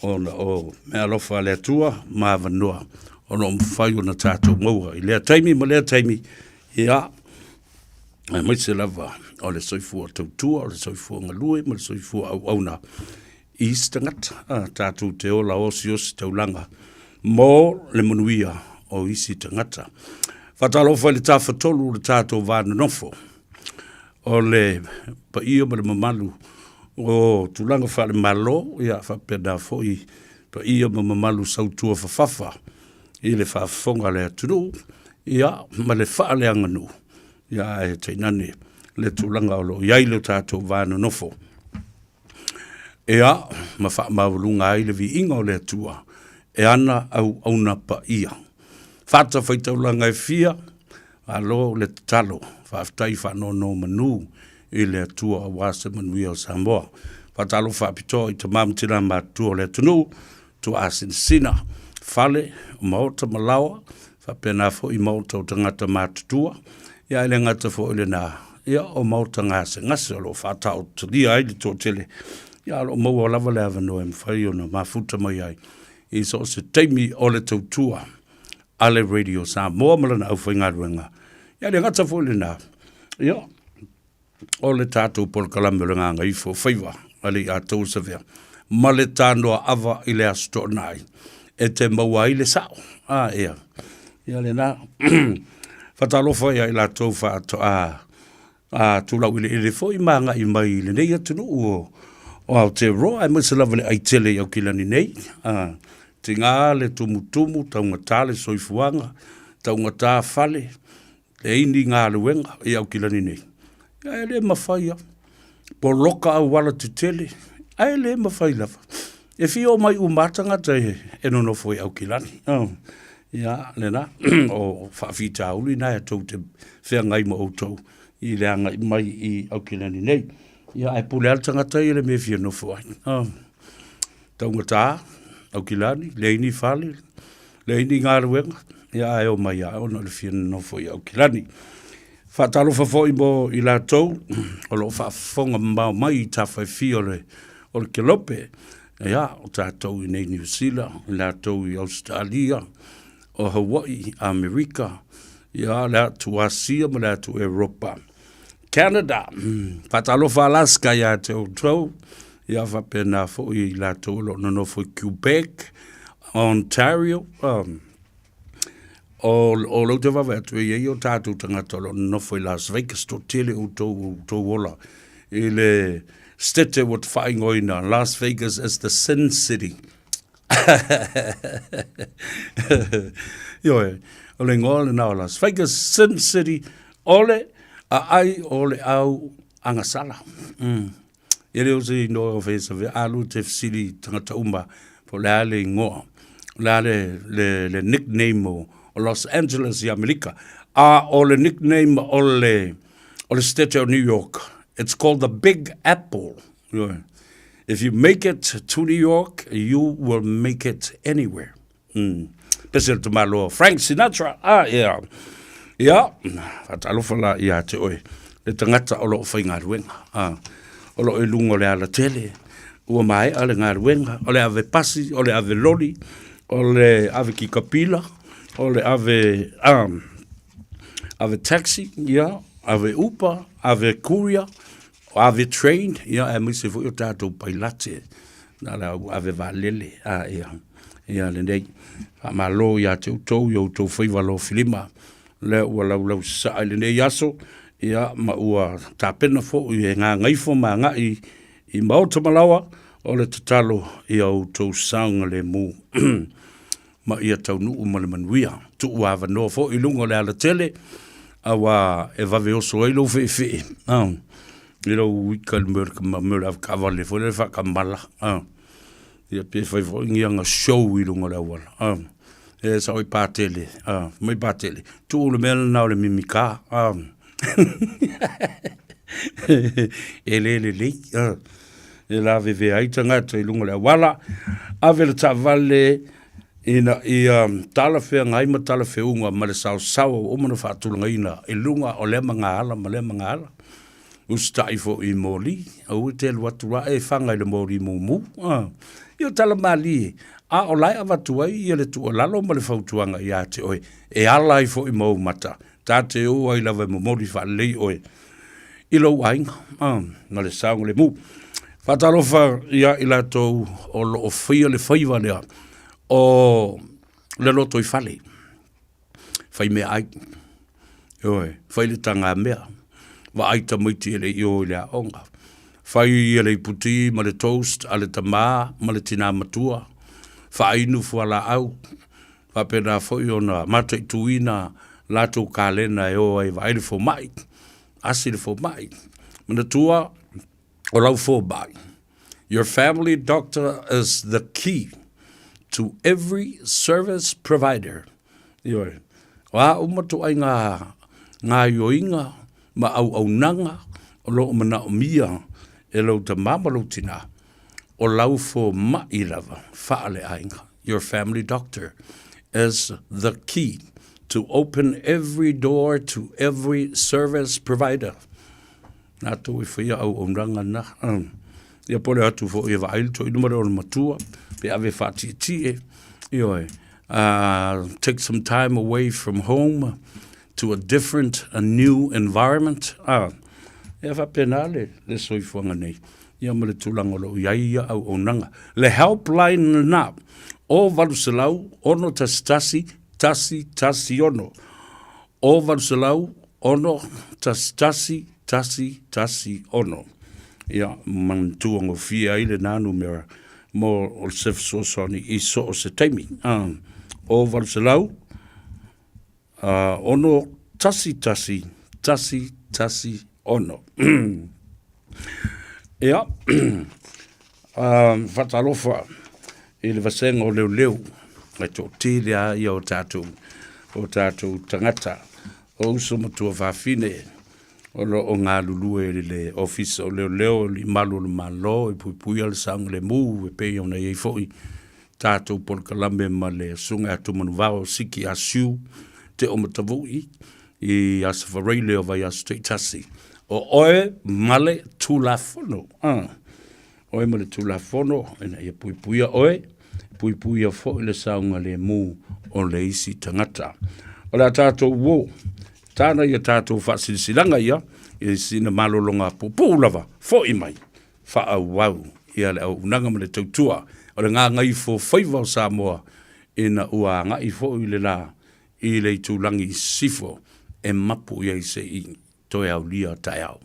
S3: ona o meaalofa a le Atua ma avanoa o lo o mafai ona tatou maua i lea taimi ma lea taimi, ia, aemaise lava o le soifua tautua, o le soifua galue ma le soifua auauna i isi tagata, a, tatou te ola osiosi taulaga mo le manuia o isi tagata. Faatalofa i le Tafatolu o le tatou va nonofo, o le paia ma le mamalu o tulaga faale-Malo, ia faapena foi paia ma mamalu sautua fafafa i le faafofoga a le atunuu, ia ma le faaleaganuu, ia ae tainane le tulaga o lo o i ai le tatou va nonofo. Ia, ma faamaualuga ai le viiga o le Atua e ana auauna paia. Fatafaitaulaga e fia, malo le tatalo, faafetai faanonomanu i le Atua aua se manuia o Samoa. Faatalofa faapitoa i tama ma tina matutua o le atunuu, tuaasinasina, fale, maota ma laoa, faapena foi maota o tagata matutua, ia ae le gata foi i lena, ia o maota gasegase o lo o faataotolia ai le toatele, ia o lo o maua lava le avanoa e mafai ona mafuta mai ai i so o se taimi o le tautua a le Radio Samoa ma lana aufaigaluega. Ia e le gata foi i lena, ia o le tatou polokalame o le Gagaifo Faiva a le Iātou Savea ma le Tanoa Ava i le Aso Toonai e te maua ai le sao. A, ia, ia lena. Faatalofa ia i latou faatoa a tulaueleele foi ma agai mai i lenei atunuu o, o Aotearoa, aemaise lava le aitele i Aukilani nei. A, tiga le tumutumu, taugata le soifuaga, taugata fale, leai ni galuega i Aukilani nei, ae le mafai lava. Poloka auala tetele, ae le mafai lava. E fia omai uma lava tagata e nonofo i Aukilani. Ia, lena, o faafitauli na e tou te feagai ma outou i le agai mai i Aukilani nei. Ia, ae pule lava le tagata ia i le mea e fia nofo ai. Taugata, Aukilani, leai ni fale, leai ni galuega, ia ae omai lava ona o le fia nonofo i Aukilani. Faatalofa foi mo i latou o lo o faafofoga mamao mai i tafa e fia o le, o le kelope, ia, o tatou i nei Niu Sila, i latou i Ausetalia, o Hawaii, Amerika, ia, le atu Asia ma le atu Europa. Canada, faatalofa Alaska ia te outou, ia faapena foi i latou o lo o nonofo i Quebec, Ontario, um, o, o lou te vaavaai atu e i ai o tatou tagata o lo o nonofo i Las Vegas, toatele outou o outou ola i le state ua faaigoaina Las Vegas as the Sin City. Ioe, o le igoa lena o Las Vegas, Sin City, o le aai o le au agasala. Mm. E le o se inoa o Fesavea, a lu te fesili i tagata uma po o le a le igoa, o le a le, le, le nickname o, o Los Angeles i Amerika. A o le nickname o le, o le state o New York, it's called the Big Apple. Ioe. If you make it to New York, you will make it anywhere. Mm. Pese le tamaloa Frank Sinatra. Ah, yeah. Ia, faatalofa la ia te oe, le tagata o lo o faigaluega. Ah, o lo o i luga o le alatele, ua maea le galuega, o le ave pasi, o le ave loli, o le ave kikapila, o le ave, ah, ave taxi, ia, ave Uber, ave courier, o ave train, ia, aemaise foi o tatou pailate, na le au ave vaalele, a, ia, ia lenei. Faamalo ia te outou i outou faiva lofilima, lea ua laulau sasaa i lenei aso, ia, ma ua tapena foi e gagaifo ma agai i maota ma laoa, o le tatalo ia outou saogalemu. ma ia taunuu ma le manuia. Tuu avanoa foi i luga o le alatele, auā e vave oso ai lou feefee, a, i lou ika i le mea o le mea o le avetaavale foi lele faatamala, a. Ia pe fai foi ni ana show i luga o le auala, a. E sao i Patele, a, mai Patele, tuu le mea lena o le mimikā, a. E le lelei, a. E lavevea ai tagata i luga o le auala, ave le taavale ina ia talafeagai ma talafeuga ma le saosao ua uma ona faatulagaina i luga o lea magaala ma lea magaala. Usitai foi i moli, aua e te alu atu a e faga i le moli mumu. A, ia tala malie, a o la e avatu ai ia le tuualalo ma le fautuaga ia te oe, e ala ai foi ma ou mata, ta te o ai lava e momoli faalelei oe i lou aiga, a, ma le saogalemu. Faatalofa ia i latou o lo o faia le faiva lea o le lotoifale. Fai meaai, ioe, fai le tagamea, vaai tamaiti e le i o i le aoga, fai ia le iputi ma le toast a le tamā ma le tinā matua, faainu fualaau, faapena foi ona mataituina latou kalena e o ai e vaai le fomai, asi le fomai. Manatua, o lau fomai, your family doctor is the key to every service provider. Ioe, o a uma ituaiga gaoioiga ma auaunaga o lo o manaomia e lou tamā ma lou tinā, o lau fomai lava faaleaiga, your family doctor is the key to open every door to every service provider. Latou e faia auaunaga na. Ia po o le atu foi e vaai le toeaina ma le ona matua, pe ave e faatietie, ioe, take some time away from home to a different, a new environment, ia faapena le, le soifuaga nei, ia ma le tulaga o lo o i ai ia auaunaga. Le helpline lena, o 800 611 116, o 800 6 1 1 1 6. Ia, manatua gofie ai lena numera mo se fesoasoani i so o se taimi. O 800 6 1 1 1 6. Ia, faatalofa i le vasega o leoleo, e toatele lava ia o tatou, o tatou tagata, o uso ma tuafafine o lo o galulue i le Ofisa o Leoleo i Malu o le Malo e puipuia le saogalemu e pei ona i ai foi tatou polokalame ma le Susuga ia Tumanuvao Siki Asiu Te Omatavui i Aso Faraile o vaiaso taitasi. O oe ma le Tulafono. Oe ma le Tulafono ina ia puipuia oe, puipuia foi le saogalemu o le isi tagata. O le a tatou uō, tāna ia tatou faasilasilaga ia, i sina malologa puupuu lava, foi mai, faaauau ia le auaunaga ma le tautua o le gagaifo faiva o Samoa ina ua agai foi le la i le itulagi i sisifo e mapu i ai se i toe aulia taeao.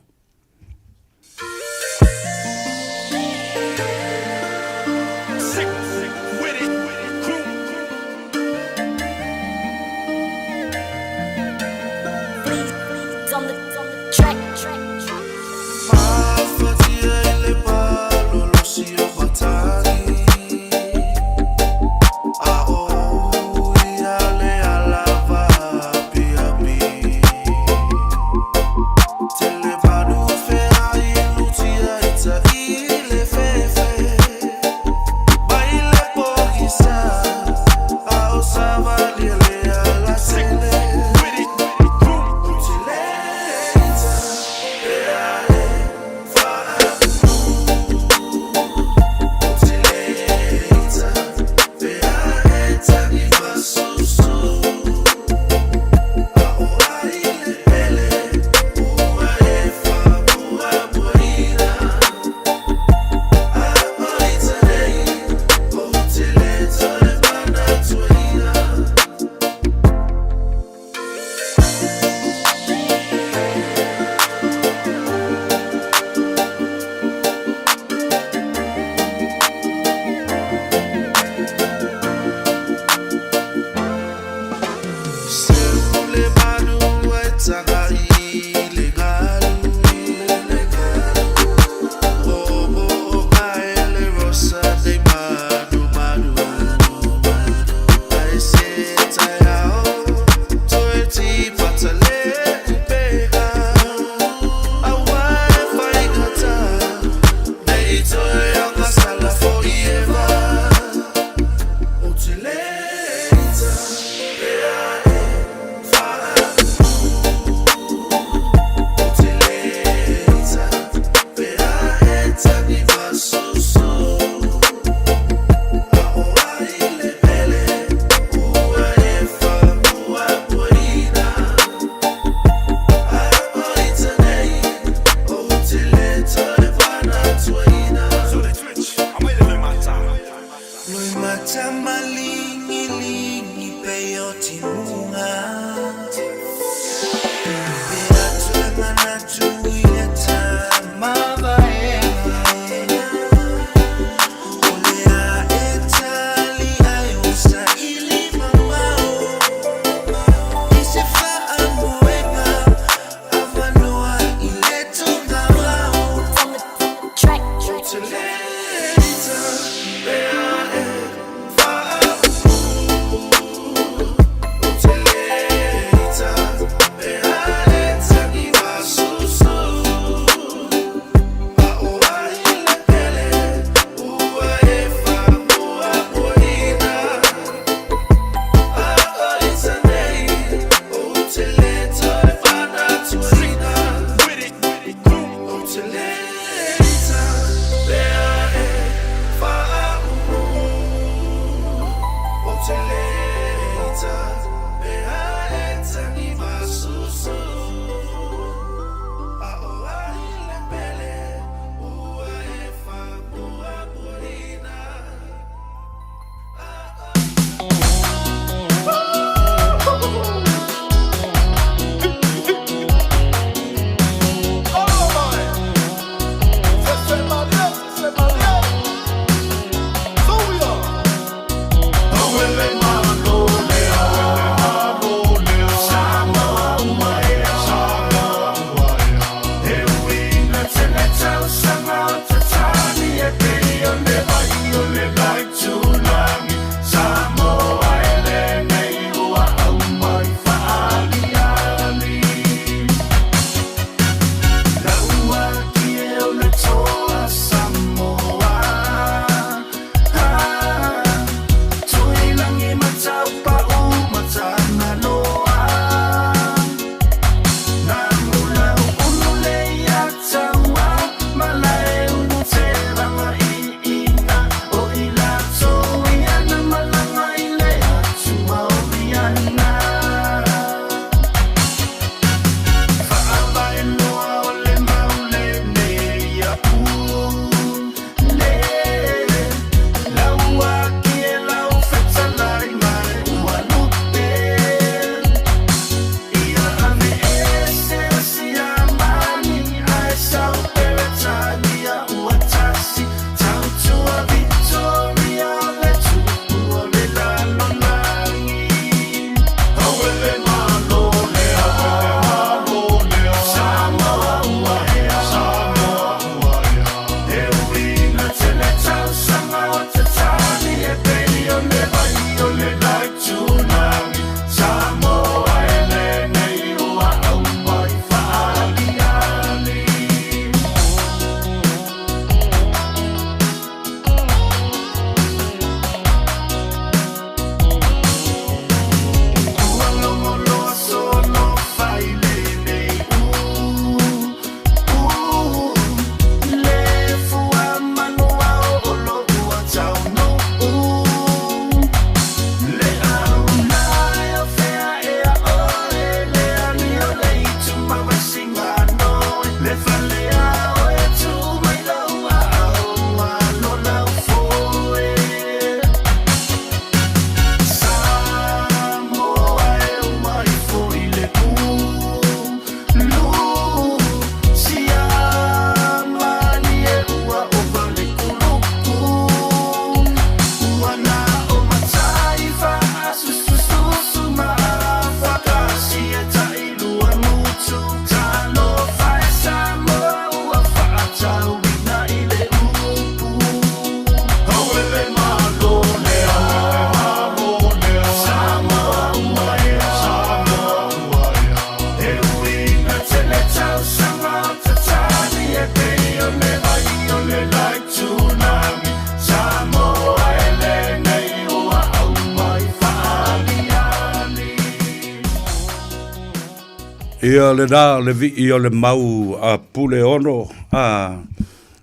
S3: Ia lenā le vii o le mau a Puleono, a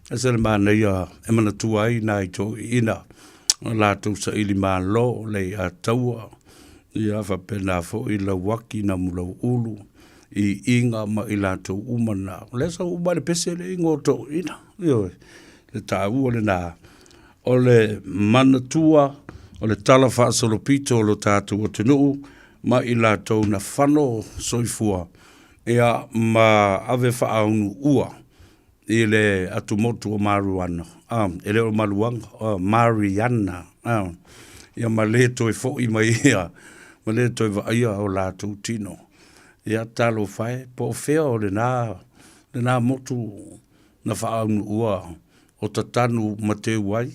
S3: e se le manaia e manatua ai nai toeaiina o latou saili malo le i'a taua, ia faapena foi Lauaki Namulauulu i Iga ma i latou uma na. O lea sau uma ai le pese le igoa o toeaiina, ioe, le taua lenā o le manatua o le tala faasolopito o lo tatou atunuu ma i latou na fano soifua ia ma ave faaunuua i le atumotu o Maruana, e le o Maluaga, o Mariana, ia ma le toe foi mai ia, ma le toe vaaia o latou tino. Ia talofa e, po o fea o lenā, lenā motu na faaunuua o tatanu ma teu ai,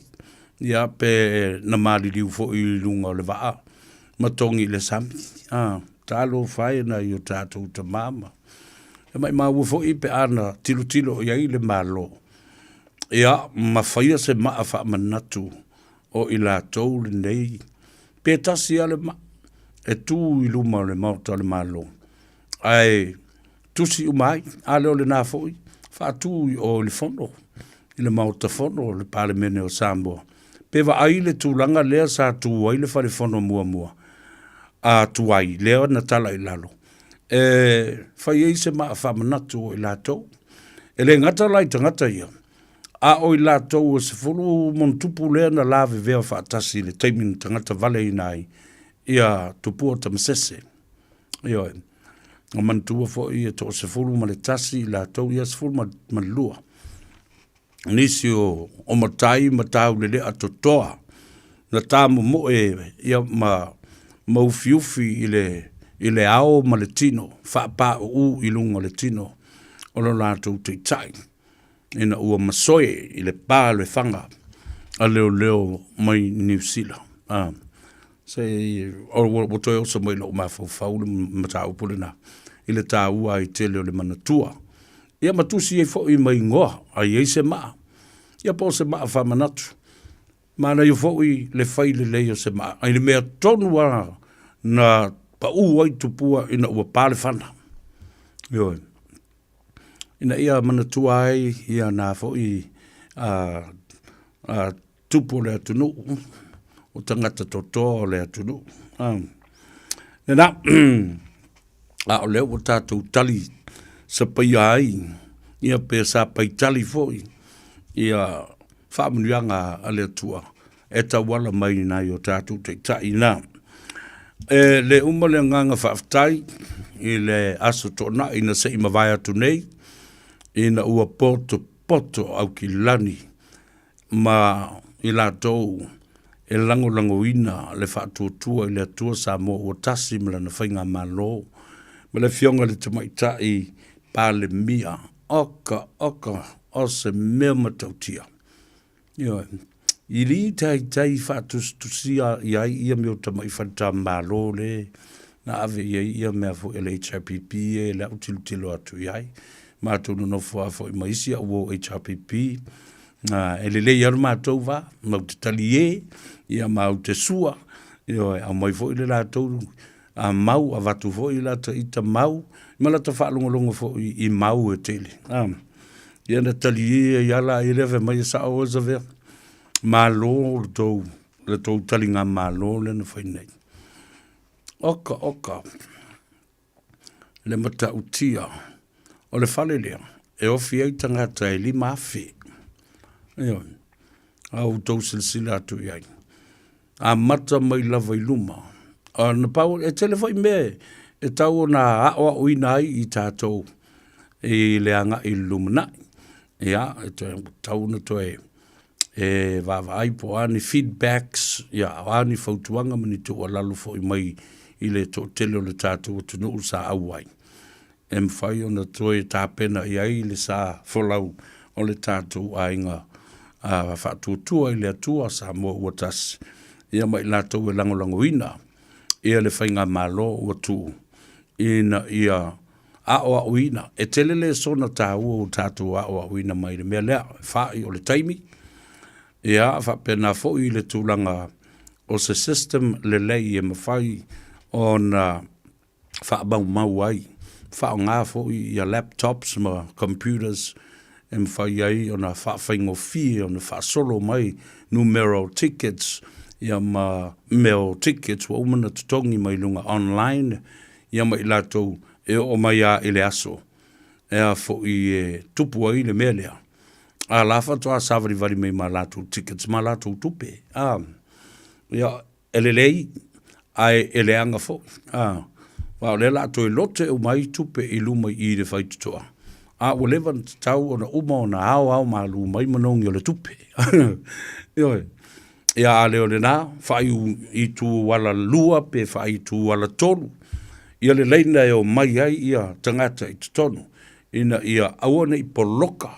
S3: ia pe na maliliu foi i luga o le vaa ma togi i le sami. Talofa e nai o tatou tama ma E maimau foi pe a na tilotilo i ai le Malo, ia, ma faia se maa faamanatu o i latou lenei, pe tasi lava le maa e tu i luma o le Maota o le Malo, ae tusi uma ai, a lea o lena foi, faatu i o i le Fono, i le Maota Fono o le Palemene o Samoa, pe vaai le tulaga lea sa tu ai le Fale Fono muamua a tuai, lea na tala i lalo, e fai ai se maa faamanatu o i latou. E le gata la i tagata ia, a o i latou e 10+ lea na lavevea faatasi i le taimi na tagata valeina ai ia Tupua Tamasese. Ioe. Na manatua foi e 11 i latou ia, 12. Nisi o matai ma taulelea totoa na tamomoe ia ma ma ufiufi i le i le ao ma le tino faapauu i luga o le tino o lo latou taitai ina ua masoe i le pa o le faga a leoleo mai Niu Sila. Se ua toe oso mai lou mafaufau le mataupu lenā i le taua ai tele o le manatua. Ia ma tusi ai foi ma igoa a i ai se maa, ia po o se maa faamanatu. Manaia foi le fai lelei o se maa, i le mea tonu lava na pau ai tupua ina ua pa le fana. Ioe. Ina ia manatua ai ia na foi a, a tupu o le atunuu, o tagata totoa o le atunuu. Lena, a o lea ua tatou tali sapaia ai, ia pe sa paitali foi, ia faamanuiaga a le Atua e tauala mai i nai o tatou taitai na. E le uma le agaga faafetai i le Aso Toonai na se i mavae atu nei, ina ua potopoto Aukilani ma i latou e lagolagoina le faatuatua i le Atua Samoa ua tasi ma lana faigamalo ma le Afioga i le Tamaitai Palemia. Oka, oka, o se mea matautia. Ioe. I li taitai faatusitusia i ai ia mea o tamai faleta-malo le na ave i ai ia mea foi a le HRPP e le au tilotilo atu i ai. Matou nonofo lava foi ma isi au uo HRPP, e lelei lava lo matou va, matou te talie, ia matou te sua, ioe, aumai foi le latou mau, avatu foi lata ita mau, ma lata faalogologo foi i mau e tele. Ia na talie ai lava laia lea fai mai, e sao oe Savea, malo le tou, le tou taligamalo lea na fai nei. Oka, oka, le matautia o le fale lea. e ofi ai tagata e 5,000. Ioe. A outou silasila atu i ai. Amata mai lava i luma. A na pau, e tele foi mea e tau ona aoaoina ai i tatou i le agai i le lumanai. Ia, e toe, tau ona toe e vaavaai po o a ni feedbacks, ia, o a ni fautuaga ma ni tuualalo foi mai i le toatele o le tatou atunuu sa auai e mafai ona toe tapena i ai le sa folau o le tatou aiga a faatuatua i le Atua Samoa ua tasi, ia ma i latou e lagolagoina ia le faigamalo ua tuu ina ia aoaoina. E tele le sona taua ua tatou aoaoina mai le mea lea, e fa'i o le taimi, ia faapena foi le tulaga o se system lelei e mafai ona faamaumau ai, faaaoga foi ia laptops ma computers e mafai ai ona faafaigofie ona faasolo mai numera o tickets ia ma mea o tickets ua uma ona totogi mai luga online ia ma i latou e oo mai lava i le aso e a foi e tupu ai le mea lea, a la faatoa savalivali mai ma latou tickets ma latou tupe. A, ia, e lelei ae e leaga foi. A, aua o lea o le a toe lote uma ai tupe i luma i i le faitotoa, a ua leva ona tatau ona uma ona aoao malu mai manogi o le tupe. Ioe. Ia a le o lena, faaiu i itu alalua pe faaiu itu alatolu ia le laina e omai ai ia tagata i totonu ina ia aua ne i poloka.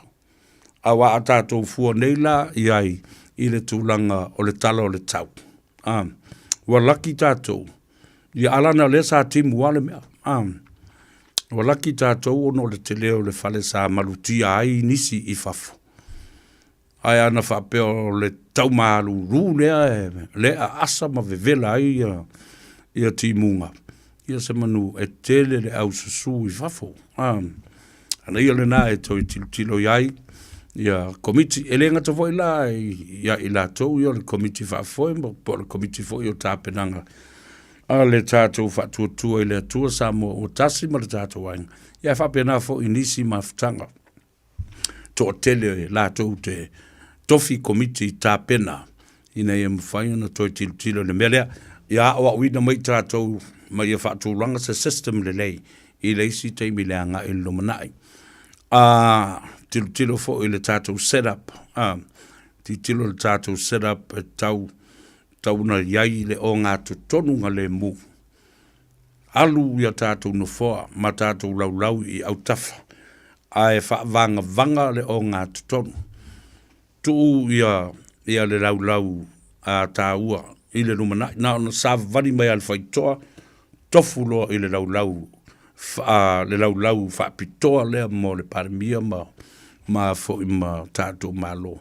S3: Aua a tatou fua nei la i ai i le tulaga o le tala o le tau, a, ua laki tatou, ia a lana o lea sa timu lava le mea, a, ua laki tatou ona o le tele o le fale sa malutia ai nisi i fafo. Ae ana faapea o le tau malulu lea e aasa ma vevela ai ia timuga, ia semanu e tele le au susu i fafo. A, ana ia lena e toe tilotilo i ai ia komiti. E le gata foi la ia i latou ia o le komiti faafoe po o le komiti foi o tapenaga a le tatou faatuatua i le Atua Samoa ua tasi ma le tatou aiga. Ia e faapena foi i nisi mafutaga. toatele latou te tofi komiti tapena ina ia mafai ona toe tilotilo i le mea lea. Ia aoaoina mai tatou ma ia faatulaga se system lelei i le isi taimi i le agai i le lumanai. A tilotilo foi i le tatou setup, a tilotilo i le tatou setup e tau tau ona i ai le ogatotonu lemu. Alu i a tatou nofoa ma tatou laulau i autafa, ae faavagavaga le ogatotonu. Tuu ia ia le laulau a taua i le lumanai, na ona savavali mai lava e le faitotoa, tofu loa i le laulau le laulau faapitoa lea mo le Palemia ma ma foi ma tatou Malo.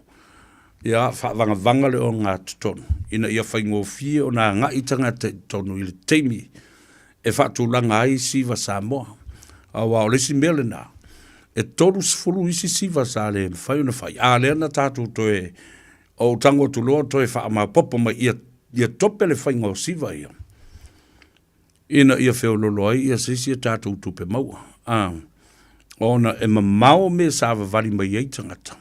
S3: Ia faavagavaga le ogatotonu ina ia faigofie ona agai tagata i totonu i le taimi e faatulaga ai siva Samoa. Aua o le isi mea lena, e 30 isi siva sa le mafai ona fai, a lea na tatou toe, ou tago atu loa toe faamaopoopo mai ia, ia tope le faiga o siva ia, ina ia feololo ai ia se isi a tatou tupe maua. A, ona e mamao mea sa vavali mai ai tagata.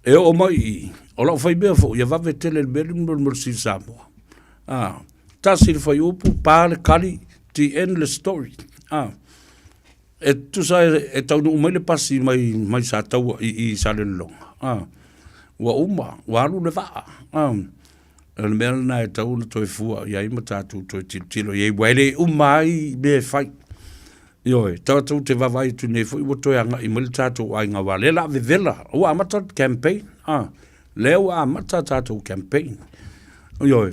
S3: E oo mai i i, o lau faimea foi, ia vave tele le mea lea mo le Siva Samoa. A, tasi le fuaiupu, pa le kali, the end le story. A, e tusa e, e taunuu mai le pasi mai, mai Sataua i, i Salelologa. A, ua uma, ua alu le vaa. A, o le mea lena e tatau ona toe fua i ai ma tatou toe tilotilo i ai, aua e le uma ai mea e fai. Ioe, tatou te vaavaai atu nei foi ua toe agai mai le tatou aiga aua lea la vevela, ua amata le campaign, a, lea ua amata tatou campaign. Ioe,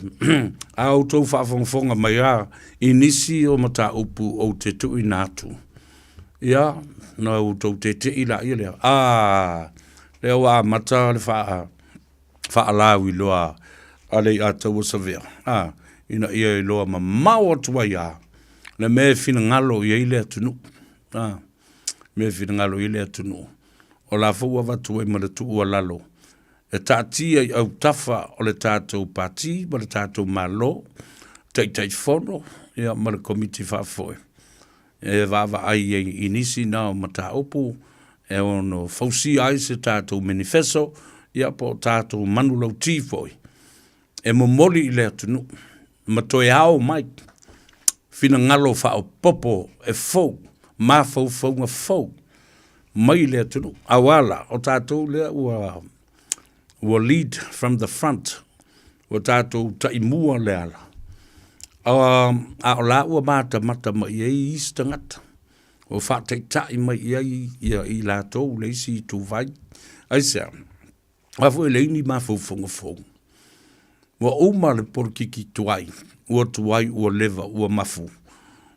S3: a outou faafogafoga mai lava i nisi o mataupu ou te tuuina atu, ia, ona outou tete'i laia lea, a, lea ua amata le faa, faalauiloa a le Aiataua Savea, a, ina ia iloa mamao atu ai lava le mea e finagalo i ai le atunuu, a, mea e finagalo i ai le atunuu. O la foi ua avatu ai ma le tuualalo e taatia i autafa o le tatou Pati ma le tatou Malo, Taitaifono ia ma le Komiti Faafoe e vaavaai ai i nisi na o mataupu. e ono fausia ai se tatou menifeso, ia po o tatou manulauti foi e momoli i le atunuu ma toe ao mai finagalo faaopoopo e fou, mafaufauga fou mai le atunuu. Aua la, o tatou lea ua ua lead from the front, ua tatou taimua le ala, a o la ua matamata mai i ai isi tagata, ua faataitai mai i ai ia i latou le isi ituvai. Aisea? Aua foi e leai ni mafaufauga fou. Ua uma le polokiki tuai, ua tuai, ua leva, ua mafu,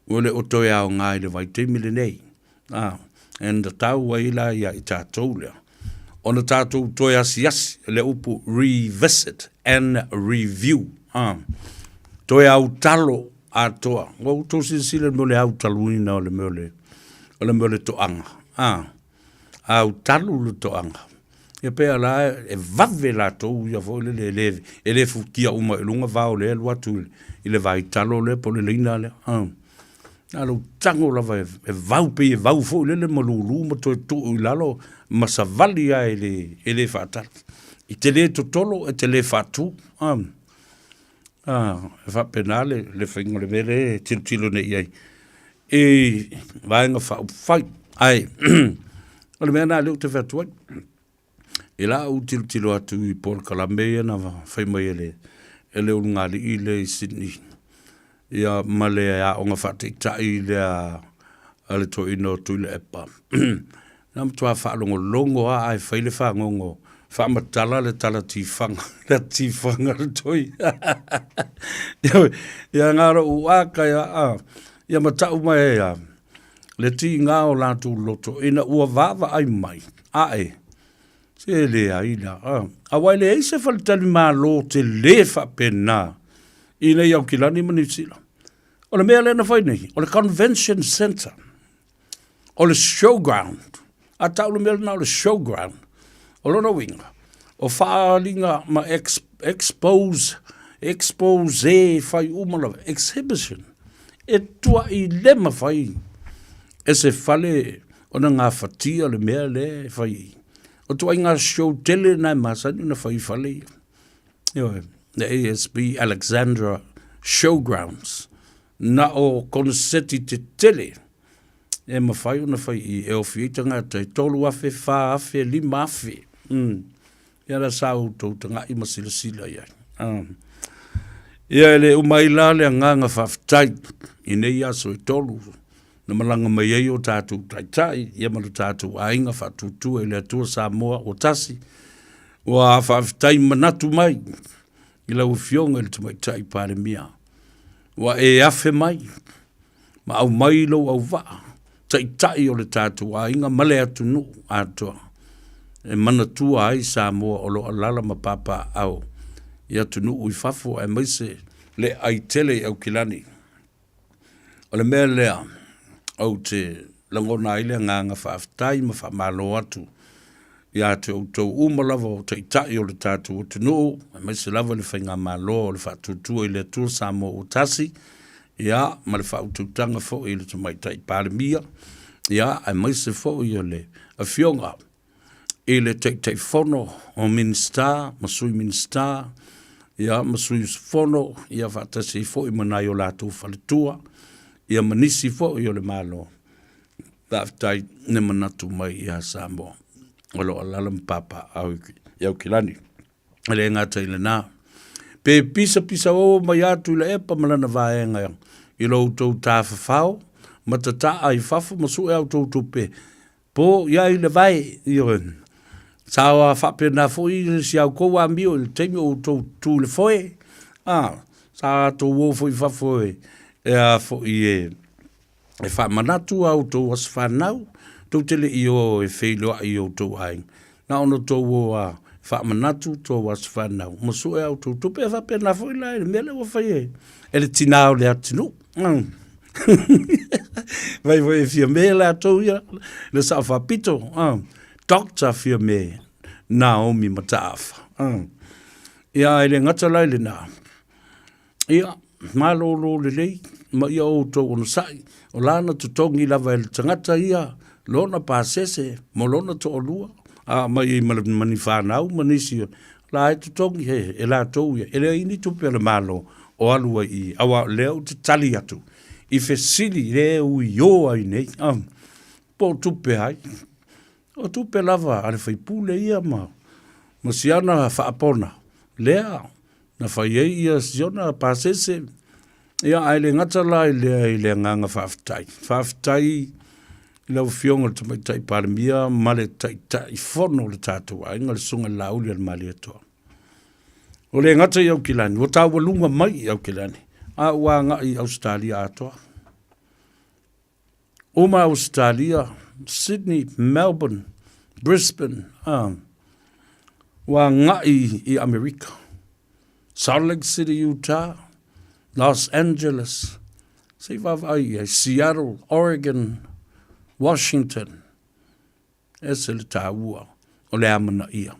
S3: ua le o toe aoga i le vaitaimi lenei. Ah, and tau ai la ia i tatou lea, ona tatou toe asiasi, le upu revisit and review. Ah, toe autalo atoa. Ua outou silasila i le mea o le autaluina o le mea o le, o le mea o le toaga. Ah, autalu le toaga. Ia pei la e vave latou ia foi lele e le, e le futia uma i luga vao lea e alu atu i le vaitalo lea po o le laina lea. Ah. Na o lou tago lava e, e vau pei e vau foi lele ma lulu ma toe tuu i lalo ma savali lava e le, e le faatali. I te le totolo e te le faatu. Ah. Ah, e faapena le, le faiga o le mea lea e tilotilo nei i ai i vaega faaupufai. Ae, o le mea lena lea ou te fai atu ai, i la ou tilotilo atu i polokalame ia na fai mai e le, e le ulugalii lea i Sydney, ia ma le aoga faataitai lea a le toeaina o Tuilaepa. Na matua faalogologo lava ae fai le fagogo, faamatala le tala tifaga, le tifaga le toi. Ia na lou aka ia, a, ia ma tau mai ia, le tiga o latou loto ina ua vaavaai mai, ae, se leai la, a, aua e leai se faletalimalo tele faapena i nei Aukilani ma Niu Sila. O le mea lea na fai nei, o le Convention Centre, o le showground. A tau le mea lena o le showground, o lona uiga, o faaaliga ma ex, expose, expose fai uma lava, exhibition, e tuai le mafai e se fale ona gafatia le mea lea e fai i. O ituaiga show tele na e masani ona fai i fale ia. Ioe, the ASB Alexandra Showgrounds, na o koneseti tetele e mafai ona fai i e ofi ai tagata e 3,000, 4,000, 5,000. Mm. Ia la sa outou taga'i ma silasila i ai. Ah. Ia e le uma ai la le agaga faafetai i nei aso e tolu na malaga mai ai o tatou taitai ia ma lo tatou aiga faatuatua i le Atua Samoa ua tasi. Ua faafetai manatu mai i lau Afioga i le Tamaitai Palemia. Ua e afe mai ma aumai lou auvaa taitai o le tatou aiga ma le atunuu atoa e manatua ai Samoa o lo o alaala ma papaaao i atunuu i fafo aemaise le ai tele i Aukilani. O le mea lea ou te lagona ai le agaga faafetai ma faamalo atu ia te outou uma lava o taitai o le tatou atunuu, aemaise lava le faigamalo o le Faatuatua i le Atua Samoa ua Tasi, ia, ma le faautautaga foi i le Tamaitai Palemia, ia, aemaise foi o le Afioga i le Taitaifono o Minisita ma Sui Minisita, ia, ma sui usufono, ia, faatasi ai foi ma nai o latou faletua, ia, ma nisi foi o le Malo. Faafetai le manatu mai ia Samoa o lo o alaala ma papaaao i Aukilani. E le gata i lena, pe pisapisa oo mai atu i Tuilaepa ma lana vaega i lo outou tafafao ma tataa i fafo ma sue a outou tupe, po i ai le vae, ioe. Sa faapena foi si a outou amio i le taimi o outou tu i le foe, a, sa outou o foi i fafo e, e a foi e, e faamanatu a outou aso fanau, tou te le i o e feiloai i outou aiga, na ona outou o a faamanatu tou aso fanau, ma sue a outou tupe, e faapena foi la i le mea lea ua fai e, e le tinā o le atunuu. Vai foi e Fiame latou ia, le sao faapito, Doctor Fiame Naomi Mataafa. Ia, e le gata la i lena, Ia, malōlō lelei ma ia outou onosai, o lana totogi lava e le tagata ia lona pasese mo lona toalua, a aumai ai ma le manifanau ma nisi o la e totogi he e latou ia, e leai ni tupe a le Malo o alu ai i i, aua o lea ou te tali atu i fesili le ui o ai nei, a, po o tupe ai. O tupe lava a le faipule ia ma, ma siana faapona, lea na fai ai ia siona pasese, ia ae le gata la i lea i le agaga faafetai. Faafetai i lau Afioga i le Tamaitai Palemia ma le Taitaifono o le tatou aiga, le Susuga i le Laauli a le Malietoa. O le gata i Aukilani, ua taualuga mai i Aukilani, a ua agai i Ausetalia atoa. Uma Ausetalia, Sydney, Melbourne, Brisbane, a, ua agai i Amerika. Salt Lake City, Utah, Los Angeles, se i vaavaai i ai, Seattle, Oregon, Washington. Ese le taua o le amanaia.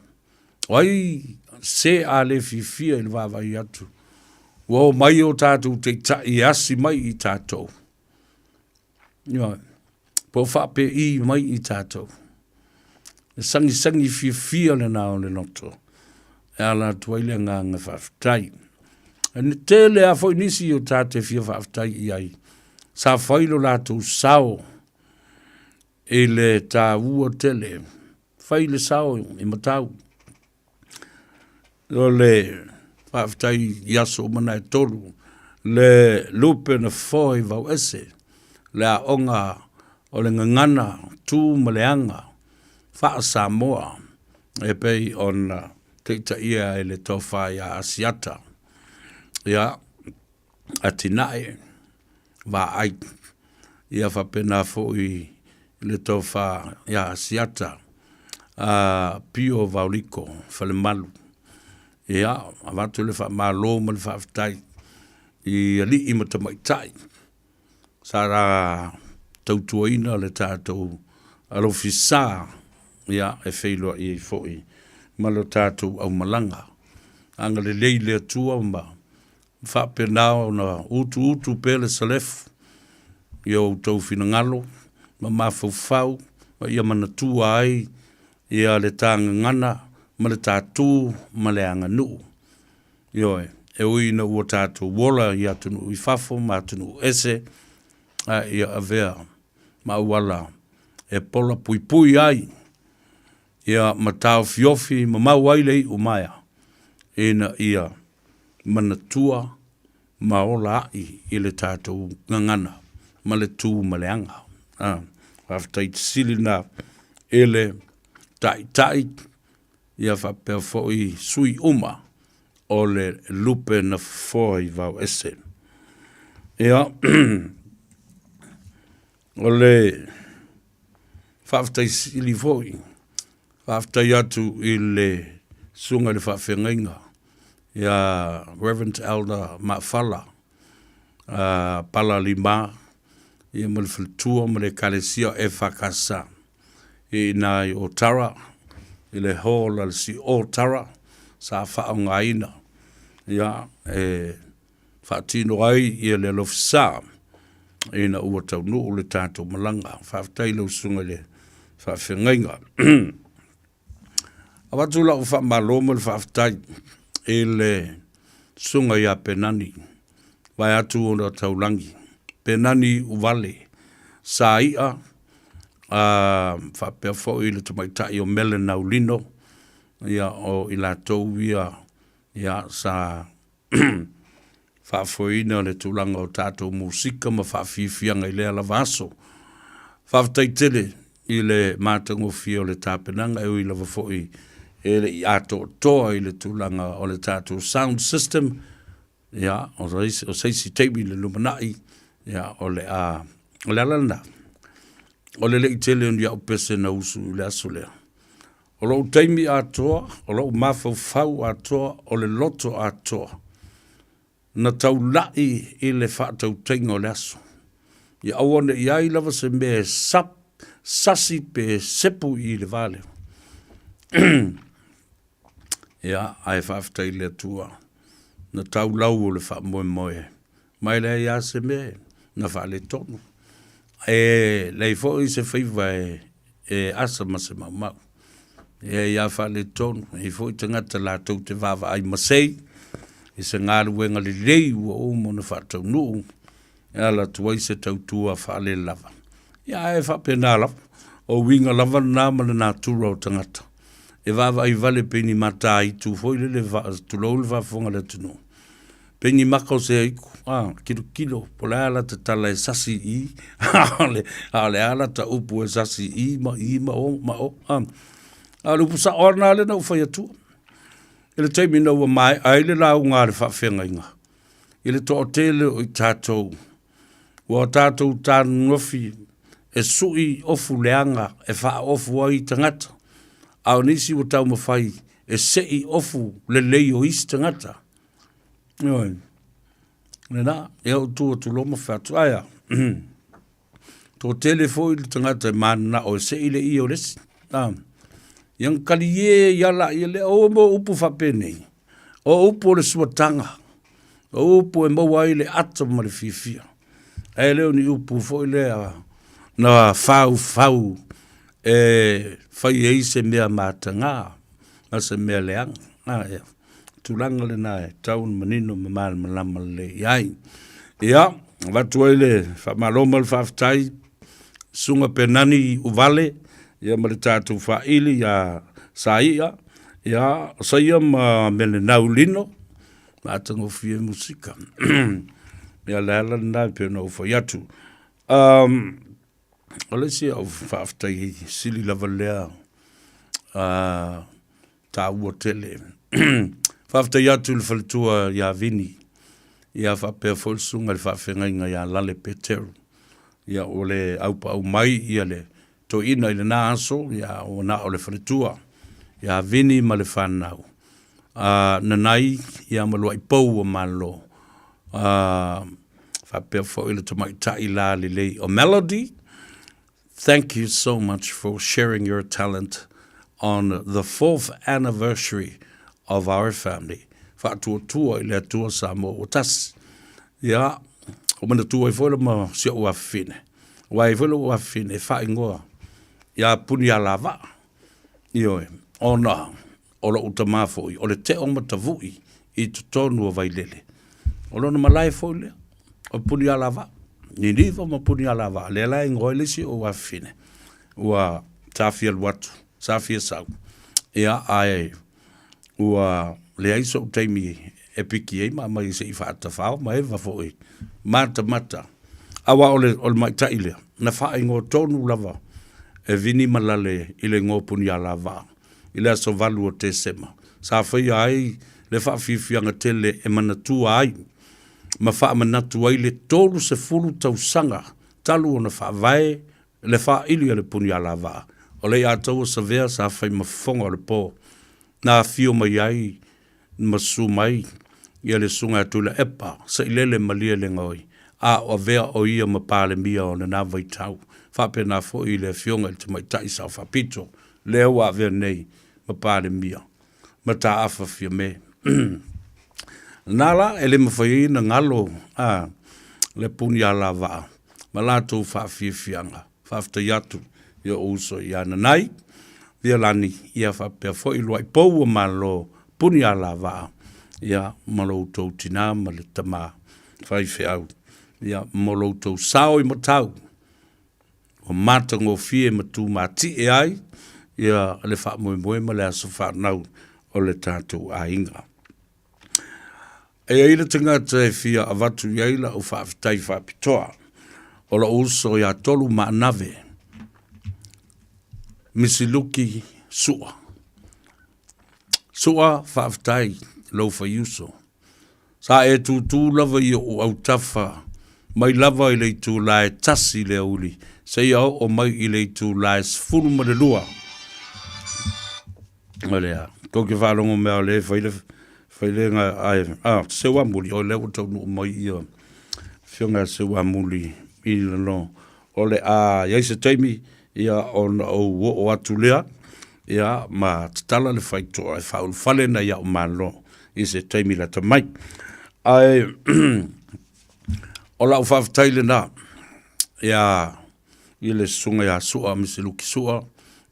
S3: O ai se a le fiafia i le vaavaai atu, ua o mai o tatou taitai e asi mai i tatou. Ioe. Po o faapei mai i tatou. E sagisagi fiafia lena o le loto e ala atu ai le agaga faafetai. E tele lava foi nisi o ta te fia faafetai i ai, sa fai lo latou sao i le taua tele, fai le sao i matau. O le faafetai i aso uma na e tolu, le lupe na fofoa i Vauese, le aoga o le gagana tu ma le aga faa-Samoa e pei ona taitaia e le Tofa ia Asiata. Ia, atinae, vaai, ia faapena foi le tofa ia Asiata, a Pio Vaoliko Falemalu. Ia, avatu le faamalo ma le faafetai i alii ma tamaitai sa tautuaina le tatou alofisa, ia, e feiloai ai foi ma lo tatou aumalaga. Agalelei le Atua ma faapena ona utuutu pea le salefu i o outou finagalo ma mafaufau ma ia manatua ai ia le ta gagana ma le ta tu ma le aganuu. Ioe, e ui ina ua tatou ola i atunuu i fafo ma atunuu ese, a ia avea ma auala e pola puipui ai ia ma taofiofi ma mau ai le iu maea ina ia manatua ma ola a'i i le tatou gagana ma le tu ma le aga. A, faafetai sili lena i le Taitai ia faapea foi sui uma o le lupe na fofoa i Vaoese. Ia, o le faafetai sili foi, faafetai atu i le susuga i le faafeagaiga ia Reverend Elder Maafala Pala Lima ia ma le faletua ma le Ekalesia EFKS i ina i Otara i le hall a le CO Tara sa faaaogaina ia e faatino ai ia le alofisa ina ua taunuu le tatou malaga. Faafetai i lau susuga i le faafeagaiga. Avatu lau faamalo ma le faafetai i le susuga ia Penani, vaeatu ona taulagi, Penani Uvale, sa i'a a faapea foi le tamaitai o Mele Naulino, ia o i latou ia, ia sa faafoeina le tulaga o tatou musika ma faafiafiaga i lea lava aso. Faafetai tele i le matagofie o le tapenaga e ui lava foi e le i atoatoa i le tulaga o le tatou sound system, ia, o se isi taimi i le lumanai, ia, o le a, o le ala lena, o le le i tele o ni au pese na usu i le aso lea. O lou taimi atoa, o lou mafaufau atoa, o le loto atoa, na taula'i i le faatautaiga o le aso. Ia aua ne i i ai lava se mea e sap, sasi pe sepu i le va lea. Ia, ae faafetai i le Atua, na tau lau o le faamoemoe, ma e leai lava se mea na faaletonu. E leai foi se faiva e, e asa ma se maumau. E ia faaletonu, e i foi tagata latou te vaavaai masei i se galuega lelei ua uma ona faataunuu e ala atu ai se tautua faalelava. Ia ae faapena lava, o uiga lava lena ma le natura o tagata. E vaavaai vale pei ni mataitu foi lele, tulou le faafofoga a le atunuu. Pei ni maka o se aiku, a, kilokilo, po o le a lata tala e sasi i i, a o le a lata upu e sasi i ma i ma o ma o, a. A o le upu sao lava lena lea na ou fai atua. I le taimi ina ua maea ai le lauga a le faafeagaiga, i le toatele o i tatou, ua tatou tanonofi e sui ofu leaga e faaofu ai tagata, a o nisi ua taumafai e sei ofu lelei o isi tagata. Ioe. Lena, ia ou tu atu loa ma fai atu, ae a? Toatele foi le tagata e mananao e sei le ie o le isi. A. Ia na talie ia la ia lea, o mo upu faapenei, o upu o le suataga, o upu e maua ai le ata ma le fiafia. Ae le o ni upu foi lea na faufau e fai ai se mea mataga ma se mea leaga. A, ia. Tulaga lena e tatau ona manino ma malamalama lelei i ai. Ia, avatu ai le faamalo ma le faafetai Susuga Penani Uvale, ia ma le tatou faili ia Saia, ia o Saia ma Melenau Lino, matagofie musika. Ia le ala lena e pei ona ou fai atu. Um, o le isi au faafetai sili lava lea uh, taua tele. Faafetai atu i le faletua ia Vini, ia faapea foi le susuga i le faafeagaiga ia Lale Peteru. Ia ua le aupaau mai ia le toeaina i lena aso, ia ua na o le faletua ia Vini ma le fanau. A Nanai ia ma Luaipou ua malo. A faapea foi le tamaitai lalelei o Melody, Thank you so much for sharing your talent on the fourth anniversary of our family. Faatuatua i le Atua Samoa ua tasi. Ia, ua manatua ai foi la ma si ou afafine. Aua e i ai foi lou afafine e faaigoa ia Punialavaa. Ioe, ona o lou tama foi, o le teo matavui i totonu o Vailele. O lona malae foi lea, o Punialavaa, Niniva ma Punialavaa, lea la e igoa ai le isi ou afafine, ua sa fia alu atu, sa fia sau, ia, ae ua leai sou taimi e piki ai ma aumai se i faatafao ma eva foi matamata. Aua o le, o le maita'i lea, na faaigoa tonu lava e Vini ma Lale i le igoa o Punialavaa. i le aso 8 o Tesema, sa faia ai le faafiafiaga tele e manatua ai ma faamanatu ai le 30 tausaga talu ona faavae le faili a le Punialavaa o Leiataua Savea sa fai ma fofoga o le po na afio mai ai ma susu mai ia le Susuga ia Tuilaepa Sailele Malielegaoi a o avea o ia ma Palemia o lena vaitau, faapena foi i le Afioga i le Tamaitai Sao Faapito lea ua avea nei ma Palemia, Mataafa Fiame. Na la, e le mafai ai ona galo a le Punialavaa ma latou faafiafiaga. Faafetai atu i ou uso ia Nanai, Vialani, ia faapea foi Luaipou ua Malo, Punialavaa, ia ma lo outou tinā ma le tamā faifeau, ia mo lo outou sao i matau. Ua matagofie ma tumatie ai ia le faamoemoe ma le aso fanau o le tatou aiga. E i ai le tagata e fia avatu i ai lau faafetai faapitoa, o lou uso ia Tolu Maanave, Misiluki Sua. Sua, faafetai lou faiuso. Sa e tūtū lava i oʻu autafa mai lava i le itula e tasi i le aoauli seia oo mai i le itula e 12. O lea, tou te faalogo mea o lea e fai le fai le ga ai a Seuamuli o lea ua taunuu mai ia Afioga ia Seuamuli i lalo o le a i ai se taimi ia ona ou oo atu lea ia ma tatala le faitoa e faaulufale nai a'u malo i se taimi lata mai. Ae o la'u faafetai lena ia. i le Susuga ia Sua Misi Luki Sua,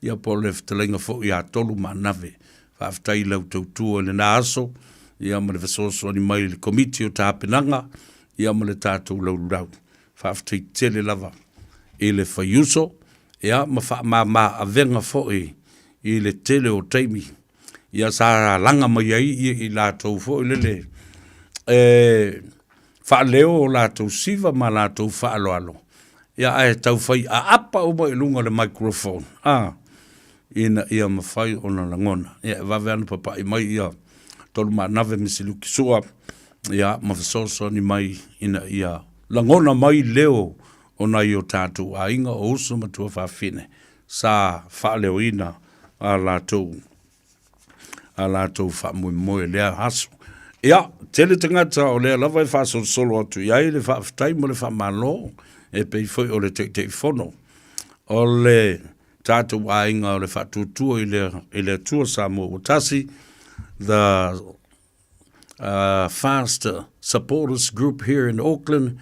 S3: ia po o le fetalaiga foi ia Tolu Maanave. Faafetai i lau tautua i lena aso, ia ma le fesoasoani mai i le Komiti o Tapenaga, ia ma le tatou laulau. Faafetai tele lava i le faiuso, ia ma faamama avega foi i le tele o taimi, ia sa laga mai ai ia i latou foi lele e faaleo o latou siva ma latou faaaloalo, ia ae taufai aapa uma i luga o le microphone, a, ina ia mafai ona lagona. Ia e vave lava ona papai mai ia Tolumaanave ma Siluki Sua, ia ma fesoasoani mai ina ia lagona mai leo o nai o tatou aiga o uso ma tuafafine sa faaleoina a latou a latou faamoemoe i lea aso. Ia, tele tagata o lea lava e faasolosolo atu i ai le faafetai ma le faamalo e pei foi o le Taitaifono o le tatou aiga o le Faatuatua i le, i le Atua Samoa ua tasi, the Fast Supporters Group here in Auckland,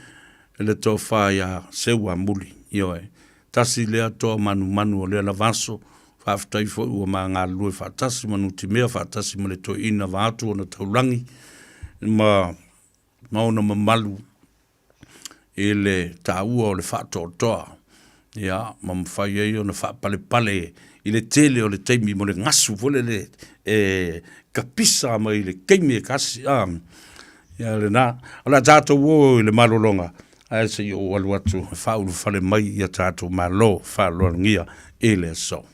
S3: i le tofa ia Seuamuli. Ioe, tasi lea toa manumanu o lea lava aso, faafetai foi ua ma galulue faatasi ma nutimea faatasi ma le toeaina vaeatu ona taulagi ma ma ona mamalu i le taua o le faatoatoa, ia, ma mafai ai ona faapalepale i le tele o le taimi mo le gasu foi lele e kapisa mai le taimi e kasi, a, ia lena. O le a tatou o i le malologa, ae se i ou alu atu e faaulufale mai ia tatou malo faaaloalogia i le aso.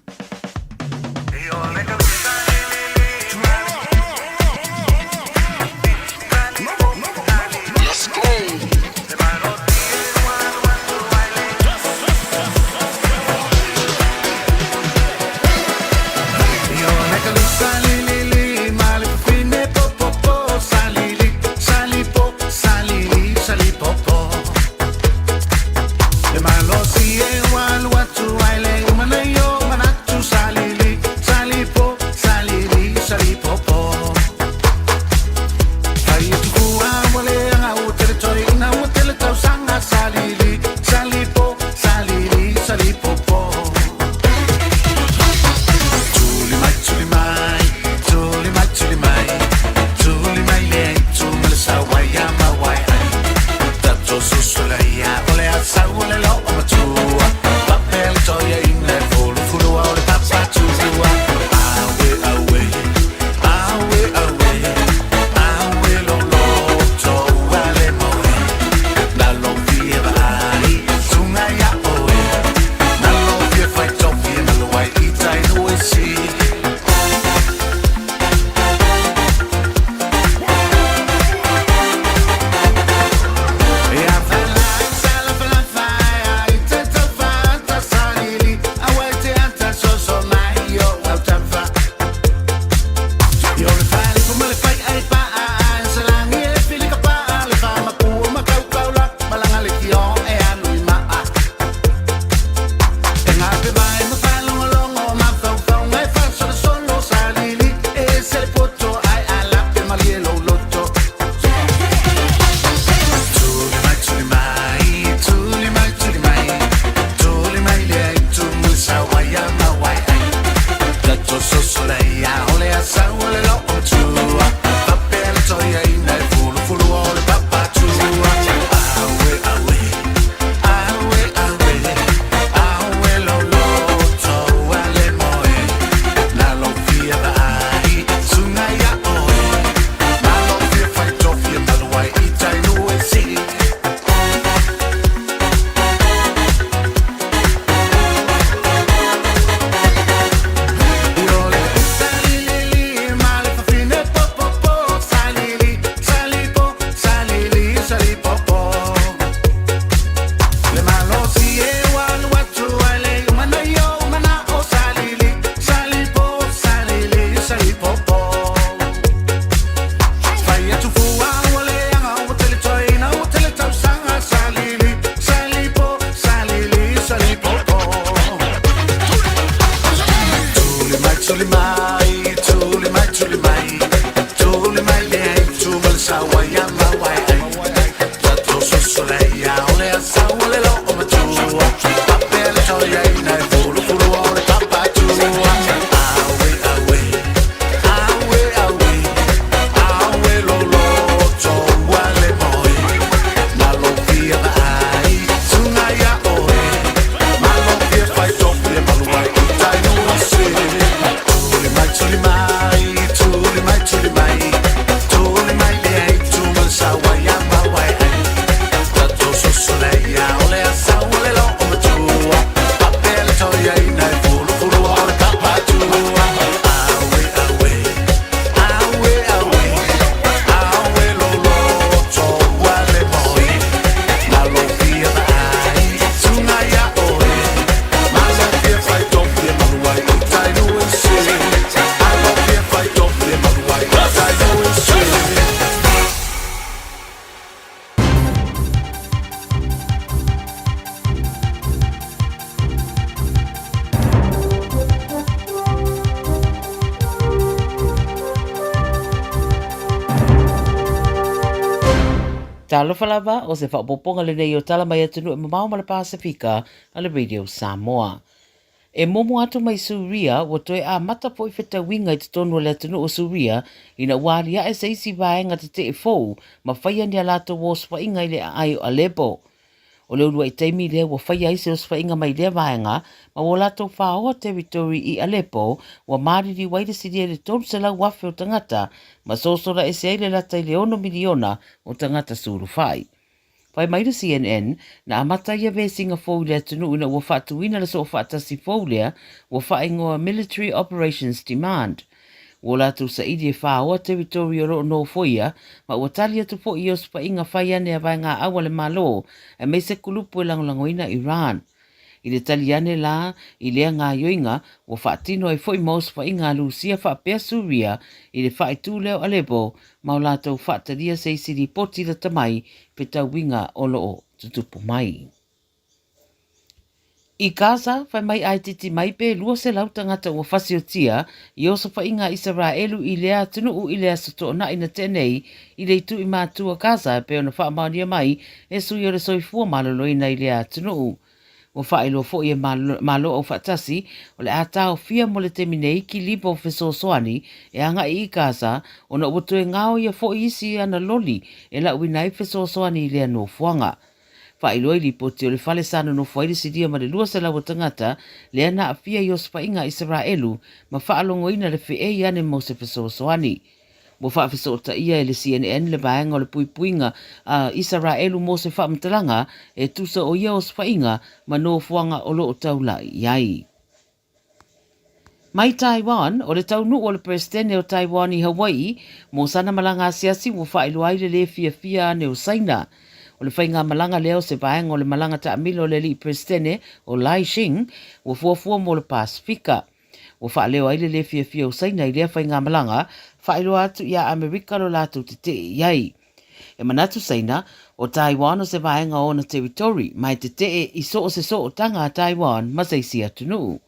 S13: tuli mai, tuli mai, tuli mai, tuli mai le ai tu ma le saua ia maua e ai. Tatou soso lea ia o le asau o le loo matua, pape le toiaina e fulufulua o le kapatua. Aue, aue, aue, aue, aue loloto ua le moi, malofia vaai tunga ia oe, malofia faitofia malu ai i tai luisi, malofia faitofia malu ai i tai luisi.
S17: Talofa lava, o se faaopoopoga lenei o Tala Mai Atunuu e Mamao ma le Pasefika a le Radio Samoa. E momo atu mai Suria, ua toe amata foi fetauiga i totonu o le atunuu o Suria ina ua aliae se isi vaega tetee fou ma faia ni a latou osofaiga i le aai o Aleppo. O le uluai taimi lea ua faia ai se osofaiga mai lea vaega ma ua latou faoa territory i Aleppo ua maliliu ai le silia i le 300,000 o tagata ma sosola ese ai le lata i le 6 miliona o tagata sulufai. Fai mai le CNN, na amata ia vesiga fou i le atunuu ina ua faatuina le soofaatasi fou lea ua faaigoa Military Operations Demand. Ua o latou saili e faoa territory o lo o nofoia ma ua tali atu foi i osofaiga fai ane a vaegaau a le Malo aemaise kulupu e lagolagoina Iran. I le tali ane la i lea gaoioiga, ua faatino ai foi ma osofaiga a Lusia faapea Suria i le faaitu lea o Aleppo ma o latou faatalia se isi lipoti lata mai fetauiga o lo o tutupu mai. I Gaza, fai mai a itiiti mai pe 200 tagata ua fasiotia i osofaiga a Isaraelu i lea atunuu i le aso Toonai na tea nei i le itu i matua Gaza e pei ona faamaonia mai e sui o le soifua maloloina i lea atunuu. Ua faailoa foi e Malo Aufaatasi o le a taofia mo le taimi nei kiliva o fesoasoani e agai i Gaza ona ua toe gaoia foi isi ana loli e lauina ai fesoasoani i lea nofoaga. Faailoa i lipoti o le fale sa nonofo ai le silia ma le 200 o tagata lea na aafia i osofaiga a Isaraelu ma faalogoina le feei ane mo se fesoasoani. Ua faafesootaia e le CNN le vaega o le puipuiga a Isaraelu mo se faamatalaga e tusa o ia osofaiga ma nofoaga o lo o taulai i ai. Mai Taiwan, o le taunuu o le Peresetene o Taiwan i Hawai'i mo sana malaga asiasi ua faailoa ai le lē fiafia ane o Saina. O le faigamalaga lea o se vaega o le malaga taamilo a le Alii Peresetene o Lai Xing ua fuafua mo le Pasefika. Ua faaleo ai le lē fiafia o Saina i lea faigamalaga, faailoa atu iā Amerika lo latou tetee i ai. E manatu Saina, o Taiwan o se vaega o ona territory, ma e tetee i so o se sootaga a Taiwan ma se isi atunuu.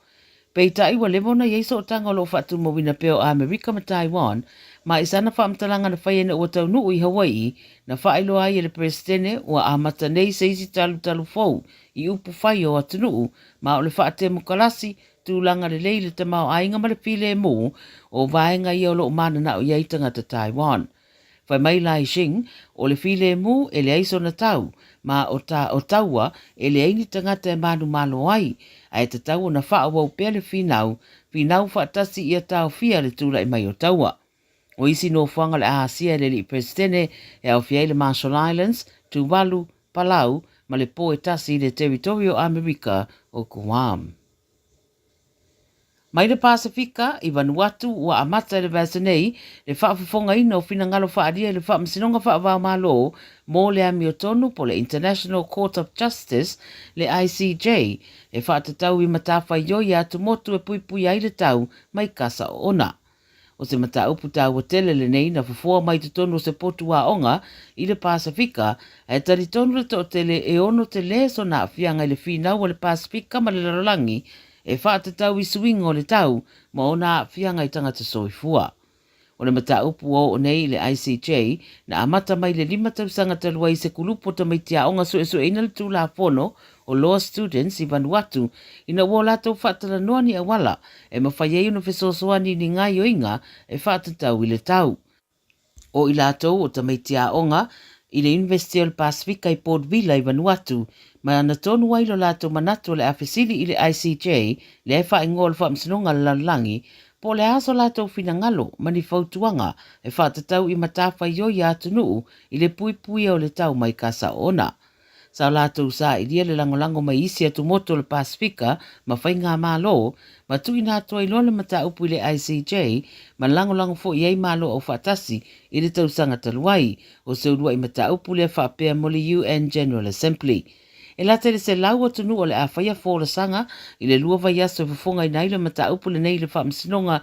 S17: Peitai, ua leva ona i ai sootaga o lo o faatumauina pea o Amerika ma Taiwan, ma i sana faamatalaga na fai ina ua taunuu i Hawai'i, na faailoa ai e le Peresetene ua amata nei se isi talutalu fou i upu fai o atunuu ma o le faatemokalasi tulaga lelei le tamaoaiga ma le filemu, o vaega ia o lo o mananao i ai tagata Taiwan. Fai mai Lai Xing, o le filemu e leai sona tau, ma o ta, o taua e leai ni tagata e manumalo ai, ae tatau ona faaauau pea le finau, finau faatasi ia taofia le tulai mai o taua. O isi nofoaga o le a asia e le Alii Peresetene e aofia ai le Marshall Islands, Tuvalu, Palau, ma le po e tasi i le Teritori o Amerika o Guam. Mai le Pasefika, i Vanuatu, ua amata i le vaiaso nei le faafofogaina o finagalo faaalia i le Faamasinoga Faava-o-Malo mo le Amiotonu po o le International Court of Justice, le ICJ, e faatatau i matafaioi a atumotu e puipuia ai le tau mai kasa oona. O se mataupu taua tele lenei na fofoa mai totonu o se potu aoga i le Pasefika, ae talitonu le toatele e ono tele sona aafiaga i le finau a le Pasefika ma le lalolagi e faatatau i suiga o le tau ma ona aafiaga i tagata soifua. O le mataupu ua oo nei i le ICJ na amata mai le lima tausaga talu ai i se kulupu o tamaiti aoga suesueina le Tulafono o Law Students i Vanuatu ina ua o latou faatalanoa ni auala e mafai ai ona fesoasoani i ni gaoioiga e faatatau i le tau. O i latou o tamaiti aoga i le Iunivesite o le Pasefika i Port Vila i Vanuatu, ma ana tonu ai lo latou manatu o le a fesili i le ICJ, lea e faaigoa o le Faamasinoga a le Lalolagi, Po o le a so latou finagalo ma ni fautuaga e faatatau i matafaioi a atunuu i le puipuia o le tau mai ka saoona. Sa o latou sailia le lagolago mai isi atumotu o le Pasefika ma faigamalo, ma tuuina atu ai loa le mataupu i le ICJ ma lagolago foi i ai Malo Aufaatasi i le tausaga talu ai o se uluai mataupu lea faapea mo le UN General Assembly. E lata i le 100 atunuu o le a faia folasaga i le lua vaiaso e fofogaina ai le mataupu lenei i le Faamasinoga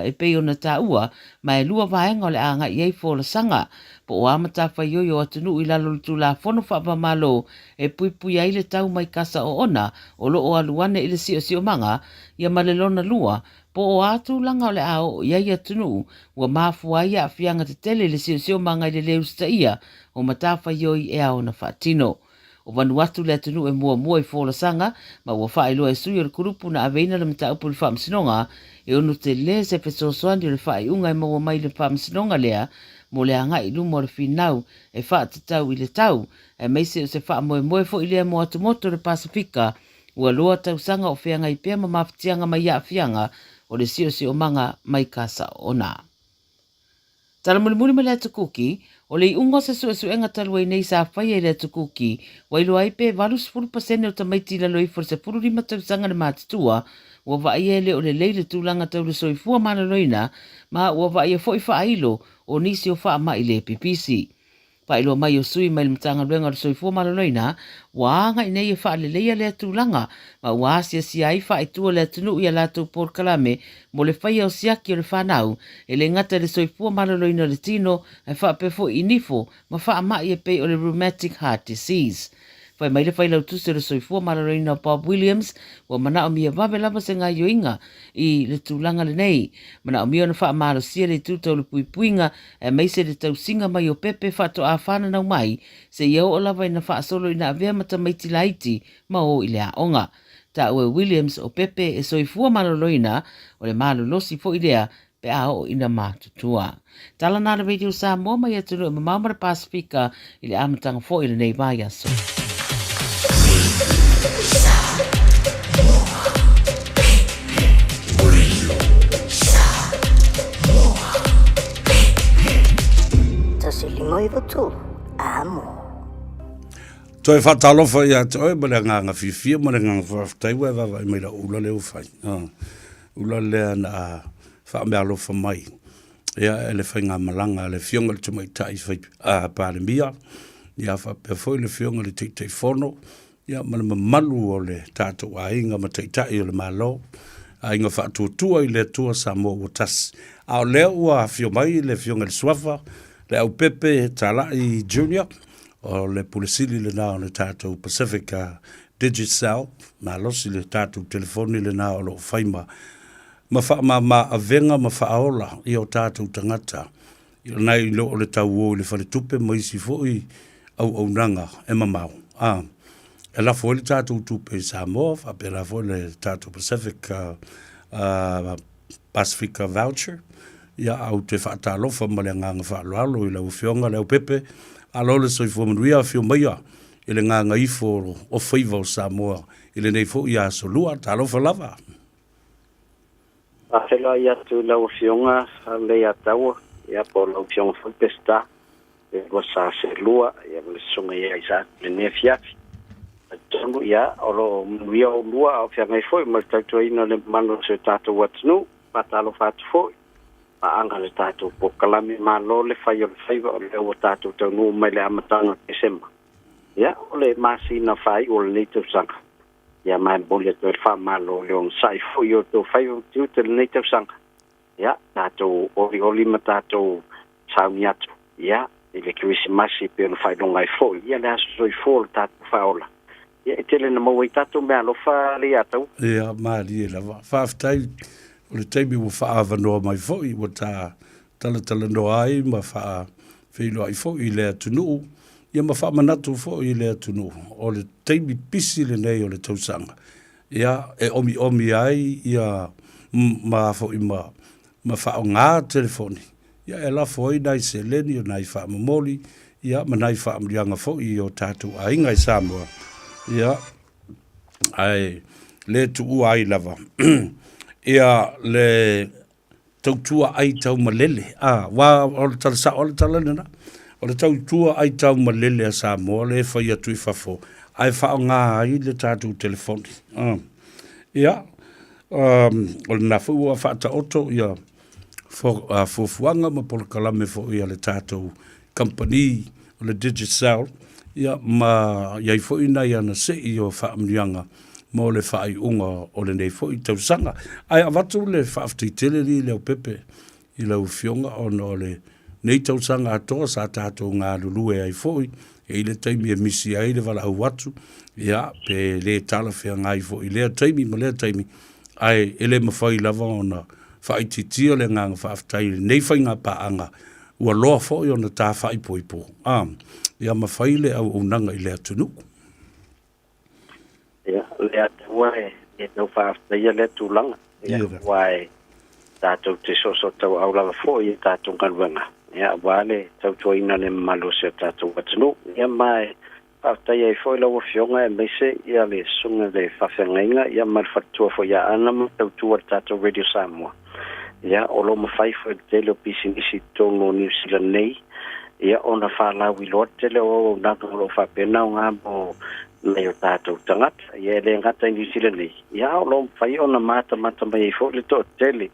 S17: e pei ona taua, ma e lua vaega o le a agai i ai folasaga, po o a matafaioi o atunuu i lalo o le Tulafono Faava-o-Malo e puipuia ai le tau mai kasa oona o lo o alu ane i le siosiomaga, ia ma le lona lua, po o a tulaga o le a oo i ai atunuu ua mafua ai aafiaga tetele i le siosiomaga i le lē usitaia o matafaioi e ao ona faatino. O Vanuatu le atunuu e muamua i folasaga ma ua faailoa e sui o le kulupu na aveina le mataupu i le faamasinoga e ono tele se fesoasoani o le faaiuga e maua mai i le faamasinoga lea mo le agai i luma o le finau e faatatau i le tau aemaise o se faamoemoe foi lea mo atumotu o le Pasefika ua loa tausaga o feagai pea ma mafatiaga mai aafiaga o le siosiomaga mai ka saoona. Tala mulimuli mai le Atu Kuki, o le iuga o se suesuega talu ai nei sa faia i le Atu Kuki, ua iloa ai pe 80% o tamaiti i lalo ifo o le 15 tausaga le matutua, ua vaaia e le o lelei le tulaga tau le soifua maloloina, ma ua vaaia foi faailo o nisi o faamai le pipisi. Faailoa mai o sui mai le Matagaluega o le Soifua Maloloina ua agai nei e faaleleia lea tulaga ma ua asiasia ai faaitua le atunuu i a latou polokalame mo le faia o siaki o le fanau e le gata i le soifua maloloina o le tino ae faapea foi i nifo ma faamai e pei o le rheumatic heart disease. Fai mai le Failautusi o le Soifua Maloloina o Bob Williams, ua manaomia vave lava se gaioiga i le tulaga lenei. Manaomia ona faamalosia le itu tau le puipuiga aemaise le tausiga mai o pepe faatoa fananau mai seia oo lava ina faasolo ina avea ma tamaiti laiti ma o i le aoga. Taua e Williams o pepe e soifua maloloina, o le malolosi foi lea pe a oo ina matutua. Tala na le Radio Samoa mai atunuu e mamao ma le Pasefika i le amataga foi o lenei vaiaso.
S3: Toe faatalofa ia te oe ma le agaga fiafia ma le agaga faafetai ua e vaavaai mai lau ula lea ua fai. Ula lea na faameaalofa mai ia e le faigamalaga a le Afioga i le Tamaitai fai, a, Palemia, ia faapea foi le Afioga i le Taitaifono, ia ma le mamalu o le tatou aiga ma Taitai o le Malo, aiga faatuatua i le Atua Samoa ua tasi. A o lea ua afio mai le Afioga i le Suafa, Leaupepe Talai Junior, o le Pule Sili lena o le tatou Pacific Digicel, malosi le tatou telefoni lena o lo o fai ma ma faamama avega ma faaola i o tatou tagata nai lo o le tauo i le faletupe ma isi foi auaunaga e mamao. A, e lafo ai le tatou tupe i Samoa, faapena foi le tatou Pacific Pasifika Voucher. Ia, a ou te faatalofa ma le agaga faaaloalo i lau Afioga Leaupepe, malo le soifua manuia, afio maia i le gagaifo o faiva o Samoa i lenei foi aso lua. Talofa lava.
S7: Faafeiloai atu i lau Afioga Leiataua, ia po o lau Afioga foi Peseta, le lua sa seelua, ia ma le Susuga ia Isaac i lenei afiafi. Talitonu, ia, o lo o manuia oulua a o feagai foi ma le tautuaina o le mamalu o si o tatou atunuu. Faatalofa atu foi, paaga le tatou polokalame Malo le fai o le faiva o lea ua tatou taunuu mai le amataga o Tesema. Ia, o le masina faaiu o lenei tausaga, ia ma e momoli atu ai le faamalo i le onosai foi i o outou faiva ma tiute i lenei tausaga. Ia, tatou olioli ma tatou sauni atu, ia, i le Kerisimasi e pei ona faailoga ai foi, ia, le aso soifua o le tatou Faaola. Ia, e tele na maua ai tatou meaalofa Leiataua.
S3: Ia, malie lava. Faafetai o le taimi ua faaavanoa mai foi ua ta talatalanoa ai ma faafeiloai foi i le atunuu, ia ma faamanatu foi i le atunuu o le taimi pisi lenei o le tausaga, ia, e omiomi ai ia ma foi ma ma faaaoga telefoni, ia e lafo ai nai seleni o nai faamomoli, ia ma nai faamanuiaga foi i o tatou aiga i Samoa, ia, ae le tuua ai lava ia le. tautua ai taumalele, a, aua o le tala sao a le tala lena, o le tautua ai taumalele a Samoa lea e fai atu i fafo, ae faaaoga ai le tatou telefoni. A, ia, um, o lena foi ua faataoto ia fuafuaga ma polokalame foi a le tatou kamupani o le Digicel, ia, ma i ai foi nai ana sei o faamanuiaga mo le faaiuga o lenei foi tausaga. Ae avatu le faafetai tele alii Leaupepe i lau Afioga ona o lenei tausaga atoa sa tatou galulue ai foi, e i ai le taimi e misi ai le valaau atu, ia, pe le talafeagai foi i lea taimi ma lea taimi, ae e le mafai lava ona faaitiitia le agaga faafetai i lenei faiga paaga ua loa foi ona ta faaipoipo, a, ia mafai le auaunaga i le atunuu.
S7: Ia, le Atua e, e tau faafetaia lea tulaga. Ia, aua e tatou te soosoo tauau lava foi i tatou galuega, ia, aua le tautuaina o le mamalu o si o tatou atunuu. Ia, ma e faafetaia ai foi lau Afioga aemaise ia le susuga i le faafeagaiga, ia, ma le faletua foi ia Ana ma tautua le tatou Radio Samoa. Ia, o lo o mafai foi e le tele o pisinisi i totonu o Niu Sila nei, ia, ona faalauiloa le tele o auaunaga o lo o faapena ona mo nai o tatou tagata. Ia, e le gata i Niu Sila nei, ia, a o lo o mafai ona matamata mai ai foi le toatele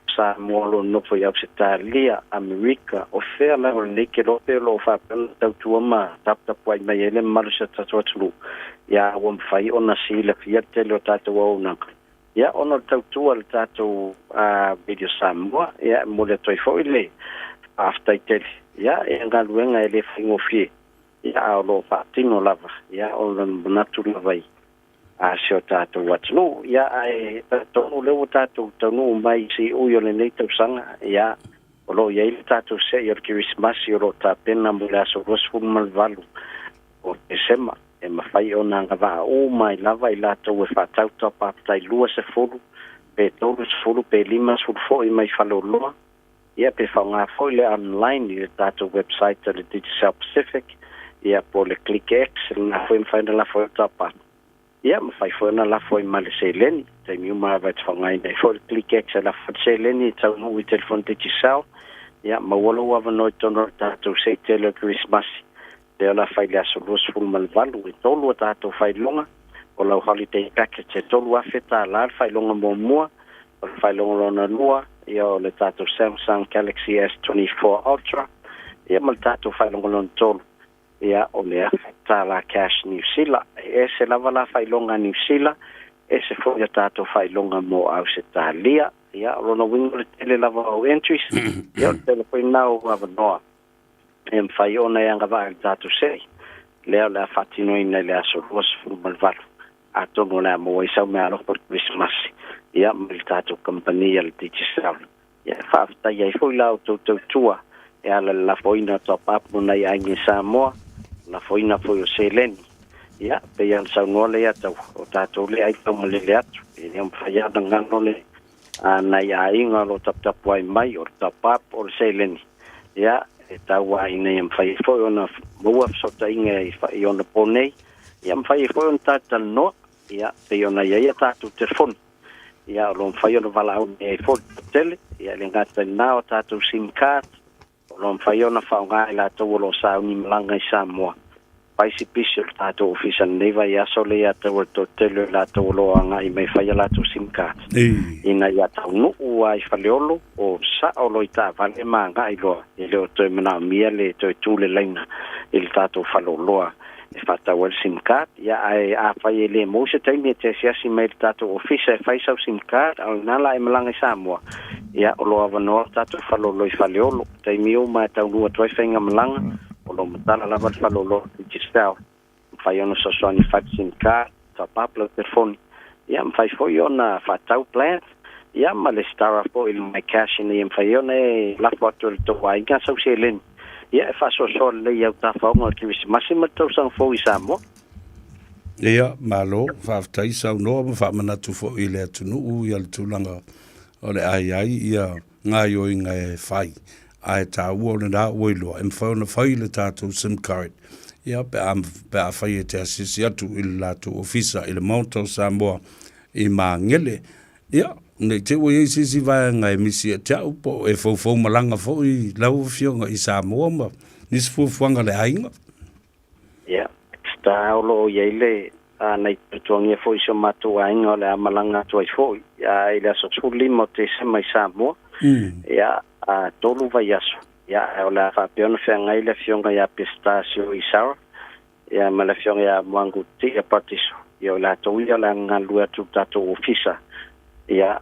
S7: o Samoa o lo o nofo i Ausetalia, Amerika, o fea lava o lenei kelope o lo o faapea ona tautua ma taputapuai mai ai le mamalu o si o tatou atunuu, ia, a ua mafai ona silafia le tele o tatou auaunaga. Ia, ona o le tautua a le tatou Radio Samoa, ia, e momoli atu ai foi le faafetai tele, ia, i galuega e le faigofie, ia, a o lo o faatino lava, ia, ona o le manatu lava i a si o tatou atunuu. Ia, ae talitonu o lea ua tatou taunuu mai i siui o lenei tausaga, ia, o lo o i ai le tatou se'i o le Kerisimasi o lo o tapena mo le aso 28 o Tesema. E mafai ona agavaa uma ai lava i latou e faatau taupapatai 20 pe 30 pe 50 foi mai faleoloa, ia pe faaaoga foi le online i le tatou website a le Digicel Pacific, ia po o le ClickX, lena foi e mafai ona lafo ai le taupa. Ia mafai foi ona lafo ai ma le seleni, taimi uma lava e te faaaogaina ai foi le ClickX e lafo ai le seleni e taunuu i telefoni Digicel, ia maua lou avanoa i totonu o le tatou seitele o le Kerisimasi. Lea o le a fai i le aso 28, e tolu a tatou faailoga, o lau holiday package e $3,000 le faailoga muamua, o le faailoga lona lua, ia o le tatou Samsung Galaxy S24 Ultra, ia ma le tatou faailoga lona tolu, ia o le $1,000 cash Niu Sila. E ese lava la faailoga a Niu Sila, ese foi a tatou faailoga mo Ausetalia. Ia, o lona uiga o le tele lava o entries, ia o le tele foi lena o avanoa. e mafai ona e agavaa i le tatou se'i lea o le a faatinoina i le aso 28, atonu o le a maua ai sau meaalofa o le Kerisimasi, ia, mai le tatou kamupani a le Digicel. Ia, e faafetai ai foi la outou tautua e ala i le lafoina o taupapu mo nai aiga i Samoa, lafoina foi o seleni. Ia, pei ona saunoa Leiataua, o tatou lea ai taumalele atu, e le mafai lava ona galo le a nai aiga o lo o taputapuai mai, o le top-up, o le seleni, ia, e tau lava ina ia mafai ai foi ona maua fesootaiga i, i ona po nei, ia mafai ai foi ona talatalanoa, ia, pei ona i ai a tatou telefoni, ia, o lo o mafai ona valaau mai ai foi le toatele, ia, e le gata i lena, o tatou sim card, O lo o mafai ona faaaoga e latou o lo o sauni malaga i Samoa. Fai si pisi o le tatou ofisa lenei vaiaso lea ia te oe toatele o i latou o lo o agai mai e fai a latou sim card ina ia taunuu lava i Faleolo o sao loa i taavale ma agai loa e le o toe manaomia le toe tu le laina i le tatou faleoloa e faatau ai le sim card. Ia ae afai e le maua se taimi e te asiasi mai i le tatou ofisa e fai sau sim card, a o lena la e malaga i Samoa, ia o lo o avanoa le tatou faleoloa i Faleolo. Taimi uma e taunuu atu ai faigamalaga, o lo o matala lava le faleoloa o Digicel. Mafai ona fesoasoani e fai le sim card, top up lau telefoni, ia mafai foi ona faatau plan, ia ma lesitala foi i le MyCash ina ia mafai ai ona e lafo atu e le tou aiga sau seleni. Ia, e faasoasoa lelei i au tafaoga o le Kerisimasi ma le Tausaga Fou i Samoa.
S3: Ia, malo, faafetai saunoa ma faamanatu foi i le atunuu ia le tulaga o le a i ai ia gaoioiga e fai. Ae taua o lena ua iloa e mafai ona fai le tatou sim card ia pe a, pe a fai e te asiasi atu i le latou ofisa i le Maota o Samoa i Magele. Ia, Ne i te i ua i ai se isi vaega e misi ia te au po o e foufou malaga foi lau Afioga i Samoa ma nisi fuafuaga a le aiga.
S7: Ia, Star o lo o i ai le nai tuatuagia foi i si o matou aiga o le a malaga atu ai foi i le aso 15 o Tesema i Samoa. Ia, 3 vaiaso. Ia, ae o le a faapea ona feagai le Afioga ia Pestasio Isara ia ma le Afioga ia Mwangu Tia Patiso. Ia, o i latou ia o le a galulue atu i le tatou ofisa ia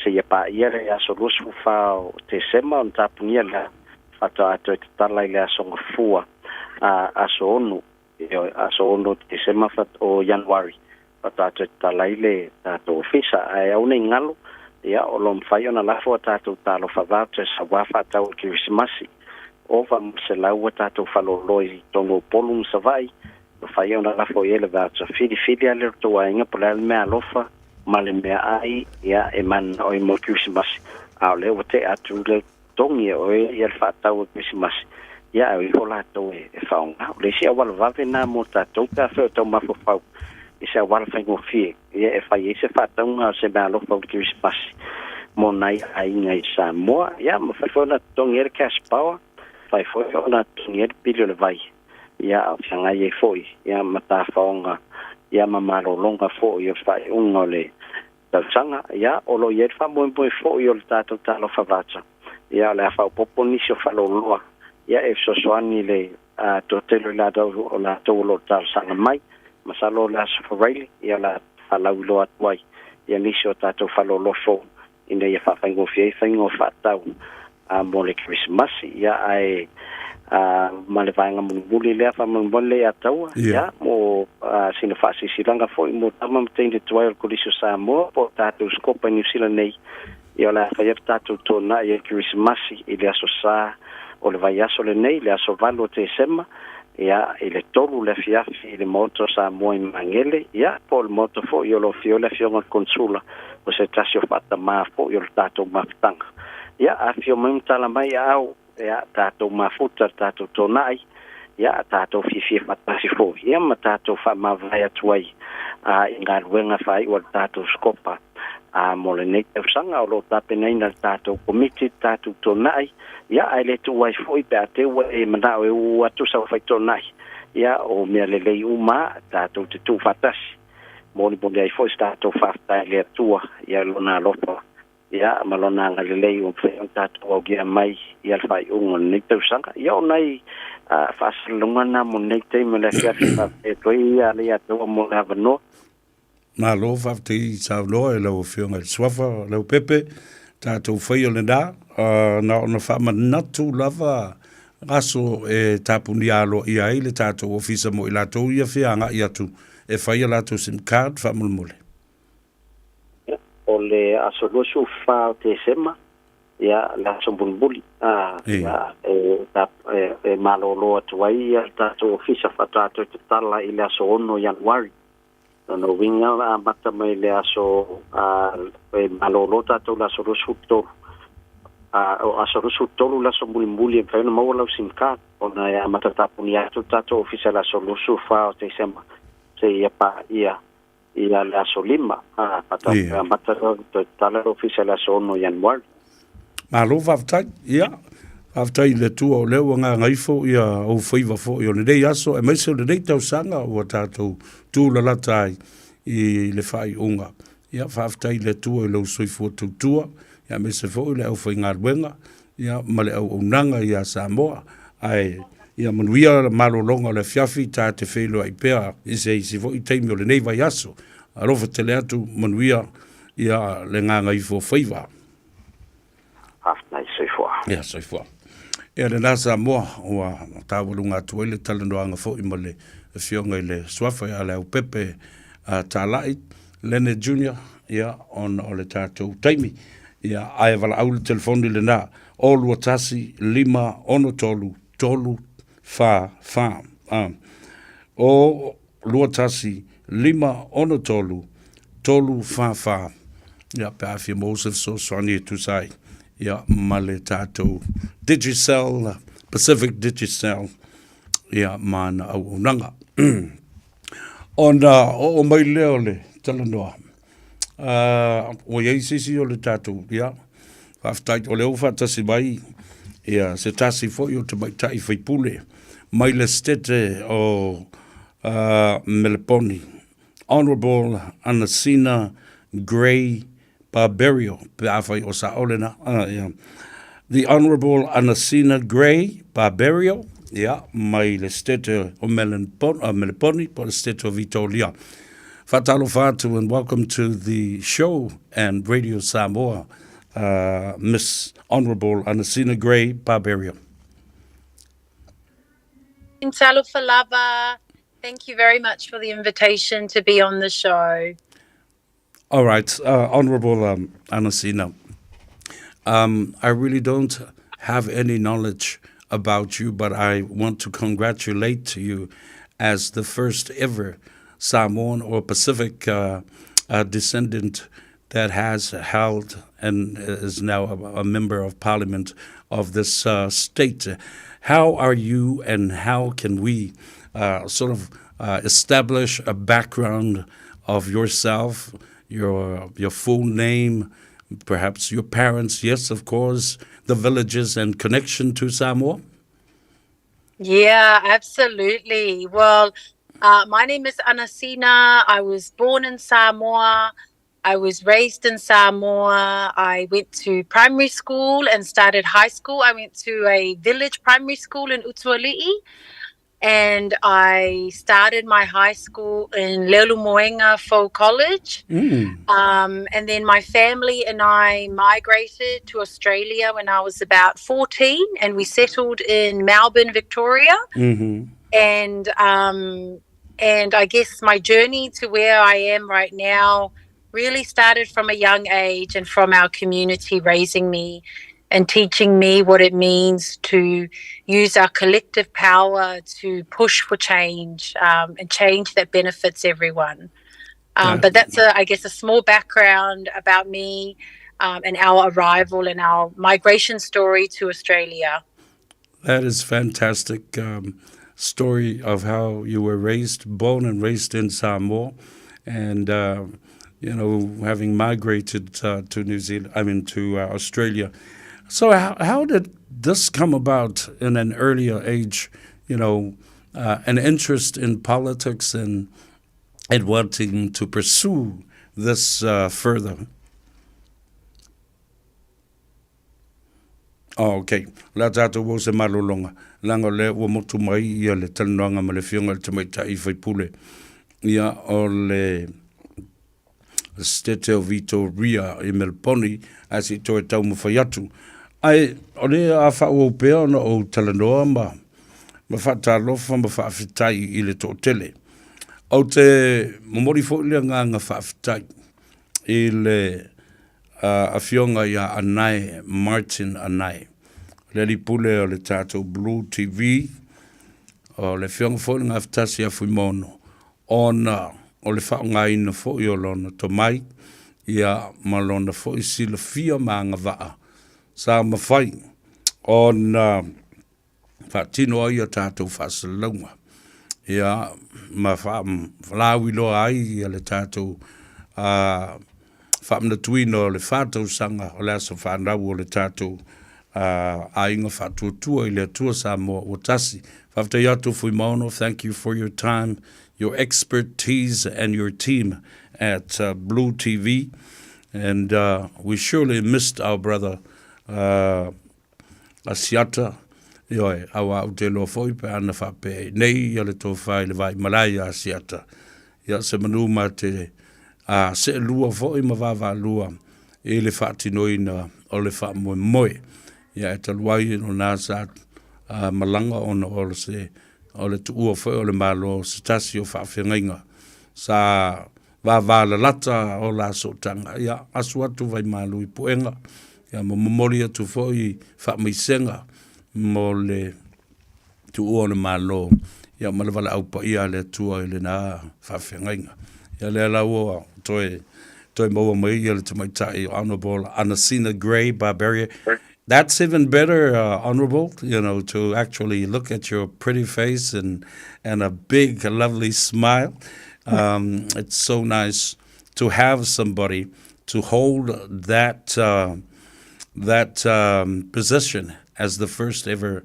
S7: seia paia le aso 24 o Tesema ona tapunia lea faatoa toe tatala i le aso Gafua aso 6, ioe, aso 6 o Tesema o Ianuari faatoa toe tatala ai le tatou ofisa. Ae aua ne i galo, ia, o lo o mafai ona lafo a tatou talofa vouchers aua faatau o le Kerisimasi. Ova ma 100 a tatou faleoloa i totonu o Upolu ma Savaii, mafai ona lafo i ai le voucher. Filifili lava le tou aiga po o le a le meaalofa ma le meaai, ia, e mananao ai mo le Kerisimasi, a o lea ua tea atu le totogi e oe ia le faatau o le Kerisimasi, ia ae o ifo latou e faaaoga. O le isi auala vave lena mo tatou pe afai o tau mafaufau i se auala faigofie ia e fai ai se faatauga o se meaalofa o le Kerisimasi mo nai aiga i Samoa. Ia, mafai foi ona totogi ai le cash power, mafai foi ona totogi ai le pili o le vai, ia a o feagai ai foi ia ma tafaoga ia ma malologa foi o le faaiuga o le tausaga, ia, o lo o i ai le faamoemoe foi o le tatou talofa voucher, ia, o le a faaopoopo nisi o faleoloa, ia, e fesoasoani i le toatele o i latou o latou o lo o talosaga mai. Masalo o le Aso Faraile, ia, o le a faalauiloa atu ai ia nisi o tatou faleoloa fou ina ia faafaigofie ai faiga o faatau mo le Kerisimasi. Ia, ae ma le vaega mulimuli lea faamolemole lea ia taua, ia, mo sina faasilasilaga foi mo tama ma teine tuai o le Kolisi o Samoa po o tatou Sikopa i Niu Sila nei, ia o le a fai atu tatou tona'i o le Kerisimasi i le aso Sa o le vaiaso lenei, le aso 8 o Tesema, ia, i le 3 le afiafi i le Maota o Samoa i Magele, ia, po o le Maota foi o lo o afio ai le Afioga i le Konesula, o se tasi o faatamā foi o le tatou mafutaga. Ia, afifio mai ma tala mai aao, ia, tatou mafuta le tatou tona'i, ia, tatou fiafia faatasi foi, ia, ma tatou faamavae atu ai i galuega faaiu a le tatou Sikopa mo lenei tausaga. O lo o tapenaina e le tatou Komiti le tatou tona'i, ia, ae le tuua ai foi pe a te ua e manao e uu atu sau faitona'i, ia, o mea lelei uma a tatou te tuufaatasi. Molimoli ai foi se tatou faafetai i le Atua ia Lona alofa ia ma Lona agalelei ua mafai ona tatou aulia mai ia le faaiuga o lenei tausaga. Ia o nai faasalalauga na mo lenei taimi o le afiafi faafetai atu ai ia le ia te oe mo le avanoa.
S3: Malo faafetai saunoa i lau Afioga i le Suafa Leaupepe, tatou faia lena, na ona faamanatu lava aso e tapunia aloaia ai le tatou ofisa mo i latou ia fia agai atu e fai a latou sim card faamolemole.
S7: O le aso 24 o Tesema, ia, le aso mulimuli, ia, e malolo atu ai le tatou ofisa faatoa toe tatala i le aso 6 o Ianuari. Lona uiga o le a amata mai le aso e malolo tatou i le aso 23. O aso 23 le aso mulimuli e mafai ona maua lau sim card ona e amata tapunia atu le tatou ofisa i le aso 24 o Tesema seia paia ia le aso 5. Faatoa amata loa toe tatala le ofisa i le aso 6 o Ianuari.
S3: Malo faafetai. Ia, faafetai i le Atua o lea ua gagaifo ia ou faiva foi o lenei aso aemaise o lenei tausaga ua tatou tulalata ai i le faaiuga. Ia, faafetai i le Atua i lou soifua tautua, ia aemaise foi le aufaigaluega, ia ma le auaunaga ia Samoa. Ae ia manuia le malologa o le afiafi, ta te feiloai pea i se isi foi taimi o lenei vaiaso. Alofa tele atu, manuia ia le gagaifo faiva.
S7: Faafetai, soifua.
S3: Ia, soifua. Ia lena Samoa, ua taualuga atu ai le talanoaga foi ma le Afioga i le Suafa ia Leaupepe Talai Lene Junior, ia, ona o le tatou taimi. Ia, ae valaau le telefoni lena, 0 21 5 6 3 3 4 4. O 21 5 6 3 3 4 4. Ia, pe a fia maua se fesoasoani e tusa ai ia, ma le tatou Digicel, Pacific Digicel, ia, ma ana auaunaga. Ona oo mai lea o le talanoa. Ua i ai se isi o le tatou, ia, faafetai, o lea ua faatasi mai ia se tasi foi o tamaitai faipule mai le Setete o Meleponi, Honourable Anasina Grey Barberio, pe afai o sa'o lena, ia. The Honourable Anasina Grey Barberio, ia, mai le Setete o Meleponi, po o le Setete o Vitoria. Faatalofa atu and welcome to the show and Radio Samoa, Miss Honourable Anasina Grey Barberio.
S10: Talofa lava. Thank you very much for the invitation to be on the show.
S3: All right, Honourable Anasina, I really don't have any knowledge about you, but I want to congratulate you as the first ever Samoan or Pacific descendant that has held and is now a, a member of parliament of this state. How are you and how can we sort of establish a background of yourself, your, your full name, perhaps your parents, yes, of course, the villages and connection to Samoa?
S10: Yeah, absolutely. Well, my name is Anasina. I was born in Samoa. I was raised in Samoa. I went to primary school and started high school. I went to a village primary school in Utuali'i. And I started my high school in Leulumoega Folk College. And then my family and I migrated to Australia when I was about 14, and we settled in Melbourne, Victoria. And and I guess my journey to where I am right now really started from a young age and from our community raising me and teaching me what it means to use our collective power to push for change and change that benefits everyone. But that's, a, I guess, a small background about me and our arrival and our migration story to Australia.
S3: That is fantastic story of how you were raised, born and raised in Samoa, and you know having migrated to New Zealand, I mean to Australia. So how did this come about in an earlier age? You know, an interest in politics and and wanting to pursue this further. Oh, okay. O le a tatou o se malologa, leaga o lea ua motu mai ia le talanoaga ma le Afioga i le Tamaitai Faipule, ia, o le Setete o Vitoria i Meleponi, ae se i toe taumafai atu. Ae o lea a faaauau pea ona ou talanoa ma, ma faatalofa ma faafetai i le toatele. Ou te momoli foi le agaga faafetai i le Afioga ia Anae, Martin Anae, le alii pule o le tatou Blue TV, o le afioga foi le gafatasi ia Fuimaono, ona o le faaaogaina foi o lona tomai, ia ma lona foi silafia ma agavaa sa mafai ona faatino ai a tatou faasalalauga, ia, ma faalauiloa ai ia le tatou faamanatuina o le fa tausaga o le aso fanau o le tatou aiga faatuatua i le Atua Samoa ua tasi. Faafetai atu Fuimaono, thank you for your time, your expertise and your team at Blue TV and we surely missed our brother Asiata, ioe, aua ou te iloa foi pe ana faapea nei ia le tofa i le vaai malae ia Asiata, ia se manu ma te a seelua foi ma vaavaalua i le faatinoina o le faamoemoe. Ia e talu ai o na sa a, malaga ona o se o le tuua foi o le Malo se tasi o faafeagaiga sa vavalalata o la sootaga, ia asu atu Vaimalu i Puega, ia ma momoli atu foi faamaisega mo le tuua o le Malo, ia ma le valaau paia a le Atua i lena faafeagaiga. Ia lea la ua toe toe maua mai ia le tamaitai Honourable Anasina Grey Barberia. That's even better, Honourable, you know, to actually look at your pretty face and, and a big, lovely smile. It's so nice. to have somebody to hold that uh, that um, position as the first ever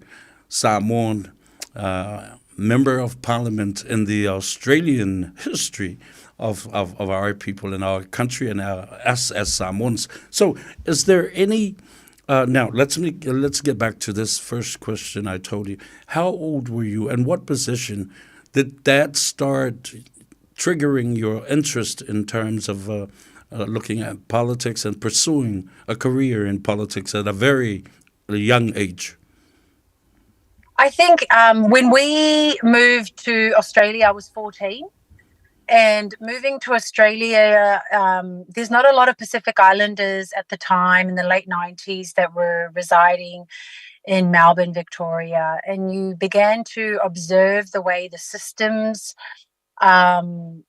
S3: Samoan uh, member of parliament in the Australian history of, of, of our people and our country and our, us as Samoans. So, is there any uh, now let's make, let's get back to this first question I told you. How old were you, and what position did that start triggering your interest in terms of uh, uh, looking at politics and pursuing a career in politics at a very young age?
S10: I think um, when we moved to Australia, I was 14. And moving to Australia, um, there's not a lot of Pacific Islanders at the time in the late 90s that were residing in Melbourne, Victoria. And you began to observe the way the systems um,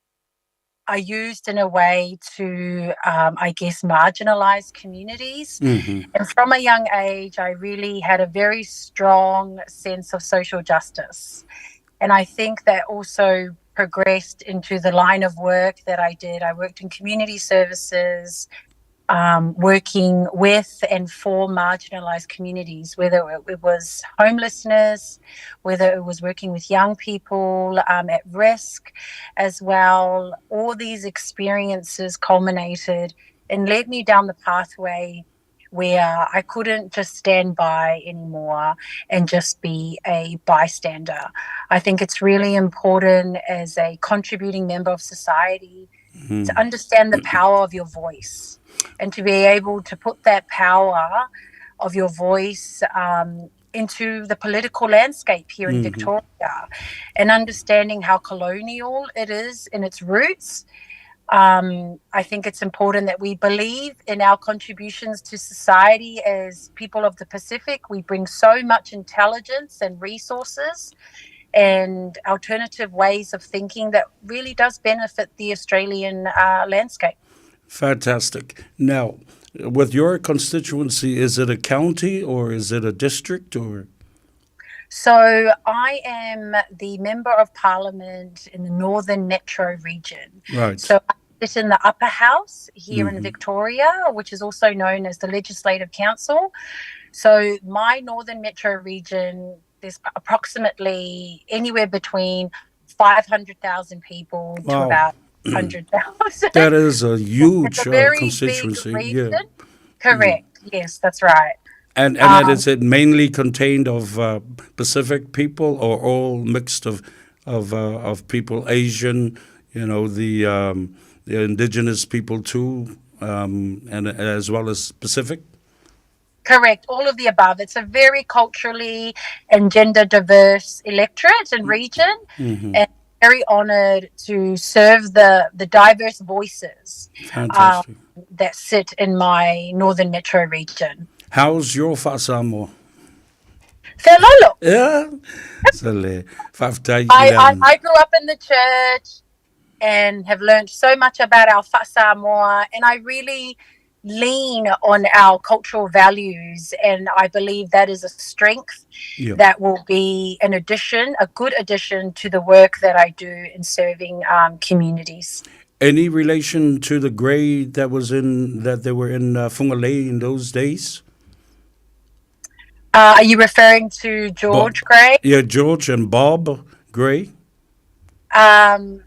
S10: are used in a way to, um, I guess, marginalize communities. Mm-hmm. And from a young age, I really had a very strong sense of social justice. And I think that also progressed into the line of work that I did. I worked in community services, um, working with and for marginalized communities, whether it was homelessness, whether it was working with young people um, at risk as well. All these experiences culminated and led me down the pathway where I couldn't just stand by anymore and just be a bystander. I think it's really important as a contributing member of society mm. to understand the power of your voice and to be able to put that power of your voice um, into the political landscape here in mm-hmm. Victoria and understanding how colonial it is in its roots. Um, I think it's important that we believe in our contributions to society as people of the Pacific. We bring so much intelligence and resources and alternative ways of thinking that really does benefit the Australian uh, landscape.
S3: Fantastic. Now, with your constituency, is it a county or is it a district or?
S10: So I am the member of parliament in the Northern Metro region.
S3: Right.
S10: So I sit in the upper house here mm-hmm. in Victoria, which is also known as the Legislative Council. So my Northern Metro region, there's approximately anywhere between 500,000 people wow. to about 100,000.
S3: That is a huge a uh, constituency. Yeah.
S10: Correct. Mm. Yes, that's right.
S3: And and um, is it mainly contained of uh, Pacific people or all mixed of of uh, of people, Asian, you know, the um, the indigenous people too, um, and as well as Pacific?
S10: Correct, all of the above. It's a very culturally and gender diverse electorate and region, mm-hmm. and very honoured to serve the the diverse voices um, that sit in my northern metro region.
S3: How's your Fasamoa?
S10: Felolo.
S3: Yeah.
S10: I, I, I grew up in the church and have learned so much about our Fasamoa, and I really lean on our cultural values and I believe that is a strength yeah. that will be an addition, a good addition to the work that I do in serving um, communities.
S3: Any relation to the grey that was in that they were in uh, Fungalei in those days?
S10: Uh, are you referring to George Bob, Gray?
S3: Yeah, George and Bob Gray.
S10: Um,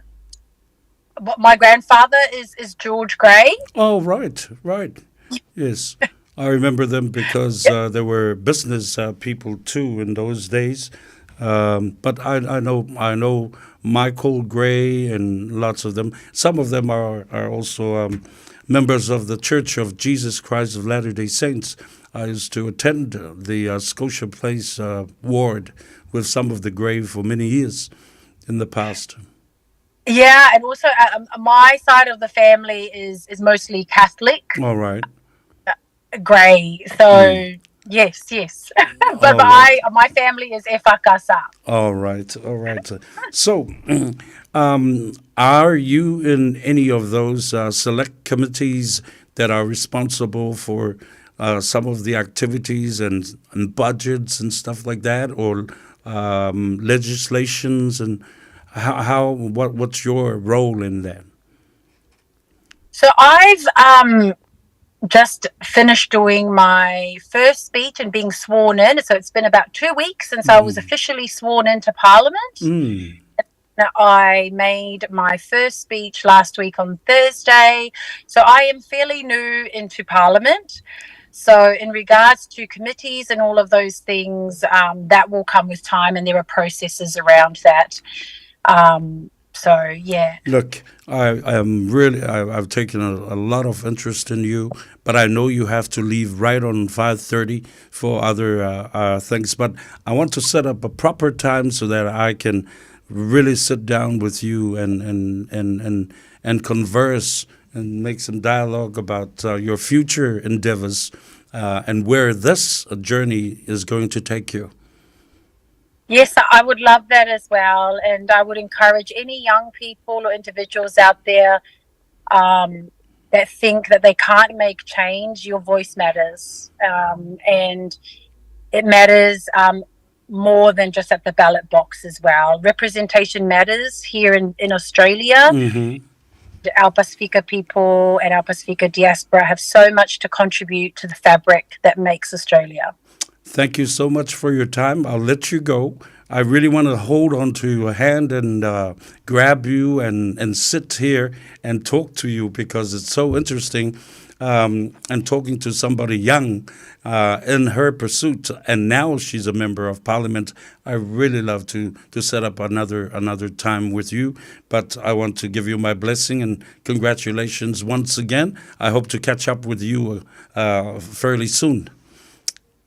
S10: my grandfather is is George Gray.
S3: Oh right, right. Yes. I remember them because uh, there were business uh, people too in those days. Um, but I, I know I know Michael Gray and lots of them. Some of them are are also um, members of the Church of Jesus Christ of Latter Day Saints. I used to attend the uh, Scotia Place uh, ward with some of the Gray for many years in the past.
S10: Yeah, and also uh, um, my side of the family is is mostly Catholic.
S3: All right.
S10: Uh, Grey. So mm. yes, yes. but, but right. I my family is Efakasa.
S3: All right, all right. so, um, are you in any of those uh, select committees that are responsible for uh, some of the activities and, and budgets and stuff like that, or um, legislations and how, how what what's your role in that?
S10: So I've um, just finished doing my first speech and being sworn in. So it's been about two weeks since mm. I was mm. officially sworn into Parliament.
S3: Mm.
S10: I made my first speech last week on Thursday. So I am fairly new into Parliament. So, in regards to committees and all of those things, um, that will come with time, and there are processes around that. Um, so, yeah.
S3: Look, I, I am really, I, have taken a, a, lot of interest in you, but I know you have to leave right on 5.30 for other uh, uh, things. But I want to set up a proper time so that I can really sit down with you and, and, and, and, and converse and make some dialogue about uh, your future endeavors uh, and where this journey is going to take you.
S10: Yes, I would love that as well. And I would encourage any young people or individuals out there um, that think that they can't make change, your voice matters. Um, and it matters um, more than just at the ballot box as well. Representation matters here in, in Australia.
S3: Mm-hmm.
S10: Our Pasifika people and our Pasifika diaspora have so much to contribute to the fabric that makes Australia.
S3: Thank you so much for your time. I'll let you go. I really want to hold on to your hand and uh, grab you and, and sit here and talk to you because it's so interesting um, and talking to somebody young uh, in her pursuit. And now she's a member of parliament. I really love to, to set up another, another time with you. But I want to give you my blessing and congratulations once again. I hope to catch up with you uh, fairly soon.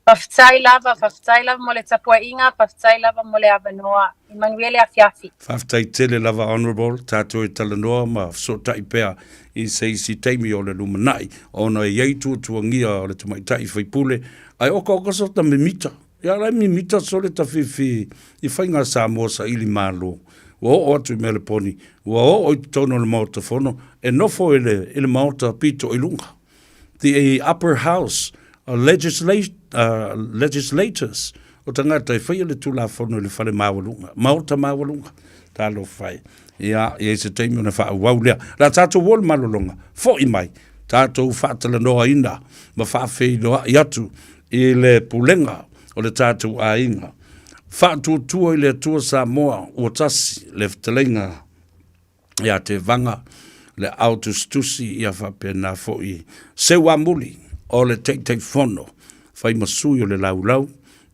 S10: Faafetai lava, faafetai lava mo le tapuaiga, faafetai lava mo le avanoa. I manuia le afiafi.
S3: Faafetai tele lava Honourable, tatou e talanoa ma fesootai pea i se isi taimi o le lumanai ona e iai tuatuagia o le tamaitai faipule ae okaoka sota mimita. Ia la e mimita sole tawhiwhi i faiga Samoa saili malo. Ua oo atu i Meleponi, ua oo i totonu o le Maota Fono, e nofo i le, i le Maota pito i luga. The upper house legislate, uh, legislators o tagata e faia le Tulafono i le fale maualuga, maota maualuga, talofa e. Ia, i ai se taimi ona faaauau lea. La tatou o le malologa, fo'i mai, tatou faatalanoaina ma faafeiloai atu i le pulega o le tatou aiga. Faatuatua i le Atua Samoa ua tasi le fetalaiga ia Tevaga, le ao tusitusi ia faapena foi Seuamuli o le Taitaifono fai ma sui o le laulau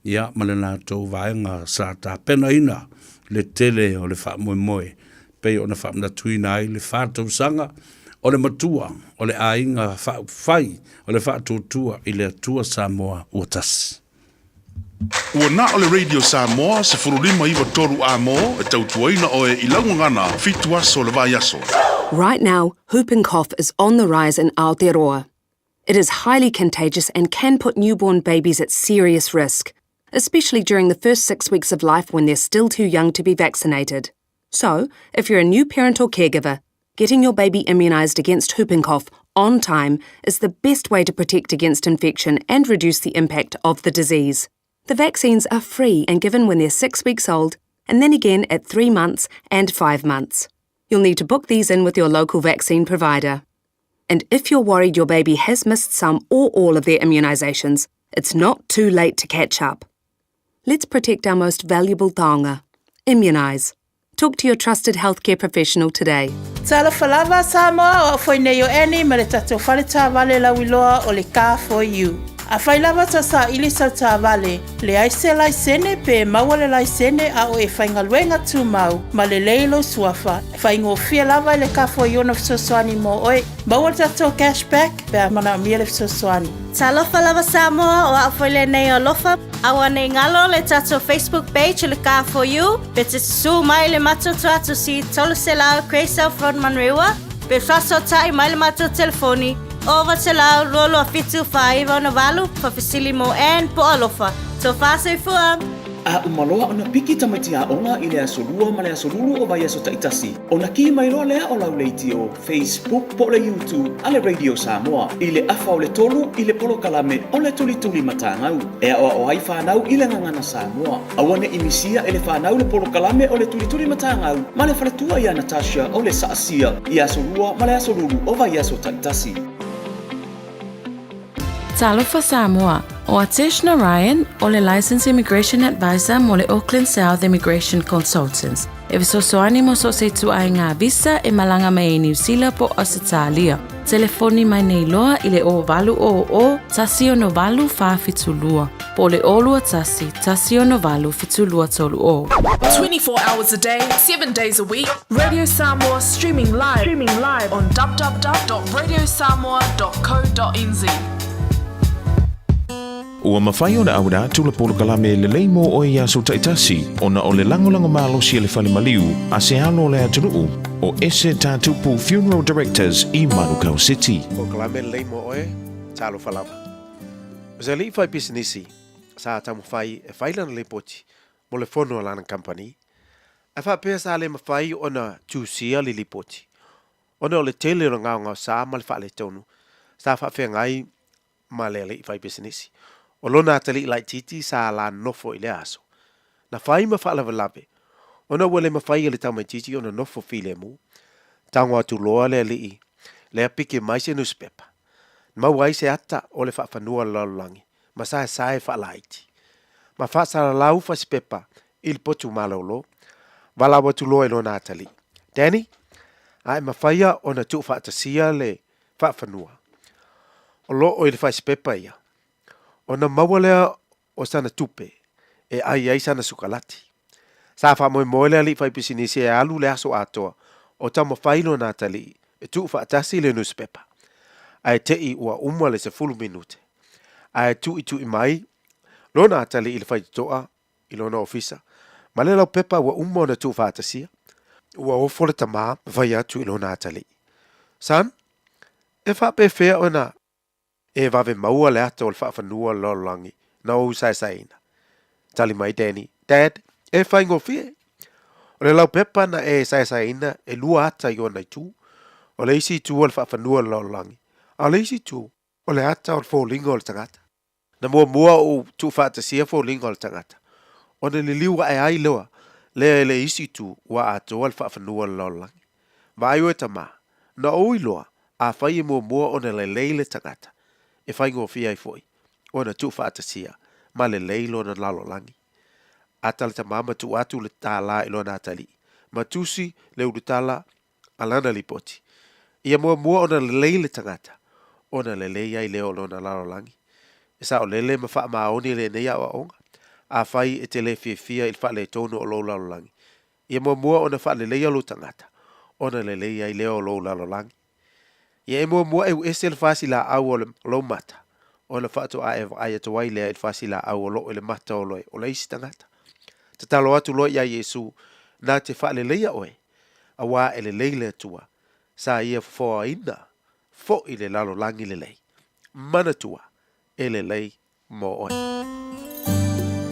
S3: ia ma le latou vaega sa tapenaina le tele o le faamoemoe pei ona faamanatuina ai le fa tausaga o le matua o le aiga faaupufai o le faatuatua i le Atua Samoa ua tasi.
S6: Ua na o le Radio Samoa 15 93 amo e tautuaina oe i lau gagana fitu aso o le vaiaso.
S9: Right now, whooping cough is on the rise in Aotearoa. It is highly contagious and can put newborn babies at serious risk, especially during the first six weeks of life when they're still too young to be vaccinated. So, if you're a new parent or caregiver, getting your baby immunised against whooping cough on time is the best way to protect against infection and reduce the impact of the disease. The vaccines are free and given when they're six weeks old, and then again at three months and five months. You'll need to book these in with your local vaccine provider. And if you're worried your baby has missed some or all of their immunisations, it's not too late to catch up. Let's protect our most valuable taonga. Immunise. Talk to your trusted healthcare professional today.
S15: Talofa lava Samoa, o au foi nei o Annie ma le tatou fale taavale lauiloa o le Car For You. Afai lava ta saili sau taavale, leai se laisene pe maua le laisene a o e faigaluega tumau ma lelei lou suafa, faigofie lava i le Car For You ona fesoasoani mo oe. Maua le tatou cash back pe a manaomia le fesoasoani.
S21: Talofa lava Samoa, o au foi lenei o Alofa. Aua nei galo le tatou Facebook page o le Car For You, pe te susu mai le matou tuatusi 300 Grey South Road Manurewa, pe faasootai mai le matou telefoni 900 227 4968 whawhesili mo Anne po Alofa. Tofa soifua!
S14: A uma loa ona piki tamaiti aoga i le aso Lua ma le aso Lulu o vaiaso taitasi, ona kī mai loa lea o lau leitio, Facebook po o le YouTube a le Radio Samoa i le afa o le tolu i le polokalame o le Tulituli Matagau e aoao ai fanau i le gagana Samoa. Aua ne i misia e le fanau le polokalame o le Tulituli Matagau ma le faletua ia Natasha o le Saasia i aso Lua ma le aso Lulu o vaiaso taitasi.
S22: Talofa Samoa, ʻO Atesh Narayan, o le Licensed Immigration Advisor mo le Auckland South Immigration Consultants, e fesoasoani mo so o se ituaiga visa e malaga mai ai Niu Sila po o Ausetalia. Telefoni mai nei loa i le 0800 168 472 po o le 021 168 7230.
S19: 24 hours a day, 7 days a week, Radio Samoa streaming live, streaming live on www.radiosamoa.co.nz.
S1: Ua mafai ona auina atu le polokalame lelei mo oe i aso taitasi ona o le lagolago malosi a le fale maliu a se alo o le atunuu o Ese Tatupu Funeral Directors i Manukau City.
S5: Polokalame lelei mo oe, talofa lava. O se alii fai pisinisi sa taumafai e fai lana lipoti mo le fono a lana kamupani, ae faapea sa le mafai ona tusia le lipoti ona o le tele o le gaogaosa ma le faaletonu sa faafeagai ma le alii fai pisinisi. O lona atalii laitiiti sa la nofo i lea aso. Na fai ma faalavelave, ona ua le mafai e le tamaitiiti ona nofo filemu, tago atu loa le alii lea piki mai se nusipepa. Maua ai se ata o le faafanua o le lalolagi ma saesae faalaiti. Ma faasalalau fasipepa i le potu malolo, valaau atu loa i lona atalii, Danny, a e mafaia ona tuufaatasia le faafanua o lo o i le fasipepa ia, ona maua lea o sana tupe e ai ai sana sukalati. Sa faamoemoe le alii faipisinisi e alu le aso atoa o taumafai lona atalii e tuufaatasi le nusipepa, ae te'i ua uma le 10 minute, ae tu'itu'i mai lona atalii i le faitotoa i lona ofisa, ma le laupepa ua uma ona tuufaatasia. Ua ofo le tamā ma fai atu i lona atalii, Son, e faapefea ona e vave maua le ata o le faafanua o le lalolagi na ou saesaeina? Tali mai Danny, Dad, e faigofie. O le laupepa na e saesaeina e lua ata i ona itu, o le isi itu o le faafanua o le lalolagi, a o le isi itu, o le ata o le foliga o le tagata. Na muamua ou tuufaatasia foliga o le tagata, ona liliu ae ai loa lea i le isi itu ua atoa le faafanua o le lalolagi. Vaai oe tamā, na ou iloa, afai e muamua ona lelei le tagata, e faigofie ai foi ona tuufaatasia ma lelei lona lalolagi. Ata le tamā ma tuu atu le tālā i lona atalii, ma tusi le ulutala a lana lipoti. Ia muamua ona lelei le tagata, ona lelei ai lea o lona lalolagi. E saolele ma faamaoni lenei aoaoga, afai e te le fiafia i le faaletonu o lou lalolagi, ia muamua ona faaleleia lou tagata, ona lelei ai lea o lou lalolagi. Ia e muamua e ese le fasilaau o lou mata, ona faatoa e vaai atu ai lea i le fasilaau o lo o i le mata o le isi tagata. Tatalo atu loa iā Iesu, na te faaleleia oe, auā e lelei le Atua, sa ia fofoaina foʻi le lalolagi lelei. Manatua, e lelei mo oe.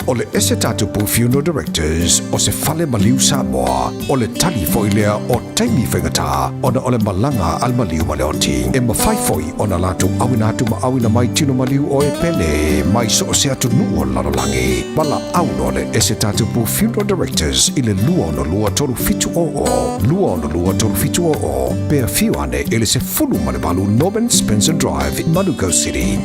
S12: O le Ese Tatupu Funeral Directors o se fale maliu Samoa, o le tali foi lea o taimi faigata ona o le malaga a le maliu ma le oti. E mafai foi ona latou auina atu ma auina mai tino maliu o e pele mai so o se atunuu o le lalolagi. Valaau loa le Ese Tatupu Funeral Directors i le 262 3700, 262 3700, pe afio ane i le 18 Norman Spencer Drive, Manukau City.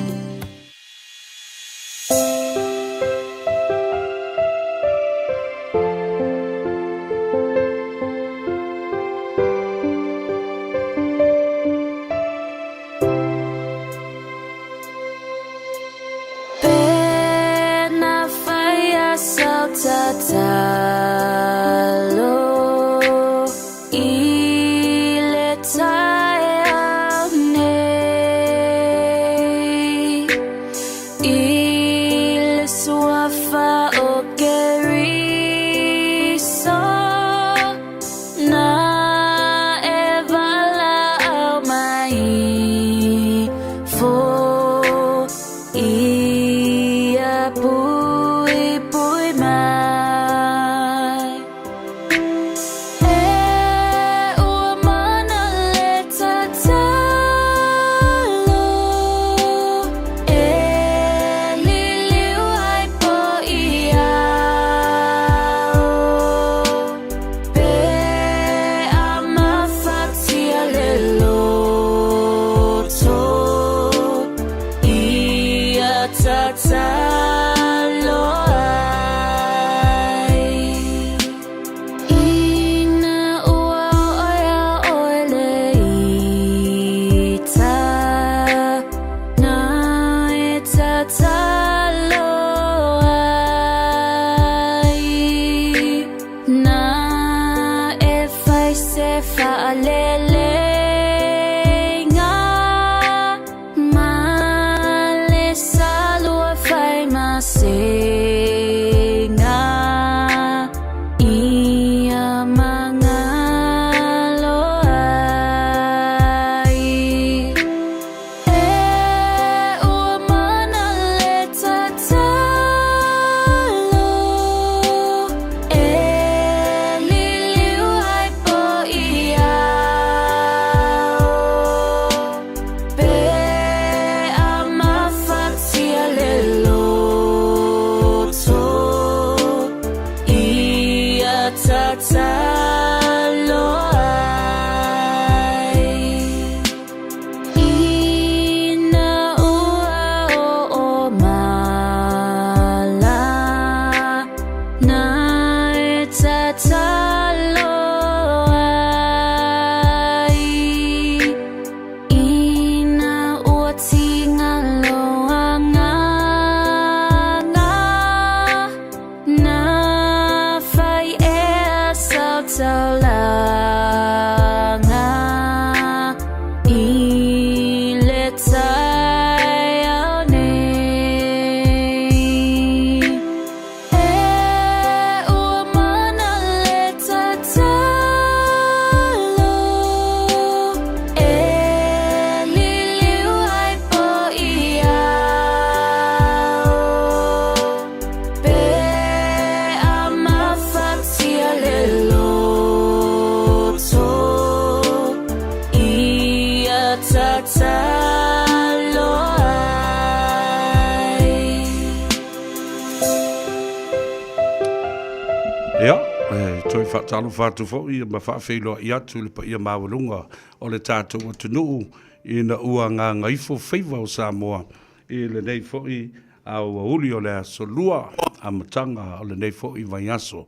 S3: Ia, e toe faatalofa atu foi ma faafeiloai atu i le paia maualuga o le tatou atunuu ina ua gagaifo faiva o Samoa i lenei foi aoauli o le aso Lua, amataga o lenei foi vaiaso.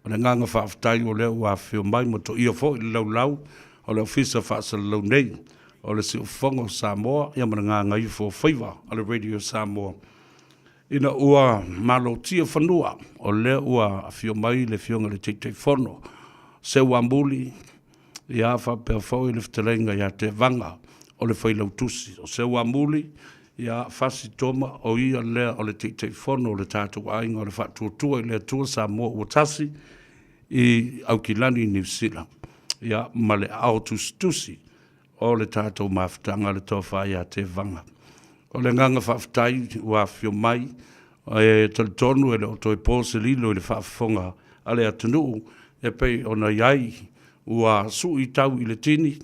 S3: O le agaga faafetai o lea ua afifio mai ma toia foi le laulau o le Ofisa Faasalalau nei o le Siufofoga o Samoa ia ma le gagaifo o faiva o le Radio Samoa. Ina ua malotia fanua, o lea ua afio mai le Afioga i le Taitaifono, Seuamuli, ia faapea foi le fetalaiga ia Tevaga o le Failautusi. O Seuamuli, ia Fasi Toma, o ia lea o le Taitaifono o le tatou aiga o le Faatuatua i le Atua Samoa ua tasi i Aukilani, Niu Sila, ia ma le aao tusitusi o le tatou mafutaga le tofa ia Tevaga. O le agaga faafetai ua afifio mai, e talitonu e le o toe po se lilo i le faafofoga a le atunuu e pei ona i ai ua sui tau i le tini,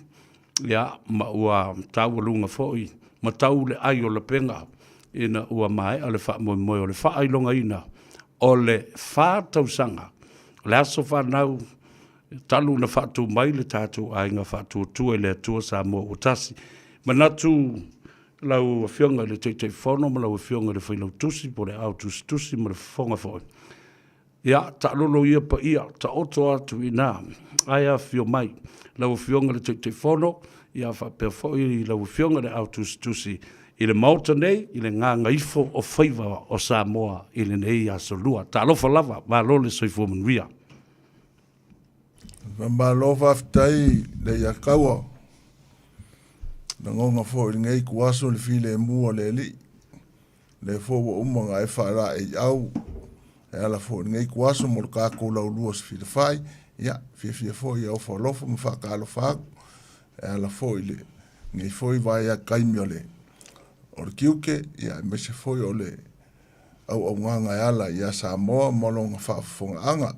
S3: ia, ma ua taualuga foi ma tau le ai o lapega ina ua maea le faamoemoe o le faailogaina o le fa tausaga o le aso fanau talu na faatu mai le tatou aiga faatuatua i le Atua Samoa ua tasi. Manatu lau Afioga i le Taitaifono ma lau Afioga i le Failautusi po o le Ao Tusitusi ma le Fofoga foi. Ia, taalolo ia paia, taoto atu i ina, ae afifio mai lau Afioga i le Taitaifono, ia faapea foi lau Afioga i le Ao Tusitusi i le Maota nei, i le gagaifo o faiva o Samoa i lenei aso Lua. Talofa lava, malo le soifua manuia.
S2: Faamalo faafetai Leiataua. Lagona foi i lenei ituaso le filemu o le Alii. O lea foi ua uma ona e faalaeiau e ala foi i lenei ituaso mo le tatou laulua sefilafai. Ia, fiafia foi e ofo alofa ma faatalofa atu e ala foi i lenei foi vaitaimi o le tiute, ia aemaise foi o le auaunaga e ala ia Samoa ma lona faafofogaaga.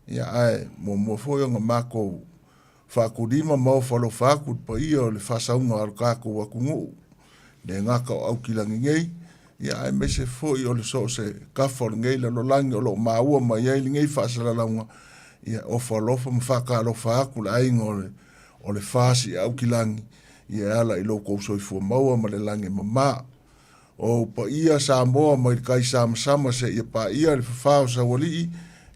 S2: Ia ae muamua foi ona matou faatulima ma ofo alofa atu i le paia o le faasauga o le tatou atunuu, le gata o Aukilani nei, ia aemaise foi o le so o se tafa o lenei lalolagi o lo o maua mai ai lenei faasalalauga, ia ofo alofa ma faatalofa atu le aiga o le o le FAST i Aukilani, ia e ala i lo outou soifua maua ma le lagi e mama. O ou paia Samoa mai le kai samasama seia paia le fafao saualii,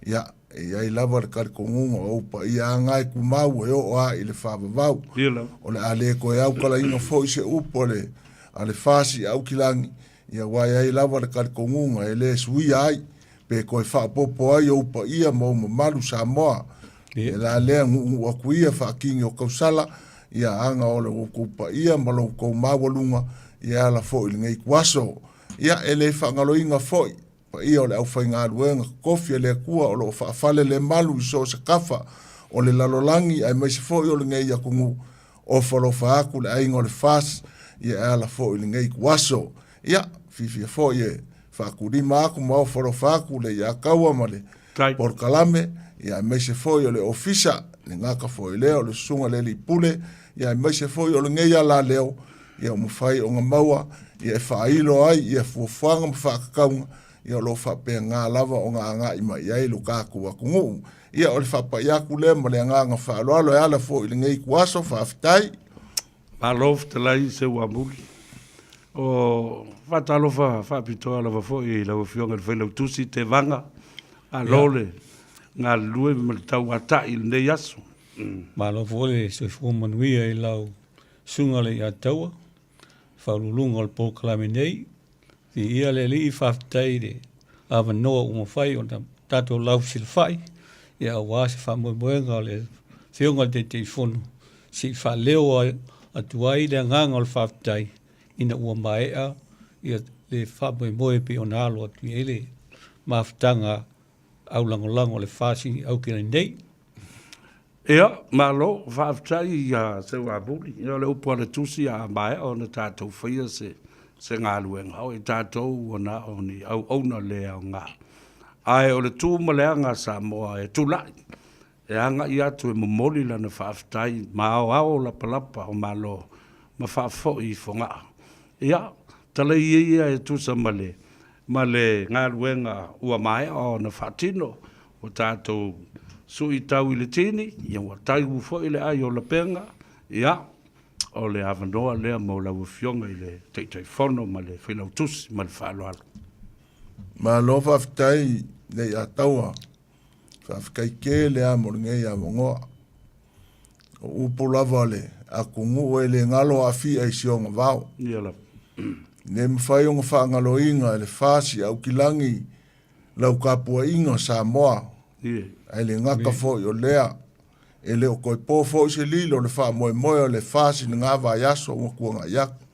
S2: ia, e i ai lava le talitonuga o ou paia aga e tumau e oo a i le faavavau. O le a le toe aukalaina foi se upu a le, a le FAST Aukilani, ia aua e i ai lava le talitonuga e le suia ai, pe toe faaopoopo ai ou paia ma ou mamalu Samoa. E la lea nuunuu atu ia faakini o tausala, ia aga o le outou paia ma lo outou maualuga, ia e ala foi i lenei ituaso. Ia e le faagaloina foi paia o le aufaigaluega totofi a le Atua o lo o faafalelemalu i so o se tafa o le lalolagi aemaise foi o lenei atunuu, ofa alofa atu le aiga o le FAST, ia e ala foi i lenei ituaso. Ia, fiafia foi e faatulima atu ma ofa alofa atu le Iataua ma le polokalame, ia aemaise foi o le ofisa, le gata foi lea o le susuga i le alii pule, ia aemaise foi o lenei alaleo, ia ua mafai ona maua, ia e faailo ai ia fuafuaga ma faatatauga, ia o lo o faapena lava ona agai mai i ai lo tatou atunuu. Ia o le faapai atu lea ma le agaga faaaloalo e ala foi i lenei ituaso, faafetai.
S3: Malo fetalai Seuamuli. O faatalofa faapitoa lava foi i lau Afioga i le Failautusi Tevaga, malo le galulue ma le tauatai i lenei aso.
S8: Malo foi le soifua manuia i lau Susuga Leiataua, Faauluuluga o le polokalame nei. Viia le Alii, faafetai i le avanoa ua mafai ona tatou lausilafai ia aua se faamoemoega o le Afioga i le Taitaifono se i faaleo atu ai le agaga o le faafetai ina ua maea ia le faamoemoe e pei ona alo atu i ai le mafutaga aulagolago a le FAST i Aukilani nei.
S3: Ia, malo, faafetai ia Seuamuli. Ia, o le upu a le Tusi, a maea ona tatou faia se, se galuega, o i tatou ua na o ni auauna le aoga. Ae o le tu ma le aga a Samoa e tulai, e agai atu e momoli lana faafetai ma aoao lapalapa o Malo ma faafoi i Fogaa. Ia, talai ia e tusa ma le, ma le galuega ua maea ona faatino. Ua tatou suitau i le tini, ia ua taiu foi le ai o lapega, ia, o le avanoa lea mo lau Afioga i le Taitaifono ma le Failautusi ma le faaaloalo.
S2: Malo faafetai Leiataua, faafetai tele lava mo lenei avanoa. O upu lava o le atunuu e le galo aafia i si ona vao.
S3: Ia lava.
S2: Le mafai ona faagaloina e le FAST Aukilagi lau tapuaiga Samoa, ae le gata foi o lea, e le o toe po foi se lilo le faamoemoe o le FAST i lena vaiaso ua tuanai atu.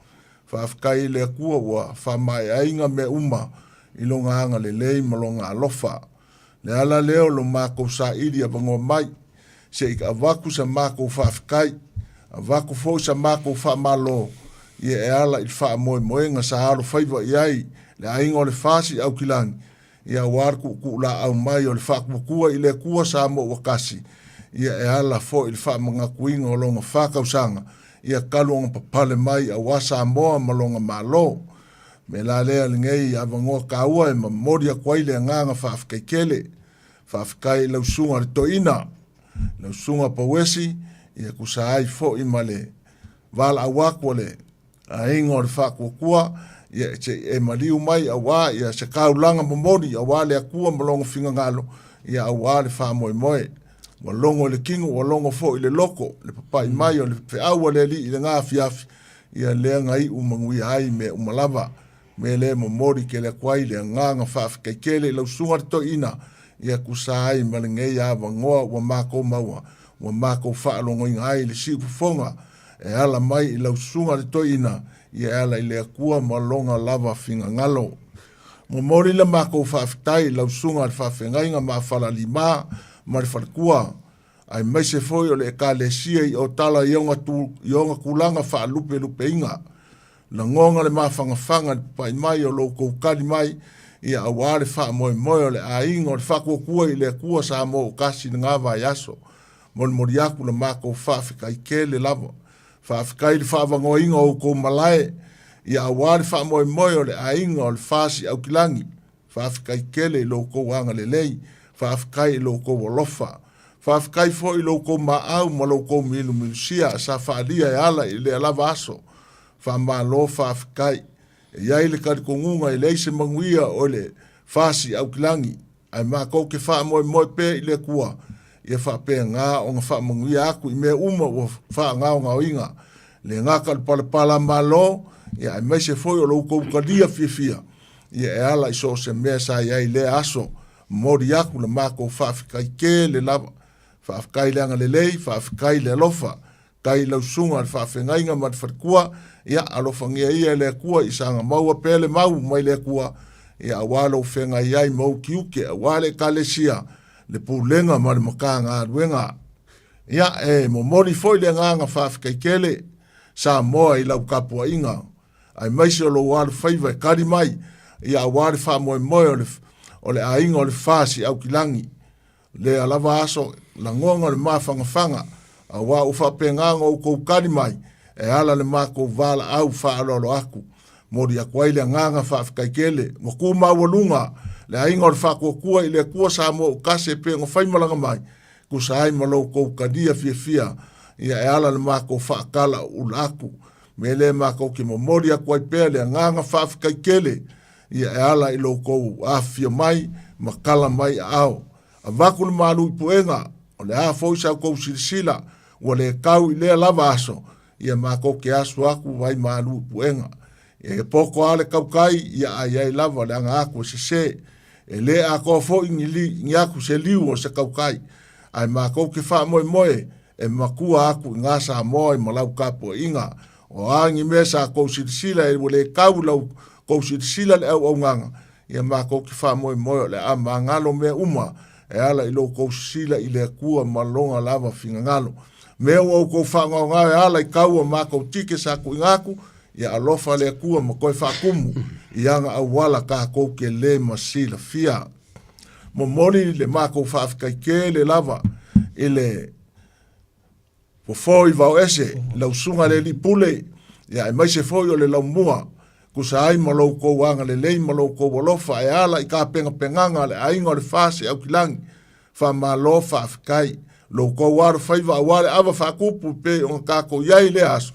S2: Faafetai i le Atua ua faamaeaina mea uma i Lona agalelei ma Lona alofa. Le ala lea o lo matou saili avanoa mai, se i avatu sa matou faafetai, avatu foi sa matou faamalo, ia e ala i le faamoemoega sa alofaiva i ai le aiga o le FAST i Aukilani, ia aua le tuutuulaau mai o le faatuatua i le Atua Samoa ua tasi, ia e ala foi i le faamanatuina o lona fa tausaga, ia talu ona papale mai aua Samoa ma lona Malo. Me la lea lenei avanoa taua e momoli atu ai le agaga faafetai tele. Faafetai i lau susuga le toeaina, lau susuga Pauesi, ia tusa ai foi ma le valaau atu a le aiga o le Faatuatua, ia se i e maliu mai aua ia se taulaga momoli aua le Atua ma lona finagalo, ia aua le faamoemoe. Ua logo i le tino, ua logo foi i le loto, le papai mai o le feau a le Alii i lena afiafi, ia lea na iu manuia ai mea uma lava. Mea lea e momoli tele atu ai le agaga faafetai tele i lau susuga le toeaina, ia tusa ai ma lenei avanoa ua matou maua, ua matou faalogoina ai le siufofoga e ala mai i lau susuga le toeaina, ia e ala i le Atua ma lona lava finagalo. Momoli le matou faafetai i lau susuga le faafeagaiga ma Falalima ma le faletua, aemaise foi o le Ekalesia i Otala i ona, tu, i ona tulaga faalupelupeina. Lagona le mafanafana i le papai mai o lo outou tali mai, ia aua le faamoemoe o le aiga o le Faatuatua i le Atua Samoa ua tasi i lena vaiaso. Molimoli atu le matou faafetai tele lava. Faafetai i le faavanoaina o outou malae, ia aua le faamoemoe o le aiga o le FAST i Aukilani. Faafetai tele i lo outou agalelei, faafetai i lo outou alofa. Faafetai foi i lo outou maau ma lo outou milumilusia sa faaalia e ala i lea lava aso. Faamalo faafetai. E i ai le talitonuga e leai se manuia o le FAST i Aukilani, ae matou te faamoemoe pea i le Atua ia faapena ona faamanuia atu i mea uma ua faagaogaoina, le gata o le palapala Malo, ia aemaise foi o lo outou talia fiafia ia e ala i so o se mea sa i ai i lea aso. Momoli atu le matou faafetai tele lava. Faafetai le agalelei, faafetai le alofa. Tai i lau susuga le faafeagaiga ma le faletua, ia alofagia ia e le Atua i saga maua pea le mau mai le Atua, ia aua lou feagai ai ma ou tiute, aua le Ekalesia, le pulega ma le Matagaluega. Ia, e momoli foi le agaga faafetai tele, Samoa i lau tapuaiga, aemaise o lou alofaiva e tali mai, ia aua le faamoemoe o le, o le aiga o le FAST i Aukilani. Lea lava aso, lagona o le mafanafana, aua ua faapena ona outou tali mai, e ala le matou valaau faaaloalo atu. Moli atu ai le agaga faafetai tele, ua tu maualuga le aiga o le Faatuatua i le Atua Samoa ua tasi e pei ona faimalaga mai, tusa ai ma lo outou talia fiafia, ia e ala le matou faatala ula atu. Mea lea matou te momoli atu ai pea le agaga faafetai tele, ia e ala i lo outou afifio mai ma tala mai aao. Avatu le malu i puega, o le a foi sa outou silasila, ua le tau i lea lava aso, ia matou te asu atu ai malu i puega. Ia e poto lava le tautai, ia a i ai lava le aga atu e sese. E le atoa foi ni, li, ni atu se liu o se tautai, ae matou te faamoemoe e matua atu i gā Samoa i ma lau tapuaiga. O a ni mea sa tou silasila e ua le tau i lau tou silasila le auaunaga, ia matou te faamoemoe o le a magalo mea uma e ala i lo outou sisila i le Atua ma lona lava finagalo. Mea ua outou faagaogao e ala i kau o matou tike sa tuuina atu, ia alofa le Atua ma toe faatumu i ana auala tatou te le ma silafia. Momoli le matou faafetai tele lava i le Fofo i Vaoese, lau susuga le alii pule, ia aemaise foi o le laumua, tusa ai ma lo outou agalelei ma lo outou alofa e ala i tapenapenaga a le aiga o le FAST i Aukilani. Faamalo faafetai lo outou alofaiva aua le ava faakupu pei ona tatou i ai i lea aso.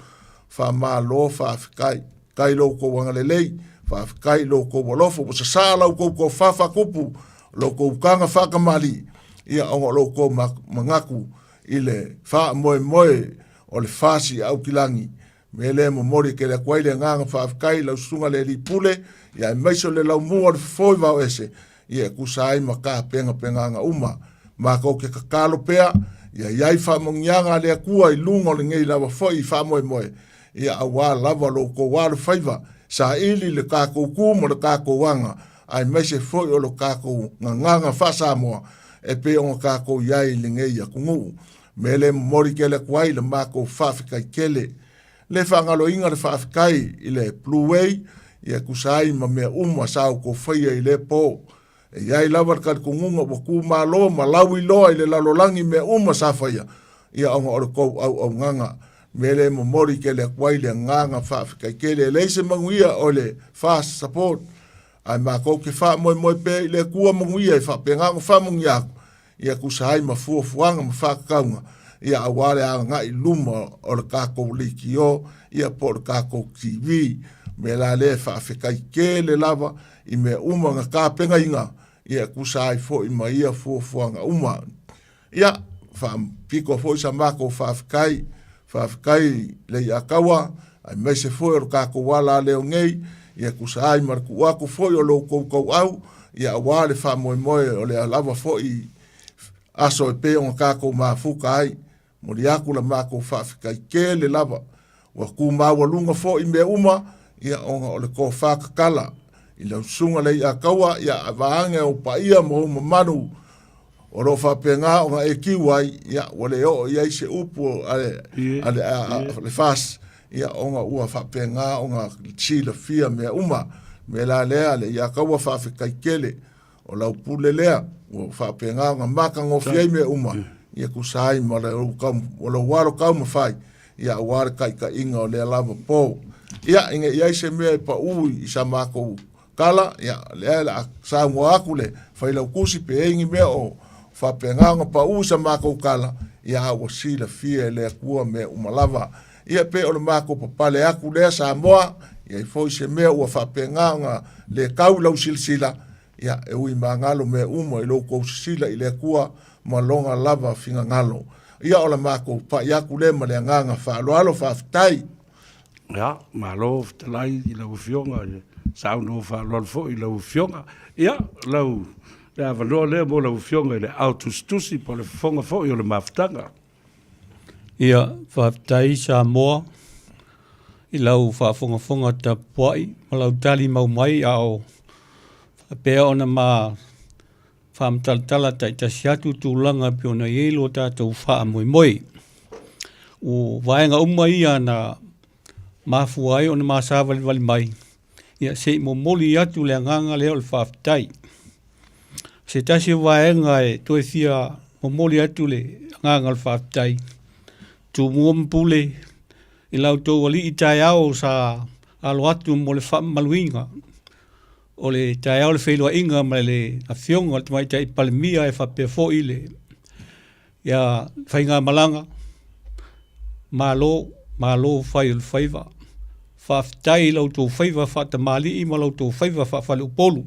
S2: Faamalo faafetai. Faafetai i lo outou agalelei, faafetai i lo outou alofa ua sasaa la outou tofa faakupu, lo outou utaga faatamalii, ia ona o lo outou manatu i le faamoemoe o le FAST i Aukilagi. Mea lea e momoli tele atu ai le agaga faafetai i lau susuga le Alii Pule, ia aemaise o le laumua o le fofo i Vaoese, ia e tusa ai ma tapenapenaga uma. Matou te tatalo pea, ia i ai faamanuiaga a le Atua i luga o lenei lava foi faamoemoe, ia aua lava lo outou alofaiva, saili le tatou tu ma le tatou aga, aemaise foi o lo tatou gagana faa-Samoa e pei ona tatou i ai i lenei atunuu. Mea lea e momoli tele atu ai le matou faafetai tele. Le faagaloina le faafetai i le Blue Way, ia e tusa ai ma mea uma sa outou faia i lea po. E i ai lava le talitonuga ua tumalo ma lauiloa i le lalolagi mea uma sa faia, ia ona o le tou auaunaga. Mea lea e momoli tele atu ai le agaga faafetai tele. E leai se manuia o le FAST Support, ae matou te faamoemoe pea i le Atua manuia e faapena ona faamanuia atu, ia tusa ai ma fuafuaga ma faatatauga, ia aua le agai i luma o le tatou leitio, ia po o le tatou TV. O le mea la lea e faafetai tele lava i mea uma na tapenaina, ia e tusa ai foi ma ia fuafuaga uma. Ia, faapito foi sa matou faafetai, faafetai le Iataua, aemaise foi o le tatou ala leo nei, ia tusa ai ma le tuu atu foi o lo outou tauau, ia aua le faamoemoe o lea lava foi aso e pei ona tatou mafuta ai. Momoli atu la matou faafetai tele lava. Ua tu maualuga foi mea uma, ia ona o le tofa tatala i lau susuga le Iataua, ia vaeane ou paia ma ou mamalu o lo o faapena ona e kiu ai, ia, ua le oo i ai se upu a le, a le, a, a, le FAST, ia, ona ua faapena ona silafia mea uma. Mea la lea, le ia kaua faafetai tele, o lau pule lea, ua faapena ona matagofie ai mea uma, ia tusa ai ma lou, lou alo taumafai, ia aua le taitaiga o lea lava po. Ia, ina i ai se mea e pau i sa matou Tala, ia, lea o le a saunoa atu le Failautusi pe i ai ni mea o faapena ona pau i sa matou tala, ia a ua silafia e le Atua mea uma lava. Ia pe o le matou papale atu lea Samoa, i ai foi se mea ua faapena ona le tau i lau silasila, ia e ui magalo mea uma i lo outou sisila i le Atua ma Lona lava finagalo. Ia o le matou pai atu lea ma le agaga faaaloalo, faafetai.
S3: Ia, malo fetalai i lau Afioga, i le saunoa faaaloalo foi i lau Afioga. Ia, lau, le avanoa lea mo lau Afioga i le ao tusitusi po o le fofoga foi o le mafutaga.
S8: Ia, faafetai Samoa i lau faafogafoga tapuai ma lau tali mau mai a o faapea ona ma faamatalatala taitasi atu tulaga e pei ona i ai lo tatou faamoemoe. O vaega uma ia na mafua ai ona ma savalivali mai, ia se i momoli atu le agaga lea o le faafetai. Se tasi o vaega e toe fia momoli atu le agaga o le faafetai, Tumua ma Pule i la outou alii taeao sa alo atu mo le faamamaluina o le taeao o le feiloaiga ma le Afioga i le Tamaitai Palemia e faapea foi le ia faigamalaga. Malo, malo fai o le faiva. Faafetai i la outou faiva faatamalii ma la outou faiva faafaleupolu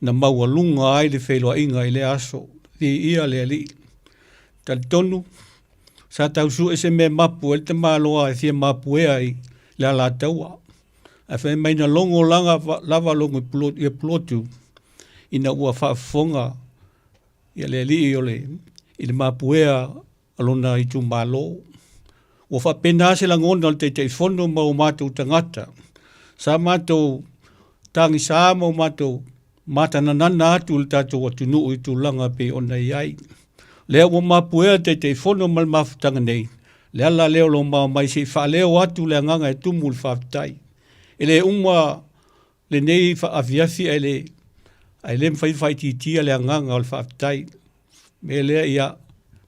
S8: na maualuga ai le feiloaiga i lea aso. Viia le Alii. Talitonu, sa tau sue se mea e mapu ai le tamaloa e fia mapuea i le Alataua. Ae fai mai na logo laga lava logo i Pulotu ina ua faafofoga ia le alii o le i le mapuea o lona itumalo. Ua faapena se lagona o le Taitaifono ma o matou tagata. Sa matou tagisa ma o matou matananana atu i le tatou atunuu i tulaga e pei ona i ai. Lea ua mapuea le Taitaifono ma le mafutaga nei, le ala lea o lo mao mai se i faaleo atu le agaga e tumu le faafetai. E le uma lenei afiafi ae le ae le mafai faaitiitia le agaga o le faafetai. Mea lea ia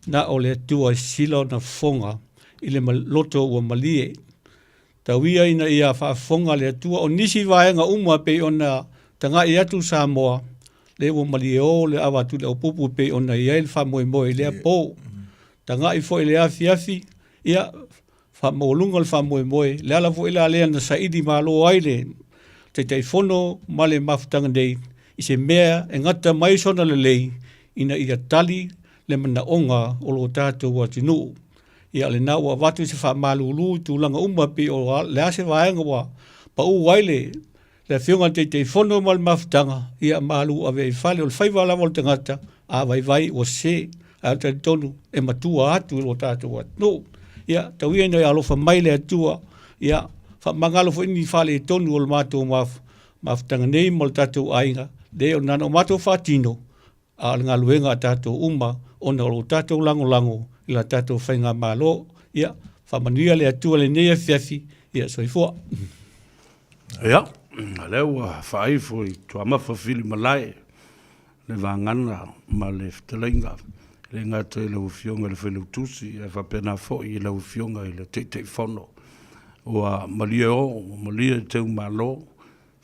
S8: na o le Atua e sisila ona fofoga i le loto ua malie. Tau ia ina ia faafofoga le Atua o nisi vaega uma e pei ona tagai atu Samoa. Lea ua malie o le ava atu i le aupupu e pei ona i ai le faamoemoe i lea po. Taga'i foi i le afiafi, ia, faamaualuga le faamoemoe, le ala foi la lea na saili malo ai le Taitaifono ma le mafutaga nei i se mea e gata mai sona lelei ina ia tali le manaoga o lo tatou atunuu. Ia, o lena ua avatu se faamalulu i tulaga uma pei o le a se vaega ua pau ai le le Afioga i le Taitaifono ma le mafutaga, ia malu ave i fale. O le faiva lava o le tagata, a vaivai ua sese, ae o le talitonu e matua atu i lo tatou atunuu. Ia, tau ia ina ia alofa mai le Atua, ia, faamagalo foi ni faaletonu o le matou mafutaga nei ma le tatou aiga, leai o lena na o matou faatino, a o le galuega a tatou uma ona o lo tatou lagolago i la tatou faigamalo. Ia, faamanuia le Atua i lenei afiafi. Ia, soifua.
S3: Ia, o lea ua faaifo i Tuamafa Filimalae le vagana ma le fetalaiga, e le gata i lau Afioga i le Failautusi, ae faapena foi i lau Afioga i le Taitaifono. Ua malie o, ua malie teumalo,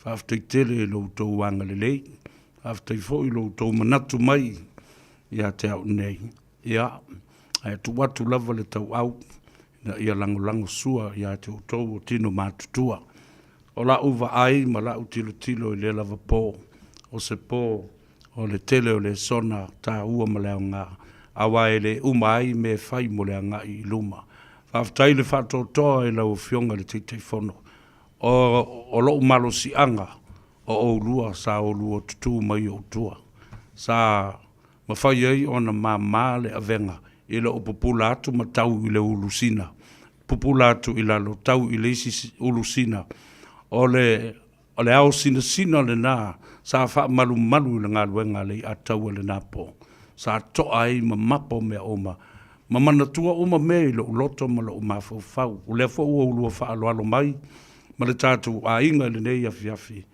S3: Faafetai tele i lo outou agalelei, faafetai foi i lo outou manatu mai ia te au nei. Ia, ae tuu atu lava le tauau ina ia lagolago sua ia te outou o tino matutua. O la'u vaai ma la'u tilotilo i lea lava po, o se po o le tele o lesona taua ma le aoga, aua e le uma ai mea e fai mo le agai i luma. Faafetai le faatoatoa i lau Afioga i le Taitaifono. O lou malosiaga o oulua sa oulua tutū mai i ou tua, sa mafai ai ona māmā le avega i lou pupula atu ma tau i le ulusina, pupula atu i lalo tau i le isi ulusina. O le o le ao sinasina lena sa faamalumalu i le galuega a le iataua i lena po, sa toa ai ma mapo mea uma Ma manatua uma mea i lou loto ma lou mafaufau. O lea foi ua ulua faaaloalo mai ma le tatou aiga i lenei afiafi,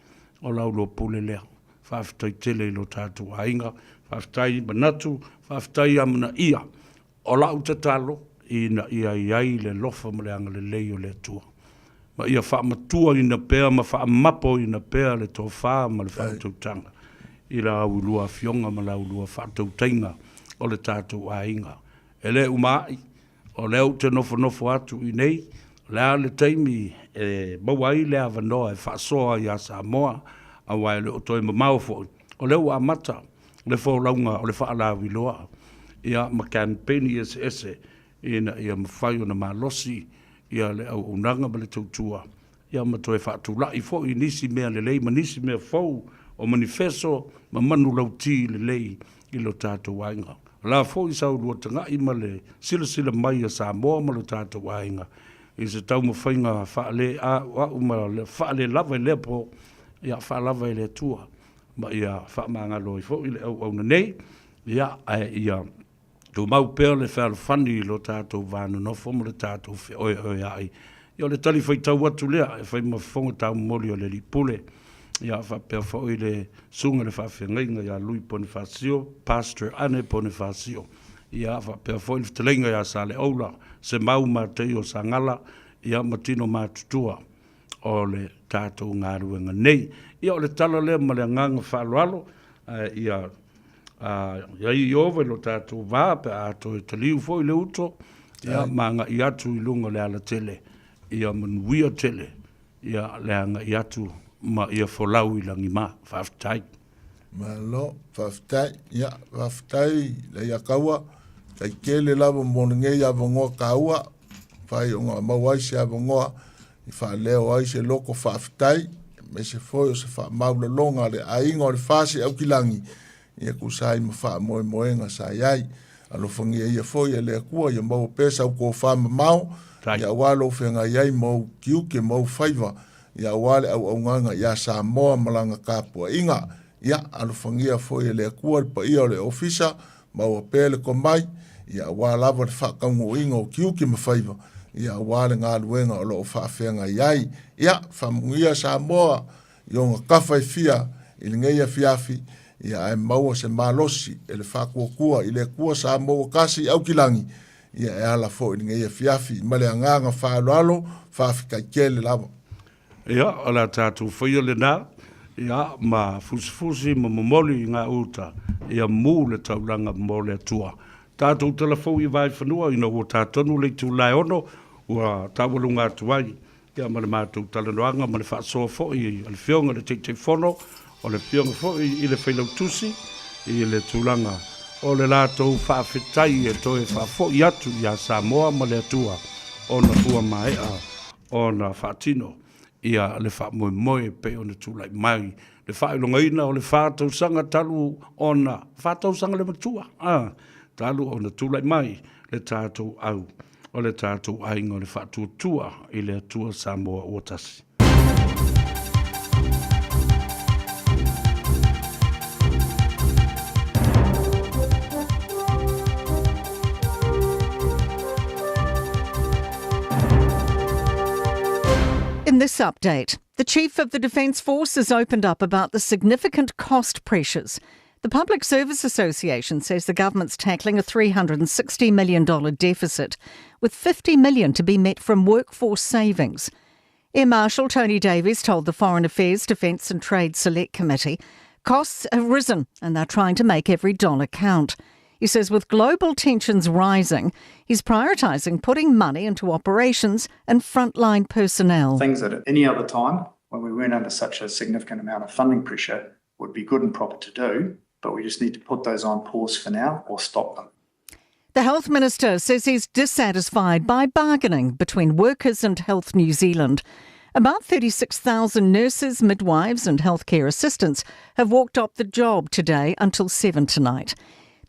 S3: o la ulua pule lea. Faafetai tele i lo tatou aiga, faafetai manatu, faafetai amanaia. O lau tatalo, ina ia i ai le alofa ma le agalelei o le Atua. Ma ia faamatuaina pea ma faamapoina pea le tofa ma le faautautaga i la ulua afioga ma la ulua faatautaiga o le tatou aiga. E le uma ai, o lea ou te nofonofo atu i inei, o le a le taimi e maua ai le avanoa e faasoa ia Samoa, aua e le o toe mamao foi, o lea ua amata le folauga o le faalauiloa, ia ma kamupeni eseese ina ia mafai ona malosi ia le auaunaga ma le tautua, ia ma toe faatulai foi nisi mea lelei ma nisi mea fou o manifeso ma manulauti lelei i lo tatou aiga. O la foi sa ulua tagai ma le silasila mai a Samoa ma lo tatou aiga i se taumafaiga faale-a'ua'u ma faalelava i lea po, ia faalava e le Atua ma ia faamagalo ai foi le auauna nei, ia ae ia Tumau pea le fealofani i lo tatou va nonofo ma lo tatou feoeoea'i. Ia o le talifuaitau atu lea e fai ma fofoga taumoli o le Alii Pule. Ia faapea foi le Susuga i le Faafeagaiga ia Lui Ponifasio, Pastor Ane Ponifasio. Ia faapea foi le fetalaiga ia Saleaula, Semau Mateio Sagala, ia ma tino matutua o le tatou galuega nei. Ia o le tala lea ma le agaga faaaloalo, ae ia i ai Ieova i lo tatou va pe a toe taliu foi le uto, ia ma agai atu i luga o le alatele, ia manuia tele ia le agai atu ma ia folau i lagima. Faafetai.
S2: Malo, faafetai. Ia, faafetai Leiataua, tai tele lava mo lenei avanoa taua, fai ona maua ai se avanoa i faaleo ai se loko faafetai, aemaise foi o se faamaulaloga a le aiga o le Fasi Aukilagi, ia tusa ai ma faamoemoega sa i ai. Alofagia ia foi e le Atua ia maua pea sau tofa mamao, ia aua lou feagai ai ma ou tiute ma ou faiva, ia aua le auaunaga ia Samoa ma lana tapuaiga. Ia alofagia foi e le Atua le paia o le Ofisa, maua pea le tomai, ia aua lava le faataunuuina o tiute ma faiva, ia aua le galuega o lo o faafeagai ai. Ia, faamanuia Samoa i ona tafa e fia i lenei afiafi, ia ae maua se malosi e le faatuatua i le Atua Samoa ua tasi i Aukilagi, ia e ala foi i lenei afiafi ma le agaga faaaloalo, faafetai tele lava.
S3: Ia, o le a tatou faia lena. ia, ma fusifusi ma momoli i ngā uta, ia mū le taulaga mo le Atua. Tatou talafou i Vaefanua ina ua tā tonu le itula e ono, ua taualuga atu ai, ia, ma le matou talanoaga ma le faasoa foi a le Afioga i le Taitaifono, o le Afioga foi i le Failautusi, i le tulaga o le latou faafetai e toe faafoi atu ia Samoa ma le Atua ona ua maea ona faatino ia le faamoemoe e pei ona tulai mai le faailogaina o le fa tausaga talu ona fa tausaga le matua a talu ona tulai mai le tatou au o le tatou aiga o le faatuatua i le Atua Samoa ua tasi.
S4: In this update, the Chief of the Defence Force has opened up about the significant cost pressures. The Public Service Association says the government's tackling a $360 million deficit, with $50 million to be met from workforce savings. Air Marshal Tony Davies told the Foreign Affairs, Defence and Trade Select Committee costs have risen and they're trying to make every dollar count. He says with global tensions rising, he's prioritising putting money into operations and frontline personnel.
S16: Things that at any other time, when we weren't under such a significant amount of funding pressure, would be good and proper to do, but we just need to put those on pause for now or stop them.
S4: The Health Minister says he's dissatisfied by bargaining between workers and Health New Zealand. About 36,000 nurses, midwives, and healthcare assistants have walked off the job today until 7 tonight.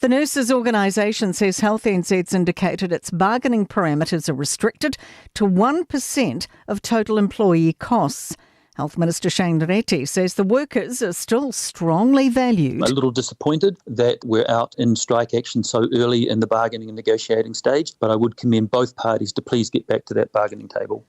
S4: The nurses' organisation says Health NZ's indicated its bargaining parameters are restricted to 1% of total employee costs. Health Minister Shane Reti says the workers are still strongly valued.
S23: A little disappointed that we're out in strike action so early in the bargaining and negotiating stage, but I would commend both parties to please get back to that bargaining table.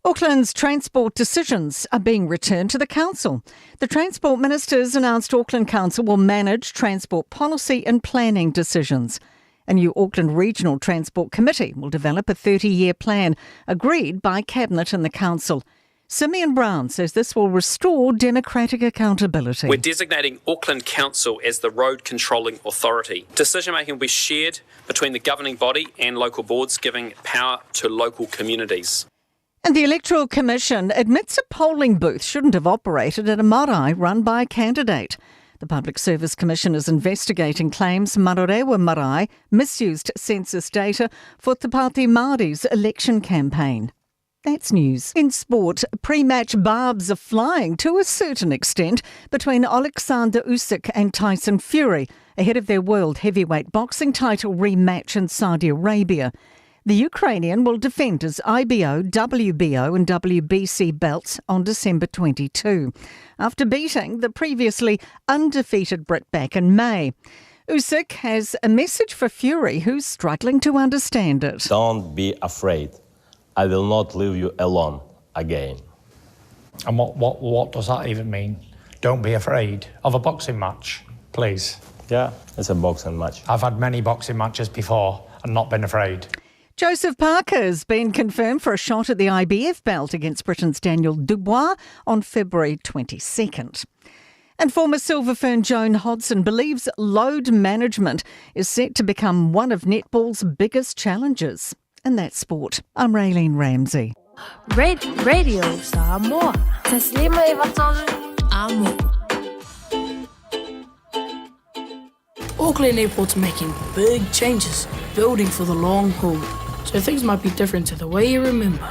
S4: Auckland's transport decisions are being returned to the council. The Transport Ministers announced Auckland Council will manage transport policy and planning decisions. A new Auckland Regional Transport Committee will develop a 30 year plan agreed by Cabinet and the Council. Simeon Brown says this will restore democratic accountability.
S24: We're designating Auckland Council as the road controlling authority. Decision making will be shared between the governing body and local boards, giving power to local communities.
S4: And the Electoral Commission admits a polling booth shouldn't have operated at a marae run by a candidate. The Public Service Commission is investigating claims Manurewa Marae misused census data for Te Pāti Māori's election campaign. That's news. In sport, pre-match barbs are flying to a certain extent between Alexander Usyk and Tyson Fury ahead of their world heavyweight boxing title rematch in Saudi Arabia. The Ukrainian will defend his IBO, WBO and WBC belts on December 22, after beating the previously undefeated Brit back in May. Usyk has a message for Fury, who's struggling to understand it.
S25: Don't be afraid. I will not leave you alone again.
S26: And what, what, what does that even mean? Don't be afraid of a boxing match, please.
S25: Yeah, it's a boxing match.
S26: I've had many boxing matches before and not been afraid.
S4: Joseph Parker has been confirmed for a shot at the IBF belt against Britain's Daniel Dubois on February 22nd. And former Silver Fern Joan Hodson believes load management is set to become one of netball's biggest challenges. And that's sport. I'm Raylene Ramsey.
S22: Red Radio Samoa. Taslima Amo.
S27: Auckland Airport's making big changes, building for the long haul. So things might be different to the way you remember.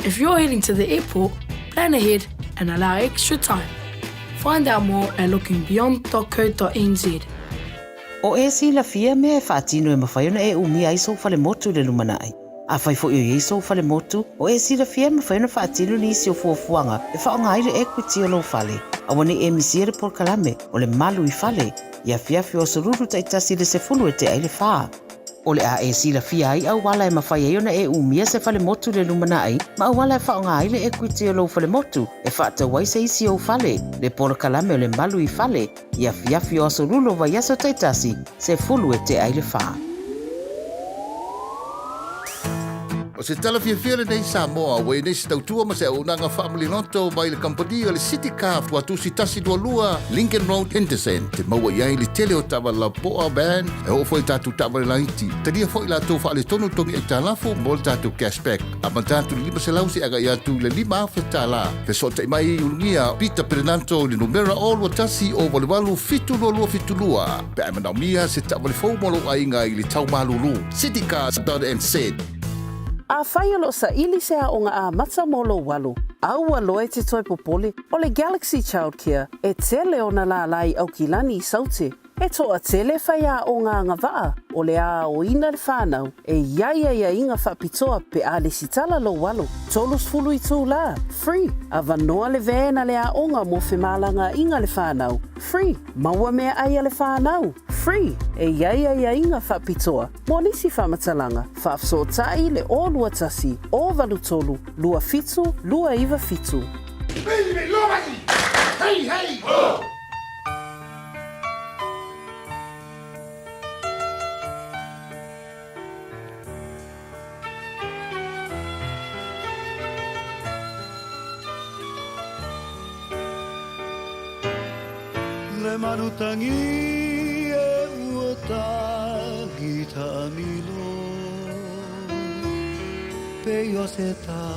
S27: If you're heading to the airport, plan ahead and allow extra time. Find out more at lookingbeyond.co.nz.
S17: O e silafia mea e faatino e mafai ona e umia ai sou falemotu i le lumanai. Afai foi o i ai sou falemotu, o e silafia e mafai ona faatino nisi o fuafuaga e faaaoga ai le equity o lou fale. Aua ne i e misia le polokalame o le Malu i Fale i afiafi o Aso Lulu taitasi i le 10 e tea i le fa. O le a e silafia ai auala e mafai ai ona e umia se falemotu i le lumanai ma auala e faaaoga ai le equity o lou falemotu e faatau ai se isi ou fale, le polokalame o le Malu i Fale i afiafi o Aso Lulu o vaiaso taitasi, 10 e tea i le fa.
S6: O se tala fiafia lenei Samoa ua i ai nei se tautua ma se auaunaga faamaliloto mai le kamupani o le City Car Tuatusi 122 Lincoln Road Henderson te maua i ai le tele o taavale lapoa, van, e oo foi i tatou taavale laiti. Talia foi latou faaletonu togi aitalafu mo le tatou cashback. Amata atu i le 500 seia agai atu i le $5,000. Fesootai mai i Ulugia Peter Perenanto i le numera 021 088 7272 pe a e manaomia se taavale fou mo lou aiga i le tau malulu. Citycars.nz.
S17: Afai o lo o saili se aoga amata mo lou alo, aua loa e te toe popole, o le Galaxy Childcare e tele ona lālā i Aukilani i Saute. E toatele faiaoga agavaa o le a aoina le whanau e i ai aiaiga faapitoa pe a lesitala lou alo, 30 itulā, free, avanoa le van a le aoga mo femalagaaiga le whanau, free, maua meaai a le whanau, free, e i ai aiaiga faapitoa mo nisi faamatalaga, faafesootai le 021 083 27 297.
S6: Hey, hey, ho!
S7: Le manutangi e ua tangi taamilo Pe i o se tā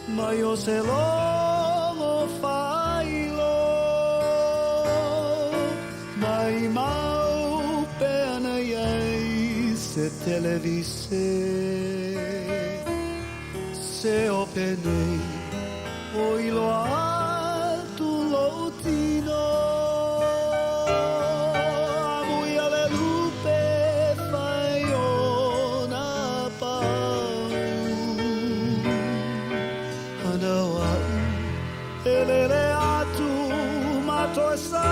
S7: Mai o se logo failo Mai mau pe ana iai se televise Se o penei o iloa atu lou tino Amui a le lupe fai ona pau Ana o a'u e lele atu ma toe sau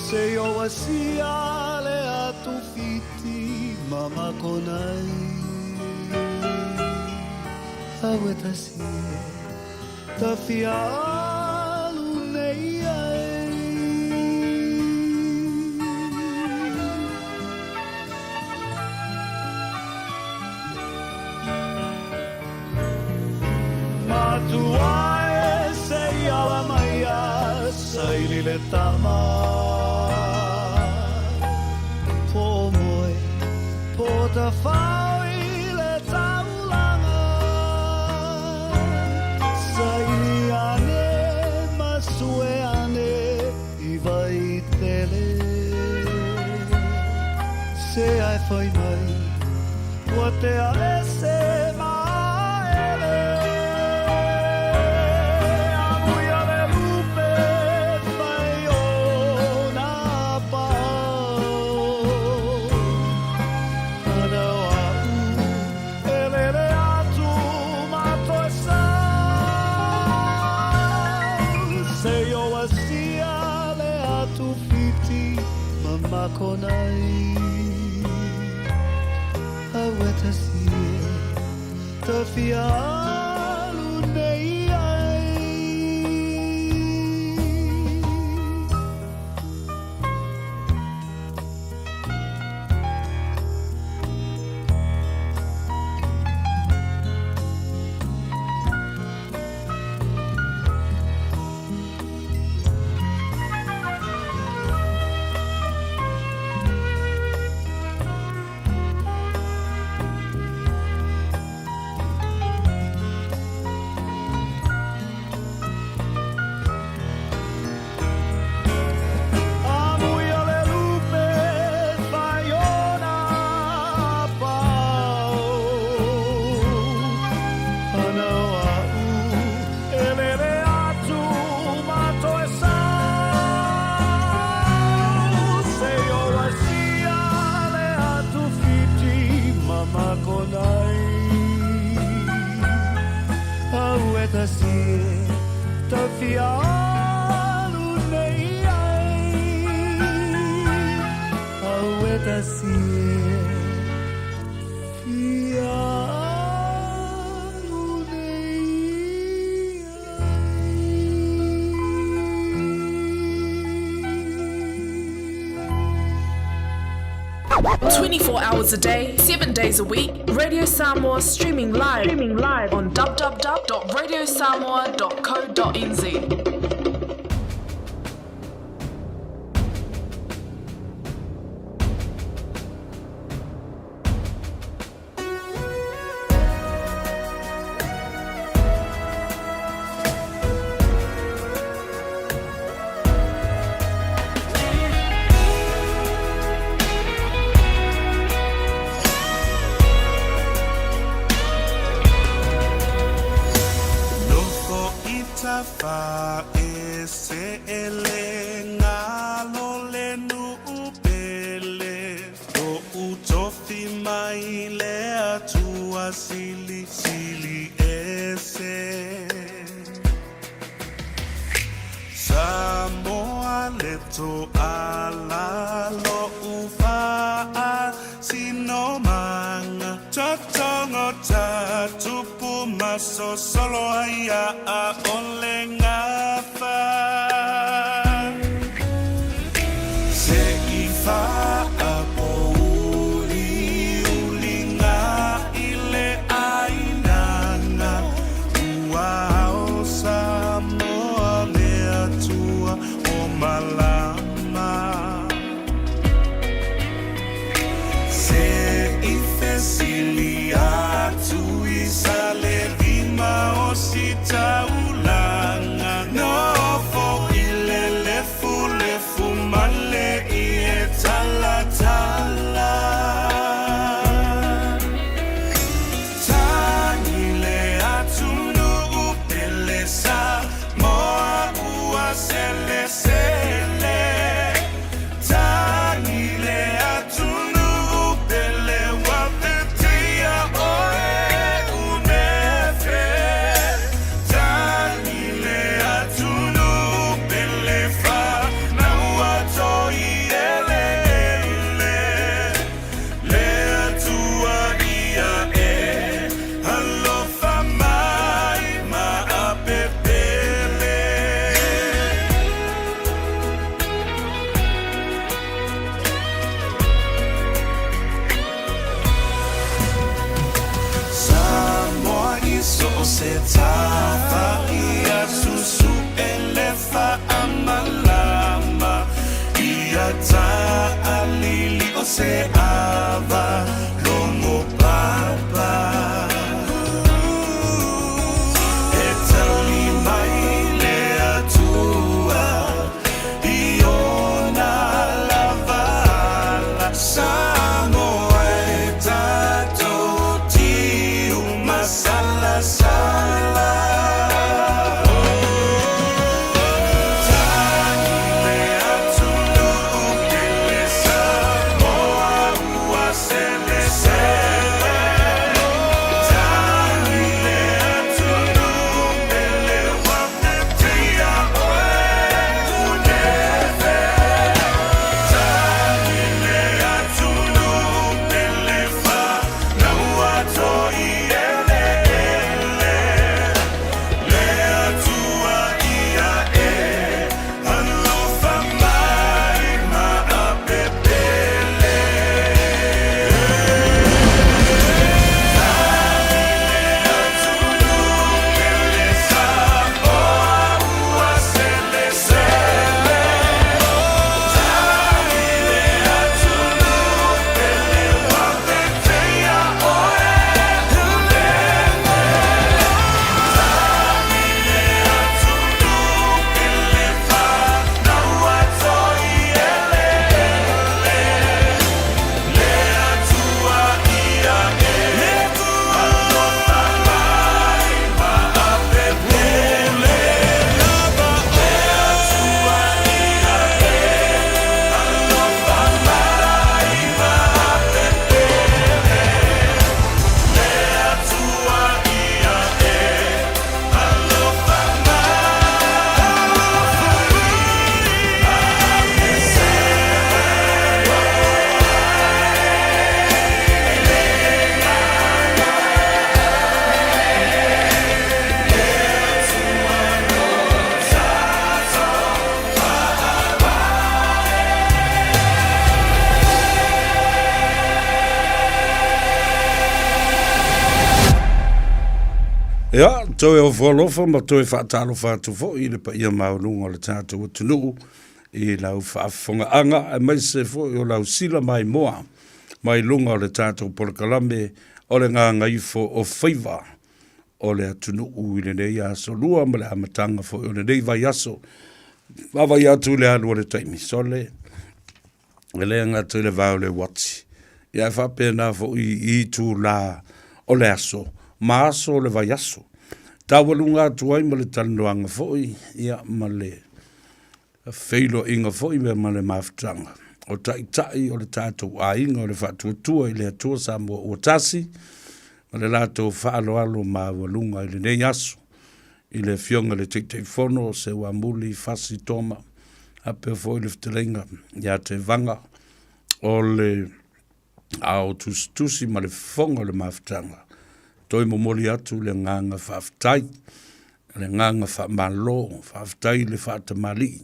S7: Se i o asia le atu fiti ma makonai Aue tasi e tawhia alu nei ai. Matua e se i ala mai a saili le tama Po moe, po tawhao i le taulanga Saili ane ma sue ane i vai tele Se ai whai mai Ua te a ese maele Amuia le lupe whai ona pao Ana o a'u e lele atu ma toe sau Se i o asia le atu whiti ma makonai Aue tasi e tawhia alu nei ai. Amuia le lupe whai ona pao Ana o a'u e lele atu ma toe sau Se o asia le atu whiti ma makonai Aue tasi e tawhia alu nei ai Aue tasi e fia alu nei ai.
S19: 24 hours a day, 7 days a week, Radio Samoa streaming live, streaming live on www.radiosamoa.co.nz.
S9: Nofo i tafa e se ele ngalo le nuu pele Lo'u tofi mai le Atua silisili ese. Samoa le toala lo'u faasinomaga. Totogo ta tupu masosolo ai a o le gafa. Se i faapouliuliga i le ʻāinaga, ua ao Samoa le Atua o malama. Se i fesili atu i Salelima o Sitaulaga, nofo i le lefulefu ma le ie talatala. Tagi le atunuu pele Samoa ua selesele. Tagi le atunuu pele ua vetea oe unefe. Tagi le atunuu pele fanau a Toieleele. Le Atua ia e alofa mai ma apepele. Samoa i so o se tafa ia susu e le faamalama ia taalili o se ava logo papa. E tali mai le Atua i ona lava ala. Samoa e tatou tiu masalasala. Tagi le atunuu pele Samoa ua selesele.
S3: Ia, toe ofo alofa ma toe faatalofa atu foi i le paia maualuga o le tatou atunuu i lau faafofogaaga aemaise foi o lau sila maimoa mai luga o le tatou polokalame o le Gagaifo o Faiva o le atunuu i lenei aso lua ma le amataga foi o lenei vaiaso. Vaavaai atu i le alu o le taimi, sole, e le gata i le va o le uati, ia ae faapena foi i itulā o le aso ma aso o le vaiaso. Taualuga atu ai ma le talanoaga foi, ia ma le feiloaiga foi ma le mafutaga o taitai o le tatou aiga o le Faatuatua i le Atua Samoa ua Tasi, ma le latou faaaloalo maualuga i lenei aso i le Afioga i le Taitaifono Seuamuli Fasi Toma, faapea foi le fetalaiga ia Tevaga o le ao tusitusi ma le fofoga o le mafutaga. Toe momoli atu le agaga faafetai, le agaga faamalo, faafetai le faatamalii,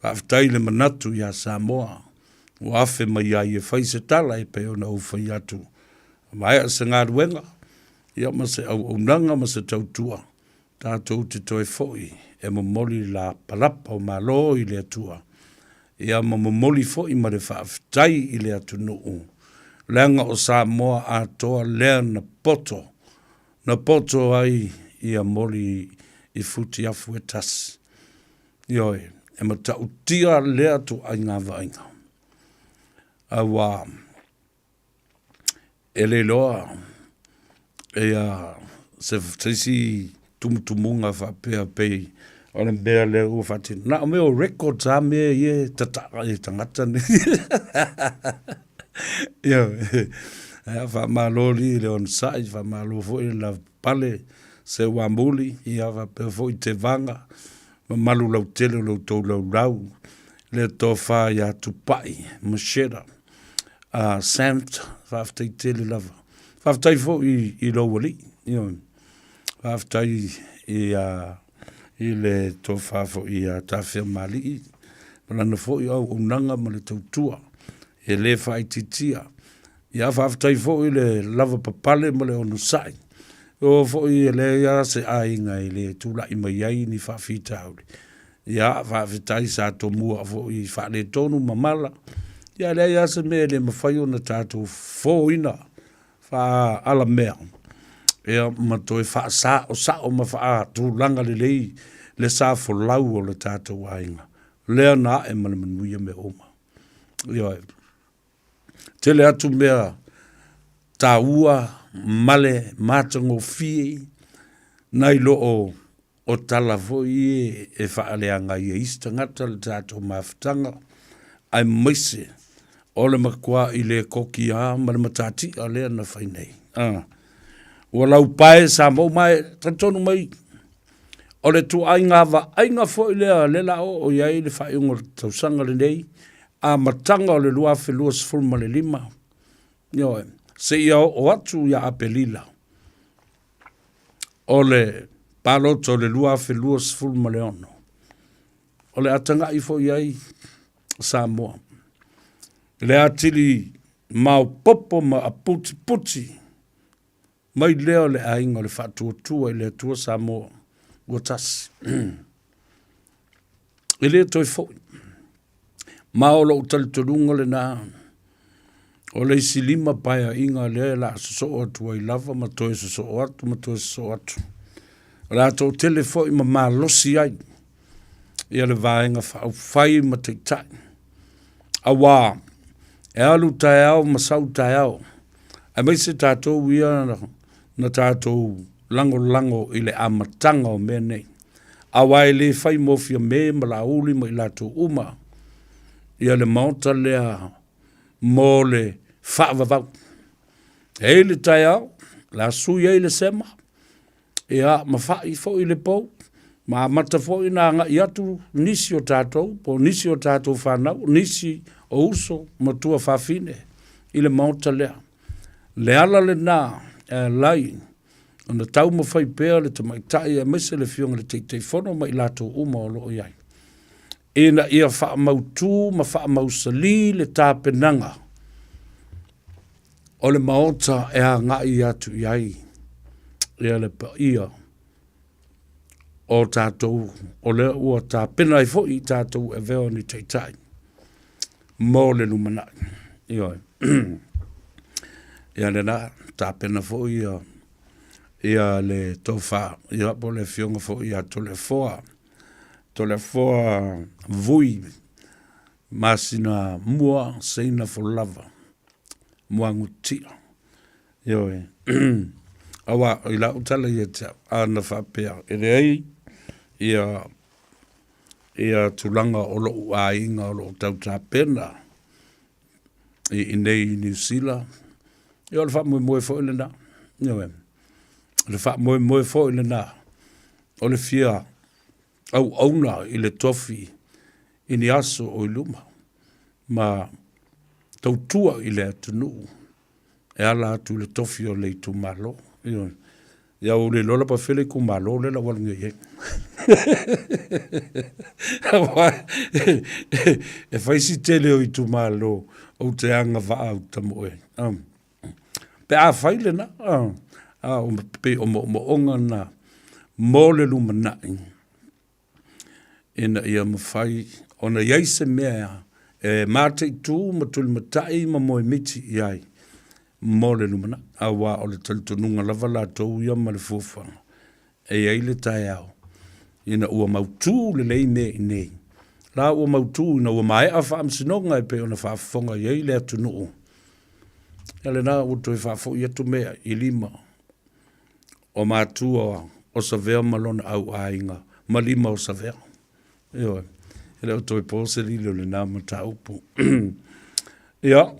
S3: faafetai le manatu ia Samoa ua afe mai ai e fai se tala e pei ona ou fai atu. Maea se galuega, ia ma se auaunaga ma se tautua, tatou te toe foi e momoli le lapalapa o malo i le Atua, ia ma momoli foi ma le faafetai i le atunuu, leaga o Samoa atoa lea na poto, na poto ai ia moli i futiafu e tasi. Ioe, e matautia lea ituaiga vaaiga, aua E le iloa ia se isi tumutumuga faapea pei o le mea lea ua faatino. Na o mea o records lava mea ia e tataa e tagata nei. Ioe. Ia faamalo alii i le onosai, faamalo foi le lavapapale, Seuamuli, ia faapea foi Tevaga, mamalu lautele o lo outou laulau, le tofa ia Tupai Macheta. a Samt, faafetai tele lava. Faafetai foi i lou alii, ioe. Faafetai i, a, i le tofa foi ia Tafeamalii, ma lana foi auaunaga ma le tautua, e le faaitiitia. Ia faafetai foi i le lavapapale ma le onosai. O foi e leai lava se aiga e le tulai mai ai ni faafitauli. Ia, faafetai sa tomua foi i faaletonu ma mala. Ia, e leai lava se mea e le mafai ona tatou fofoina faaalamea, ia, ma toe faasaosao ma faatulaga lelei le sa folau o le tatou aiga, lea na ae ma le manuia mea uma. Ioe. Tele atu mea taua ma le matagofie nai lo o O tala foi ia e faaleaga ai e isi tagata le tatou mafutaga, aemaise o le matuai le koki lava ma le matatia lea na fai nei. A, ua laupae Samoa ma e talitonu mai, o le ituaiga vaaiga foi lea lea la oo i ai le faaiuga o le tausaga lenei, amataga o le 2025, ioe, seia oo atu ia Aperila. O le palota o le 2026, o le a tagai foi i ai Samoa i le atili maopoopo ma aputiputi mai lea o le aiga o le Faatuatua i le Atua Samoa ua tasi. E le toe foi. Ma o lou talitonuga lena, o le isi 5 paeaiga lea o le a sosoo atu ai lava ma toe sosoo atu ma toe sosoo atu. O le a toatele foi ma malosi ai ia le Vaega Faaupufai ma Taitai, aua e alu taeao ma sau taeao, aemaise tatou ia na tatou lagolago i le amataga o mea nei. Aua e le fai mo Fiame ma Laauli ma i latou uma ia le Maota lea mo le faavavau. E i ai le taeao, o le a sui ai le sema, ia ma fai foi le pou, ma amata foi ona agai atu nisi o tatou, po o nisi o tatou fanau, nisi o uso ma tuafafine i le Maota lea. Le ala lena e ala ai ona taumafai pea le tamaitai aemaise le Afioga i le Taitaifono ma i latou uma o lo o i ai, ina ia faamautu ma faamausali le tapenaga o le Maota e agai atu i ai le paia. o tatou, o lea ua tapena ai foi i tatou e avea o ni taitai mo le lumanai. Ioe. Ia lena, tapena foi ia, ia le tofa, ia po o le afioga foi ia Toleafoa, Toleafoa Vui, masina mua seina folava, Muagututia. Ioe. Aua, i lau tala ia te au, ana faapea, e leai ia, ia tulaga o lou aiga o loo tau tapena i inei i Niu Sila, ia o le faamoemoe foi lena. Ioe. O le faamoemoe foi lena o le fia auauna i le tofi i ni aso o i luma ma tautua i le atunuu e ala atu i le tofi o le itumalo. Ioe. Ia ua le iloa la pa fea le itumalo lea la ua alu nei i ai. Aua e fai si tele o itumalo ou te agavaa uta mo oe. Pe a fai lena, a o pei o moomooga na mo le lumanai ina ia mafai ona i ai se mea e mataitu ma tulimatai ma moemiti i ai mo le lumanai. Aua o le talitonuga lava latou ia ma le fuafuaga, e i ai le taeao ina ua mautu lelei mea i inei. La ua mautu ina ua maea faamasinoga e pei ona faafofoga i ai le atunuu. Ia lena ua toe faafoi atu mea i lima o matua o Savea ma lona au aiga ma lima o Savea. Ioe, e le o toe po se lilo i lena mataupu. Ia,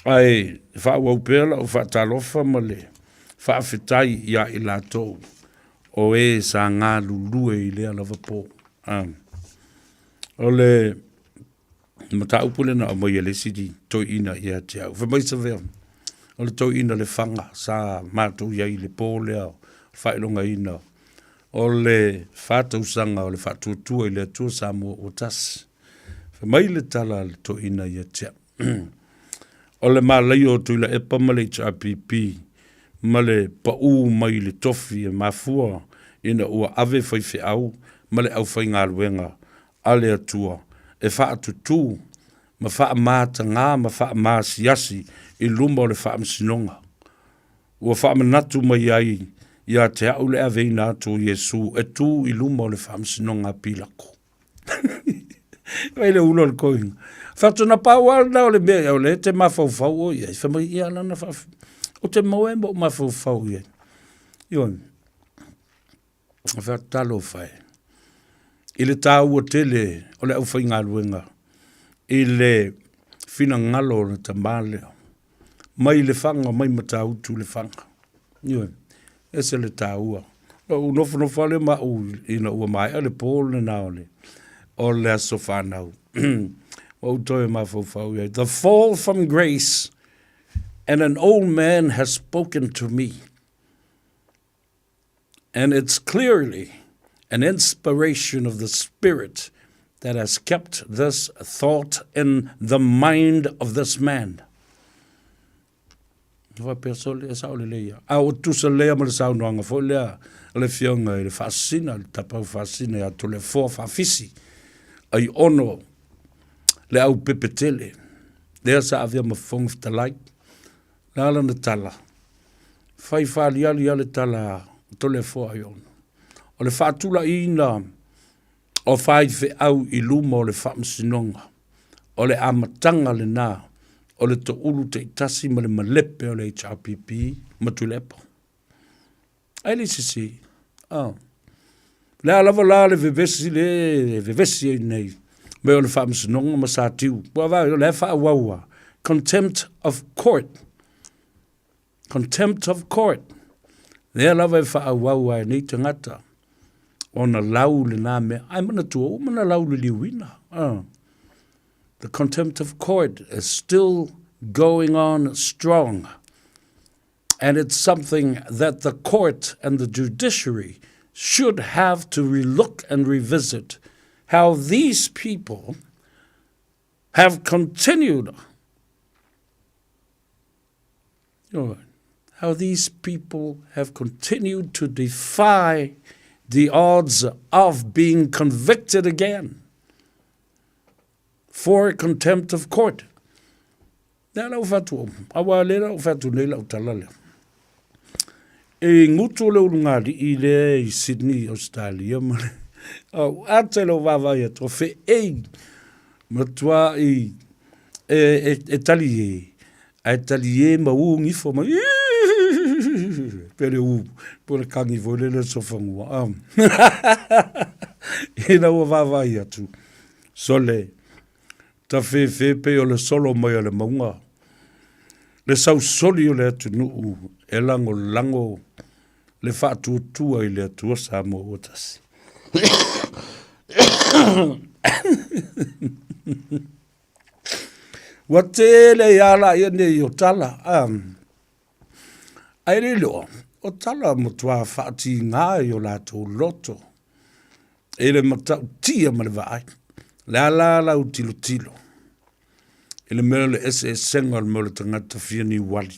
S3: ae faaauau pea lau faatalofa ma le faafetai ia i latou o e sa galulue i lea lava po. O le mataupu lea na aumai e le isi toeaina ia te au. Fai mai Savea, o le toeaina Lefaga sa matou i ai i le po lea o le faailogaina o le fa tausaga o le Faatuatua i le Atua Samoa ua Tasi. Fai mai le tala a le toeaina ia te au, o le malaia o Tuilaepa ma le HRPP ma le pau mai i le tofi e mafua ina ua ave faifeau ma le aufaigaluega a le Atua e faatutū ma faamataga ma faamaasiasi i luma o le Faamasinoga. Ua faamanatu mai ai ia te au le aveina atu o Iesu e tū i luma o le Faamasinoga a Pilako. Fai le ulo o le koiga. Fai atu na pau lava lena o le mea o lea e te mafaufau oe i ai. Fai mai, ia lana faaf... Ou te moe ma ou mafaufau i ai. Ioe. Fai atu, talofa e. I le taua tele o le aufaigaluega i le finagalo o le tama lea. Mai Lefaga, mai Matautu Lefaga. Ioe, ese le taua. Na ou nofonofo lava lea ma au ina ua maea le po lena o le, o le aso fanau. Ua ou toe mafaufau i ai. The fall from grace and an old man has spoken to me. And it's clearly an inspiration of the Spirit that has kept this thought in the mind of this man. Faapea sole, e sao lelei ia. A ua tusa lea ma le saunoaga foi lea a le Afioga i le Faasisina, le Tapau Faasisina ia Toleafoa Faafisi, ai ono le au pepetele, lea sa avea ma Fofoga Fetalai. Le a lana tala? Fai faaliali lava le tala a Toleafoa Aiono. O le faatulaiina o faifeau i luma o le Faamasinoga, o le amataga lena o le toulu taitasi ma le malepe o le HRPP ma Tuilaepa. Ai le sisi. Oh. Le a lava la le vevesi le vevesi ai nei me o le faamasinoga ma Satiu. Ua va o le faaauau a contempt of court. Contempt of court. Lea lava e faaauau ai nei tagata ona lau lena mea. Ai manatua ua mana lau liliuina. The contempt of court is still going on strong. And it's something that the court and the judiciary should have to relook and revisit how these people have continued how these people have continued to defy the odds of being convicted again for contempt of court. Lea lau fatu, aua lea lau fatu nei lau tala lea. E ngutu le ulugalii lea i Sydney, Australia ma le au ata i lou vaavaai atu o feei matuai e, e, e talie ae talie ma ū gifo ma pe le ū po le kagi foi lele o le sofanua a ina ua vaavaai atu sole Tafefe pei o le solo mai o le mauga, le sausoli o le atunuu e lagolago le faatuatua i le Atua Samoa ua tasi. Ua tele ai lava laia nei o tala, ae le iloa, o tala matua faatiga i o latou loto i le matautia ma le vaai. O le a la lau tilotilo i le mea o le eseesega o le mea o le tagata fia niuali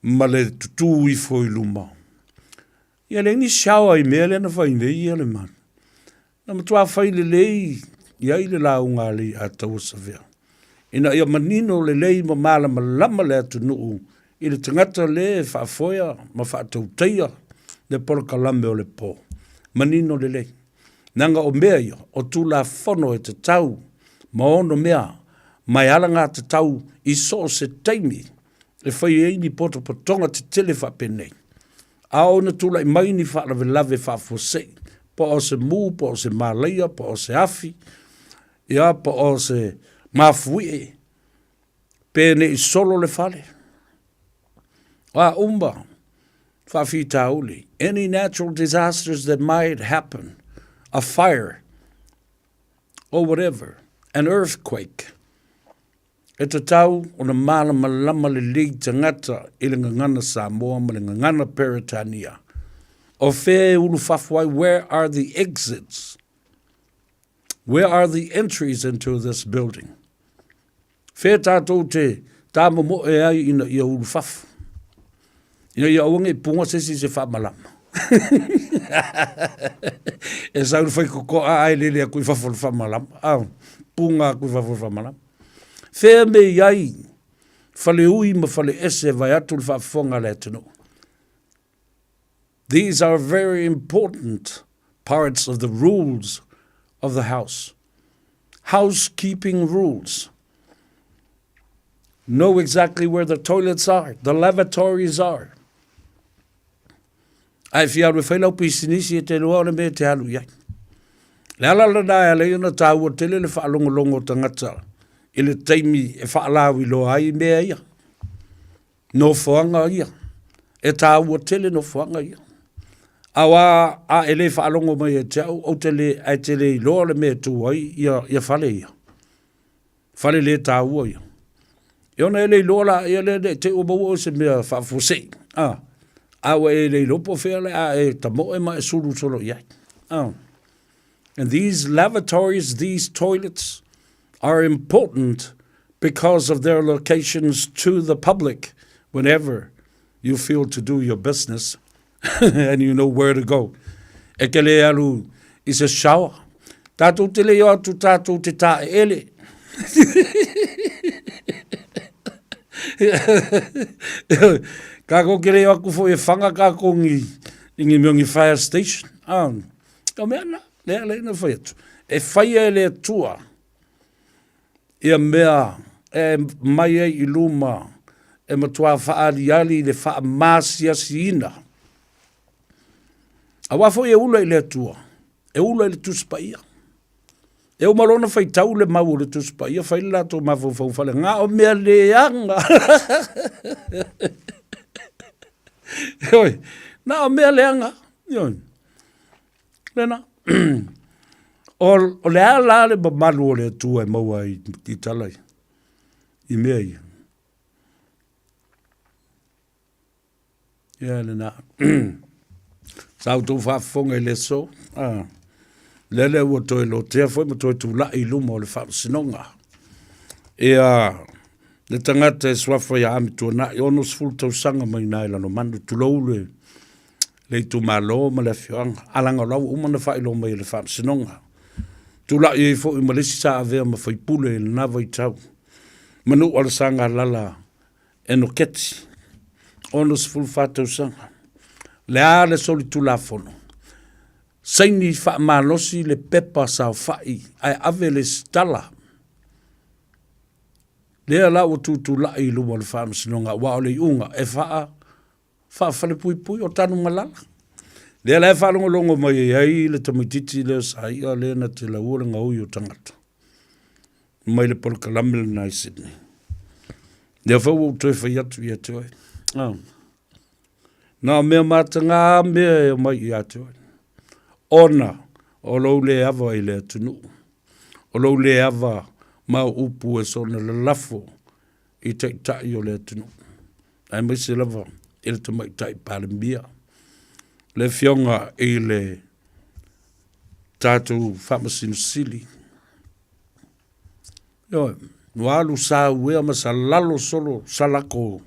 S3: ma le tutū ifo i luma. Ia leai ni shower i mea lea na fai nei ia le manu. Na matua fai lelei i ai le lauga a Leiataua Savea ina ia manino lelei ma malamalama le atunuu i le tagata le e faafoea ma faatautaia le polokalame o le po. Manino lelei. Leaga o mea ia, o Tulafono e tatau ma ono mea ma e alagatatau i so o se taimi e fai ai ni potopotoga tetele faapenei. A oo ina tulai mai ni faalavelave faafuasei, po o se mu, po o se malaia, po o se afi, ia, po o se mafuie, pe ne i solo le fale. O a uma faafitauli, any natural disasters that might happen, a fire, or whatever, an earthquake, E tatau ona malamalama lelei tagata i le gagana Samoa ma le gagana Peretania. O fea e ulufafo ai, where are the exits? Where are the entries into this building? Fea tātou te tāmomoe ai ina ia ulufafo? Ina ia aua nei punga se isi i se faamalama. e sau le whaikokoa a e lele aku i fafo le faamalama. Ah, punga aku i fafo le faamalama. Fea me i ai faleui ma faleese vaeatu le faafofoga a le atunuu. These are very important parts of the rules of the house. Housekeeping rules. Know exactly where the toilets are, the lavatories are. Ae fia alu e fai lau pisinisi e te iloa o le mea e te alu i ai. Le ala lena e ala ai ona taua tele le faalogologo o tagata i le taimi e faalauiloa ai mea ia. Nofoaga ia. E taua tele nofoaga ia. Aua a e le faalogo mai ia te au, ou te le, ae te le iloa le mea e tu ai ia, ia fale ia. Fale le taua ia. E ona e le iloa la, ia le, le, te ua maua oe se mea faafuasei. A, a ua e le iloa po o fea le a e tamoe ma e sulu solo i ai. A. And these lavatories, these toilets, are important because of their locations to the public whenever you feel to do your business and you know where to go. E ke le alu i se shower. Tātou te lei o atu tātou te tāeele. Kākou ke lei o aku foi e whanga kākou ngi, i ngi mea ngi fire station. Ah, ka mea na, lea lea na whai atu. E whaia e le atua ia mea e mai ai i luma e matua whaaliali le whaamasiasiina. Aua foi e ula i le Atua, e ula i le Tusi Paia. E uma loa ona faitau le mau o le Tusi Paia, fai le latou mafaufau fale, na o mea leaga. Oi, na o mea leaga. Oi. Lena. O, o le a la le mamalu o le Atua e maua ai i tala ia, i mea ia. Ia lena. Sa outou faafofoga i le aso. Ah. Lea lea ua toe lotea foi ma toe tulai i luma o le faamasinoga. Ia, le tagata e suafa ia Ami Tuanai, 60 tausaga mai i ina i Lalomanu, tulou le. Le itumalo ma le afioaga, a leaga o la ua uma ona faailoa mai e le Faamasinoga. Tulai ai foi ma le isi sa avea ma faipule i lena vaitau, Manua le Sagalala Enoketi, 64 tausaga. Le a le solitulafono? Saini faamalosi le pepa saofai ae ave le lesitala. Lea la ua tutulai i luma o le Faamasinoga aua o le iuga e faa faafalepuipui o Tanumalala. Lea la e faalogologo mai ai le tamaitiiti lea sa ia lea na te laua le gaoi o tagata mai le polokalame lena i Sydney. Lea foi ua ou toe fai atu ia te oe. Oh. Na o mea mataga mea e omai ia te oe. Ona o lou le ava i le atunuu. O lou le ava ma o upu e soona lalafo i taitai o le atunuu, aemaise lava i le Tamaitai Palemia, le Afioga i le tatou Faamasino Sili. Ioe, ua alu sauea ma salalo solo salako.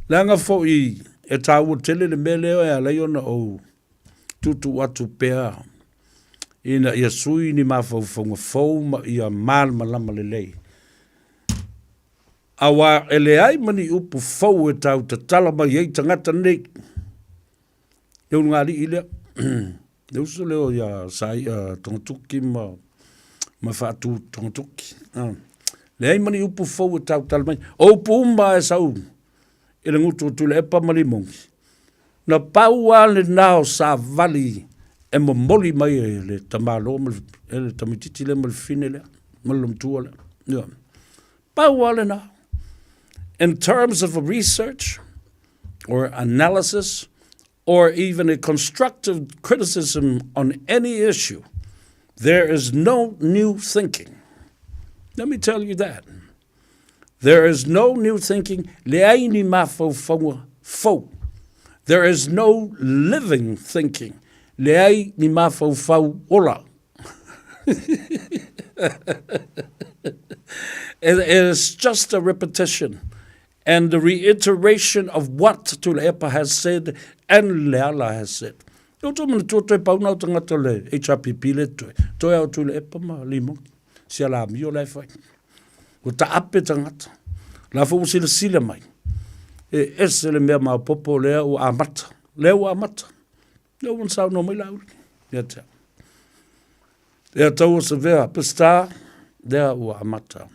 S3: Leaga foi e taua tele le mea lea e ala ai ona ou tuutuu atu pea ina ia sui ni mafaufauga fou ma ia malamalama lelei. Aua e leai ma ni upu fou e tau tatala mai ai tagata nei. Le ulugalii lea, le uso lea o ia Saia Togatoki ma, ma Faatu Togatoki. Ah. Leai ma ni upu fou e tau tatala mai. O upu uma e sau i le gutu o Tuilaepa ma Limogi. Na pau lava lena o savali e momoli mai e le tamaloa ma le, e le tamaitiiti lea ma le fine lea, ma le lomtua lea. Ia. Pau lava lena. In terms of research or analysis or even a constructive criticism on any issue, there is no new thinking. Let me tell you that. There is no new thinking, leai ni mafaufauga fou. There is no living thinking, leai ni mafaufau ola. It is just a repetition and the reiteration of what Tuilaepa has said and Leala has said. E o manatua toe pau na o tagata o le HRPP le toe, toe ao Tuilaepa ma Limogi. Si ala amio la e fai. Ua taape tagata. La foi ua silasila mai. E ese le mea maopoopo lea ua amata. Lea ua amata. Lea ua saunoa mai Laauli. Ia te au. Lea tau o Savea Peseta, lea ua amata.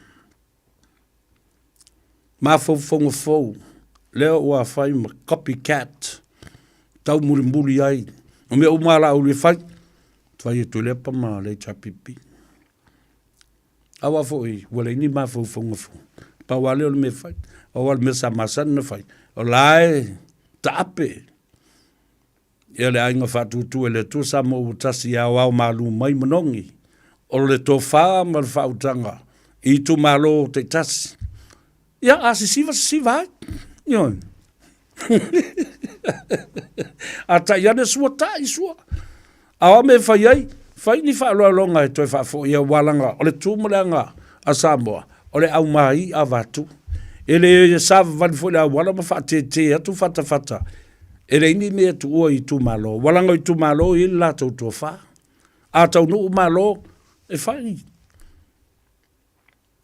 S3: Mafaufauga fou, lea ua fai ma copycat, taumulimuli ai. O mea uma a Laauli e fai, fai e Tuilaepa ma le HRPP. Aua foi ua leai ni mafaufauga fou. Pau lava lea o le mea e fai. Pau lava le mea sa masani ona fai, o la e taape ia le aiga faatuatua i le Atua Samoa ua tasi e aoao malu mai manogi o le tofa ma le faautaga i itumalo taitasi. Ia, a sisiva, sisiva ai. Ioe. A tai ane sua, tai sua. A o a mea e fai ai, fai ni faaaloaloga e toe faafoi aua leaga o le tu ma le aga a Samoa, o le aumai avatu. E le savavali foi le auala ma faatetē atu fatafata, e leai ni mea e tuua i itumalo, aua leaga o itumalo e i ai le latou tofa. A taunuu Malo, e fai,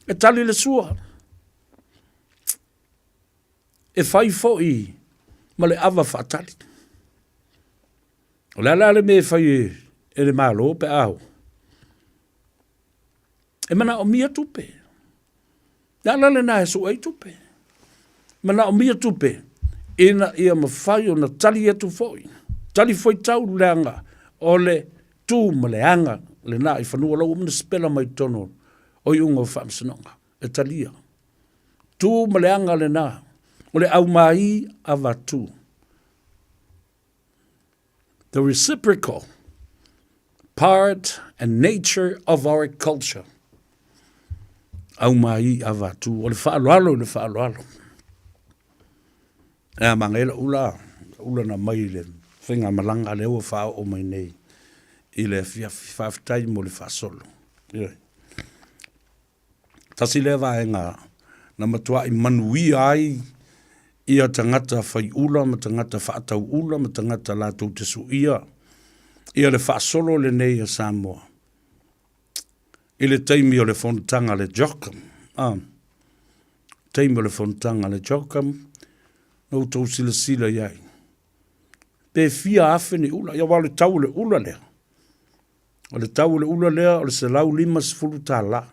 S3: e tali le sua. E fai foi ma le ava faatali. O le a la le mea e fai e le Malo pe a o? E manaomia tupe. Le ala lena e sue ai tupe. Manaomia tupe ina ia mafai ona tali atu foi, tali fuaitau leaga o le tu ma le aga lena i fanua la ua uma ona sipela mai totonu o iuga o faamasinoga e talia. Tu ma le aga lena o le aumai avatu. The reciprocal part and nature of our culture. Aumai avatu o le faaaloalo i le faaaloalo. E a manga e lau la, ula na mai i le faigamalaga lea ua faaoo mai nei i le afiafi. Faafetai mo le faasolo. Ioe. Tasi lea vaega na matuai manuia ai. Ia tagata fai ula ma tagata faatau ula ma tagata latou te suia ia le faasolo lenei a Samoa i le taimi o le fonotaga a le JOGM. Ah, taimi o le fonotaga a le JOGM, na outou silasila i ai. Pe fia afe ni ula, ia aua o le tau o le ula lea. O le tau o le ula lea o le $150.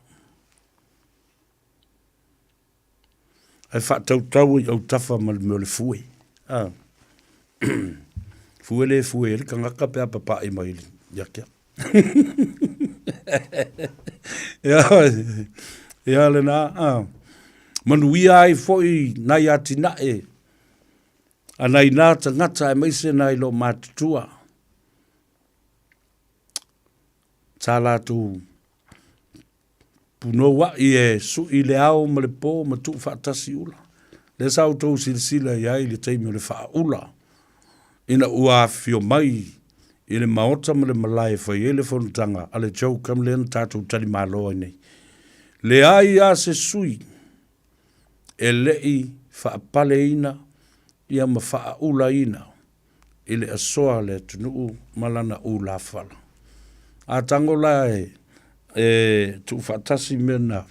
S3: Ae faatautau i autafa ma le mea o le fue. A. Fue le fue ai le tagata pe a papaʻi mai ia te au. Ia, ia lena, a. Manuia ai foi nai atinae a nai nā tagata aemaise nai loomatutua sa latou Punouaʻi e suʻi le ao ma le pō ma tuufaatasi ula. Lea sa outou silasila i ai i le taimi o le faaula, ina ua afifio mai i le maota ma le malae e fai ai le fonotaga a le CHOGM lea na tatou talimalo ai nei. Leai lava se sui e le i faapaleina ia ma faaulaina i le asoa a le atunuu ma lana ulafala. A tago la e, e tuufaatasi mea na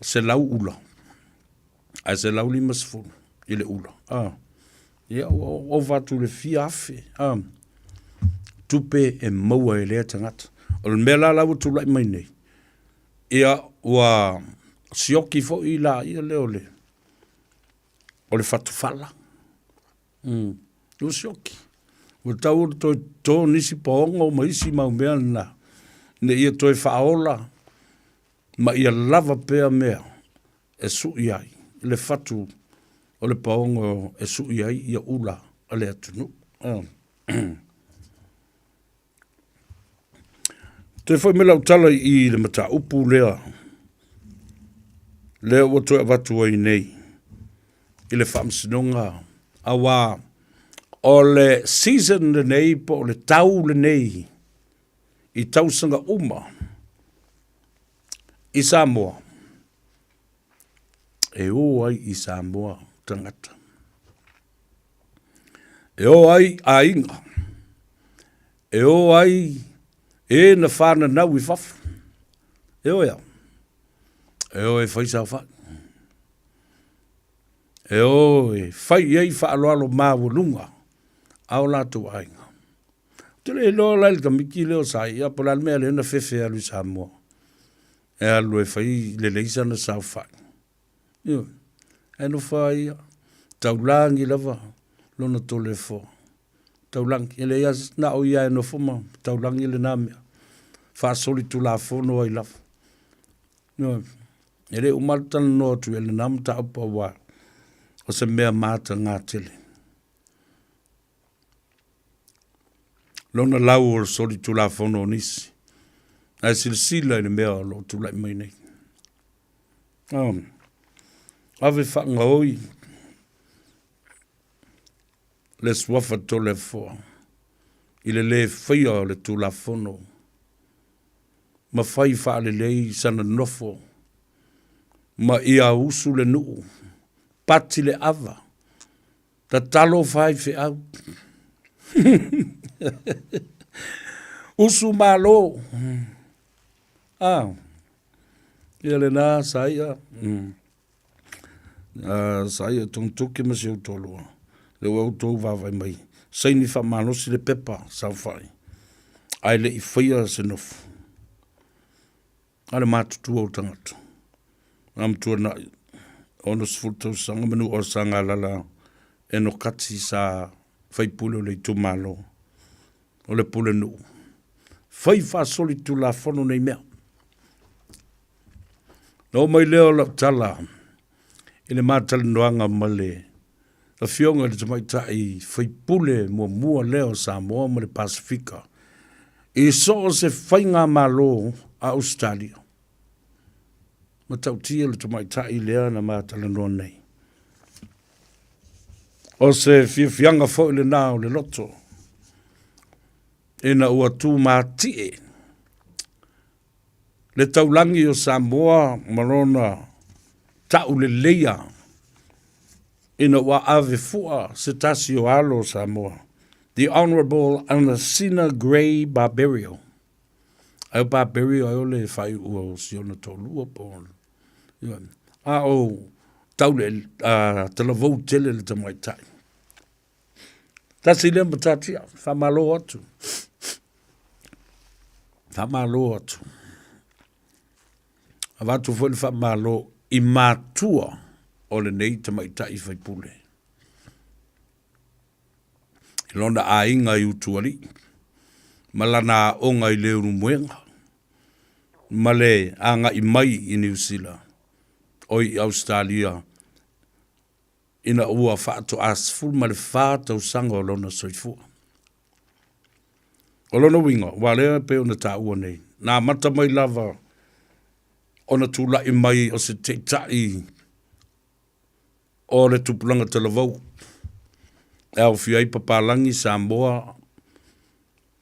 S3: 100 ula, ae 150 i le ula, a, ia ua ova atu i le fia afe, a, tupe e maua e lea tagata. O le mea la la ua tulai mai nei, ia ua sioki foi la ia lea o le, o le fatufala. Mm. Ua sioki. Ua tau ona toe toto nisi paogo ma isi mau mea na, ina ia toe faaola ma ia lava pea mea e sui ai le fatu o le paogo e sui ai ia ula a le atunuu. Mm. Toe foi mai lau tala i le mataupu lea, lea ua toe avatu ai nei i le faamasinoga, aua o le season lenei po o le tau lenei i tausaga uma i Samoa, e o ai i Samoa tagata. E o ai aiga, e o ai e na whananau i fafo. E o ea, e o e whai saofai. E o e whai i ai whaaloalo māualunga a o latou aiga. Te le iloa la i le kamiki lea o sa ia, po o le a le mea lea na fefe e alu i Samoa. E alu e fai lelei sana saofai. Ioe. Ae nofo lava ia, taulagi lava lona toleafoa. Taulagi, e leai lava se, na o ia e nofo ma taulagi lena mea. Faasolitulafono ai lava. Ioe. E le uma le talanoa atu i lena mataupu aua o se mea mataga tele. Lona lau o le solitulafono o nisi. Ae silasila i le mea o lo o tulai mai nei. Oh, ave faagaoi le suafa Toleafoa i le lē faia o le Tulafono ma fai faalelei sana nofo ma ia usu le nuu, pati le ava, tatalo faifeau. Usu malo. Ah, ia lena sa ia. Sa ia Togitoki ma si ou toalua. Lea ua outou vaavaai mai. Saini faamalosi le pepa saofai, ae le i faia se nofo a le matutua o tagata. Na matuanai 60 tausaga manu o sa galala Enokati sa faipule o le itumalo o le Pulenuu. Fai faasolitulafono nei mea. Na oo mai lea o lau tala i le matalanoaga ma le Afioga i le Tamaitai Faipule muamua lea o Samoa ma le Pasefika i so o se faigamalo a Ausetalia. Matautia le tamaitai lea na matalanoa nei. O se fiafiaga foi lena o le loto ina ua tumatie le taulagi o Samoa ma lona tauleleia. Ina ua ave fua se tasi o alo o Samoa, The Honourable Anasina Grey Barberio. Ai o Barberio ai o le faaiuʻu o si ona toalua po o a o tau le talavou tele le tamaitai. Tasi lea matatia, faamalo atu. Faamalo atu. Avatu foi le faamalo i matua o lenei tamaitai faipule. I lona aiga i Utualii, ma lana aoga i Leulumoega, ma le agai mai i Niu Sila, oi i Ausetalia, ina ua faatoa 14 tausaga o lona soifua. O lona uiga, aua lea e pei ona taua nei, na amata mai lava ona tulai mai o se taitai o le tupulaga talavou e aofia ai papalagi, Samoa,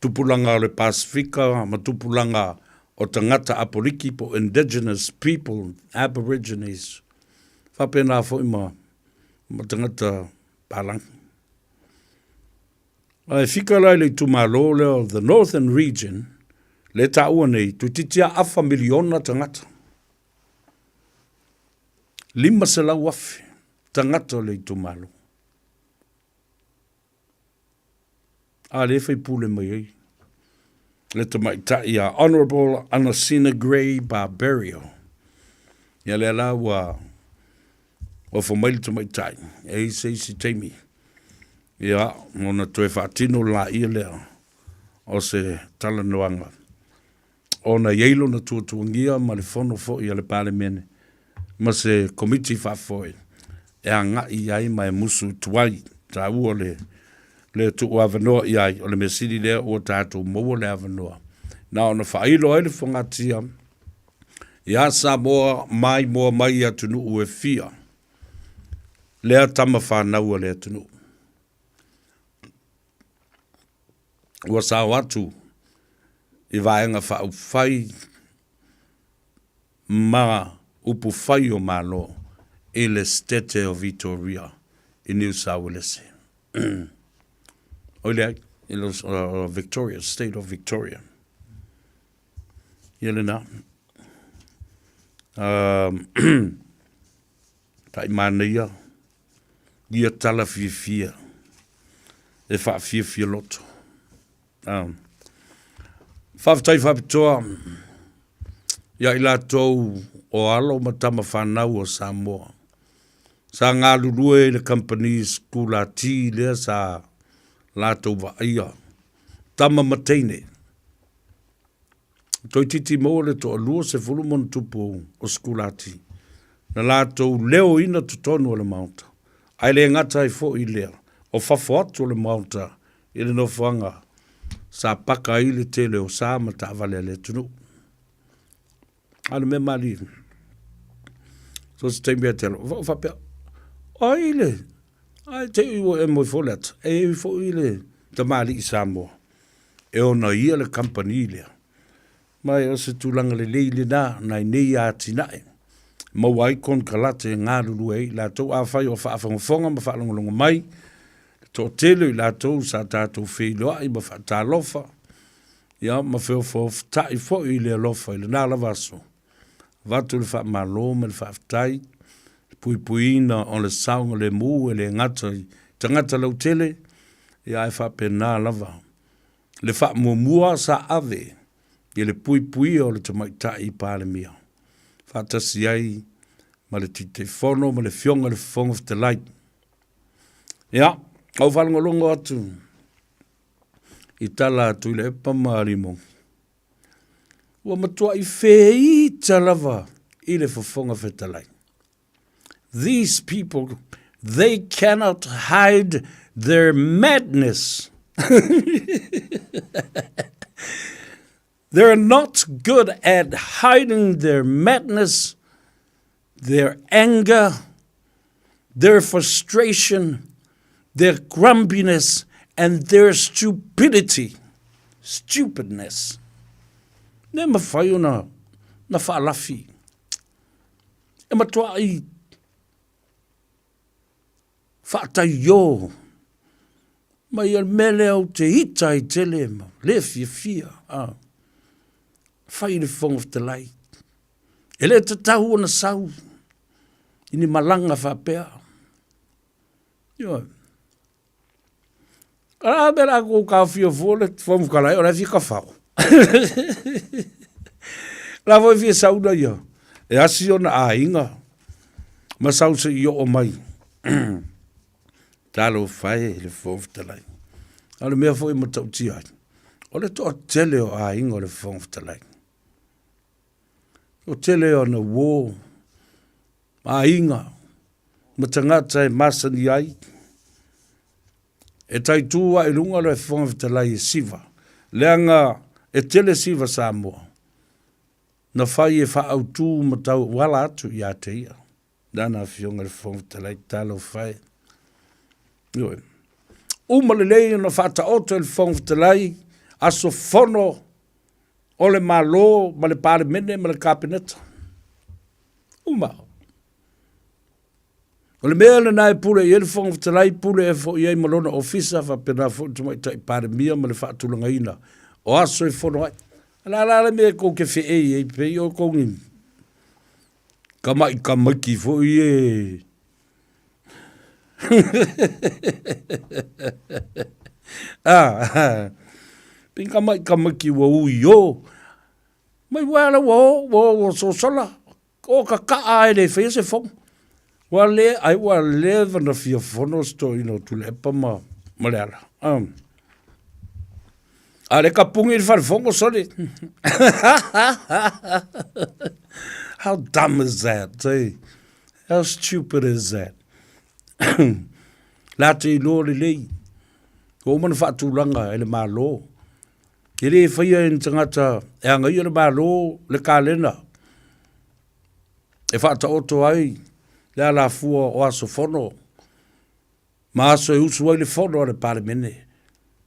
S3: tupulaga o le Pasefika ma tupulaga o tagata Apoliki po o indigenous people, aborigines, faapena foi ma ma tagata palagi. Ae fika la i le itumalo lea o the Northern Region, le taua nei, toeitiiti lava afa miliona tagata. 500,000 tagata o le itumalo. A lea e faipule mai ai le tamaitai a Honourable Anasina Grey Barberio. Ia lea la ua ofo mai le tamaitai, e i se isi taimi, ia, ona toe faatino laia lea o se talanoaga ona e i ai lona tuatuagia ma le fono foi a le Palemene ma se Komiti Faafoe e agai i ai ma e musu i tuai. Taua le le tuuavanoa i ai, o le mea sili lea ua tatou maua le avanoa na ona faailo ai le fogatia iā Samoa mai moa mai i atunuu e fia lea tama fanau a le atunuu. Ua sao atu i Vaega Faaupufai ma upufai o Malo i le Setete o Vitoria i Niu Sauelese. Oi leai, i le Victoria, State of Victoria. Ia lena. Taimānaia ia tala fiafia e faafiafia loto. Faafetai faapitoa ia i latou o alo ma tama fanau o Samoa sa galulue i le kamupani sikulati lea sa latou vaaia, tama ma teine. Toeitiiti maua le toalua sefulu ma ona tupu o sikulati na latou leoina totonu o le Maota, ae le gata ai foi i lea, o fafo atu o le Maota i le nofoaga sa paka ai le tele o sa ma taavale a le atunuu. A o le mea malie, so se taimi e te alo, o faapea, ai le, ai te i ua e moe foi le ata, e i foi le tamalii Samoa, e ona ia le kamupani lea. Ma o se tulaga lelei lena nai nei atinae maua ai konekarate e galulue ai i latou. Afai o faafogafoga ma faalogologo mai le toatele o i latou sa tatou feiloai ma faatalofa, ia ma feofaoftai foi i le alofa i lena lava aso, avatu le faamalo ma le faafetai, le puipuiina o le saogalemu e le gata i tagata lautele, ia ae faapena lava le faamuamua sa ave i le puipuia o le Tamaitai Palemia, faatasi ai ma le Taitaifono ma le Afioga i le Fofoga Fetalai. Ia, ou faalogologo atu i tala a Tuilaepa ma Limogi, ua matuai feita lava i le Fofoga Fetalai. These people, they cannot hide their madness. They're not good at hiding their madness, their anger, their frustration, their grumpiness, and their stupidity. Stupidness. Le mawhai ona na whaalafi. E matuaʻi. Faataio mai o le mea lea ou te ita ai tele ma le fiafia, a. Fai le Fofoga Fetalai. E le tatau ona sau i ni malaga faapea. Ioe. O le a mea la kou taofia fua le Fofoga Fetalai o la e fia tafao. La foi fia sau na ia e asi ona aiga ma sau se i oo mai. Talofa e le Fofoga Fetalai. A o le mea foi e matautia ai, o le toatele o aiga o le Fofoga Fetalai. O tele ona uo, aiga ma tagata e masani ai, e taitu ae i luga le Fofoga Fetalai e siva, leaga e tele siva Samoa na fai e faaautu ma tauala atu ia te ia. Lana Afioga i le Fofoga Fetalai, talofa e. Ioe. Uma lelei ona faataoto e le Fofoga Fetalai aso fono o le Malo ma le Palemene ma le Kapeneta. Uma. O le mea lena e pule i ai le Fofoga Fetalai, pule e foi ai ma lona ofisa, faapena foi le Tamaitai Palemia ma le faatulagaina o aso e fono ai. O le a la le mea e kou te feei ai pei o kou ni tama'i tamaiti foi e a pei tama'i tamaiti ua ui o mai ua ala ua o ua o ua sosola o kaka'a e le faia se fono ua le ai ua leva na fia fono se toeaina o Tuilaepa ma ma Leala A le kapuni i le falefono, sorry. How dumb is that, eh? How stupid is that? La te iloa lelei. Ua uma na faatulaga e le Malo. E le faia e ni tagata e agaia le Malo le kalena e faataoto ai le alafua o aso fono ma aso e usu ai le fono a le Palemene.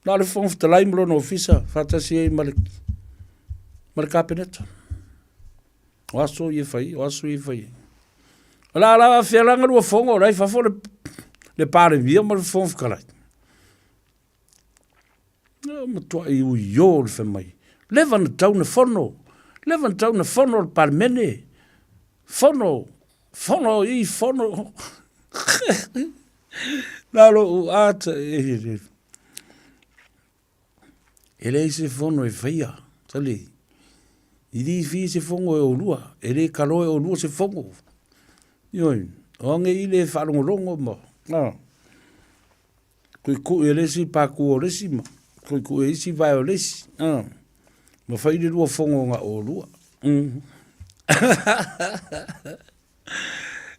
S3: Na o le Fofoga Fetalai ma lona ofisa faatasi ai ma le, ma le Kapeneta. O aso ia fai, o aso ia fai. O la la fealanga lua fono, o la i fafo le, le Palemia ma le Fofoga Fetalai. Na matuai uio le fai mai. Leva na tau na fono, leva na tau na fono le Palemene. Fono, fono i fono. Na lou ata e e leai se fono e faia, sale. I li fi se fono e olua, e le kalo e olua se fono. Ioe, o ange i le whaalongolongo ma, ah. Kuikui e le isi pākū o le isi ma kuikui e isi vae o le isi. Ah. Ma fai le lua fono nga olua.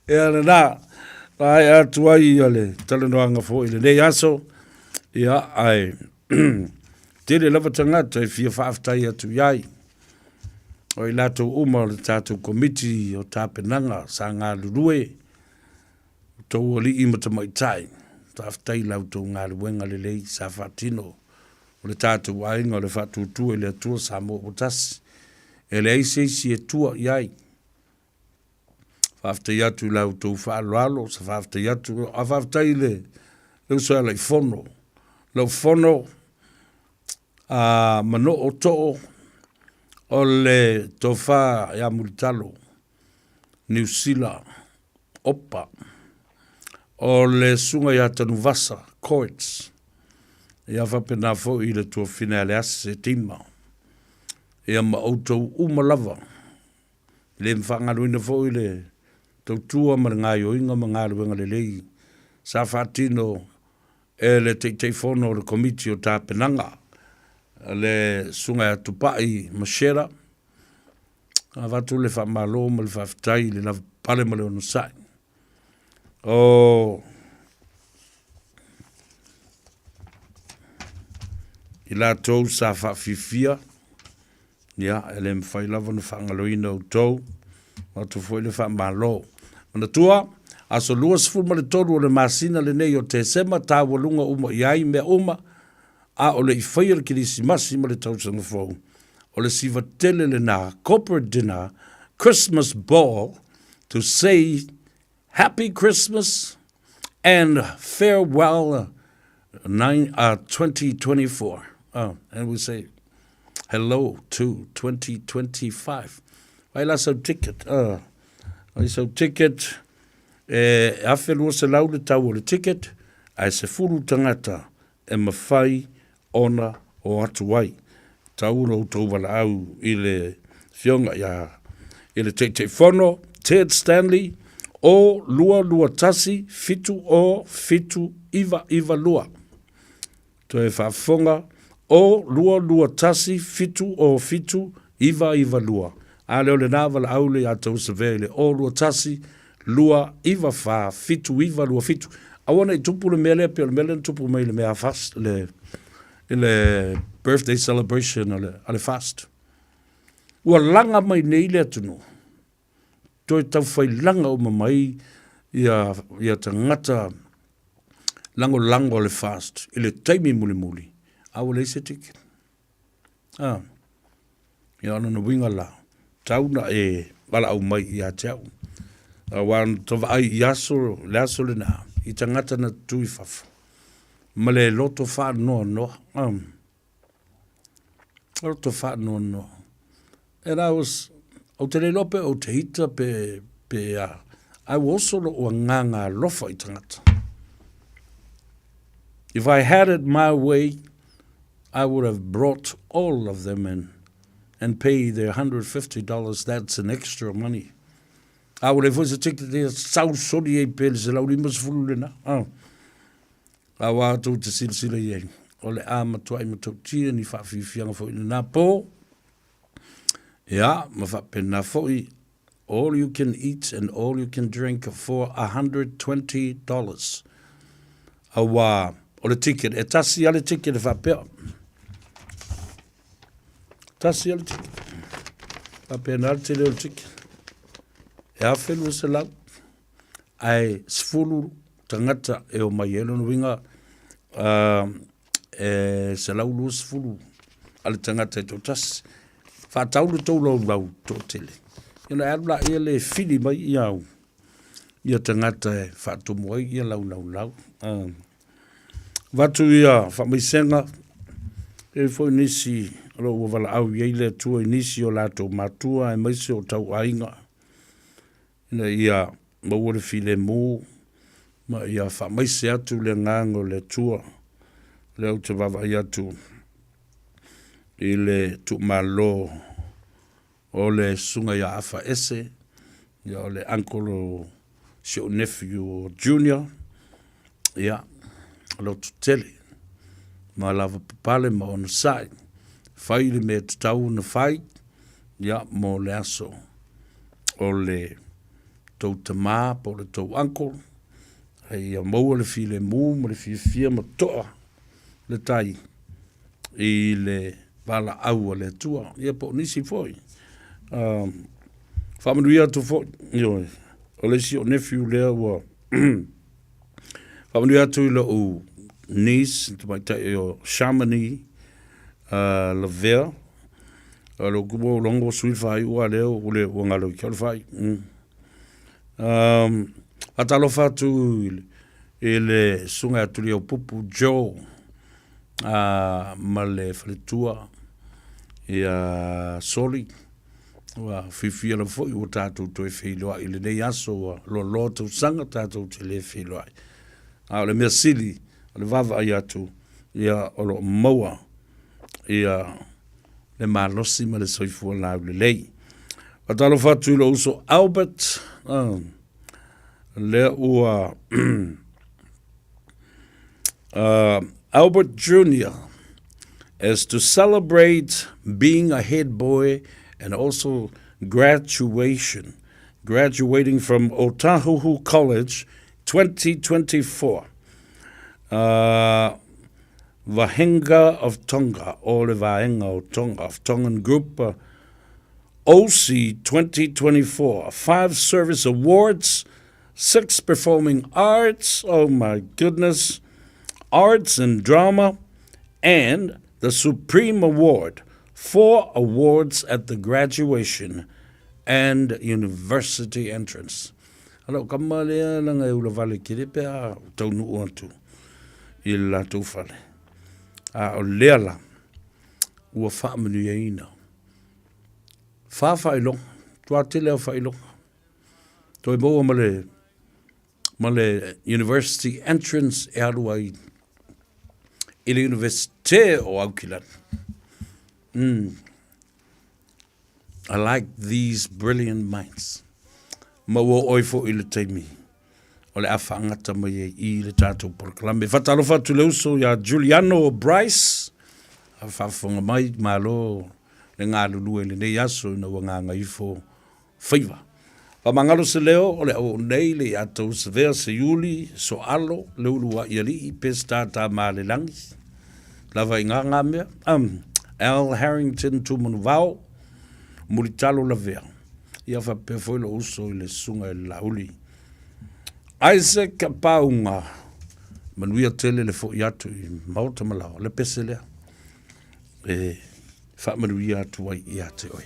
S3: Ia lena, maea atu ai ia le talanoaga foi i lenei aso, ia ae tele lava tagata e fia faafetai atu i ai. O i latou uma o le tatou komiti o tapenaga sa galulue, outou alii ma tamaitai, faafetai i la outou galuega lelei sa faatino o le tatou aiga o le Faatuatua i le Atua Samoa ua tasi, e leai se isi e tua i ai. Faafetai atu i la outou faaaloalo, sa faafetai atu, a faafetai i le uso ia Alaifono, lau fono a Manoo Too o le tofa ia Mulitalo, Niu Sila, Opa, o le susuga ia Tanuvasa Coetz, ia faapena foi i le tuafine a Leasi Setima, ia ma outou uma lava. E le faagaloina foi le tautua ma le gaoioiga ma galuega lelei sa faatino e le Taitaifono o le Komiti o Tapenaga, le Susuga ia Tupai Machera. Avatu le faamalo ma le faafetai i le lavapapale ma le onosai. O i latou sa faafifia, ia, e le mafai lava ona faagaloina outou, avatu foi le faamalo. Manatua, aso 23 o le masina lenei o Tesema, taualuga uma i ai mea uma, a o le i faia le Kerisimasi ma le Tausaga Fou, o le siva tele lena, corporate dinner, Christmas ball, to say Happy Christmas! And farewell nine, uh, 2024. Oh, and we say hello to 2025. Vai la sau ticket. Uh, ai sau ticket e afe lua se lau le tau o le ticket, ae se fulu tangata e mafai ona o atu ai. Tau lo outou valaau i le Afioga ia i le Taitaifono Ted Stanley o 221 7 0 7 9 9 2. Toe faafofoga o 221 7 0 7 9 9 2. A lea o lena valaau le ia tou savea i le o 21 2 9 4 7 9 2 7. Aua ne i tupu le mea lea pei o le mea lea na tupu mai i le mea a FAST, le, i le birthday celebration a le, a le FAST. Ua laga mai nei le atunuu, toe taufailaga uma mai ia, ia tagata lagolago a le FAST i le taimi mulimuli, a ua leai se ticket. Ah. Ia o lona uiga la, tau na e valaau mai ia te au. Aua na ta vaai i aso, le aso lena, i tagata na tutū i fafo, ma le loto faanoanoa. Um, loto faanoanoa. And I was, ou te le iloa pe ou te ita pe, pe a, ae ua oso lo'u agaga alofa i tagata. If I had it my way, I would have brought all of them in and pay their $150, that's an extra money. A ua leai foi se ticket e sau soli ai pe le 150 lena. Oh. A ua tou te silasila i ai, o le a matuai matautia ni faafiafiaga foi i lena po. Ia, ma faapena foi, all you can eat and all you can drink for $120. Auā, o le ticket, e tasi a le ticket e faapea. Tasi a le ticket. Faapena le tele o le ticket. E 1200, ae 10 tagata e omai ai lona uiga, uh, e 120 a le tagata e toatasi. Faatau le tou laulau toatele. Ia ona e alu laia le fili mai ia au ia tagata e faatumu ai ia lau laulau. Uh, vatu ia faamaisega e foi nisi o lo ua valaau i ai le Atua i nisi o latou matua aemaise o tauaiga ina ia maua le filemu ma ia faamaise atu le agaga o le Atua. Lea ou te vaavaai atu i le tuumalo o le susuga ia Afa Ese, ia o le uncle o si ou nephew o Junior, ia, loto tele, ma lava papale ma onosai, fai le mea tatau ona fai, ia, mo le aso o le tou tamā po o le tou uncle, a ia maua le filemu ma le fiafia ma toa le tai i le valaau a le Atua, ia po o nisi foi. Um, faamanuia atu foi, ioe, o le isi o nephew lea ua faamanuia atu i lou niece, tamaitai o Chamonix, uh, Lavea, o le ua logo sui le faaiu a lea ua le ua galo i ke o le faaiu. Mm. Um, faatalofa atu i le, i le susuga ia Tuliaupupu Joe uh, ma le faletua ia Soli. Ua fiafia lava foi ua tatou toe feiloai i lenei aso ua loaloa tausaga tatou te le feiloai. A o le mea sili, o le vaavaai atu, ia o lo o maua ia le malosi ma le soifua laulelei. Faatalofa atu i lou uso Albert, uh, lea ua uh, Albert Jr. is to celebrate being a head boy and also graduation, graduating from Otahuhu College 2024. Uh, Vahenga of Tonga, o le Vaenga o Tonga, of Tongan Group, uh, OC 2024, five service awards, six performing arts, oh my goodness, arts and drama, and the Supreme Award, four awards at the graduation and university entrance. A lau kama lea leaga e ulavale tele pe a taunuu atu i le latou fale. A o lea la, ua faamanuiaina. Fa faailoga, matua tele lava o faailoga. Toe maua ma le, ma le university entrance e alu ai i le Universite o Aukilani. I like these brilliant minds. Ma ua oo ai foi i le taimi o le a faagata mai ai i le tatou polokalame. Faatalofa atu le uso iā Juliano Bryce, a faafofoga mai, malo le galulue i lenei aso ina ua gagaifo faiva. Faamagalo se leo o le auau nei le ia tou Savea Seiuli, Soalo, Leulua'i Alii, Peseta Tamalelagi, lava i ngā ngā mea, Al Harrington Tumanuvao, Mulitalo Lavea, ia faapea foi lou uso i le Susuga i le Laauli Isaac Paunga, manuia tele le fo'i atu i Maota ma Laoa, le pese lea e faamanuia atu ai ia te oe.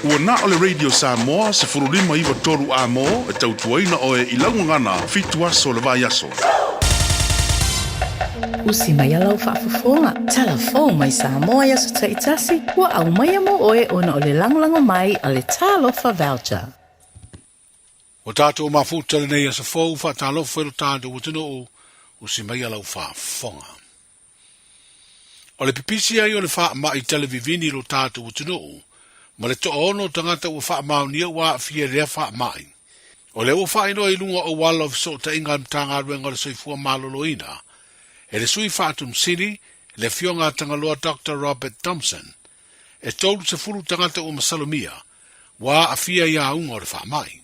S10: Ua na o le Radio Samoa 15 93 A-mo e tautuaina oe i lau gagana fitu aso o le vaiaso.
S22: Usi mai a lau faafofoga, tala fou mai Samoa i aso taitasi, ua aumaia mo oe ona o le lagolago mai a le Talofa Voucher.
S11: Ua tatou mafuta lenei aso fou, faatalofa i lo tatou atunuu, usi mai a lau faafofoga. O le pipisi ai o le faamai televivini i lo tatou atunuu, ma le toaono o tagata ua faamaonia ua aafia i lea faamai. O lea ua faailoa i luga o auala o fesootaiga a le Matagaluega o le Soifua Maloloina e le Sui Faatonusili, le Afioga a Tagaloa Doctor Robert Thompson, e 30 tagata ua masalomia ua aafia i auga o le faamai.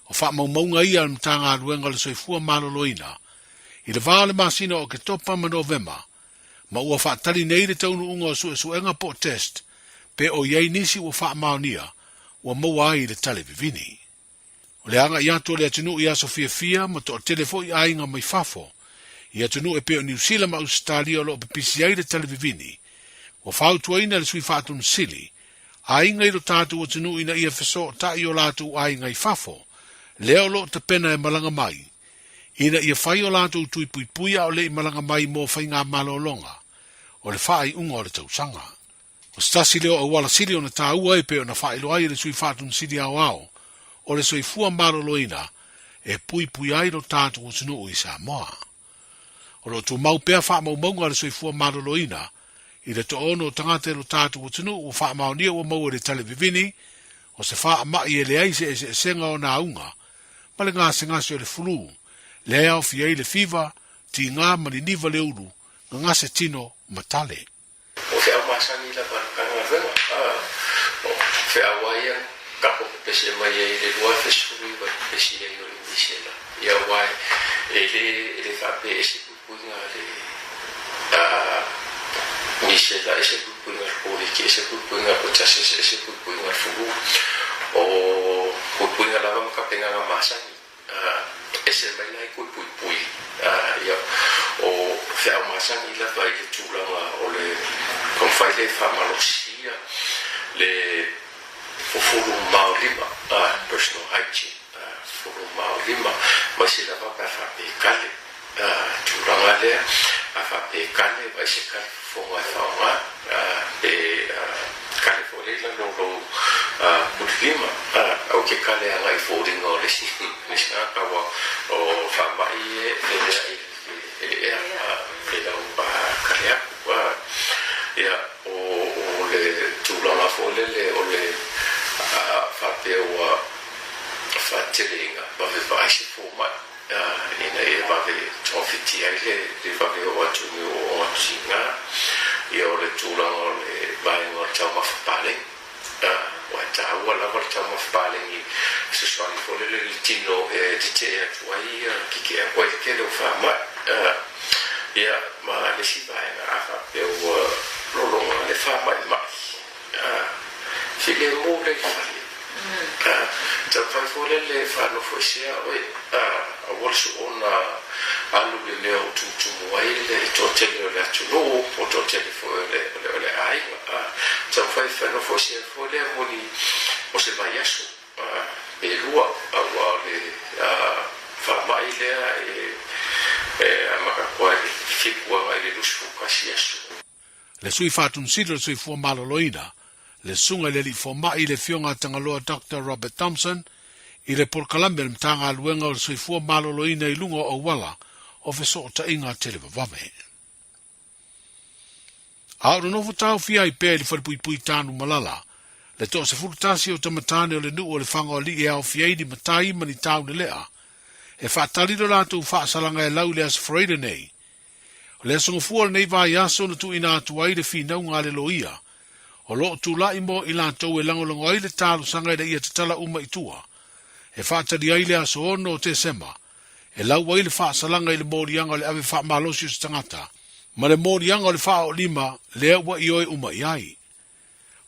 S11: O faamaumauga ia a le Matagaluega o le Soifua Maloloina i le va o le masina o Oketopa ma Novema, ma ua faatali nei le taunuuga o suesuega po o test pe o i ai nisi ua faamaonia ua maua ai le tale vivini. O le agai atu o le atunuu i aso fiafia ma toatele foi aiga mai fafo i atunuu e pei o Niu Sila ma Ausetalia o lo o pipisi ai le tale vivini, ua fautuaina e le Sui Faatonusili aiga i lo tatou atunuu ina ia fesootai o latou aiga i fafo, lea o lo o tapena e malaga mai, ina ia fai o latou tui puipui a o le i malaga mai mo faigamalologa o le faaiuga o le tausaga. O se tasi lea o auala sili ona taua e pei ona faailoa ai e le Sui Faatonusili Aoao o le soifua maloloina e puipui ai lo tatou atunuu i Samoa. O lo o tumau pea faamaumauga a le soifua maloloina i le toaono o tagata i lo tatou atunuu ua faamaonia ua maua i le tale vivini o se faamai e leai se eseesega ona auga ma le gasegase o le fulu, lea e aofia ai le fiva, tiga ma niniva le ulu, gagase tino ma tale.
S1: O feau masani lava a le Matagaluega, o feau lava ia na tatou pepese mai ai i le 2019 i le pepesi ai o le misela, ia aua e le e le faapea e se puipuiga a le misela, e se puipuiga a le Koviti, e se puipuiga a le pertussis, e se puipuiga a le fulu. O puipuiga lava ma tapenaga masani. Ese mai la i koe puipui, ia, o feau masani lava i le tulaga o le taumafai lea e faamalosia le fufulu maolima, personal hygiene, fufulu maolima, aemaise lava pe a faapea e kale, tulaga lea, a faapea e kale, vaai se kale fofoga e faaaoga, pe kale foi lea i lalo o lou kulilima, aua ke kale agai i foliga o le isi tagata, aua o faamai e femeai i le ea i lau kale aku. Ia, o le tulaga foi lele o le faapea ua faateleina vave vaai se fomai ina ia vave togafiti ai le vave oo atu i o atu ia o le tulaga o le vaega o le taumafa paleni. Aua e taua lava le taumafa paleni fesoasoani foi lele i le tino e tetee atu ai kikee atu ai le tele o faamai. Ia ma le isi vaega a faapea ua lologa le faamaimai Filemu le fale. Taumafai foi lele e faanofoesea oe, aua le soona alu le mea o tumutumu ai le toatele o le atunuu po o toatele foi o le aiga. Taumafai e faanofoesea foi lea mo ni mo se vaiaso pe lua, aua o le faamai lea e amata atu lava i le 7 agai i le 21 aso.
S11: Le Sui Faatonusili o le Soifua Maloloina, le Susuga i le Alii Fomai i le Afioga a Tagaloa Doctor Robert Thompson, i le polokalame a le Matagaluega o le Soifua Maloloina i luga o auala o fesootaiga televavave. A o nonofo taofia ai pea i le falepuipui Tanumalala, le toa 11 o tamatane o le nuu o Lefaga-o-Alii e aofia ai ni matai ma ni taunelea, e faatali lo latou faasalaga e lau i le Aso Faraile nei, O le aso gafua o lenei vaiaso na tuuina atu ai le finauga a le loia, o lo o tulai mo i latou e lagolago ai le talosaga ina ia tatala uma i tua, e faatali ai le aso 6 o Tesema, e lau ai le faasalaga i le moliaga o le ave faamalosi o se tagata, ma le moliaga o le faaoolima lea ua ioe uma i ai.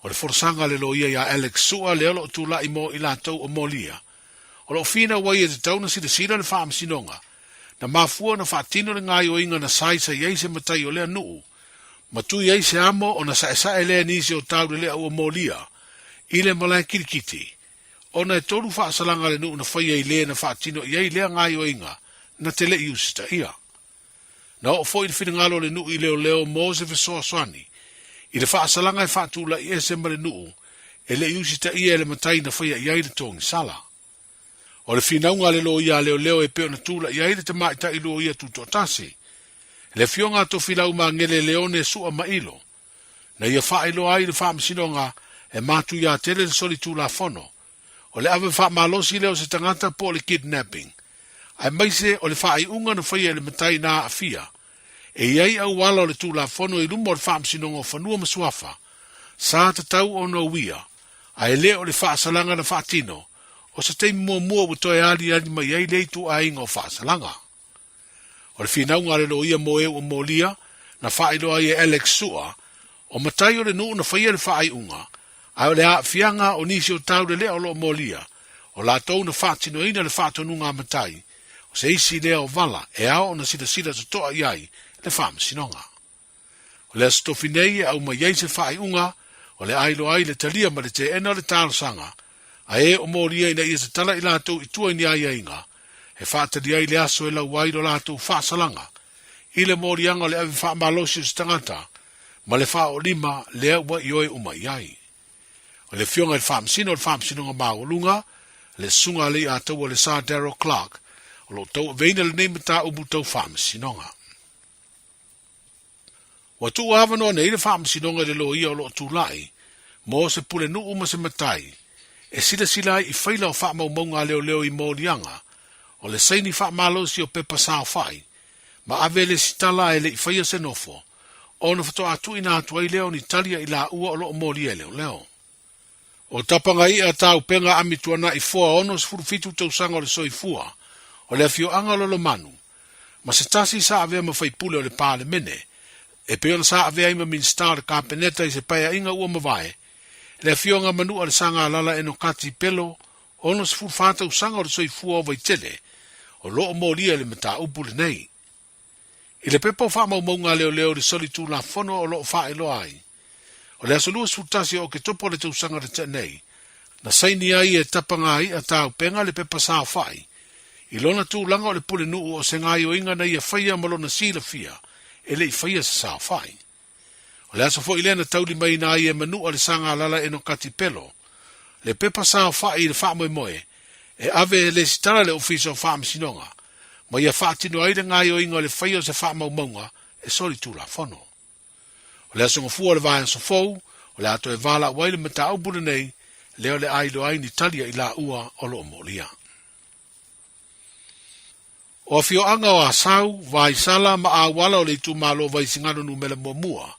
S11: O le folasaga a le loia iā Alex Sua lea o lo o tulai mo i latou o molia, o lo o finau ai e tatau ona silasila le Faamasinoga na mafua ona faatino le gaoioiga na saisai ai se matai o lea nuu ma tui ai se amo ona saesae lea nisi o taulelea ua molia i le malae kilikiti ona e tolu faasalaga a le nuu na faia i le na faatino i ai lea gaoioiga na te le i usitaia. Na oo foi le finagalo o le nuu i leoleo mo se fesoasoani i le faasalaga e faatulai ese ma le nuu e le i usitaia e le matai na faia i ai le togisala. O le finauga a le loia a leoleo e pei ona tulai ai le tamaitai loia tutoatasi, le Afioga a Tofilau Magele Leone Sua Mailo, na ia faailoa ai i le Faamasinoga e matuia tele le solitulafono. O le ave faamalosi lea o se tagata po o le kidnapping, aemaise o le faaiuga na faia e le matai na aafia. E i ai auala o le Tulafono i luma o le Faamasinoga o Fanua ma Suafa, sa tatau ona uia, ae le o le faasalaga na faatino, o se taimi muamua ua toe aliali mai ai lea ituaiga o faasalaga. O le finauga a le loia mo e ua molia, na faailoa ai e Alex Sua, o matai o le nuu na faia le faaiuga, ae o le aafiaga o nisi o taulelea o lo o molia, o latou na faatinoina le faatonuga a matai, o se isi lea o vala e ao ona silasila totoa i ai le Faamasinoga. O le Aso Tofi nei e aumai ai se faaiuga o le a iloa ai le talia ma le teena o le talosaga a e o molia ina ia tatala i latou i tua i ni aiaiga e faatali ai le aso e lau ai lo latou faasalaga i le moliaga o le ave faamalosi o se tagata ma le faaoolima lea ua ioe uma i ai. O le Afioga i le Faamasino o le Faamasinoga Maualuga, le Susuga a Leiataua le Sir Darrell Clarke, o lo o tauaveina lenei mataupu tau faamasinoga. Ua tuu avanoa nei le Faamasinoga i le loia o lo o tulai mo se pulenuu ma se matai e silasila ai i faila o faamaumauga a leoleo i moliaga o le saini faamalosi o pepa saofai ma ave le isi tala ae le i faia se nofo ona faatoa tuuina atu ai lea o ni tali a i laua o lo o molia e leoleo. O Tapagai'a Taupega Amituana'i Foa 67 tausaga o le soifua o le afioaga o Lalomanu, ma se tasi sa avea ma faipule o le Palemene, e pei ona sa avea ai ma Minisita o le Kapeneta i se paeaiga ua mavae, le afioga Manu'a le Sagalala Enokati Pelo, 64 tausaga o le soifua o Vaitele, o lo o molia i le mataupu lenei. I le pepa o faamaumauga a leoleo i le solitulafono o lo o faailoa ai, o le aso 21 o Oketopa o le tausaga na tea nei, na saini ai e Tapagai'a Taupega le pepa saofai i lona tulaga o le pulenuu o se gaoioiga na ia faia ma lona silafia e le i faia se saofai. O le aso foi lea na taulimaina ai e Manu'a le Sagalala Enokati Pelo le pepa saofai i le faamoemoe e ave e lesitala le Ofisa o Faamasinoga ma ia faatino ai le gaoioiga o le faia o se faamaumauga e solitulafono. O le aso gafua o le vaiaso fou, o le a toe valaau ai le mataupu lenei lea o le a iloa ai ni tali a i laua o lo o molia. O afioaga o Asau, Vaisala ma Auala o le itumalo o Vaisigano Numera Muamua,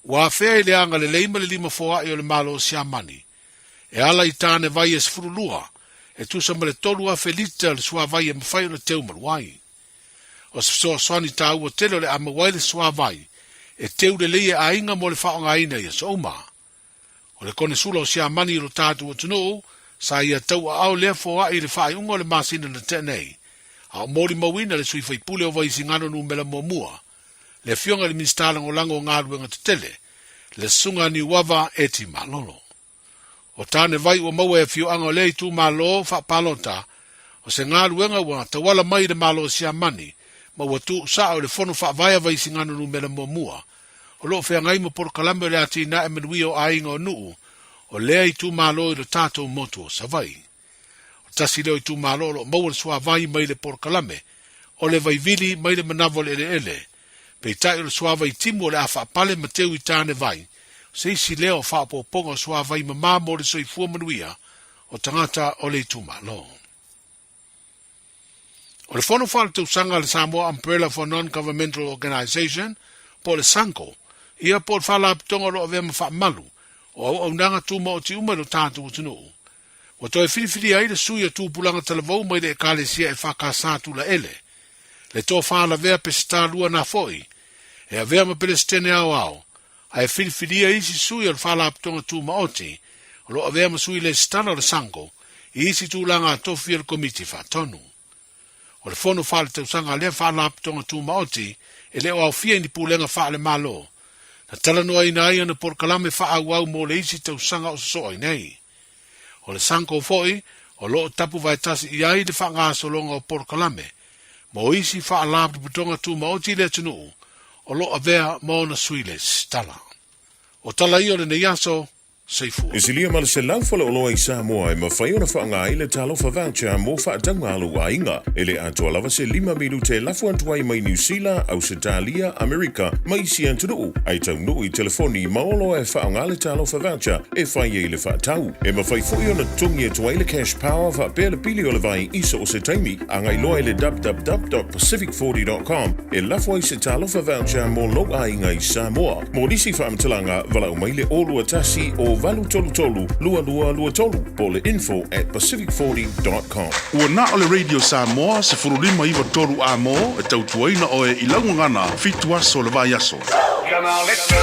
S11: ua afea i le agalelei ma le lima foai o le Malo o Siamani, e ala i tāne vai e 12, e tusa ma le 3,000 lita o le suavai e mafai ona teu malu ai. O se fesoasoani taua tele o le a maua ai le suavai e teu lelei e aiga mo le faaaogaina i aso uma. O le Konesula o Siamani i lo tatou atunuu, sa ia tauaao lea foai i le faaiuga o le masina na tea nei, a o molimauina le sui faipule o Vaisigano Numera Muamua, le Afioga i le Minisita Lagolago o Galuega Tetele, le Susuga a Niuava Eti Malolo. O tāne vai ua maua e afioaga o lea itumalo faapalota, o se galuega ua tauala mai i le Malo o Siamani ma ua tuusao i le Fono Faavae a Vaisigano Numera Muamua, o lo o feagai ma polokalame o le atinae manuia o aiga o Nuu o lea itumalo i lo tatou motu o Savaii. O tasi lea o itumalo o lo o maua le suavai mai le polokalame o le vaivili mai le manava o le eleele, peitai o le suavai timu o le a faapale ma teu i tāne vai, o se isi lea o faaopoopoga o suavai mama mo le soifua manuia o tagata o le itumalo. O le fono faaletausaga a le Samoa Umbrella for Non-Governmental Organisation, po o le SUNGO, ia po o le faalapotopotoga o lo o avea ma faamalu o auaunaga tumaoti uma i lo tatou atunuu. Ua toe filifilia ai le sui o Tupulaga Talavou mai le Ekalesia EFKS Tulaele, le Tofa Lavea Peseta Lua Nafoi, e avea ma Pelesitene Aoao, ae filifilia isi sui o le Faalapotopotoga Tumaoti o lo o avea ma sui lesitala o le SANGO i isi tulaga a tofi o le Komiti Faatonu. O le fono faaletausaga a lea Faalapotopotoga Tumaoti e le o aofia i ni pulega faale-Malo, na talanoaina ai ana polokalame faaauau mo le isi tausaga o sosoo ai nei. O le SANGO foi o lo o tapu vaetasi i ai le faagasologa o polokalame mo isi Faalapotopotoga Tumaoti i le atunuu o lo o avea ma ona sui lesitala. O tala ia o lenei aso, Soifua.
S5: E silia ma le 100 faleoloa i Samoa e mafai ona faaaoga ai le Talofa Voucher mo faatauga a lou aiga. E le atoa lava se lima minute e lafo atu ai mai Niu Sila, Ausetalia, Amerika ma isi atunuu, ae taunuu i telefoni ma oloa e faaaoga le Talofa Voucher e fai ai le faatau. E mafai foi ona totogi atu ai le cash power faapea le pili o le vai i so o se taimi. Agai loa i le www.pacific40.com e lafo ai se Talofa Voucher mo lou aiga i Samoa. Mo nisi faamatalaga, valaau mai le 021 0833 2223 po o le info at pacific40.com.
S10: Ua na o le Radio Samoa 1593 A mo e tautuaina oe i lau gagana fitu aso o le vaiaso.
S9: Come on, let's go!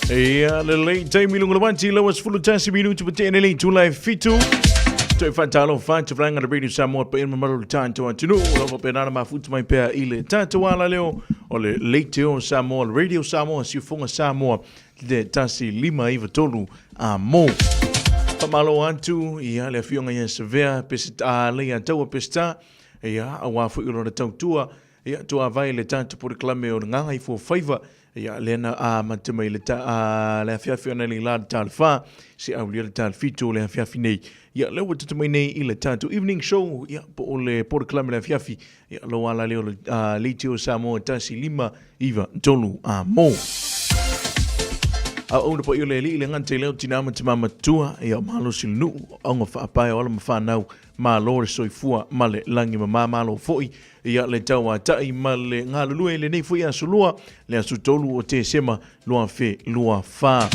S13: Ia lelei taimi lunga le wanti lawa 11 minutu pa tene le itula e fitu. Toe whātalo whātu whaanga le Radio Samoa pa ina mamalu le tātou atunuu. O lau whapenana mafuta mai pea i le tātou ala leo o le Leiteo Samoa, le Radio Samoa, Siufunga Samoa, le 1593 a mo. Whamalo atu ia le afioga ia Savea Peseta, le ia taua Peseta, ia aua foi o lona tautua, ia tuavai le tātou polokalame o le Gagaifo Faiva, Ia, lea na amata mai le, ta, a, le afiafi ona le la le talefa, se aulia le talefitu o le afiafi nei. Ia, lea ua tata mai nei i le tatou evening show, ia, po o le polokalame le afiafi, ia, lou ala lea o le a, Leitio Samoa 1593 a mo. A o na paia o le alii le gata i leo tina ma tamā matua, ia, malosi le nuu, auga faapae o ala ma whanau, malo le soifua ma le lagi mamā, malo foi Ia le tauataʻi ma le galulue i lenei foi aso lua, le aso 3 o Tesema 2024.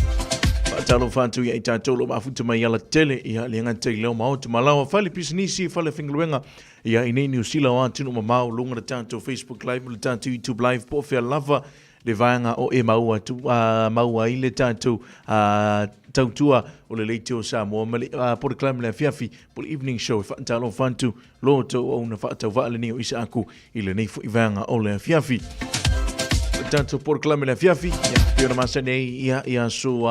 S13: Faatalofa atu ia i tatou lo mafuta mai ala tele, ia le gata i leo maota malawa, fale pisinisi, fale faigaluega, ia i nei Niu Sila o atunuu mamao, luga le tatou Facebook Live ma le tatou YouTube Live, po o fea lava le vaega o e maua atu, maua ai le tatou tautua o le Leitio Samoa ma le polokalame le afiafi po le evening show e faatalofa atu lo outou auauna faatauvaa lenei o Isaaku i lenei foi vaega o le afiafi. Le tatou polokalame le afiafi, ia, pei ona masani ai ia, i aso,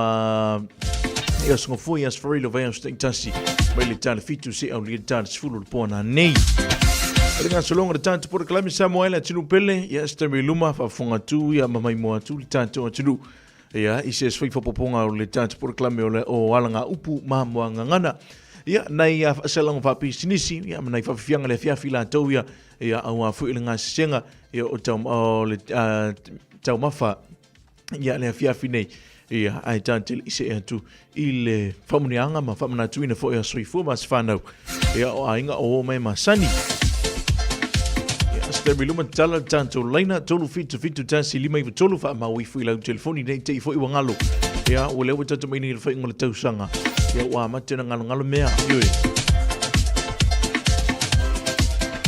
S13: i aso gafua, i aso Faraile o vaiaso taitasi, mai le tala fitu se au le tala 10 o le poana nei. O le gasologa o le tatou polokalame Samoa e le atunuu pele, ia, se taimi i luma, faafofoga atu, ia, ma maimoa atu le tatou atunuu. Ia, i se aso faifapopoga o le tatou polokalame o le o alagaupu ma moagagana. Ia, nai a faasalaga faapisinisi, ia, ma nai faafiafiaga le afiafi latou ia, ia, auā foi le gasesega, ia, o tau, o le taumafa, ia, le afiafi nei. Ia, ae tatou te le i see atu i le faamuniaga ma faamanatuina foi a soifua ma se whanau. Ia, o aiga o o mai masani. Ia, se taimi luma tala le tatou laina, 377 1 5 9 3, faamau ifo i lau telefoni nei te i foi ua ngalo. Ia, ua lea ua tatou mai nei le whainga o le tausaga. Ia, ua amata na ngalongalo mea. Ioi.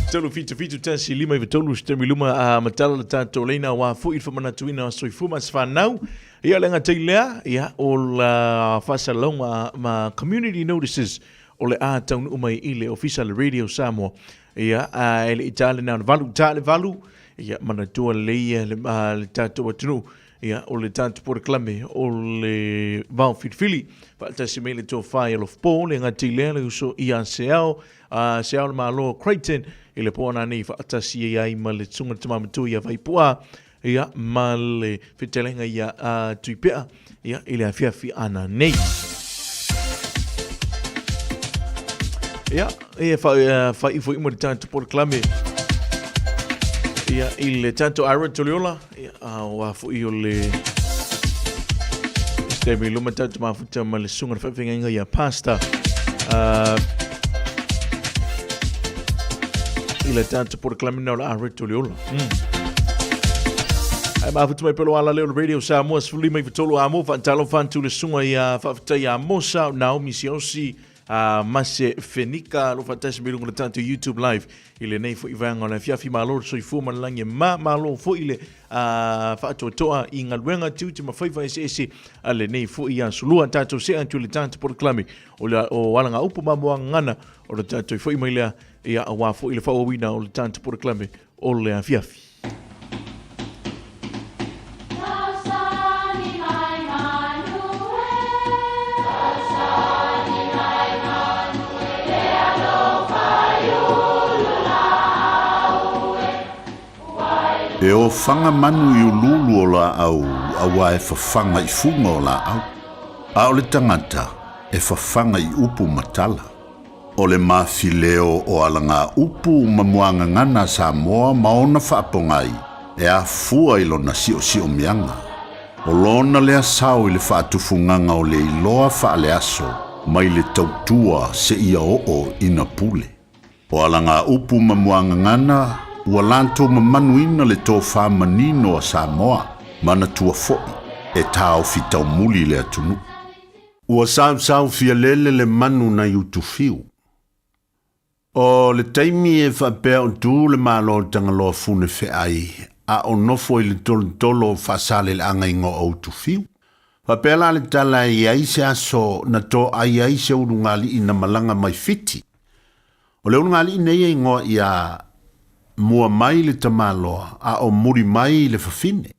S13: 377 1 5 9 3, se taimi luma a matala le tatou laina, wā foi i le faamanatuina o soifua ma se whanau. Ia le gata i lea, ia, o la faasalalauga ma community notices o le a taunuu mai i le ofisa le Radio Samoa. Ia, a e le i tā le na o le valu, tā le valu, ia, manatua lelei ia le, a, le tatou atunuu, ia, o le tatou polokalame o le vao filifili. Faatasi mai le tofa i Alofa le gata i lea le uso ia Seao, a Seao le Malo Creighton, i le poana nei faatasi ai ma le susuga le tama matua ia Vaipua, Ia, ma le fetalaiga ia a Tuipea, ia, i le afiafi ana nei. Ia, e whaifo i mo le tātou polokalame. Ia, i le tātou Ira Toliola, ia, a o a fo i o le... Stemi luma tātou mafuta ma le sunga le whawhengainga ia pasta. I le tātou polokalame na o le Ira Toliola. Ai mafuta mai pelo ala leo le Radio Samoa 15 i a mo whaatalo whantu le sunga ia whaafetai a Mosa, Naomi Siosi, a Mase Fenika, lo whaatasi mai lunga le tātou YouTube Live i le nei foi vaega o le afiafi malo le soifua ma le lagi e ma malo foi le whaatoatoa i ngaluega tiute ma faiva eseese a le nei foi aso lua tātou se atu le tātou polokalame o le o alanga upu ma moagagana o le tātou foi mai lea ia aua foi le faaauauina o le tātou polokalame o le afiafi.
S3: E ofaga manu i uluulu o laau auā e fafaga i fuga o laau, a o le tagata e fafaga i upu ma tala. O le mafileo o alagaupu ma muagagana a Samoa ma ona faapogai e afua i lona siosiomiaga. O lona lea sao i le faatufugaga o le iloa faaleaso mai le tautua seia oo ina pule. O alagaupu ma muagagana ua latou mamanuina le tofa manino a Samoa, manatua foi e taofi taumuli le atunuu. Ua sausau fialele le manu nai Utufiu. O le taimi e faapea o tu le Malo o Tagaloa Fune Feai a o nofo i le tolotolo o faasaleleaga igoa o Utufiu. Faapea la le tala e i ai se aso na toai ai se ulugalii na malaga mai Fiti. O le ulugalii nei e igoa ia mua mai le tamaloa a o muli mai le fafine.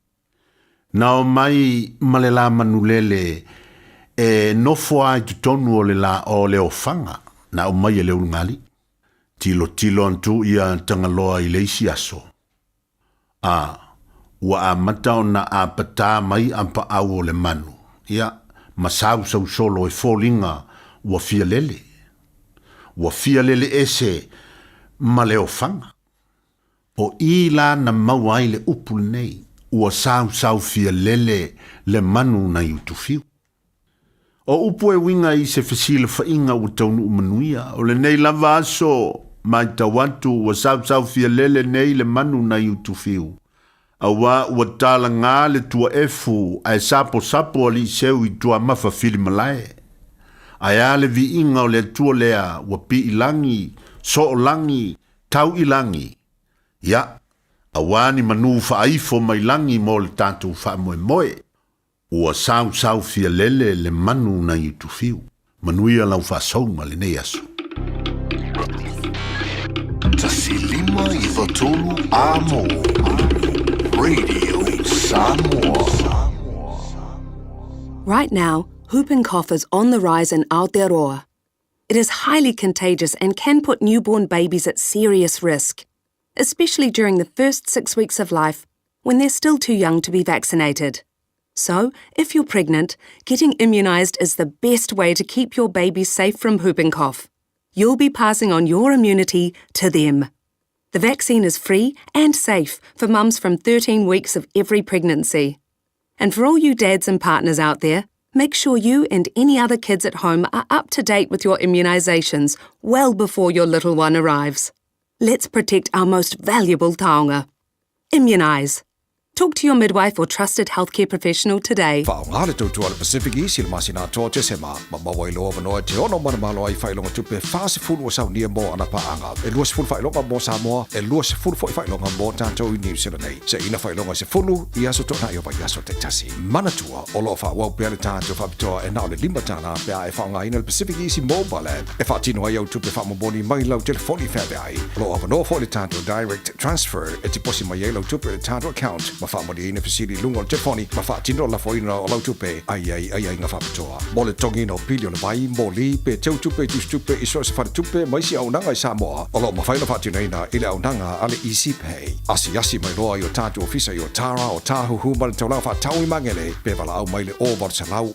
S3: Na omai ma le lā manulele e nofo a i totonu o le lā o le ofaga na aumai e le ulugalii. Tilotilo atu ia Tagaloa i le isi aso, a ua amata ona apatā mai apaau o le manu, ia, ma sausausolo e foliga ua fialele. Ua fialele ese ma le ofaga. O i la na maua ai le upu lenei, ua sausau fialele le manu nai Utufiu. O upu e uiga i se fesilafaiga ua taunuu manuia, o lenei lava aso, matau atu ua sausau fialele nei le manu nai Utufiu, auā ua talagā le tuaefu ae saposapo aliiseu i tuamafa filimalae. Ae a le viiga o le Atua lea ua piilagi, soolagi, tau i lagi, ia, auā ni manū faaifo mai lagi mo le tatou faamoemoe. Ua sausau fialele le manu nai Utufiu. Manuia lau faasauga lenei aso.
S10: 1593 Amo Radio Samoa.
S8: Right now, whooping cough is on the rise in Aotearoa. It is highly contagious and can put newborn babies at serious risk, especially during the first six weeks of life when they're still too young to be vaccinated. So, if you're pregnant, getting immunised is the best way to keep your baby safe from whooping cough. You'll be passing on your immunity to them. The vaccine is free and safe for mums from 13 weeks of every pregnancy. And for all you dads and partners out there, make sure you and any other kids at home are up to date with your immunisations well before your little one arrives. Let's protect our most valuable taonga. Immunise. Talk to your midwife or trusted healthcare professional today.
S12: Faaaoga le tautua a le Pacific East i le masina atoa o Tesema, ma maua ai lou avanoa e te ono manumalo ai i faailoga tupe 40 ua saunia mo ana paaga. E 20 faailoga mo Samoa, e 20 foi faailoga mo tatou i Niu Sila nei. Seina faailoga e 10 i aso toonai o vaiaso taitasi. Manatua, o lo o faaauau pea le tatou faapitoa e na o le $5 pe a e faaaogaina le Pacific Easy Mobile App e faatino ai au tupe faamomoli mai lau telefoni feaveai. O lo o avanoa foi le tatou Direct Transfer e tiposi mai ai lau tupe i le tatou account ma faamalieina fesili i luga o le telefoni ma faatino le lafoina o lau tupe ai i ai aiaiga faapitoa. Mo le totogiina o pili o le vai, moli, pe teu tupe i tusitupe i so o se faletupe ma isi auaunaga i Samoa, o lo o mafai ona faatinoina i le auaunaga a le Easy Pay. Asiasi mai loa i o tatou ofisa i Otara, Otāhuhu ma le taulaga faatau i Magele, pe valaau mai le 0800 000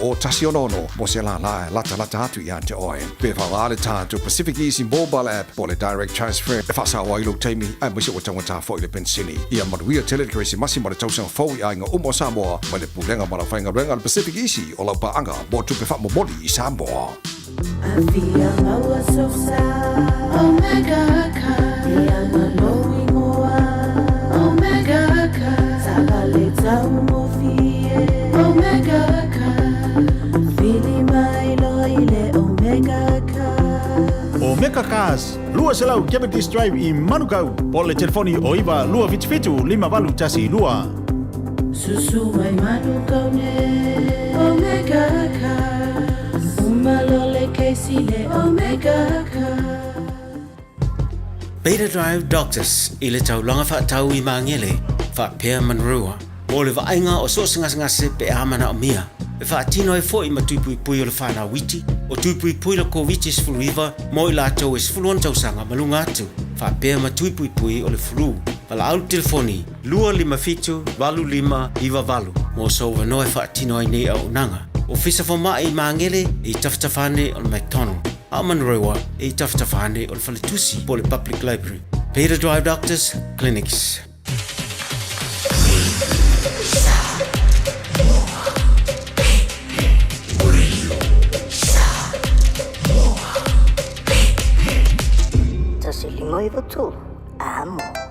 S12: 166 mo se lālā e latalata atu ia te oe. Pe faaaoga le tatou Pacific Easy Mobile App po o le Direct Transfer e faasao ai lou taimi aemaise ua taugata foi le penisini. Ia manuia tele le Kerisimasi ma le tausaga fou i aiga uma o Samoa mai le Pulega ma le Aufaigaluega a le Pacific Easy o lau paaga mo tupe faamomoli i Samoa.
S14: Afia maua sosa Omega ka Ianga lou ingoa Omega ka Taavale taugofie Omega ka Vili mai loa i le Omega ka
S15: Omega Cars, 200 Cavendish Drive i Manukau, po o le telefoni o 9 277 5812.
S14: Susu mai Manukau nei Omega Cars Uma loa le kesi le Omega Cars.
S18: Beta Drive Doctors i le taulaga faatau i Magele faapea Manurewa mo le vaaiga o so o se gasegase pe a manaomia. E faatino ai foi ma tui puipui o le whanau iti, o tui puipui le Koviti-19 mo i latou e 16 tausaga ma luga atu, faapea ma tui puipui o le flu. Valaau le telefoni 257 8598 mo sou avanoa e faatino ai nei auaunaga. Ofisa Fomai i Magele e i tafatafa ane o le McDonald, a o Manurewa e i tafatafa ane o le Faletusi po o le Public Library. Beta Drive Doctors Clinics.
S2: 1 5 9 3, amo.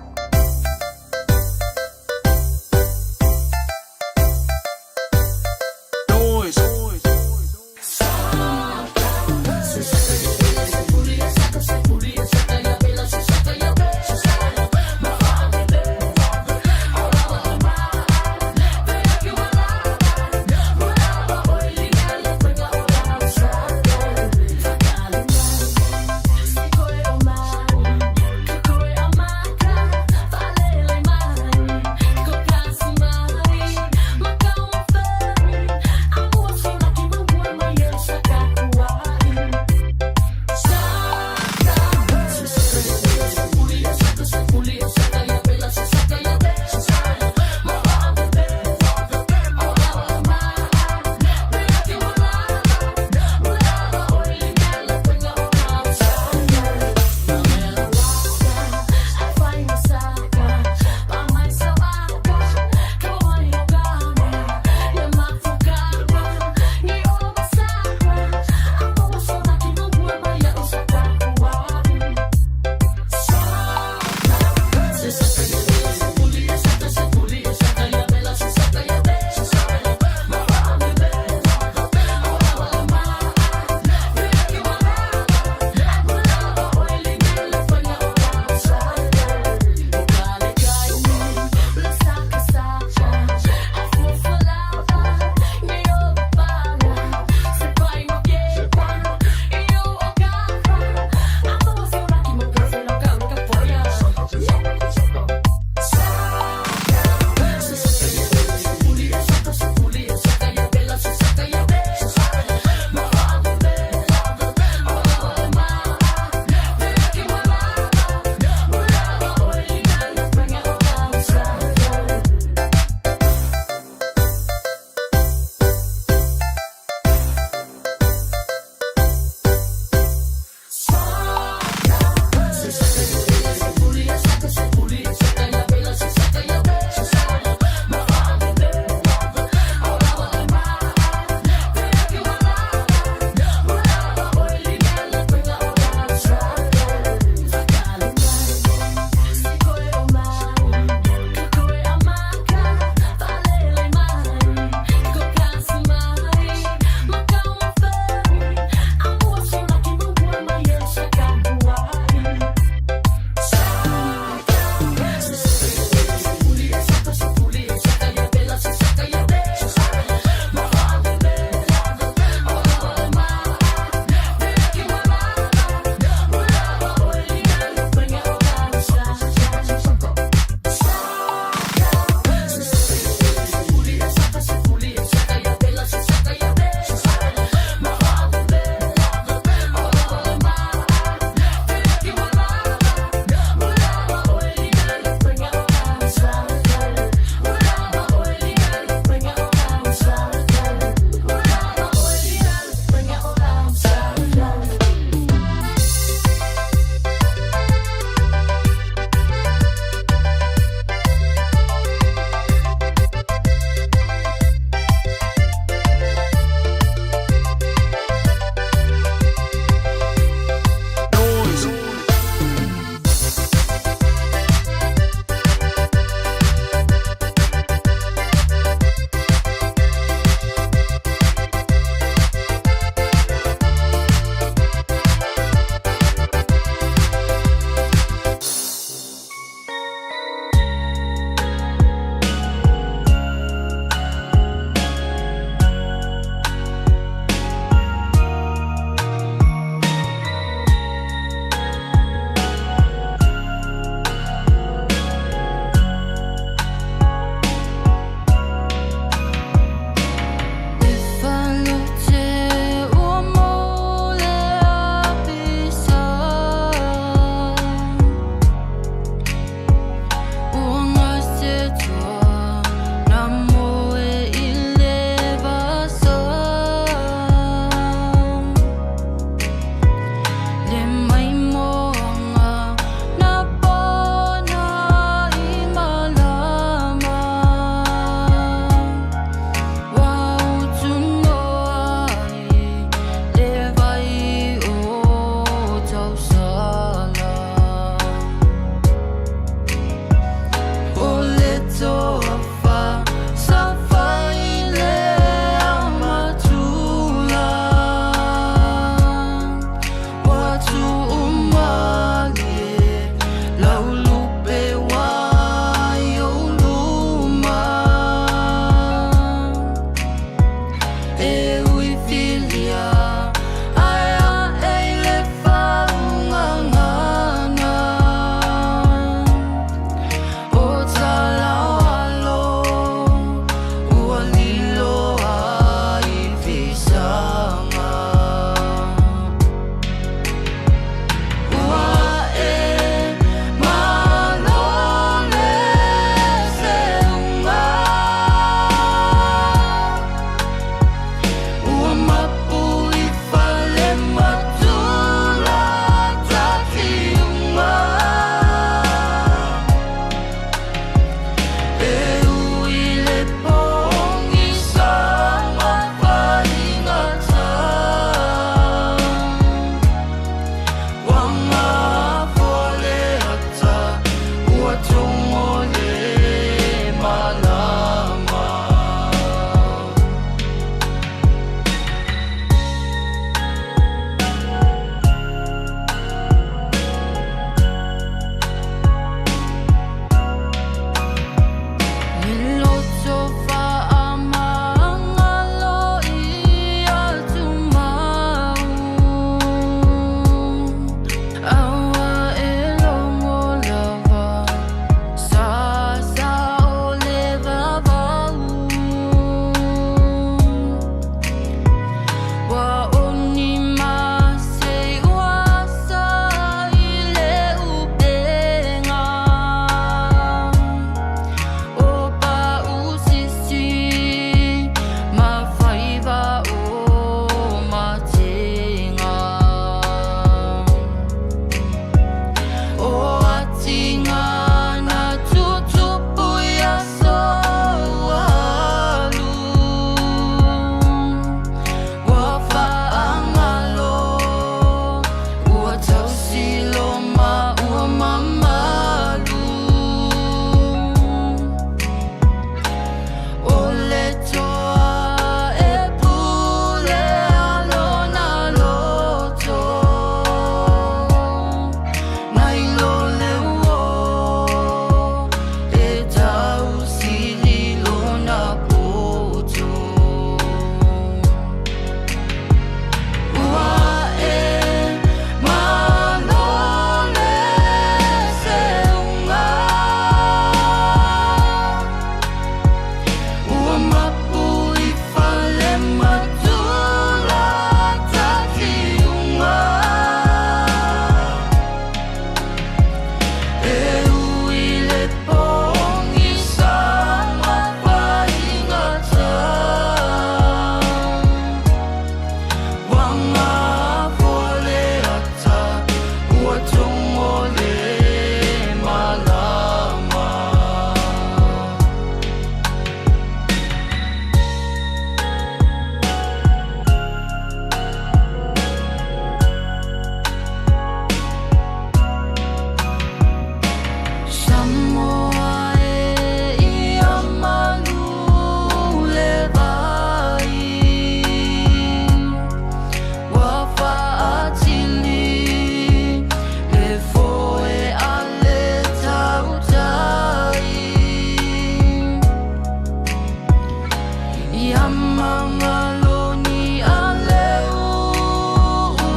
S14: Ia magaloni a leu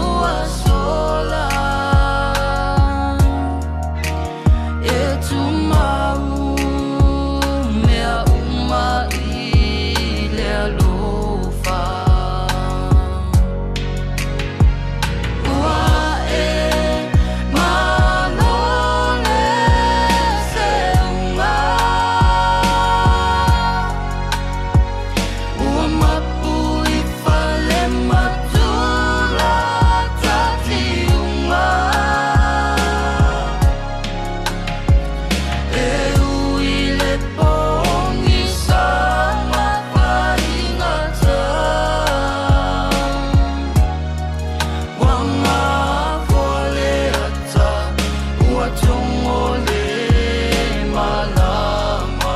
S14: ua sola E tumau mea uma i le alofa Ua e malo le seuga Ua mapu i fale matula tatiuga E ui le pogisa ma faigata Ua gafoa le ata ua togo le malama.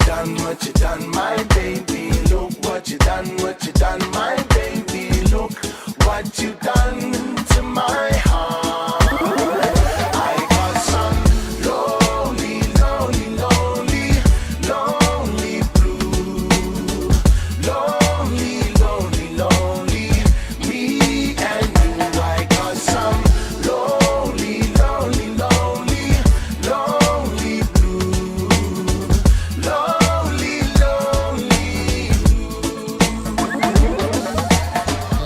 S9: done, what you done, my baby. Look what you done, what you done, my baby. Look what you done to my heart. I got some lonely, lonely, lonely, lonely blue. Lonely, lonely, lonely, me and you. I got some lonely, lonely, lonely, lonely blue. Lonely, lonely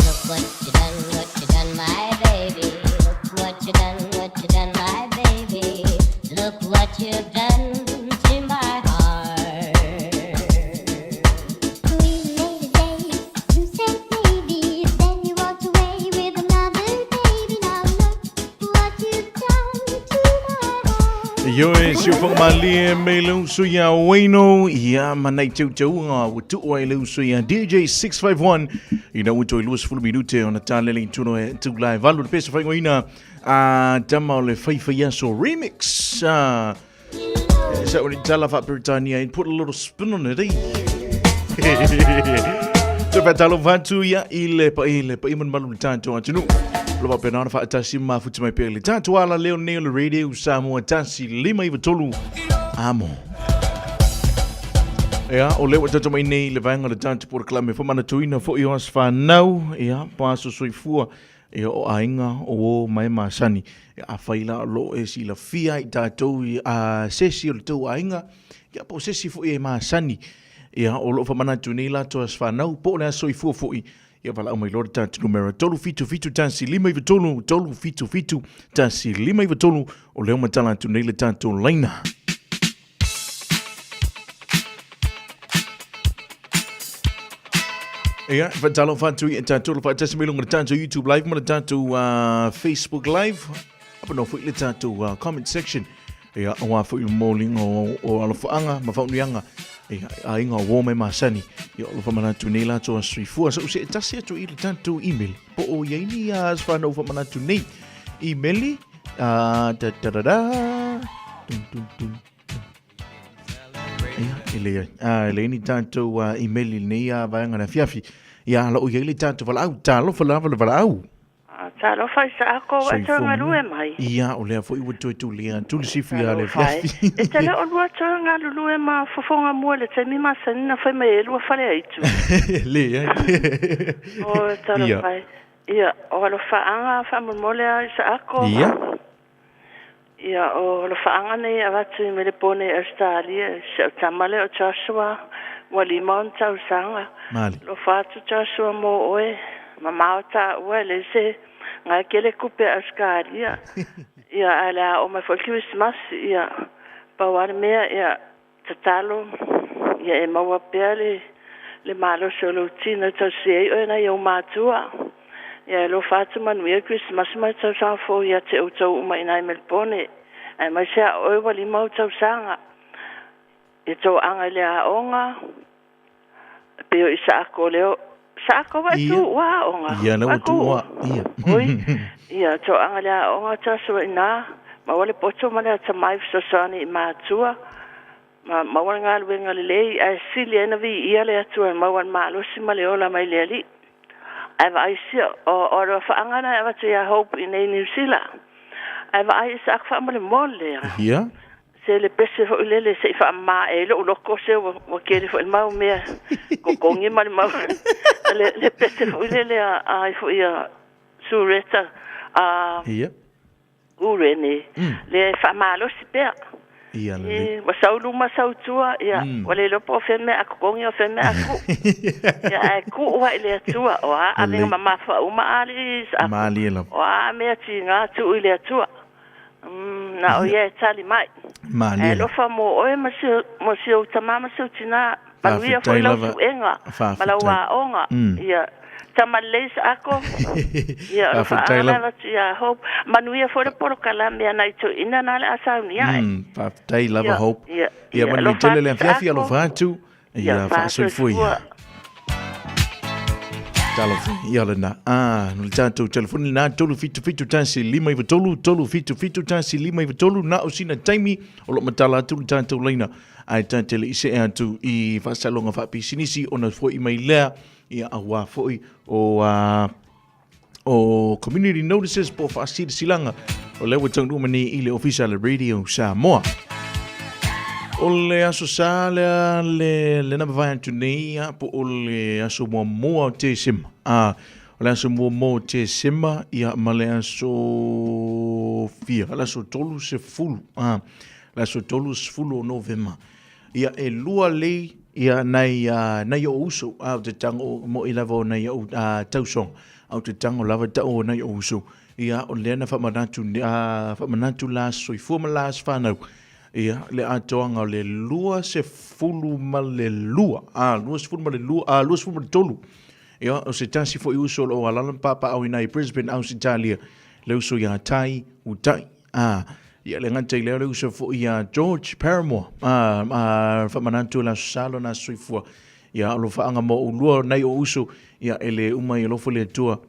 S16: Look what you done, what you done, my baby. Look what you done, what you done, my baby. Look what you've done to my heart.
S20: We made a day, you said maybe, then you walked away with another baby. Now look what you've done to my heart.
S13: Ioe, si o whakamalie me le uso ia Wayno, ia manai teuteuga ua tuu ai le uso ia DJ 651 ina ua toe 20 minute ona tālele i tino e tū lai valu le pesa whaingoina a tama o le whaiwhai aso remix. Sa o ni tala wha-Peretania and put a little spin on it, eh? Te whatalo whatu ia i le pa i le pa i malu le tātou atunu. Lo pa pena ona whaatasi mafuti mai pea le tātou ala leo nei o le radio Samoa tasi lima iwa tolu amo. Ia, o lea ua tatou mai nei le vaega o le tatou polokalame whamanatuina fo i o as whanau, ia, paso soifua, ia o aiga o o mai masani. Ia, a whai la lo e si la fia i tātou i a sesi o le tau aiga, ia po sesi fo i e masani. Ia, o lo whamanatu nei la to as whanau, po le aso i fua fo i, ia wala mai lora tātou numera 377 tasi lima iwa tolu, 377 tasi lima iwa tolu, o leo matala atu nei le tātou laina. Ia, whatalo whatu i tātou le whaatasi mai lunga le tātou YouTube Live ma le tātou Facebook Live. Apa no fui le tātou comment section. Ia, o a fui mōlinga o alofaanga ma whaunuianga. Ia, a inga o wō mai masani. Ia, o lo whamanatu nei lātou a suifua. Sa use e tasi atu i le tātou email. Po o iei ni a aswhanau whamanatu nei. Emaili, da da da da. Dun dun dun. Ia, e le, e le ni tātou email i nei a vaenga na fiafi. Ia, lo i le tātou walaau, tālofa lava le walaau.
S21: Tālofa i sa ako wa
S13: Soifua
S21: tau ngalue mai.
S13: Ia, o lea foi ua toe tu lea, tu le sifi a le
S21: Talofa e.
S13: fiafi.
S21: E tele o lua tau ngalulue ma fofonga mua le taimi masani na whai mai e lua fale aitu.
S13: Le, eh.
S21: O talofa e. Ia, o alofa anga whaamolmole a i sa ako.
S13: Ia.
S21: Ia, o alofa nei a watu i Melepone Australia, se o tamale o Joshua, ua lima ona tausaga.
S13: Mali.
S21: Lofa atu Joshua mo oe, mamao tā ua le se ngai kele kupe Australia. Ia, a le a o mai foi Christmas, ia, pau ale mea, ia, tatalo, ia e maua pea le malosi o lou tino e tausi ai oe nai ou matua. Ia e lofa atu manuia Christmas mai tausaga fou ia te outou uma i nai Melbourne. Ae mai se a oe ua lima ou tausaga. Ia tau anga i le aoga, pe o i sa ako leo, sa ako wa tu ua aoga.
S13: Ia, le ua tu ua, ia.
S21: Oi, ia tau anga le aoga taso i nā, ma wale poto ma le atamai fesoasoani i matua. Ma maua le galuega lelei, ae sili ai na viia le Atua e maua le malosi ma le ola mai le Alii. Ae vaai sia, o le faaga na e avatu iā Hope i nei Niu Sila. Ae vaai i sa aku faamolemole.
S13: Ia.
S21: Se le pese foi lele se i faamamā e lou loko se ua kele foi le mau mea kokogi ma le mau le pese foi lele a ai foi a Sureta a
S13: Ia.
S21: Urene, le faamalosi pea.
S13: Ia lelei.
S21: E, ua sau luma sau tua, ia, ua le iloa po o fea le mea a kokogi o fea le mea a ku'u. Ia, ae ku'u ai le Atua, o a avega mamafa uma a alii sa aku.
S13: Malie lava.
S21: O a mea tiga tu'u i le Atua. Na o ia e tali mai.
S13: Malie
S21: Ae
S13: lava.
S21: alofa mo oe ma si, mo si ou tamā ma si ou tinā. Manuia
S13: Faafetai
S21: foi lau
S13: lava.
S21: suega ma lau
S13: Faafetai.
S21: aoga. Ia, tama lelei sa ako. Ia, o le
S13: Faafetai
S21: faaga
S13: lava.
S21: lava atu ia Hope. Manuia foi le polokalame a nai toeaina na le a saunia ae.
S13: Faafetai lava
S21: Ia,
S13: Hope.
S21: ia,
S13: Ia
S21: ia,
S13: manuia
S21: alofa
S13: tele le
S21: atu sa
S13: afiafi
S21: ako.
S13: alofa atu. Ia
S21: Ia,
S13: faasoifua.
S21: faasoifua.
S13: Talofa, ia lena. Ah, no le tātou telefoni lena, 377 1 5 3, 377 1 5 3, na o sina taimi, o lo matala atu le tātou laina, ai tā tele i se atu i whasalonga whaapisinisi, ona foi mai lea, ia aua foi o o community notices po faasilasilanga o lea ua taunuu mai nei i le ofisa le Radio Samoa. O le aso sa lea le, le na mavae atu nei ia, po o le aso muamua o Tesema. A, o le aso muamua o Tesema ia ma le aso fia, le aso 30, a, le aso 30 o Novema. Ia e lua lei ia nai uh, nai o uso a o te tango mo i lava o nai o uh, tausoga a o te tango lava tau o nai o uso ia o lea na whamanatu uh, whamanatu la soifua ma la whanau ia le atoaga o le 22 a 22 a 23 ia o se tasi foi uso o lo o alala ma papaau i nai Brisbane Ausitalia le uso ia Tai Utai A, ia le gata i lea o le uso foi ia George Paramore, a, a whamanatu la salo na soifua, ia o lo whaanga mo ulua nei o uso, ia e le uma i alofo le atua,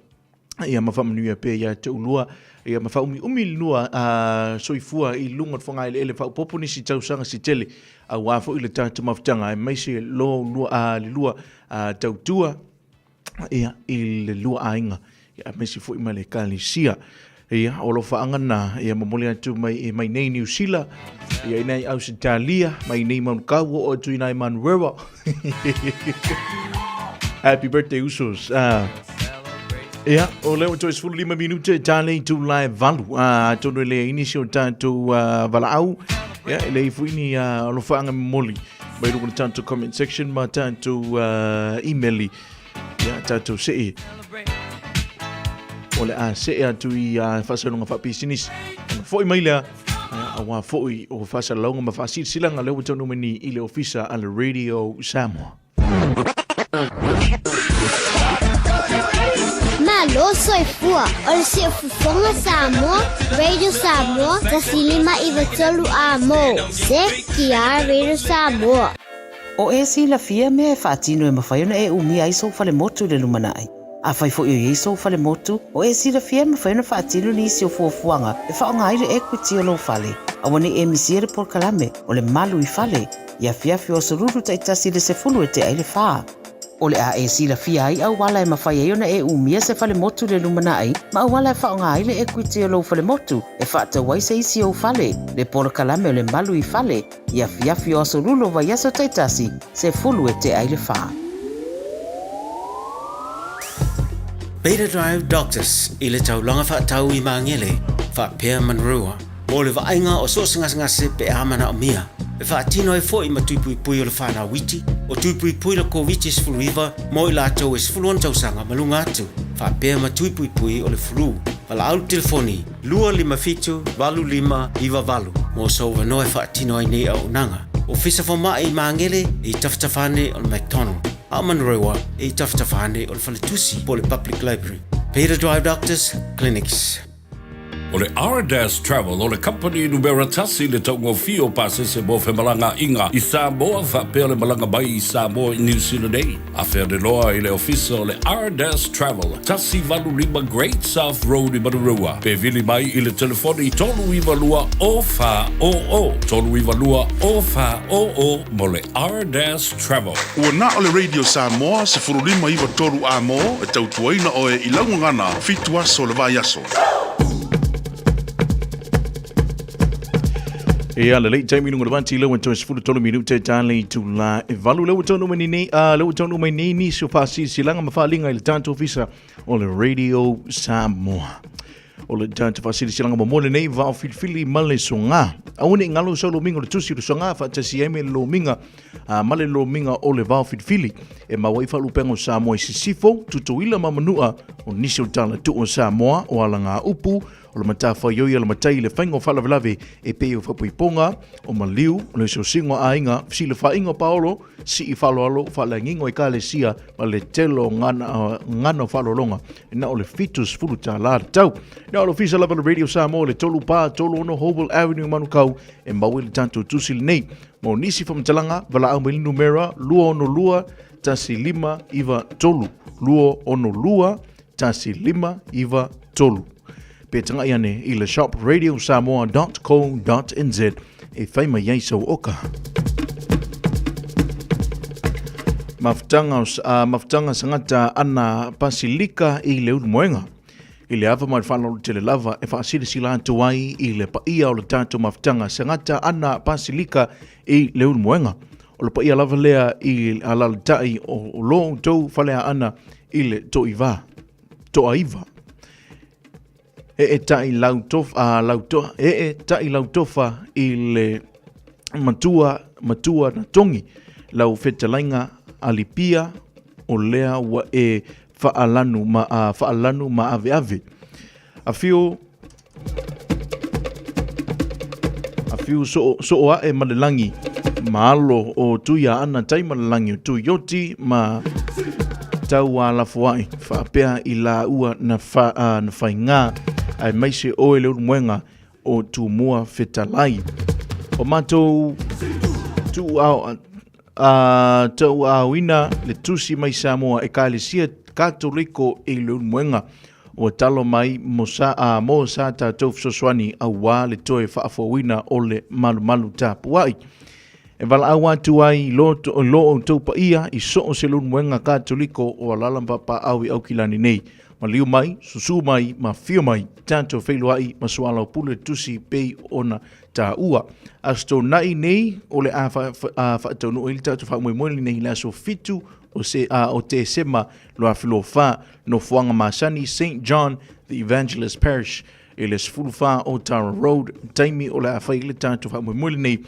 S13: ia ma whamanuia pea ia te ulua, ia ma whaumi umi lua a, soifua i lunga o whangai le ele whaupopo nisi tausaga si tele, a wā foi le tātou mafutaga, e maise lo lua, a, le lua a, tautua, ia, i le lua aiga, ia, aemaise foi ma le Ekalesia. Ia, o alofaaga na, ia, momoli atu mai, e mai nei Niu Sila, ia, i nei Ausitalia, mai nei Manukau, oo atu i nai Manurewa. Happy birthday, usos. Ia, o lea ua toe 15 minute, tālei tū lae valu. Atonu e le inisi o tātou valaau. Ia, e le ifo ini alofaaga momoli. Mai luga le tātou comment section ma tātou email ia tātou see. O le a see atu i whaasalonga whaapisinisi. Ona foi mai lea, a wā foi o whaasalonga ma whaasilsilanga lea ua taunuu mai nei i le ofisa a le Radio Samoa.
S20: Malo soifua o le siufofoga Samoa, Radio Samoa, 1993 a mo, CKR Radio Samoa.
S4: O e silafia mea e faatino e mafai ona e umia ai sou falemotu i le lumanai. Afai foi o i ai sou falemotu, o e silafia e mafai ona faatino nisi o fuafuaga e faaaoga ai le equity o lou fale. Aua ne i e misia le polokalame o le Malu i Fale i afiafi o aso lulu taitasi i le 10 e tea i le fa. O le a e silafia ai auala e mafai ai ona e umia se falemotu i le lumanai ma auala e faaaoga ai le equity o lou falemotu e faatau ai se isi ou fale, le polokalame o le Malu i Fale i afiafi o aso lulu o vaiaso taitasi, 10 e tea i le fa.
S18: Beta Drive Doctors i le taulaga faatau i Magele, faapea Manurewa, mo le vaaiga o so o se gasegase pe a manaomia, e faatino ai foi ma tuipuipui o le whanau iti, o tuipuipui le Koviti-19 mo i latou e 16 tausaga ma luga atu, faapea ma tuipuipui o le flu. Valaau le telefoni 257 8598 mo sou avanoa e faatino ai nei auaunaga. Ofisa Fomai i Magele i tafatafa ane o le McDonald, a o Manurewa i tafatafa ane o le Faletusi po o le Public Library. Beta Drive Doctors Clinics.
S3: O le Ardas Travel o le kamupani numera tasi i le taugofie o pasese mo femalagaaiga i Samoa faapea le malaga mai i Samoa i Niu Sila nei. Afea le loa i le ofisa o le Ardas Travel, 185 Great South Road i Manurewa, pe vili mai i le telefoni 392 0400, 392 0400 mo le Ardas Travel.
S10: Ua na o le Radio Samoa 1593 amo e tautuaina oe i lau gagana fitu aso o le vaiaso.
S13: Ia lelei taimi i luga o le vati lea ua toe 13 minute ta le itula e valu lea ua taunuu mai nei a lea ua taunuu mai nei nisi o faasilasilaga ma faaaliga i le tatou ofisa o le Radio Samoa. O le tatou faasilasilaga muamua lenei vao filifili ma le soga. Aua ne i galo sau lomiga o le tusi o le soga faatasi ai me le lomiga a ma le lomiga o le vao filifili e maua ai faalupega o Samoa i sisifo, Tutuila ma Manua, o nisi o tala tuu o Samoa, o alagaupu, O le matafaioi a le matai i le faiga o faalavelave e pei o faaipoipoga, o maliu, o le osiosiga o aiga, fesilafaiga o paolo, sii faaaloalo, faaleagiga o ekalesia ma le tele o gana, gana o faaaloaloga e na o le $70 le tau. Na o le ofisa lava le Radio Samoa le 3436 Hobel Avenue Manukau e maua ai le tatou tusi lenei. Mo nisi faamatalaga, valaau mai le numera 262 1593 262 1593. Pe tagai ane i le shopradiosamoa.co.nz e fai mai ai sau oka. Mafutaga, mafutaga sangata ana Pasilika i le Ulumoega. I le ava ma le faaaloalo tele lava e faasilasila atu ai i le paia o le tatou mafutaga sangata ana Pasilika i le Ulumoega. O le paia lava lea i alalatai o lo outou faleaana i le toiva, toaiva. E e tai lau tofa, lau to, e e tai lau tofa i le matua, matua na tongi, lau fetalaiga Alipia o lea ua e faalanu ma, a, faalanu ma aveave. Afio, afio soo, soo ae ma le langi, ma alo o Tuia ana tai ma le langi o Tuioti ma Taualafoai, faapea i laua na, fa, a, na faigā, aemaise oe le ulumoega o Tumua Fetalai. O matou tuuao, a, tauaaoina le tusi mai Samoa Ekalesia Katoliko i le Ulumoega ua talo mai mo sa, a, mo sa tatou fesoasoani auā le toe faafouina o le malumalu tapuai. E valaau atu ai i lo, lo outou paia i so o se Ulumoega Katoliko o alala ma papaau i Aukilani nei. Maliu mai, susu mai, ma afio mai, tatou feiloai ma soalaupule tusi pei ona taua. Aso Toonai nei, o le a faataunuu ai le tatou faamoemoe lenei i le aso 7 o, se, a, o Tesema 2024, nofoaga masani St. John the Evangelist Parish i le 14 o Tara Road, taimi o le a fai le tatou faamoemoe lenei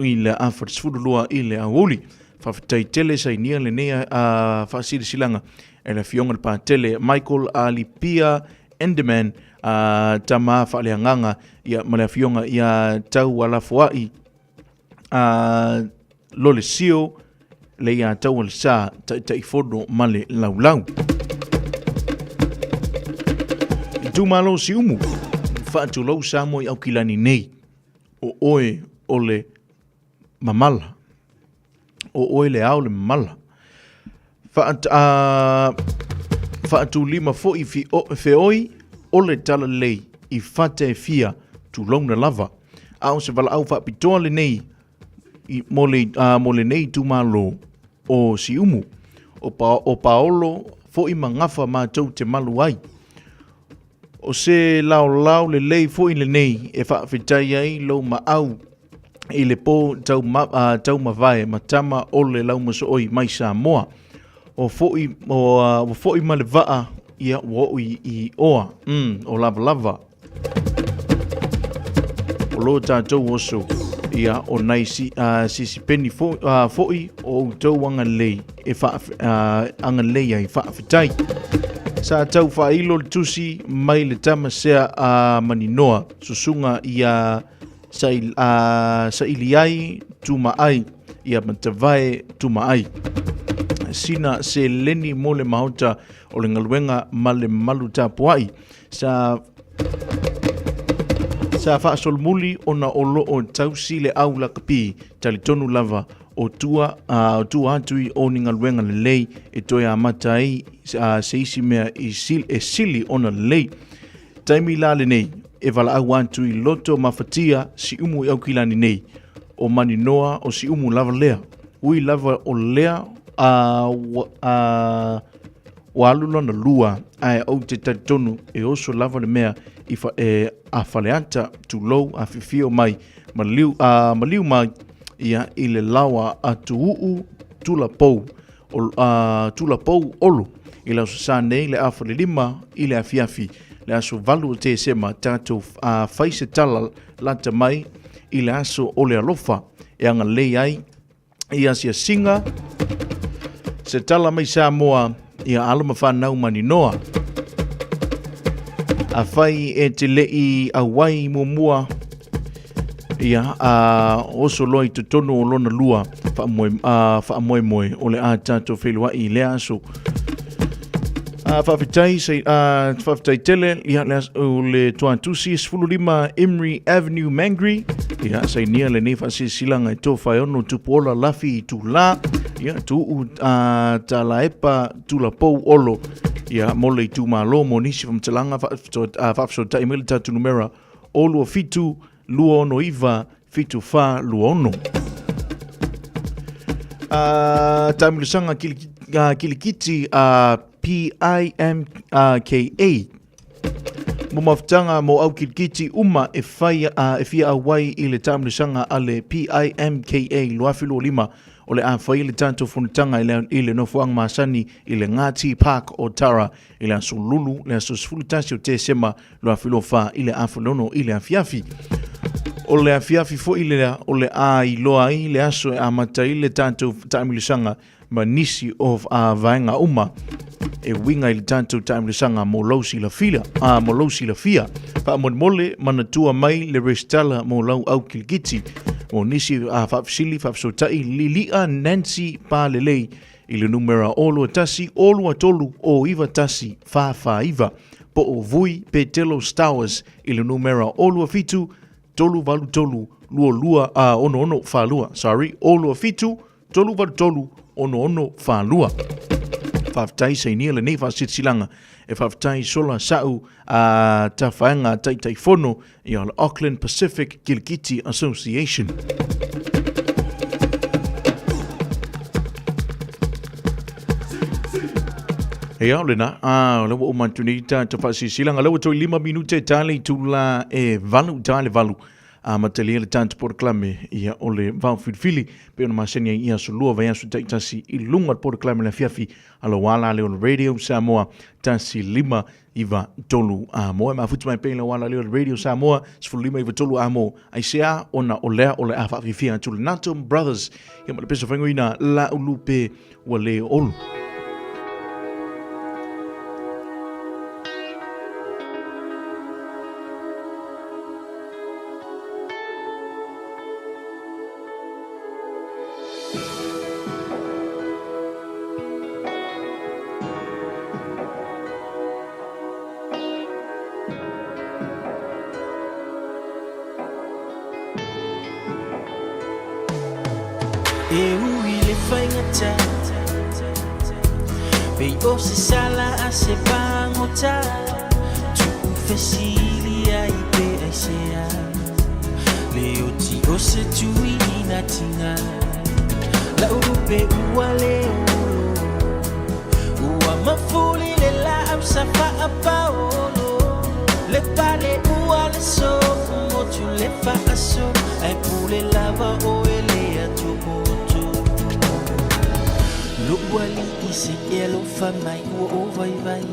S13: i le afa 12 i le aoauli. Faafetai tele sainia lenei a faasilasilaga e le afioga le Patele Michael Alipia Enderman a tama faaleagaga ia ma le afioga ia Taualafoai a Lolesio le ia Taualesa Taitaifono ma le Laulau. Itumalo Siumu, faatulou Samoa i Aukilani nei, o oe o le mamala. O oe le ao le mamala. Faat, a, faatulima foi fi, o, feoi o le talalelei i fata e fia tulouna lava. A o se valaau faapitoa lenei i, mo, le, a, mo lenei itumalo o Siumu. O, pa, o Paolo foi ma gafa matou te malu ai. O se laolao lelei foi lenei e faafetai ai lou maau i le po tau, ma, tau mavae ma tama o le laumasooi mai Samoa. O foi, o, ua foi ma le vaa, ia ua oo i, i oa, o lavalava. O lo tatou oso, ia o nai si, sisipeni fo, foi o outou agalelei e faa, agalelei ai faafetai. Sa tau faailo le tusi mai le tama sea a Maninoa, susuga ia saili ai tumaai ia matavae tumaai. Sina seleni mo le maota o le galuega ma le malu tapuai. Sa sa faasolomuli ona o lo o tausi le au lakapi talitonu lava o tua, o tua atu i o ni galuega lelei e toe amata ai se isi mea i sil, e sili ona lelei. Taimi la lenei, e valaau atu i loto mafatia Siumu i Aukilani nei, o Maninoa o Siumu lava lea. Ui lava o lea a, a, ua alu lona lua, ae ou te talitonu e oso lava le mea i fa, e, a Faleata, tulou, afifio mai, maliu, a, maliu mai, ia, i le laoa a Tuuu Tulapou, o, a, Tulapou Olo, i le aso Sa nei le afa le lima i le afiafi, le aso 8 o Tesema, tatou a, fai se tala lata mai i le aso o le alofa e agalelei ai i asiasiga se tala mai Samoa ia alo ma fanau maninoa. Afai e te le'i auai muamua, ia, a oso loa i totonu o lona lua faamoe, a, faamoemoe o le a tatou feiloai i lea aso. A, faafetai, sai, a, faafetai tele, ia, le, o le tuatusi 15 Emery Avenue, Mangere. Ia, sainia lenei faasilasila e tofa e ono tupuola lafi i tula. Ia, tuu a, talaepa tulapou olo. Ia, mo le itumalo mo nisi faamatalaga faafesootai mai le tatou numera o 27 269 7426. Taamilosaga kilikiti a PIMKA mo mafutaga mo au kilikiti uma e whai e fia auai i le taamilosaga a le PIMKA 2025 o le a whai le tatou fonotaga i le nofoaga masani i le Ngāti Park o Tara i le aso Lulu le aso 11 o Tesema 2024 i le afulono i le afiafi. O le afiafi foi lea o le a iloa ai le aso e amata ai le tatou taamilosaga ma nisi o a vaega uma e uiga i le tatou taamilosaga mo lou silafia, a mo lou silafia. Faamolemole manatua mai le resitala mo lau au kilikiti. Mo nisi a faafesili faafesootai lilia Nancy Palelei i le numera o 21 o 23 o 91 449 po o Vui Petelo Stowers i le numera o 27 383 22 a 66 42 sorry o 27 383 66 42. Faafetai sainia lenei faasilasilaga e faafetai sola sa'u a tafaega Taitaifono ia le Auckland Pacific Kilikiti Association. Ia, o lena, a, o le ua uma atu nei tatou faasilasilaga, lea ua toe 5 minute ta le itula e 8 ta le 8 amatalia le tatou polokalame, ia, o le vao filifili, pei ona masani ai i aso lua vaiaso taitasi i luga o le polokalame le afiafi a lou ala lea o le Radio Samoa 15 93 a mo. E mafuta mai pea i lau ala lea o le Radio Samoa 15 93 a mo. Aisea ona o lea o le a faafifia atu le Natum Brothers ia ma le pesa faingoina la ulupe ua le olu.
S14: E ui le faigata Pei o se sala a se pagota Tuu fesili ai pe aisea Le oti o se tui ina tinga Lau lupe ua le olo Ua mafuli le laau sa faapaolo Le pale ua le sofu motu le faaso Ae pule lava o e le atopoto Lo'u alii se e alofa mai ua o vaivai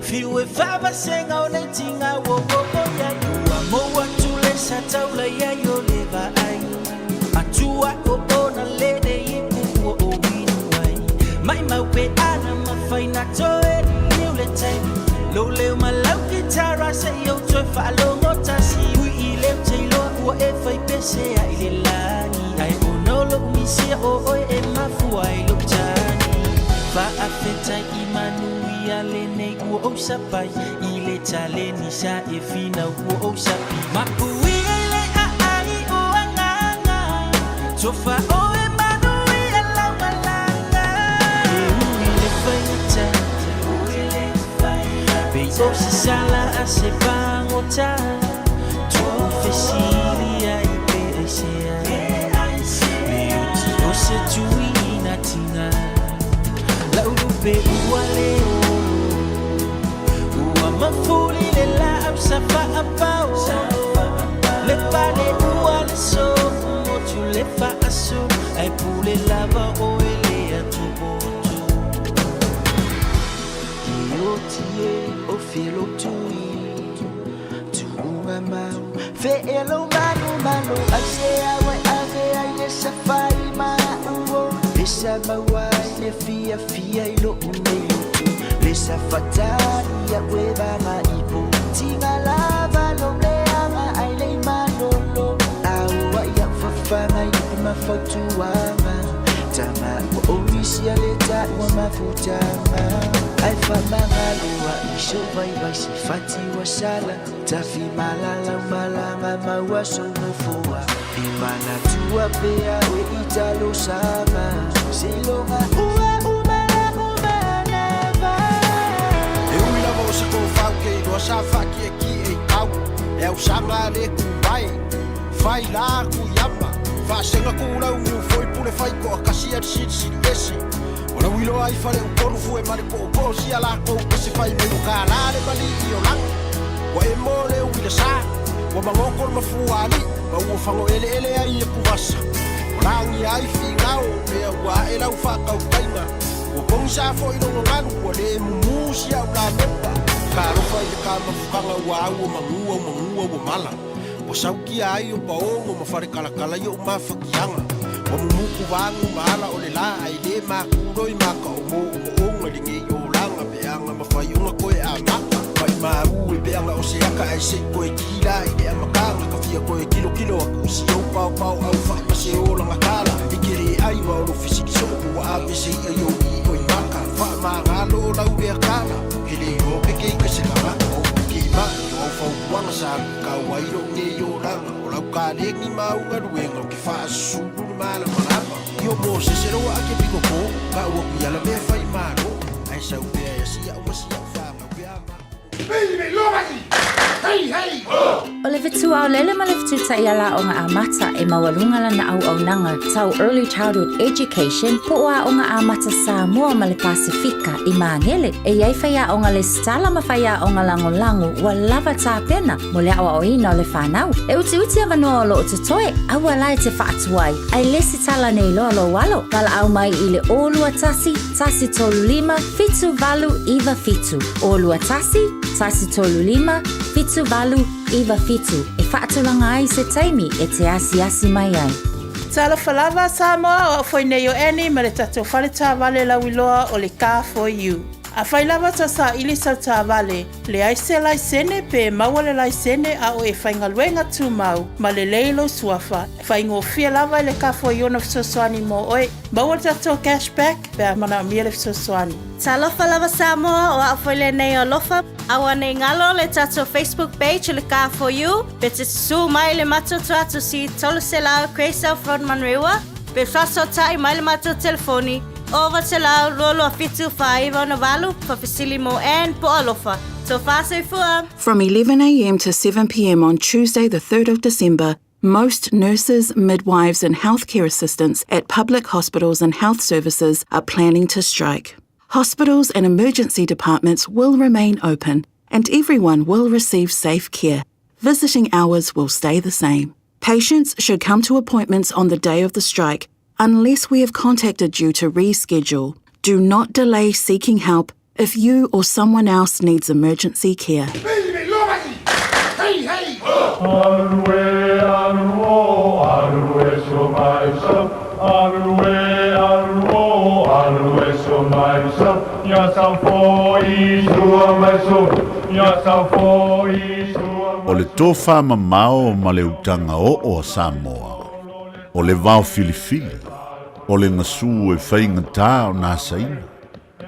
S14: Fiu e faavasega o nei tiga ua oo iai Ua mou atu le sa taula iai o le vaai Atua o ona lele ipu ua o inu ai Maimau pe ana mafai na toe liliu le taimi Lou leo ma lau kitara se i ou toe faalogo tasi Ui i leo te iloa ua e fai pese ai le lagi Ae ona o lou misia o oe e mafua ai lou tagi Faafetai i manuia lenei ua ou sapai I le taleni sa e finau ua ou sapi Mapuia i le aai o agaga Tofa oe manuia lau malaga E ui le faigata Pei o se sala a se pagota Tuu fesili ai pe aisea Le oti o se tui ina tiga Lau lupe ua le olo Ua mafuli le laau sa faapao Le pale ua le sofu motu le faaso Ae pule lava oe le atopoto E oti e o felo tui Tuunga mau Fe e lo manu malo Ai se au e ave ai le safai ma uo Le sa maua ai le fia fia i lo unei lotu Le sa fatani a ue vanga i po. tiga lava lou leaga ae le i malolo. A ua i a'u fafaga i upu ma fautuaga, tama ua omisia le taua mafutaga. Ae faamagalo a'i sou vaivai se fati ua sala, tafimalala malaga maua sou nofoa. E manatua pea oe i talosaga, seiloga ua uma la'u manava.
S9: E ui lava o se kofau ke iloa sa faakiekie i kau, e ausaga a le kuvae. Fai la kuiama, faasega kulau niu foi pule fai koa kasi a le silisili ese. O lau iloa ai fale upolu fue ma le poopoo sia lakou pese fai mai ua kālā le malii o lagi. Ua e mo le uila sa, ua magoko le mafua alii, ma ua fago eleele ai e kuvasa. Ua lagia ai figao, mea ua ae lau faatautaiga. Ua pogisa foi logo galu, ua le mumu si au lamepa. Talofa i le kamafukaga ua au o magua o magua ua mala. Ua saukia ai o paogo ma falekalakala i o'u mafakiaga. Ua mumuku vagu ma ala o le lā ae le makuloi maka o moomooga i lenei olaga peaga ma faioga koe amata. Maimau e peaga o se aka ae se'i koe kila i le amataga ka fia koe kilokilo aku i si ou paopao au fa'i ma se olaga tala. I ke le ai ma o lou fesili soo ua ave se i'a i ou i'o i maka. Faamagalo o lau lea tala. Ke le iloa pe ke ika se tagata o ke ma'i o au fautuaga sa lukau ai lo'u nei olaga. O lau kalegi ma au galuega o ke faasusulu le malamalama. I o Mosese loa a ke piko kō, ka ua kui ala mea fai malo, ae sau pea e asi a'u ma si a'u fanau pe a mako.
S6: O le fetuaolele ma le fetutaʻi ala Aoga Amata e maualuga lana auaunaga tau Early Childhood Education po o Aoga Amata Samoa ma le Pasefika i Magele. E i ai faiaoga lesitala ma faiaoga lagolago ua lava tapena mo le aoaoina o le fanau. E utiuti avanoa o loo totoe, aua la e te faatuai, ae lesitala nei loa lou alo. Valaau mai i le 021 135 7897. 021 135 7897 e faatulaga ai se taimi e te asiasi mai ai.
S17: Talofa lava Samoa, o au foi nei o Annie ma le tatou fale taavale lauiloa o le Car For You. Afai lava ta saili sau taavale, leai se laisene pe maua le laisene a o e faigaluega tumau ma lelei lou suafa, faigofie lava i le Car For You ona fesoasoani mo oe. Maua le tatou cash back pe a manaomia le fesoasoani.
S23: Talofa lava Samoa, o au foi lenei o Alofa. Aua nei galo le tatou Facebook page o le Car For You, pe te susū mai le matou tuatusi 300 Grey South Road Manurewa, pe faasootai mai le matou telefoni 0900 22 498 faafesili mo Ann po o Alofa. Tofa soifua!
S24: From 11am to 7pm on Tuesday the 3rd of December, most nurses, midwives and healthcare assistants at public hospitals and health services are planning to strike. Hospitals and emergency departments will remain open and everyone will receive safe care. Visiting hours will stay the same. Patients should come to appointments on the day of the strike unless we have contacted you to reschedule. Do not delay seeking help if you or someone else needs emergency care.
S10: O le tofa mamao ma le utaga oo a Samoa, o le vao filifili, o le gasu e faigata ona asaina,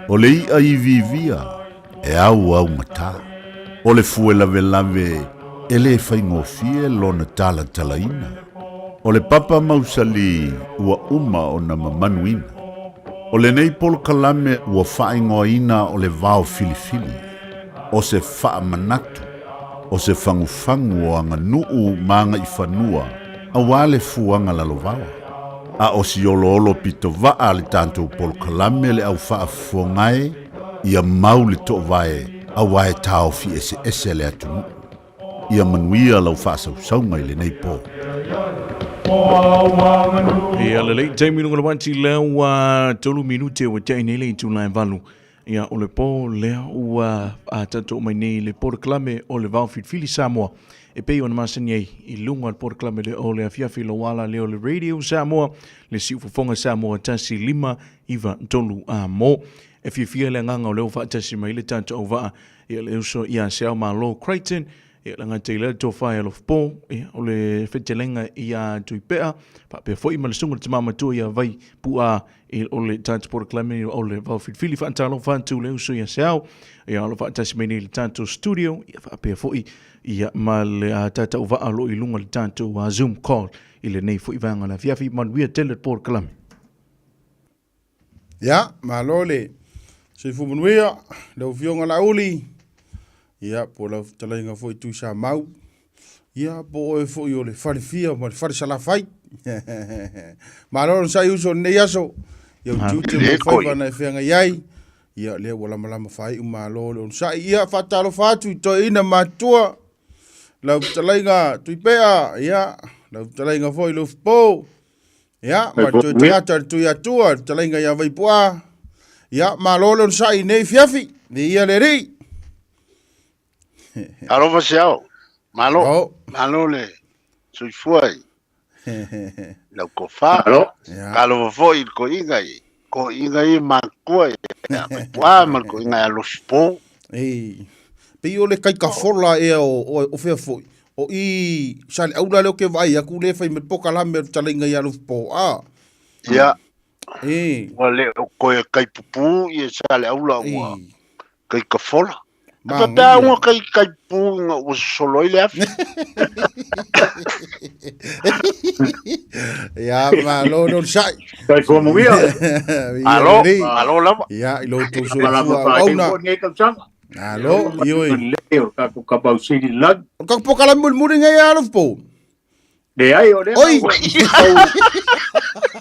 S10: o le i'a iviivia e auaugatā, o le fue lavelave e lē faigofie lona talatalaina, o le papa mausali ua uma ona mamanuina. O lenei polokalame ua faaigoaina o le vao filifili, o se faamanatu, o se fagufagu o aganuu ma agaifanua auā le fuaga lalovaoa. A o si oloolo pitovaa a le tatou polokalame le au faafofoga e, ia mau le toovae auā e taofi eseese le atunuu. Ia manuia lau faasausauga i lenei po.
S13: Ia lelei taimi luga le uati lea ua tolu minute ua tea nei le itula e valu. Ia, o le po lea ua tatou mai nei le polokalame o le Vao Filifili Samoa e pei ona masani ai i luga o le polokalame lea o le afiafi lou ala lea o le Radio Samoa, le siufofoga Samoa 1 5 9 3 a mo. E fiafia le agaga o lea ua faatasi mai le tatou auvaa, ia le uso ia Seao Malo Crichton, ia le gata i lea le tofa ia Alofapo, ia o le fetelega ia Tuipea, faapea foi ma le susuga i le tama matua ia Vai Pu'a i o le tatou polokalame o le Vao Filifili. Faatalofa atu le uso ia Seao, ia o lo o faatasi mai nei i le tatou studio, ia faapea foi ia ma le tatou vaa o lo o i luga o le tatou Zoom call i lenei foi vaega o le afiafi. Manuia tele le polokalame.
S1: Ia, malo le soifua manuia, lau Afioga Laauli, ia, po o lau fetalaiga foi Tuisamau, ia, po o oe foi o le Falefia ma le Falesalafai. Malo le sai uso o lenei aso, ia utiuti o faiva na e feagai ai, ia, lea ua lamalama faaiu malo le onosai. Ia, faatalofa atu i toeaina matutua, lau fetalaiga Tuipea, ia, lau fetalaiga foi Lufipo, Ia, ma le toe tagata le Tuiatua, le fetalaiga ia Vaipu'a. Ia, malo le onosai i nei fiafi. Viia le Alii.
S7: Alofa se ao. Malo. Oh. Malo le soifua i lau tofa.
S1: Malo.
S7: Talofa foi i le toeaina i toeaina ia matutua ia Vaipu'a ma le toeaina ia Losipo.
S1: Ei. Pei o le kaikafola ea o fea foi. O i Saleaula lea ou te vaai atu lea e fai mai polokalame o le fetalaiga ia Alofapo a.
S7: Ia.
S1: E.
S7: Ua le o toe kaipupu ia Saleaula ua kaikafola. E faapea ua kai kaipupu ina ua sosolo ai le afi.
S1: Ia, malo le onosai.
S19: Soifua manuia.
S7: Malo, malo lava.
S1: Ia, i lo outou soifua auauna. Alo, ioe.
S19: Lelei o le tatou Tapausili i le lagi.
S1: O le tatou polokalame mulimuli lenei a Alofapo.
S19: Leai, o lea
S1: Oi!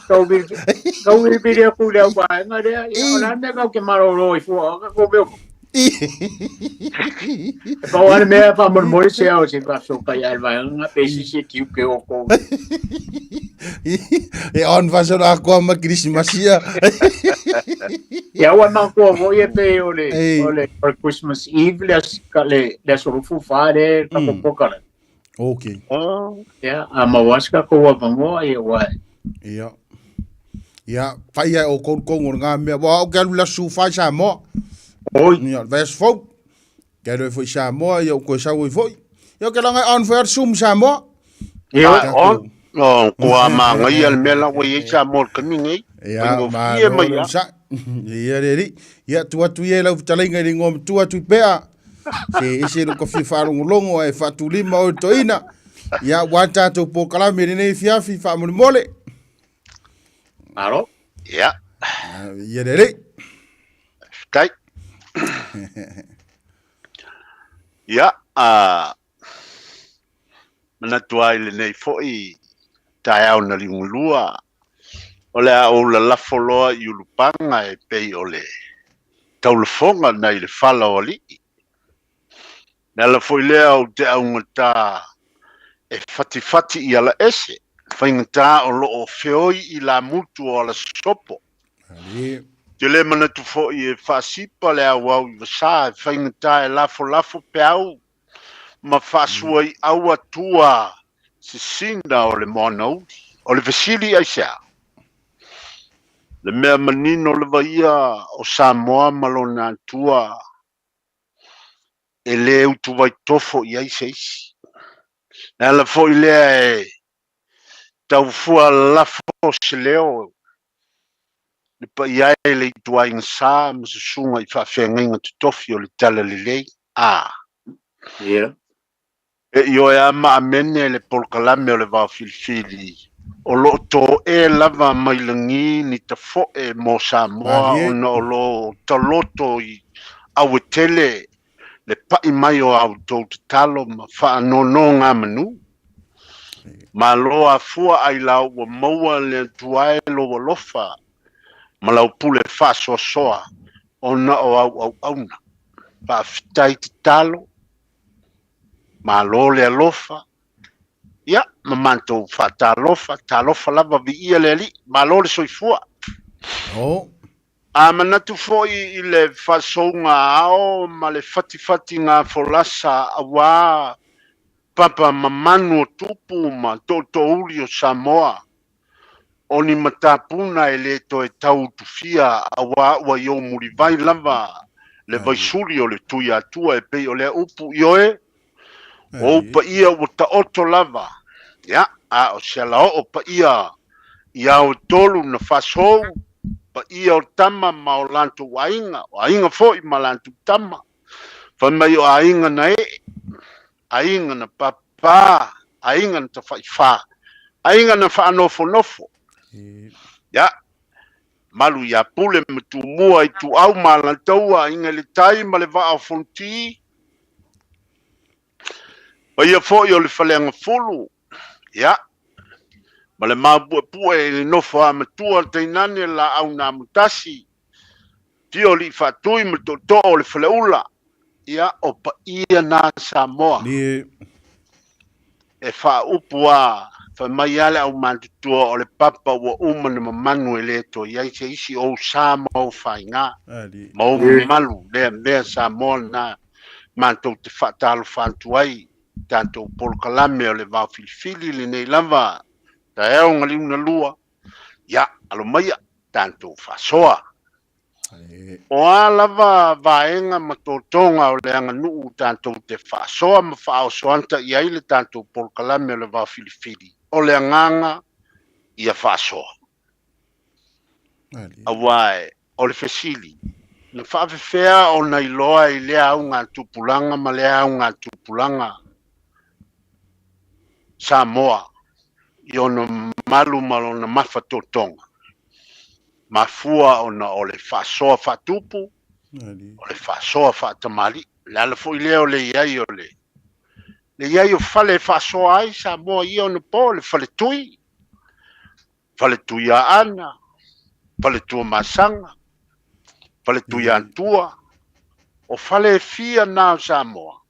S19: Tau vilivili atu i le au vaega lea, ia, o le a le mea kau te malolo ai fua, o tatou mea E pau lava le mea faamolemole se ao se faafesootai ae le vaega lena pe sisi e tiute o kou.
S1: E on fasolo akoa ma Kirisimasi ia.
S19: Ia ua manatua foi e pei o le o le o le Christmas Eve le le le aso 24 le tatou polokalame.
S1: Okay.
S19: Ia, a maua se tatou avanoa ia ua
S1: Ia. Ia, fai ai o kou kou o ngā mea. Wa o ke alu la su fai Samoa.
S19: Oi.
S1: Ia, vest fou. Ke alu foi Samoa, ia o koe sau ai foi. Ia ke langa on foi sum Samoa.
S19: Ia,
S7: on. No, kua māngaia le mea la ua i ai Samoa le taimi nei.
S1: Ia, malo le sa. Ia le ri. Ia, tu atu ia i lau fetalaiga i le ingoa matua atu i pea. Se ese lo ka fia faalogologo ae faatulima oe toeaina. Ia, ua tatou polokalame i lenei afiafi faamolemole.
S19: Malo.
S7: Ia.
S1: Ia le alii.
S7: Faafetai. Ia, a manatu lava i lenei foi taeao na liugalua, o le a ou lalafo loa i Ulupaga e pei o le taulafoga nai le fala o alii. Le ala foi lea ou te augata e fatifati i ala ese, faigata o lo o feoi i lamutu o alasopo. Te le manatu foi e faasipa le auau i vasā, e faigata e lafolafo peau ma faasua i aua tua sisina o le moana uli. O le fesili aisea? Le mea manino lava ia o Samoa ma lona Atua e le utuvaitofo i ai se isi. Le ala foi lea e tau fua lafo se leo le paia e le ituaiga sa ma susuga i faafeagaiga totofi o le Talalelei. A.
S19: Yeah.
S7: E ioe a ma amene le polokalame o le Vao Filifili o lo o to'e lava mai lagi ni tafo'e mo Samoa ona o lo taloto i auetele le pa'i mai o a outou tatalo ma faanonogamanu. Malo afua ailao ua maua le Atua e lou alofa ma lau pule faasoasoa ona o au auauna. Faafetai tatalo, malo le alofa, ia ma matou faatalofa, talofa lava viia le Alii, malo le soifua.
S1: Oh.
S7: A manatu foi i le faasouga ao ma le fatifatiga folasa auā papa mamanu o tupu ma tootoouli o Samoa, o ni matapuna e le toe tau utufia auā ua i ou mulivai lava le vaisuli o le Tuiatua e pei o lea upu, ioe, o ou paia ua taoto lava, ia, a o se alaoo paia i ao e tolu na faasou, paia o tama ma o latou aiga, o aiga foi ma latou tama, fai mai o aiga na ee, aiga na pāpā, aiga na tafaifā, aiga na faanofonofo. Ia, malu ia Pule ma Tumua, Ituau ma Alataua, aiga i le tai ma le vaa o Fonoti, Paia foi o le Faleagafulu, ia, ma le mapuepue i le nofo a matua tainane laau na amotasi, tio alii faatui ma tootoo o le Faleula, ia, o paia na Samoa. E faaupu a, fai mai a le aumatutua o le papa ua uma na mamanu e le toe i ai se isi ou sa ma ou faiga ma ou mamalu lea mea Samoa na matou te faatalofa atu ai i tatou polokalame o le vaofilifili lenei lava taeao galiuna lua, ia alo maia tatou faasoa. O a lava vaega ma totoga o le aganuu tatou te faasoa ma faaosoanta i ai le tatou polokalame o le vaofilifili, o le agaga ia faasoa. Aua o le fesili, na faafefea ona iloa i lea augatupulaga ma lea augatupulaga Samoa i ona mamalu ma lona mafatotoga? Mafua ona o le faasoa faatupu, o le faasoa faatamalii. O le ala foi lea o le i ai o le le i ai o fale e faasoa ai Samoa i ia ona po, le faletui, Faletuiaana, Faletuamasaga, Faletuiatua, o fale e fia na o Samoa,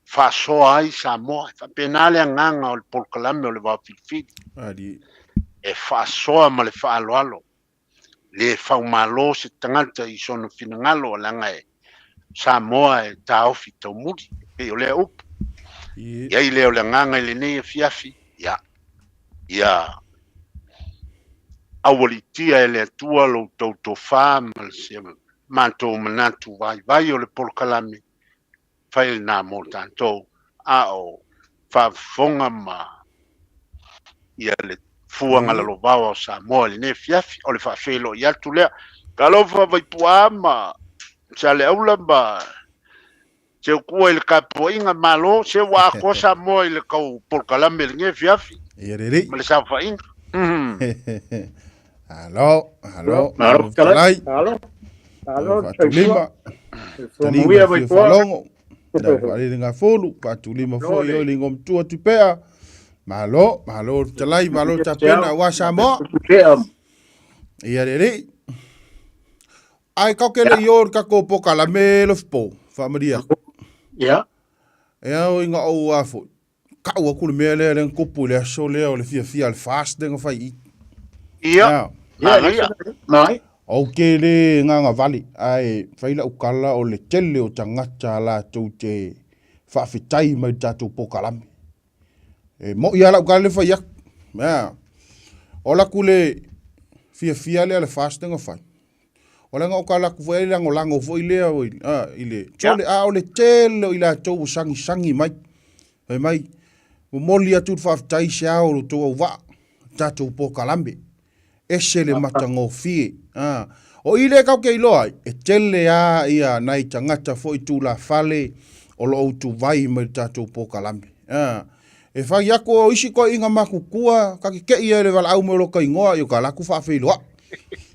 S7: faasoa ai Samoa. E faapena le agaga o le polokalame o le Vaofilifili, e faasoa ma le faaaloalo, le faumalo se tagata i sona finagalo, leaga e Samoa e taofi taumuli, e pei o lea upu. I ai lea o le agaga i lenei afiafi, ia, ia aualiitia e le Atua lo outou tofa ma se matou manatu vaivai o le polokalame, fai lena mo tatou, a o faafofoga ma ia le fuaga lalovaoa o Samoa i lenei afiafi. O le faafeiloai atu lea. Talofa Vaipuaa ma Saleaula ma Seukua i le tapuaiga, malo, se ua atoa Samoa i le tau polokalame i lenei afiafi.
S1: Ia lelei.
S7: Ma le saofaiga.
S1: Alo, alo,
S19: Malo,
S1: fetalai.
S19: Alo, alo,
S1: Faatulima.
S19: Taliga
S1: fia faalogo. Lau faalele gafulu, faatulima foi oi le igoamatua Tupea. Malo, malo fetalai, malo tapena aua Samoa. Ia lelei. Ae kau ke le i o le tatou polokalame Lofipo, faamalie atu.
S19: Ia.
S1: E ao i nga ou a foi. Kau atu le mea lea lea na tupu i le aso lea o le fiafia le fast lea na fai i.
S7: Ia.
S19: Ia. Mai.
S1: Ou te le gagavale, ae fai lau tala o le tele o tagata latou te faafetai mai i le tatou polokalame. E moʻi lava lau tala lea fai atu. Ea. O laku le fiafia lea le fast lea na fai. O leaga o ka laku foi ai lagolago foi lea oi, a, i le tsole, a o le tele o i latou ua sagisagi mai. Fai mai, momoli atu le faafetai i se ao o lo outou auvaa, tatou polokalame. Ese le matagofie. A, o i lea tatou te iloa ai, e tele lava ia nai tagata foi tulafale o lo o utuvai mai le tatou polokalame. A, e fai atu o isi toeaiina matutua, ta te tei ai i le valaau mai o lota igoa, ia o ta alu atu faafeiloai.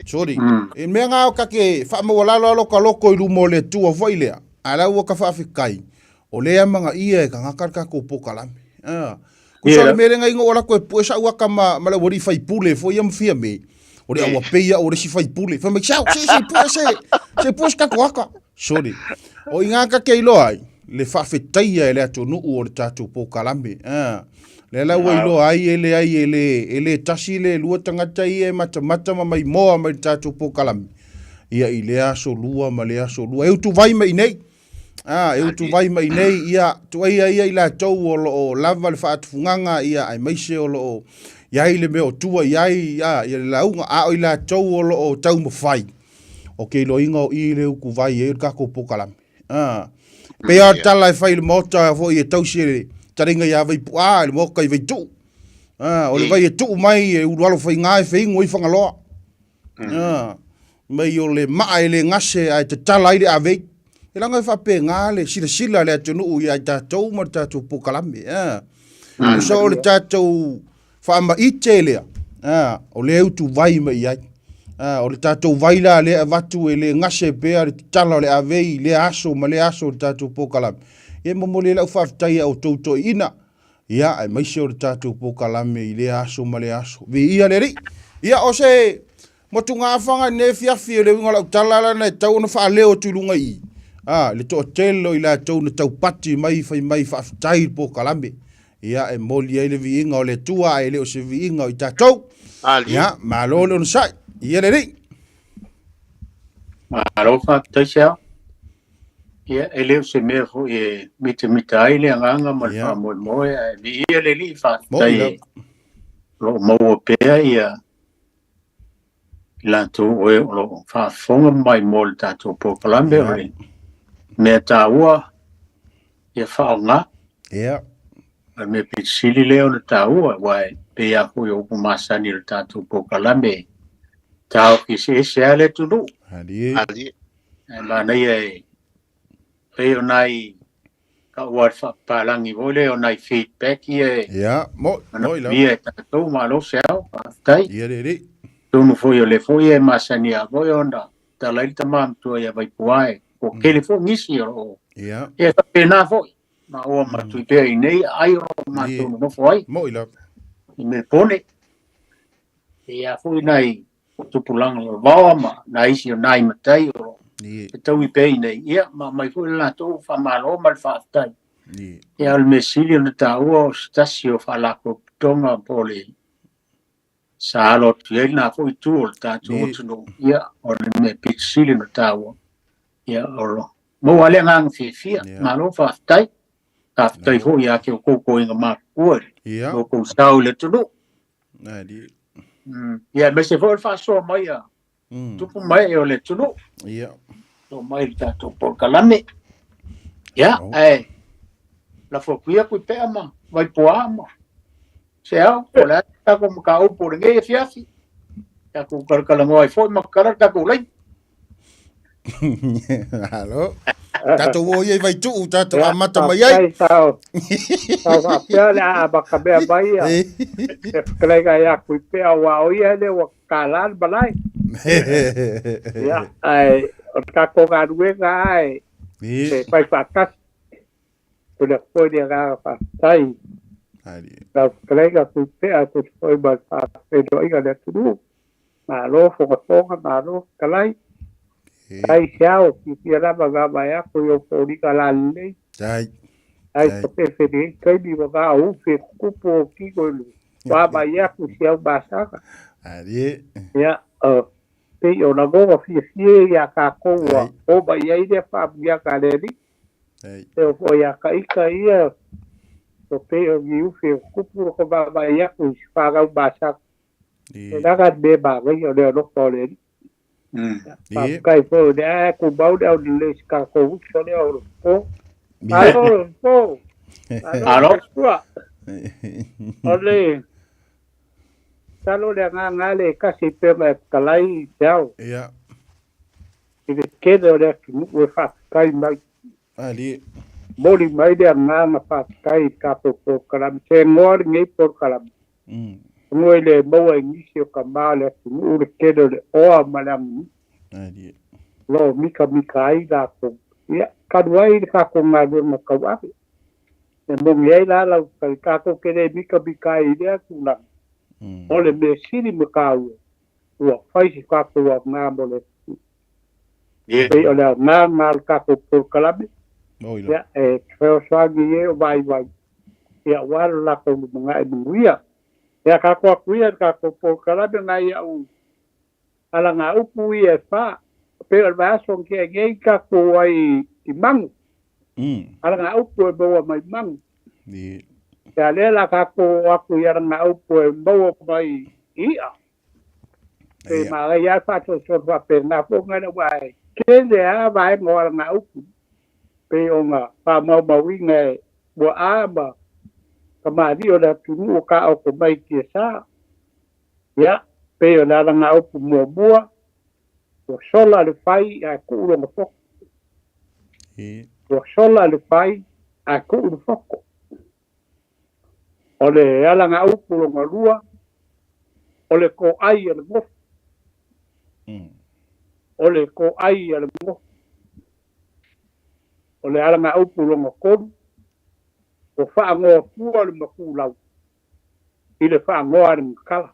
S1: Sorry. E mea na o ta te faamaualalo lava lota loto i luma o le Atua foi lea, a la ua ta faafetai, o lea e amanaia e tagata le tatou polokalame. A, tusa o le mea lea na ina ua alu atu e pue sau ata ma, ma le aualii faipule foi ia ma Fiame, o le aua pei au o le isi faipule. Fai mai, sau, se, se pue se, se pue se tatou ata. Sorry. O i ina ta te iloa ai, le faafetaia e le atunuu o le tatou polokalame. A, lea la ua iloa ai e leai e le, e le tasi le lua tagata ia e matamata ma maimoa mai le tatou polokalame. Ia i lea aso lua ma lea aso lua. E utuvai mai i nei. A, e utuvai mai i nei, ia, tuaia ia i latou o lo o lava le faatufugaga, ia, aemaise o lo o i ai le mea o tua i ai, ia, ia le lauga, a o i latou o lo o taumafai, o ke iloiga o i le utuvai ai o le tatou polokalame. A, pei lava o le tala e fai i le Maota foi e tausi e le taleiga ia Vaipu'a i le Maota i Vaituu. A, o le vai e tuu mai e ulualofaiga e feinu ai Fagaloa. Mm. Mai o le maa e le gase ae tatala ai le avei. E leaga e faapena le silasila a le atunuu ia i tatou ma le tatou polokalame. Ah. Mm. So o le tatou faamaite lea, ah, o lea e utuvai mai i ai. Ah, o le tatou vai la lea e avatu e le gase pea le tatala o le avei i lea aso ma lea aso o le tatou polokalame. Ia e momoli ai lau faafetai ia outou toeaiina. Ia, aemaise o le tatou polokalame i lea aso ma lea aso. Viia le Alii! Ia, o se motugaafaga i lenei afiafi, o le uiga o lau tala lana e tatau ona faaleo atu i luga i i, a, le toatele o i latou na taupati mai fai mai faafetai i le polokalame. Ia, e moli ai le viiga o le Atua ae le o se viiga o i tatou. Ia, malo le onosai. Ia le Alii!
S19: Malo faafetai Seao. Ia, e le o se mea foi e mitamita ai le agaga ma le faamoemoe, ae viia le Alii, faafetai o lo o maua pea ia i latou o e o lo o faafofoga mai mo le tatou polokalame, o le mea taua ia faaaoga. O le mea pito sili lea ona taua, aua e pei lava foi o upu masani o le tatou polokalame, taofi eseese lava le atunuu. Ae manaia e pei o nai tau a le faapapalagi foi lea o nai feedback ia e
S1: Ia, mo,
S19: mo i lau. manaomia e tatou, malo se ao, faafetai.
S1: Ia le alii.
S19: Atonu foi o lea foi e masani lava foi ona tala ai le tama matua ia Vaipuā e toatele foi nisi o lo o
S1: Ia.
S19: Ia e faapena foi, maua ma Tuipea i nei aai o lo o matou nonofo ai.
S1: Mo i lava.
S19: I Melebone. E ia foi nai o tupulaga lalovaoa ma nai isi o nai matai o lo o fetaui pea i nei, ia, ma aumai foi le latou faamalo ma le faafetai. Ia, o le mea sili ona taua o se tasi o faalapotopotoga po o le sa alo atu i ai lena foi itu o le tatou atunuu, ia, o le mea pito sili ona taua, ia, o lo maua le agaga fiafia. Malo faafetai. Faafetai foi ia te outou toeaiina matutua i lo outou sao i le atunuu. Ia, aemaise foi o le faasoa mai a tupu ma ee o le atunuu.
S1: Ia.
S19: Faasoa mai i le tatou polokalame. Ia, ae lafo atu ia Tuipea ma Vaipuā ma Seao, po o le a le tatou mataupu o lenei afiafi. Tatou talatalanoa ai foi ma tatala le tatou laini.
S1: Alo. Tatou o ia i Vaitu'u, tatou amata mai ai.
S5: Sao, sao faapea le a amata mea mai ia. Se fetalaiga ia Tuipea aua o ia lea ua tatala le malae. Ia, ae o le tatou galuega lava e fai faatasi. Momoli atu foi le agaga faafetai i lau fetalaiga Tuipea e tusa foi ma le faafeiloaiga a le atunuu. Malo fogafoga, malo fetalai. Tai Seao, fiafia lava vaavaai atu i ou foliga lalelei.
S1: Tai.
S5: Tai papefe i lenei taimi ua gaoufe e tutupu ou tino i le vaavaai atu i si au masaga. Ia, pei o lagona fiafia ia tatou ua oo mai i ai lea faamanuiaga a le Alii. E oo foi ia Taita ia, ua pei o ni ufi e tutupu lota vaavaai atu i si fanau masaga. E leaga le mea manaia o le alofa o le Alii. Faafetai foi o lea e tumau le aulelei i si tatou uso lea o Lofo. Malo Lofo! Malo Joshua! O le masalo o le agaga lea e tasi e pei ona e fetalai i te ao. I le tele o le atunuu e faafetai mai. Momoli mai le agaga faafetai i le tatou polokalame. Se goa lenei polokalame. Aua e le maua i nisi o tama o le atunuu le tele o le oa ma le aganuu. O lo o mitamita ai latou. Ia, talu ai le tatou galuega tauave. E moni ai la lau fetalai, tatou te le mitamita ai i lea tulaga. O le mea sili ma taua, ua fai se tatou aoga mo le atunuu. Pei o le aoga lena o le tatou polokalame, ia, e fesoasoani i e o vaivai, ia aua lo latou lumanai manuia. Ia tatou atu ia i le tatou polokalame nai au alagaupu ia e fa. Pei o le vaiaso na tea nei tatou ai i Magu. Alagaupu e maua mai Magu. Ia lea la tatou o atu i alagaupu e maua mai i i'a. Pe manaia lava le faasoasoa faapena foi ona aua e tele lava vaega o alagaupu pei ona faamaumauina e mua'a ma kamali'i o le atunuu o taoto mai i tiasa. Ia, pei o le alagaupu muamua, ua sola le fai ae tuu lona poto. Ua sola le fai ae tuu le poto. O le alagaupu lona lua, o le toai a le gofu. O le toai a le gofu. O le alagaupu lona tolu, ua faanoa fua le matulau i le faanoa a le gatala.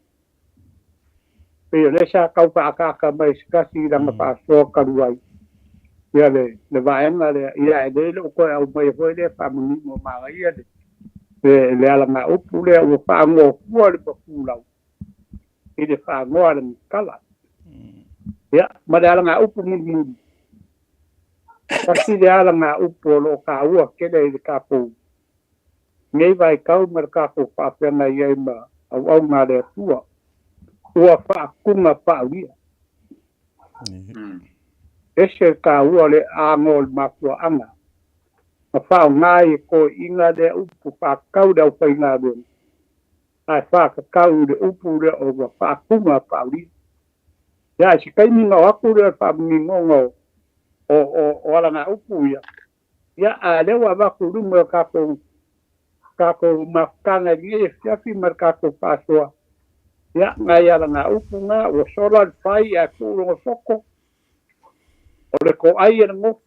S5: Pei o lea sa tau faaataata mai e se tasi i lana faasoa talu ai ia le le vaega lea, ia ae le o toe aumaia foi lea faamanino manaia le le le alagaupu lea ua faanoa fua le matulau i le faanoa a le gatala. Ia, ma le alagaupu mulimuli, tasi le alagaupu o lo o taua tele i le tatou nei vaitau ma le tatou faafeagai ai ma auauna a le Atua, ua faatuga paaulia. Ese le taua o le ago o le mafuaaga na faaaoga ai e toeaiina lea upu faatatau i le aufaigaluega, ae faatatau i le upu lea o ua faatuga paaulia. Ia, ae se taimi ona oo atu lea o le faamaninoga o, o, o alagaupu ia, ia, a o lea ua avatu i luma e o tatou, tatou mafutaga i lenei afiafi ma le tatou faasoa, ia, nai alagaupu na, ua sola le fai ae tuu lona poto, o le toai e le gofu,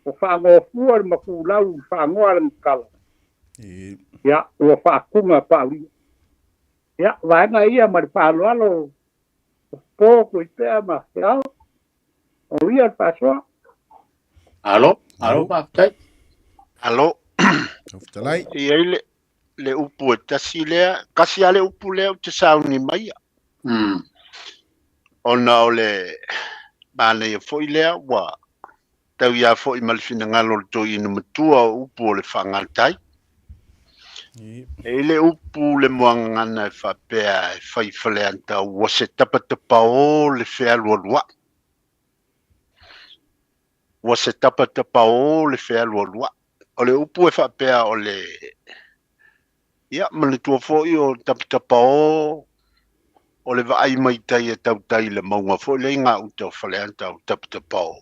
S5: ua faagofua le matulau i le faanoa a le gatala, ia, ua faatuga paaulia. Ia, vaega ia ma le faaaloalo o Po, Tuipea ma Feao, o ia le faasoa.
S19: Alo, alo faafetai.
S7: Alo.
S1: Fetalai.
S7: E i ai le, le upu e tasi lea, kasi lava le upu lea ou te sauni maia. Ona o le manaia foi lea ua tau ia foi ma le finagalo o le toeaina matua o upu o le faagatai. E i ai le upu le muagagana e faapea e fai i Faleata ua se tapatapaō le fealualua'i. Ua se tapatapaō le fealualua'i. O le upu e faapea o le, ia, manatua foi o tapatapaō o le vaai mai tai e tautai i le mauga foi lea i gauta o Faleata o Tapatapaō.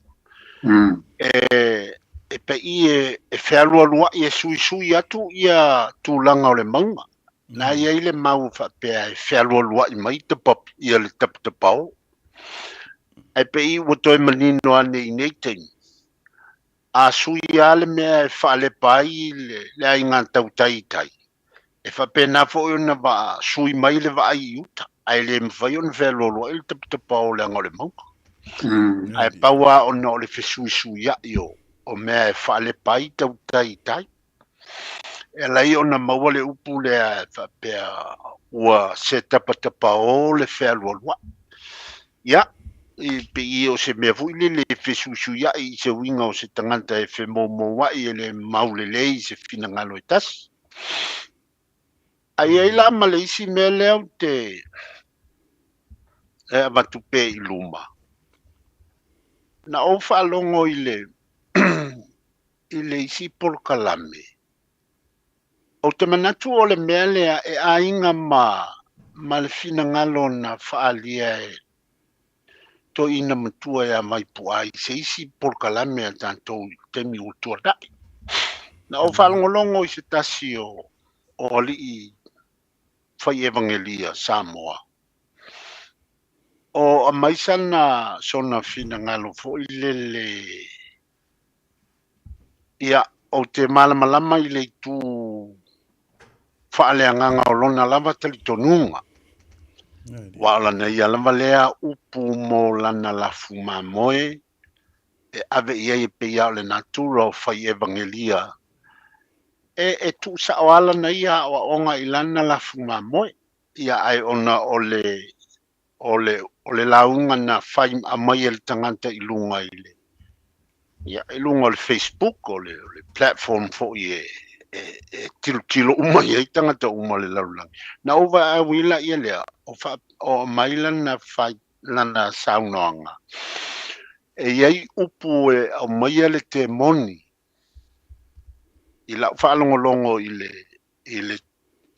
S7: E pei e fealualua'i e suisui atu ia tulaga o le mauga. Na i ai le mau faapea e fealualua'i mai tapa, ia le tapatapaō. Ae pei ua toe manino ane i nei taimi, a sui lava le mea e faalepa ai le aiga tautai i tai, e faapena foi ona sui mai le vaai i uta, ae le mafai ona fealualuai le tapatapaō leaga o le mauga. Ae pau lava ona o le fesuisuia'i o mea e faalepa ai tautai i tai. E ala ai ona maua le upu lea e faapea ua se tapatapaō le fealualua'i. Ia, e pei o se mea foi lele e fesuisuia'i i se uiga o se tagata e femoumoua'i e le mau lelei i se finagalo e tasi. Ae i ai la ma le isi mea lea ou te e avatu pea i luma. Na ou faalogo i le i le isi polokalame, ou te manatu o le mea lea e aiga ma ma le finagalo na faaalia e toeaina matua ia Vaipu'a i se isi polokalame a tatou i le taimi ua tuanai. Na ou faalogologo i se tasi o o alii fai evagelia Samoa, o aumai sana sona finagalo foi lele. Ia, ou te malamalama i le itu faaleagaga o lona lava talitonuga, aua o lana ia lava lea upu mo lana lafu mamoe e ave i ai e pei lava o le natura o fai evagelia e tuusao lava lana ia aoaoga i lana lafu mamoe. Ia, ae ona o le o le o le lauga na fai aumai e le tagata i luga i le ia i luga o le Facebook o le o le platform foi e e e tilotilo uma i ai tagata uma o le lalolagi. Na ou vaai laia lea o fa o aumai lana fai lana saunoaga e i ai upu e aumaia le temoni i lau faalogologo i le i le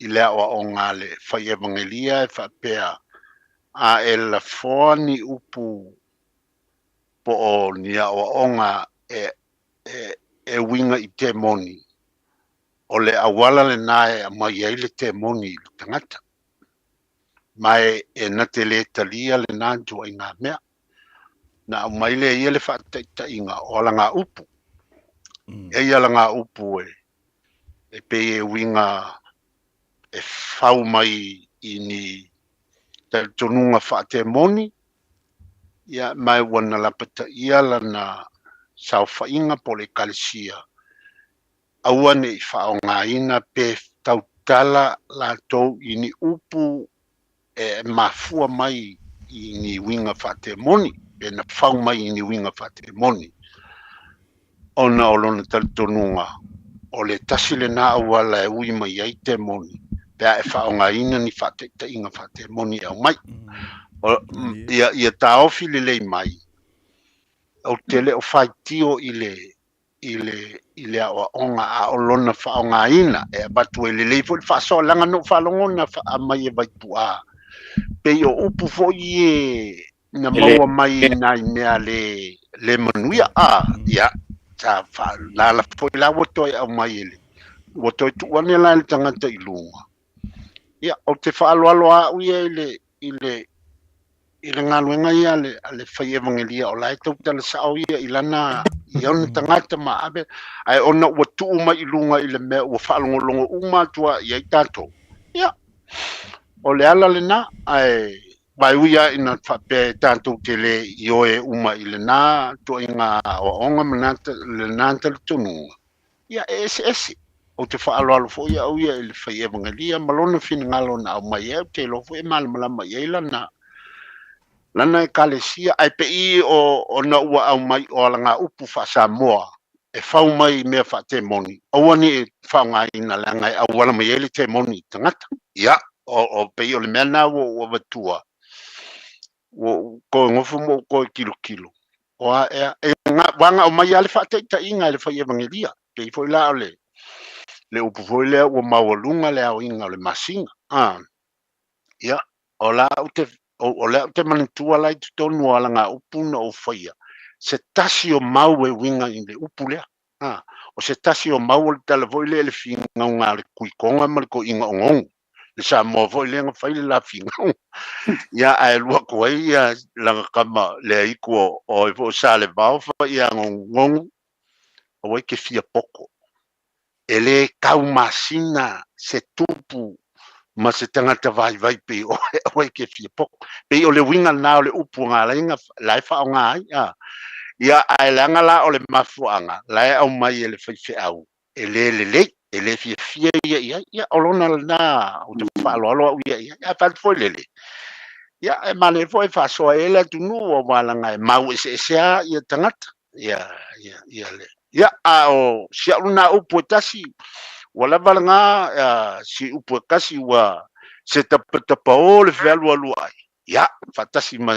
S7: i le aoaoga a le fai evagelia e faapea, A e lafoa ni upu po o ni aoaoga e e e uiga i temoni, o le auala lena e aumai ai le temoni i le tagata. Ma e e na te lē talia lena ituaiga mea. Na aumai lea e ia le faataitaiga o alagaupu. E i ai alagaupu e e pei e uiga e fau mai i ni talitonuga faatemoni, ia, ma ua na lapataia lana saofaiga po o le Ekalesia, aua ne i faaaogaina pe tautala latou i ni upu e mafua mai i ni uiga faatemoni, pe na fau mai i ni uiga faatemoni, ona o lona talitonuga, o le tasi lena auala e ui mai ai temoni, pe a e faaaogaina ni faataitaiga faatemoni e aumai. O, ia, ia taofi lelei mai, ou te le o faitio i le i le i le aoaoga a o lona faaaogaina e avatu ai lelei foi le faasoa leaga na ou faalogo na aumai e Vaipu'a pei o upu foi e na maua mai i nai mea le le manuia a ia sa faalala foi la ua toe aumai e le ua toe tuu ane la e le tagata i luga. Ia ou te faaaloalo lava au ia i le i le i le galuega ia a le, a le fai evangelia o la e tautala sao ia i lana i ona tagata ma ave ae ona ua tuu mai i luga i le mea ua faalogologo uma atu lava i ai tatou. Ia, o le ala lena, ae vaeui lava ina faapea e tatou te le ioe uma i lena ituaiga aoaoga ma lena talitonuga. Ia, e eseese. Ou te faaaloalo foi au ia i le fai evangelia ma lona finagalo na aumai ai, ou te iloa foi e malamalama i ai lana, lana Ekalesia, ae pei o, ona ua aumai o alagaupu faa-Samoa e fau mai i mea faatemoni, aua ne i faaaogaina leaga e auala mai ai le temoni i tagata. Ia, o, o pei o le mea lena ua ou avatua, ua ou toe nofo ma ou toe tilotilo, o a ea, e ua agao mai lava le faataitaiga e le fai evangelia, pei foi la o le, le upu foi lea ua maualuga le aoina o le masina. A, ia, o la ou te, o, o lea ou te manatua la i totonu o alagaupu na ou faia, se tasi o mau e uiga i le upu lea. A, o se tasi o mau o le tala foi lea i le finauga a le Tuitoga ma le Toeaina Ogaoga, le Samoa foi lea na fai le la finauga. Ia, ae alu atu ai ia lana tama le aitu o, o ai foi o Salevao fai ia Gogogo, aua e te fia poto. E le taumasina se tupu ma se tagata vaivai pei oe, aua e te fia poto. Pei o le uiga lena o le upu a Galaina la e faaaoga ai. A. Ia, ae leaga la o le mafuaaga la e aumai e le faifeau e le lelei, e le fiafia ia i ai. Ia, o lona lena ou te faaaloalo au ia i ai. Ae fai atu foi lele, ia, e manaia foi e faasoa ai le atunuu aua leaga e mau eseese lava ia tagata. Ia, ia, ia le. Ia, a o si au lena upu e tasi, ua lava lena si upu e tasi ua se tapatapao le fealualua ai. Ia, faatasi ma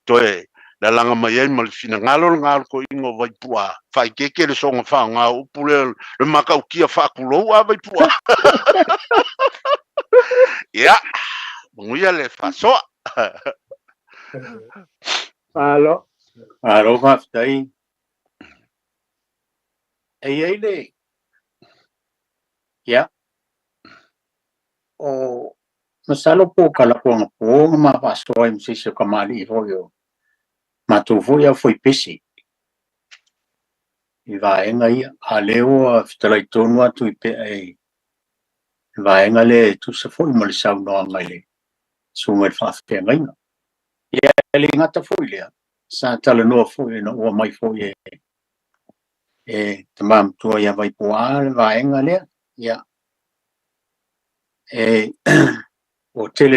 S7: toe lalaga mai ai ma le finagalo lena o le toeaina o Vaipu'a, faaeteete le soona faaaoga o upu lea le matautia faatulou a Vaipu'a. Ia, manuia le faasoa.
S19: Malo. Malo faafetai. E i ai le, ia, o masalo po o kalako anapo na ma faasoa ai ma se isi o kamali'i foi o matou foi au foipese i vaega ia. A o lea ua fetalai tonu atu i pea i le vaega lea e tusa foi ma le saunoaga i le susuga i le faafeagaiga. Ia, e le gata foi i lea, sa talanoa foi ina ua mai foi e e tama matua ia Vaipuaa le vaega lea. Ia, e ua tele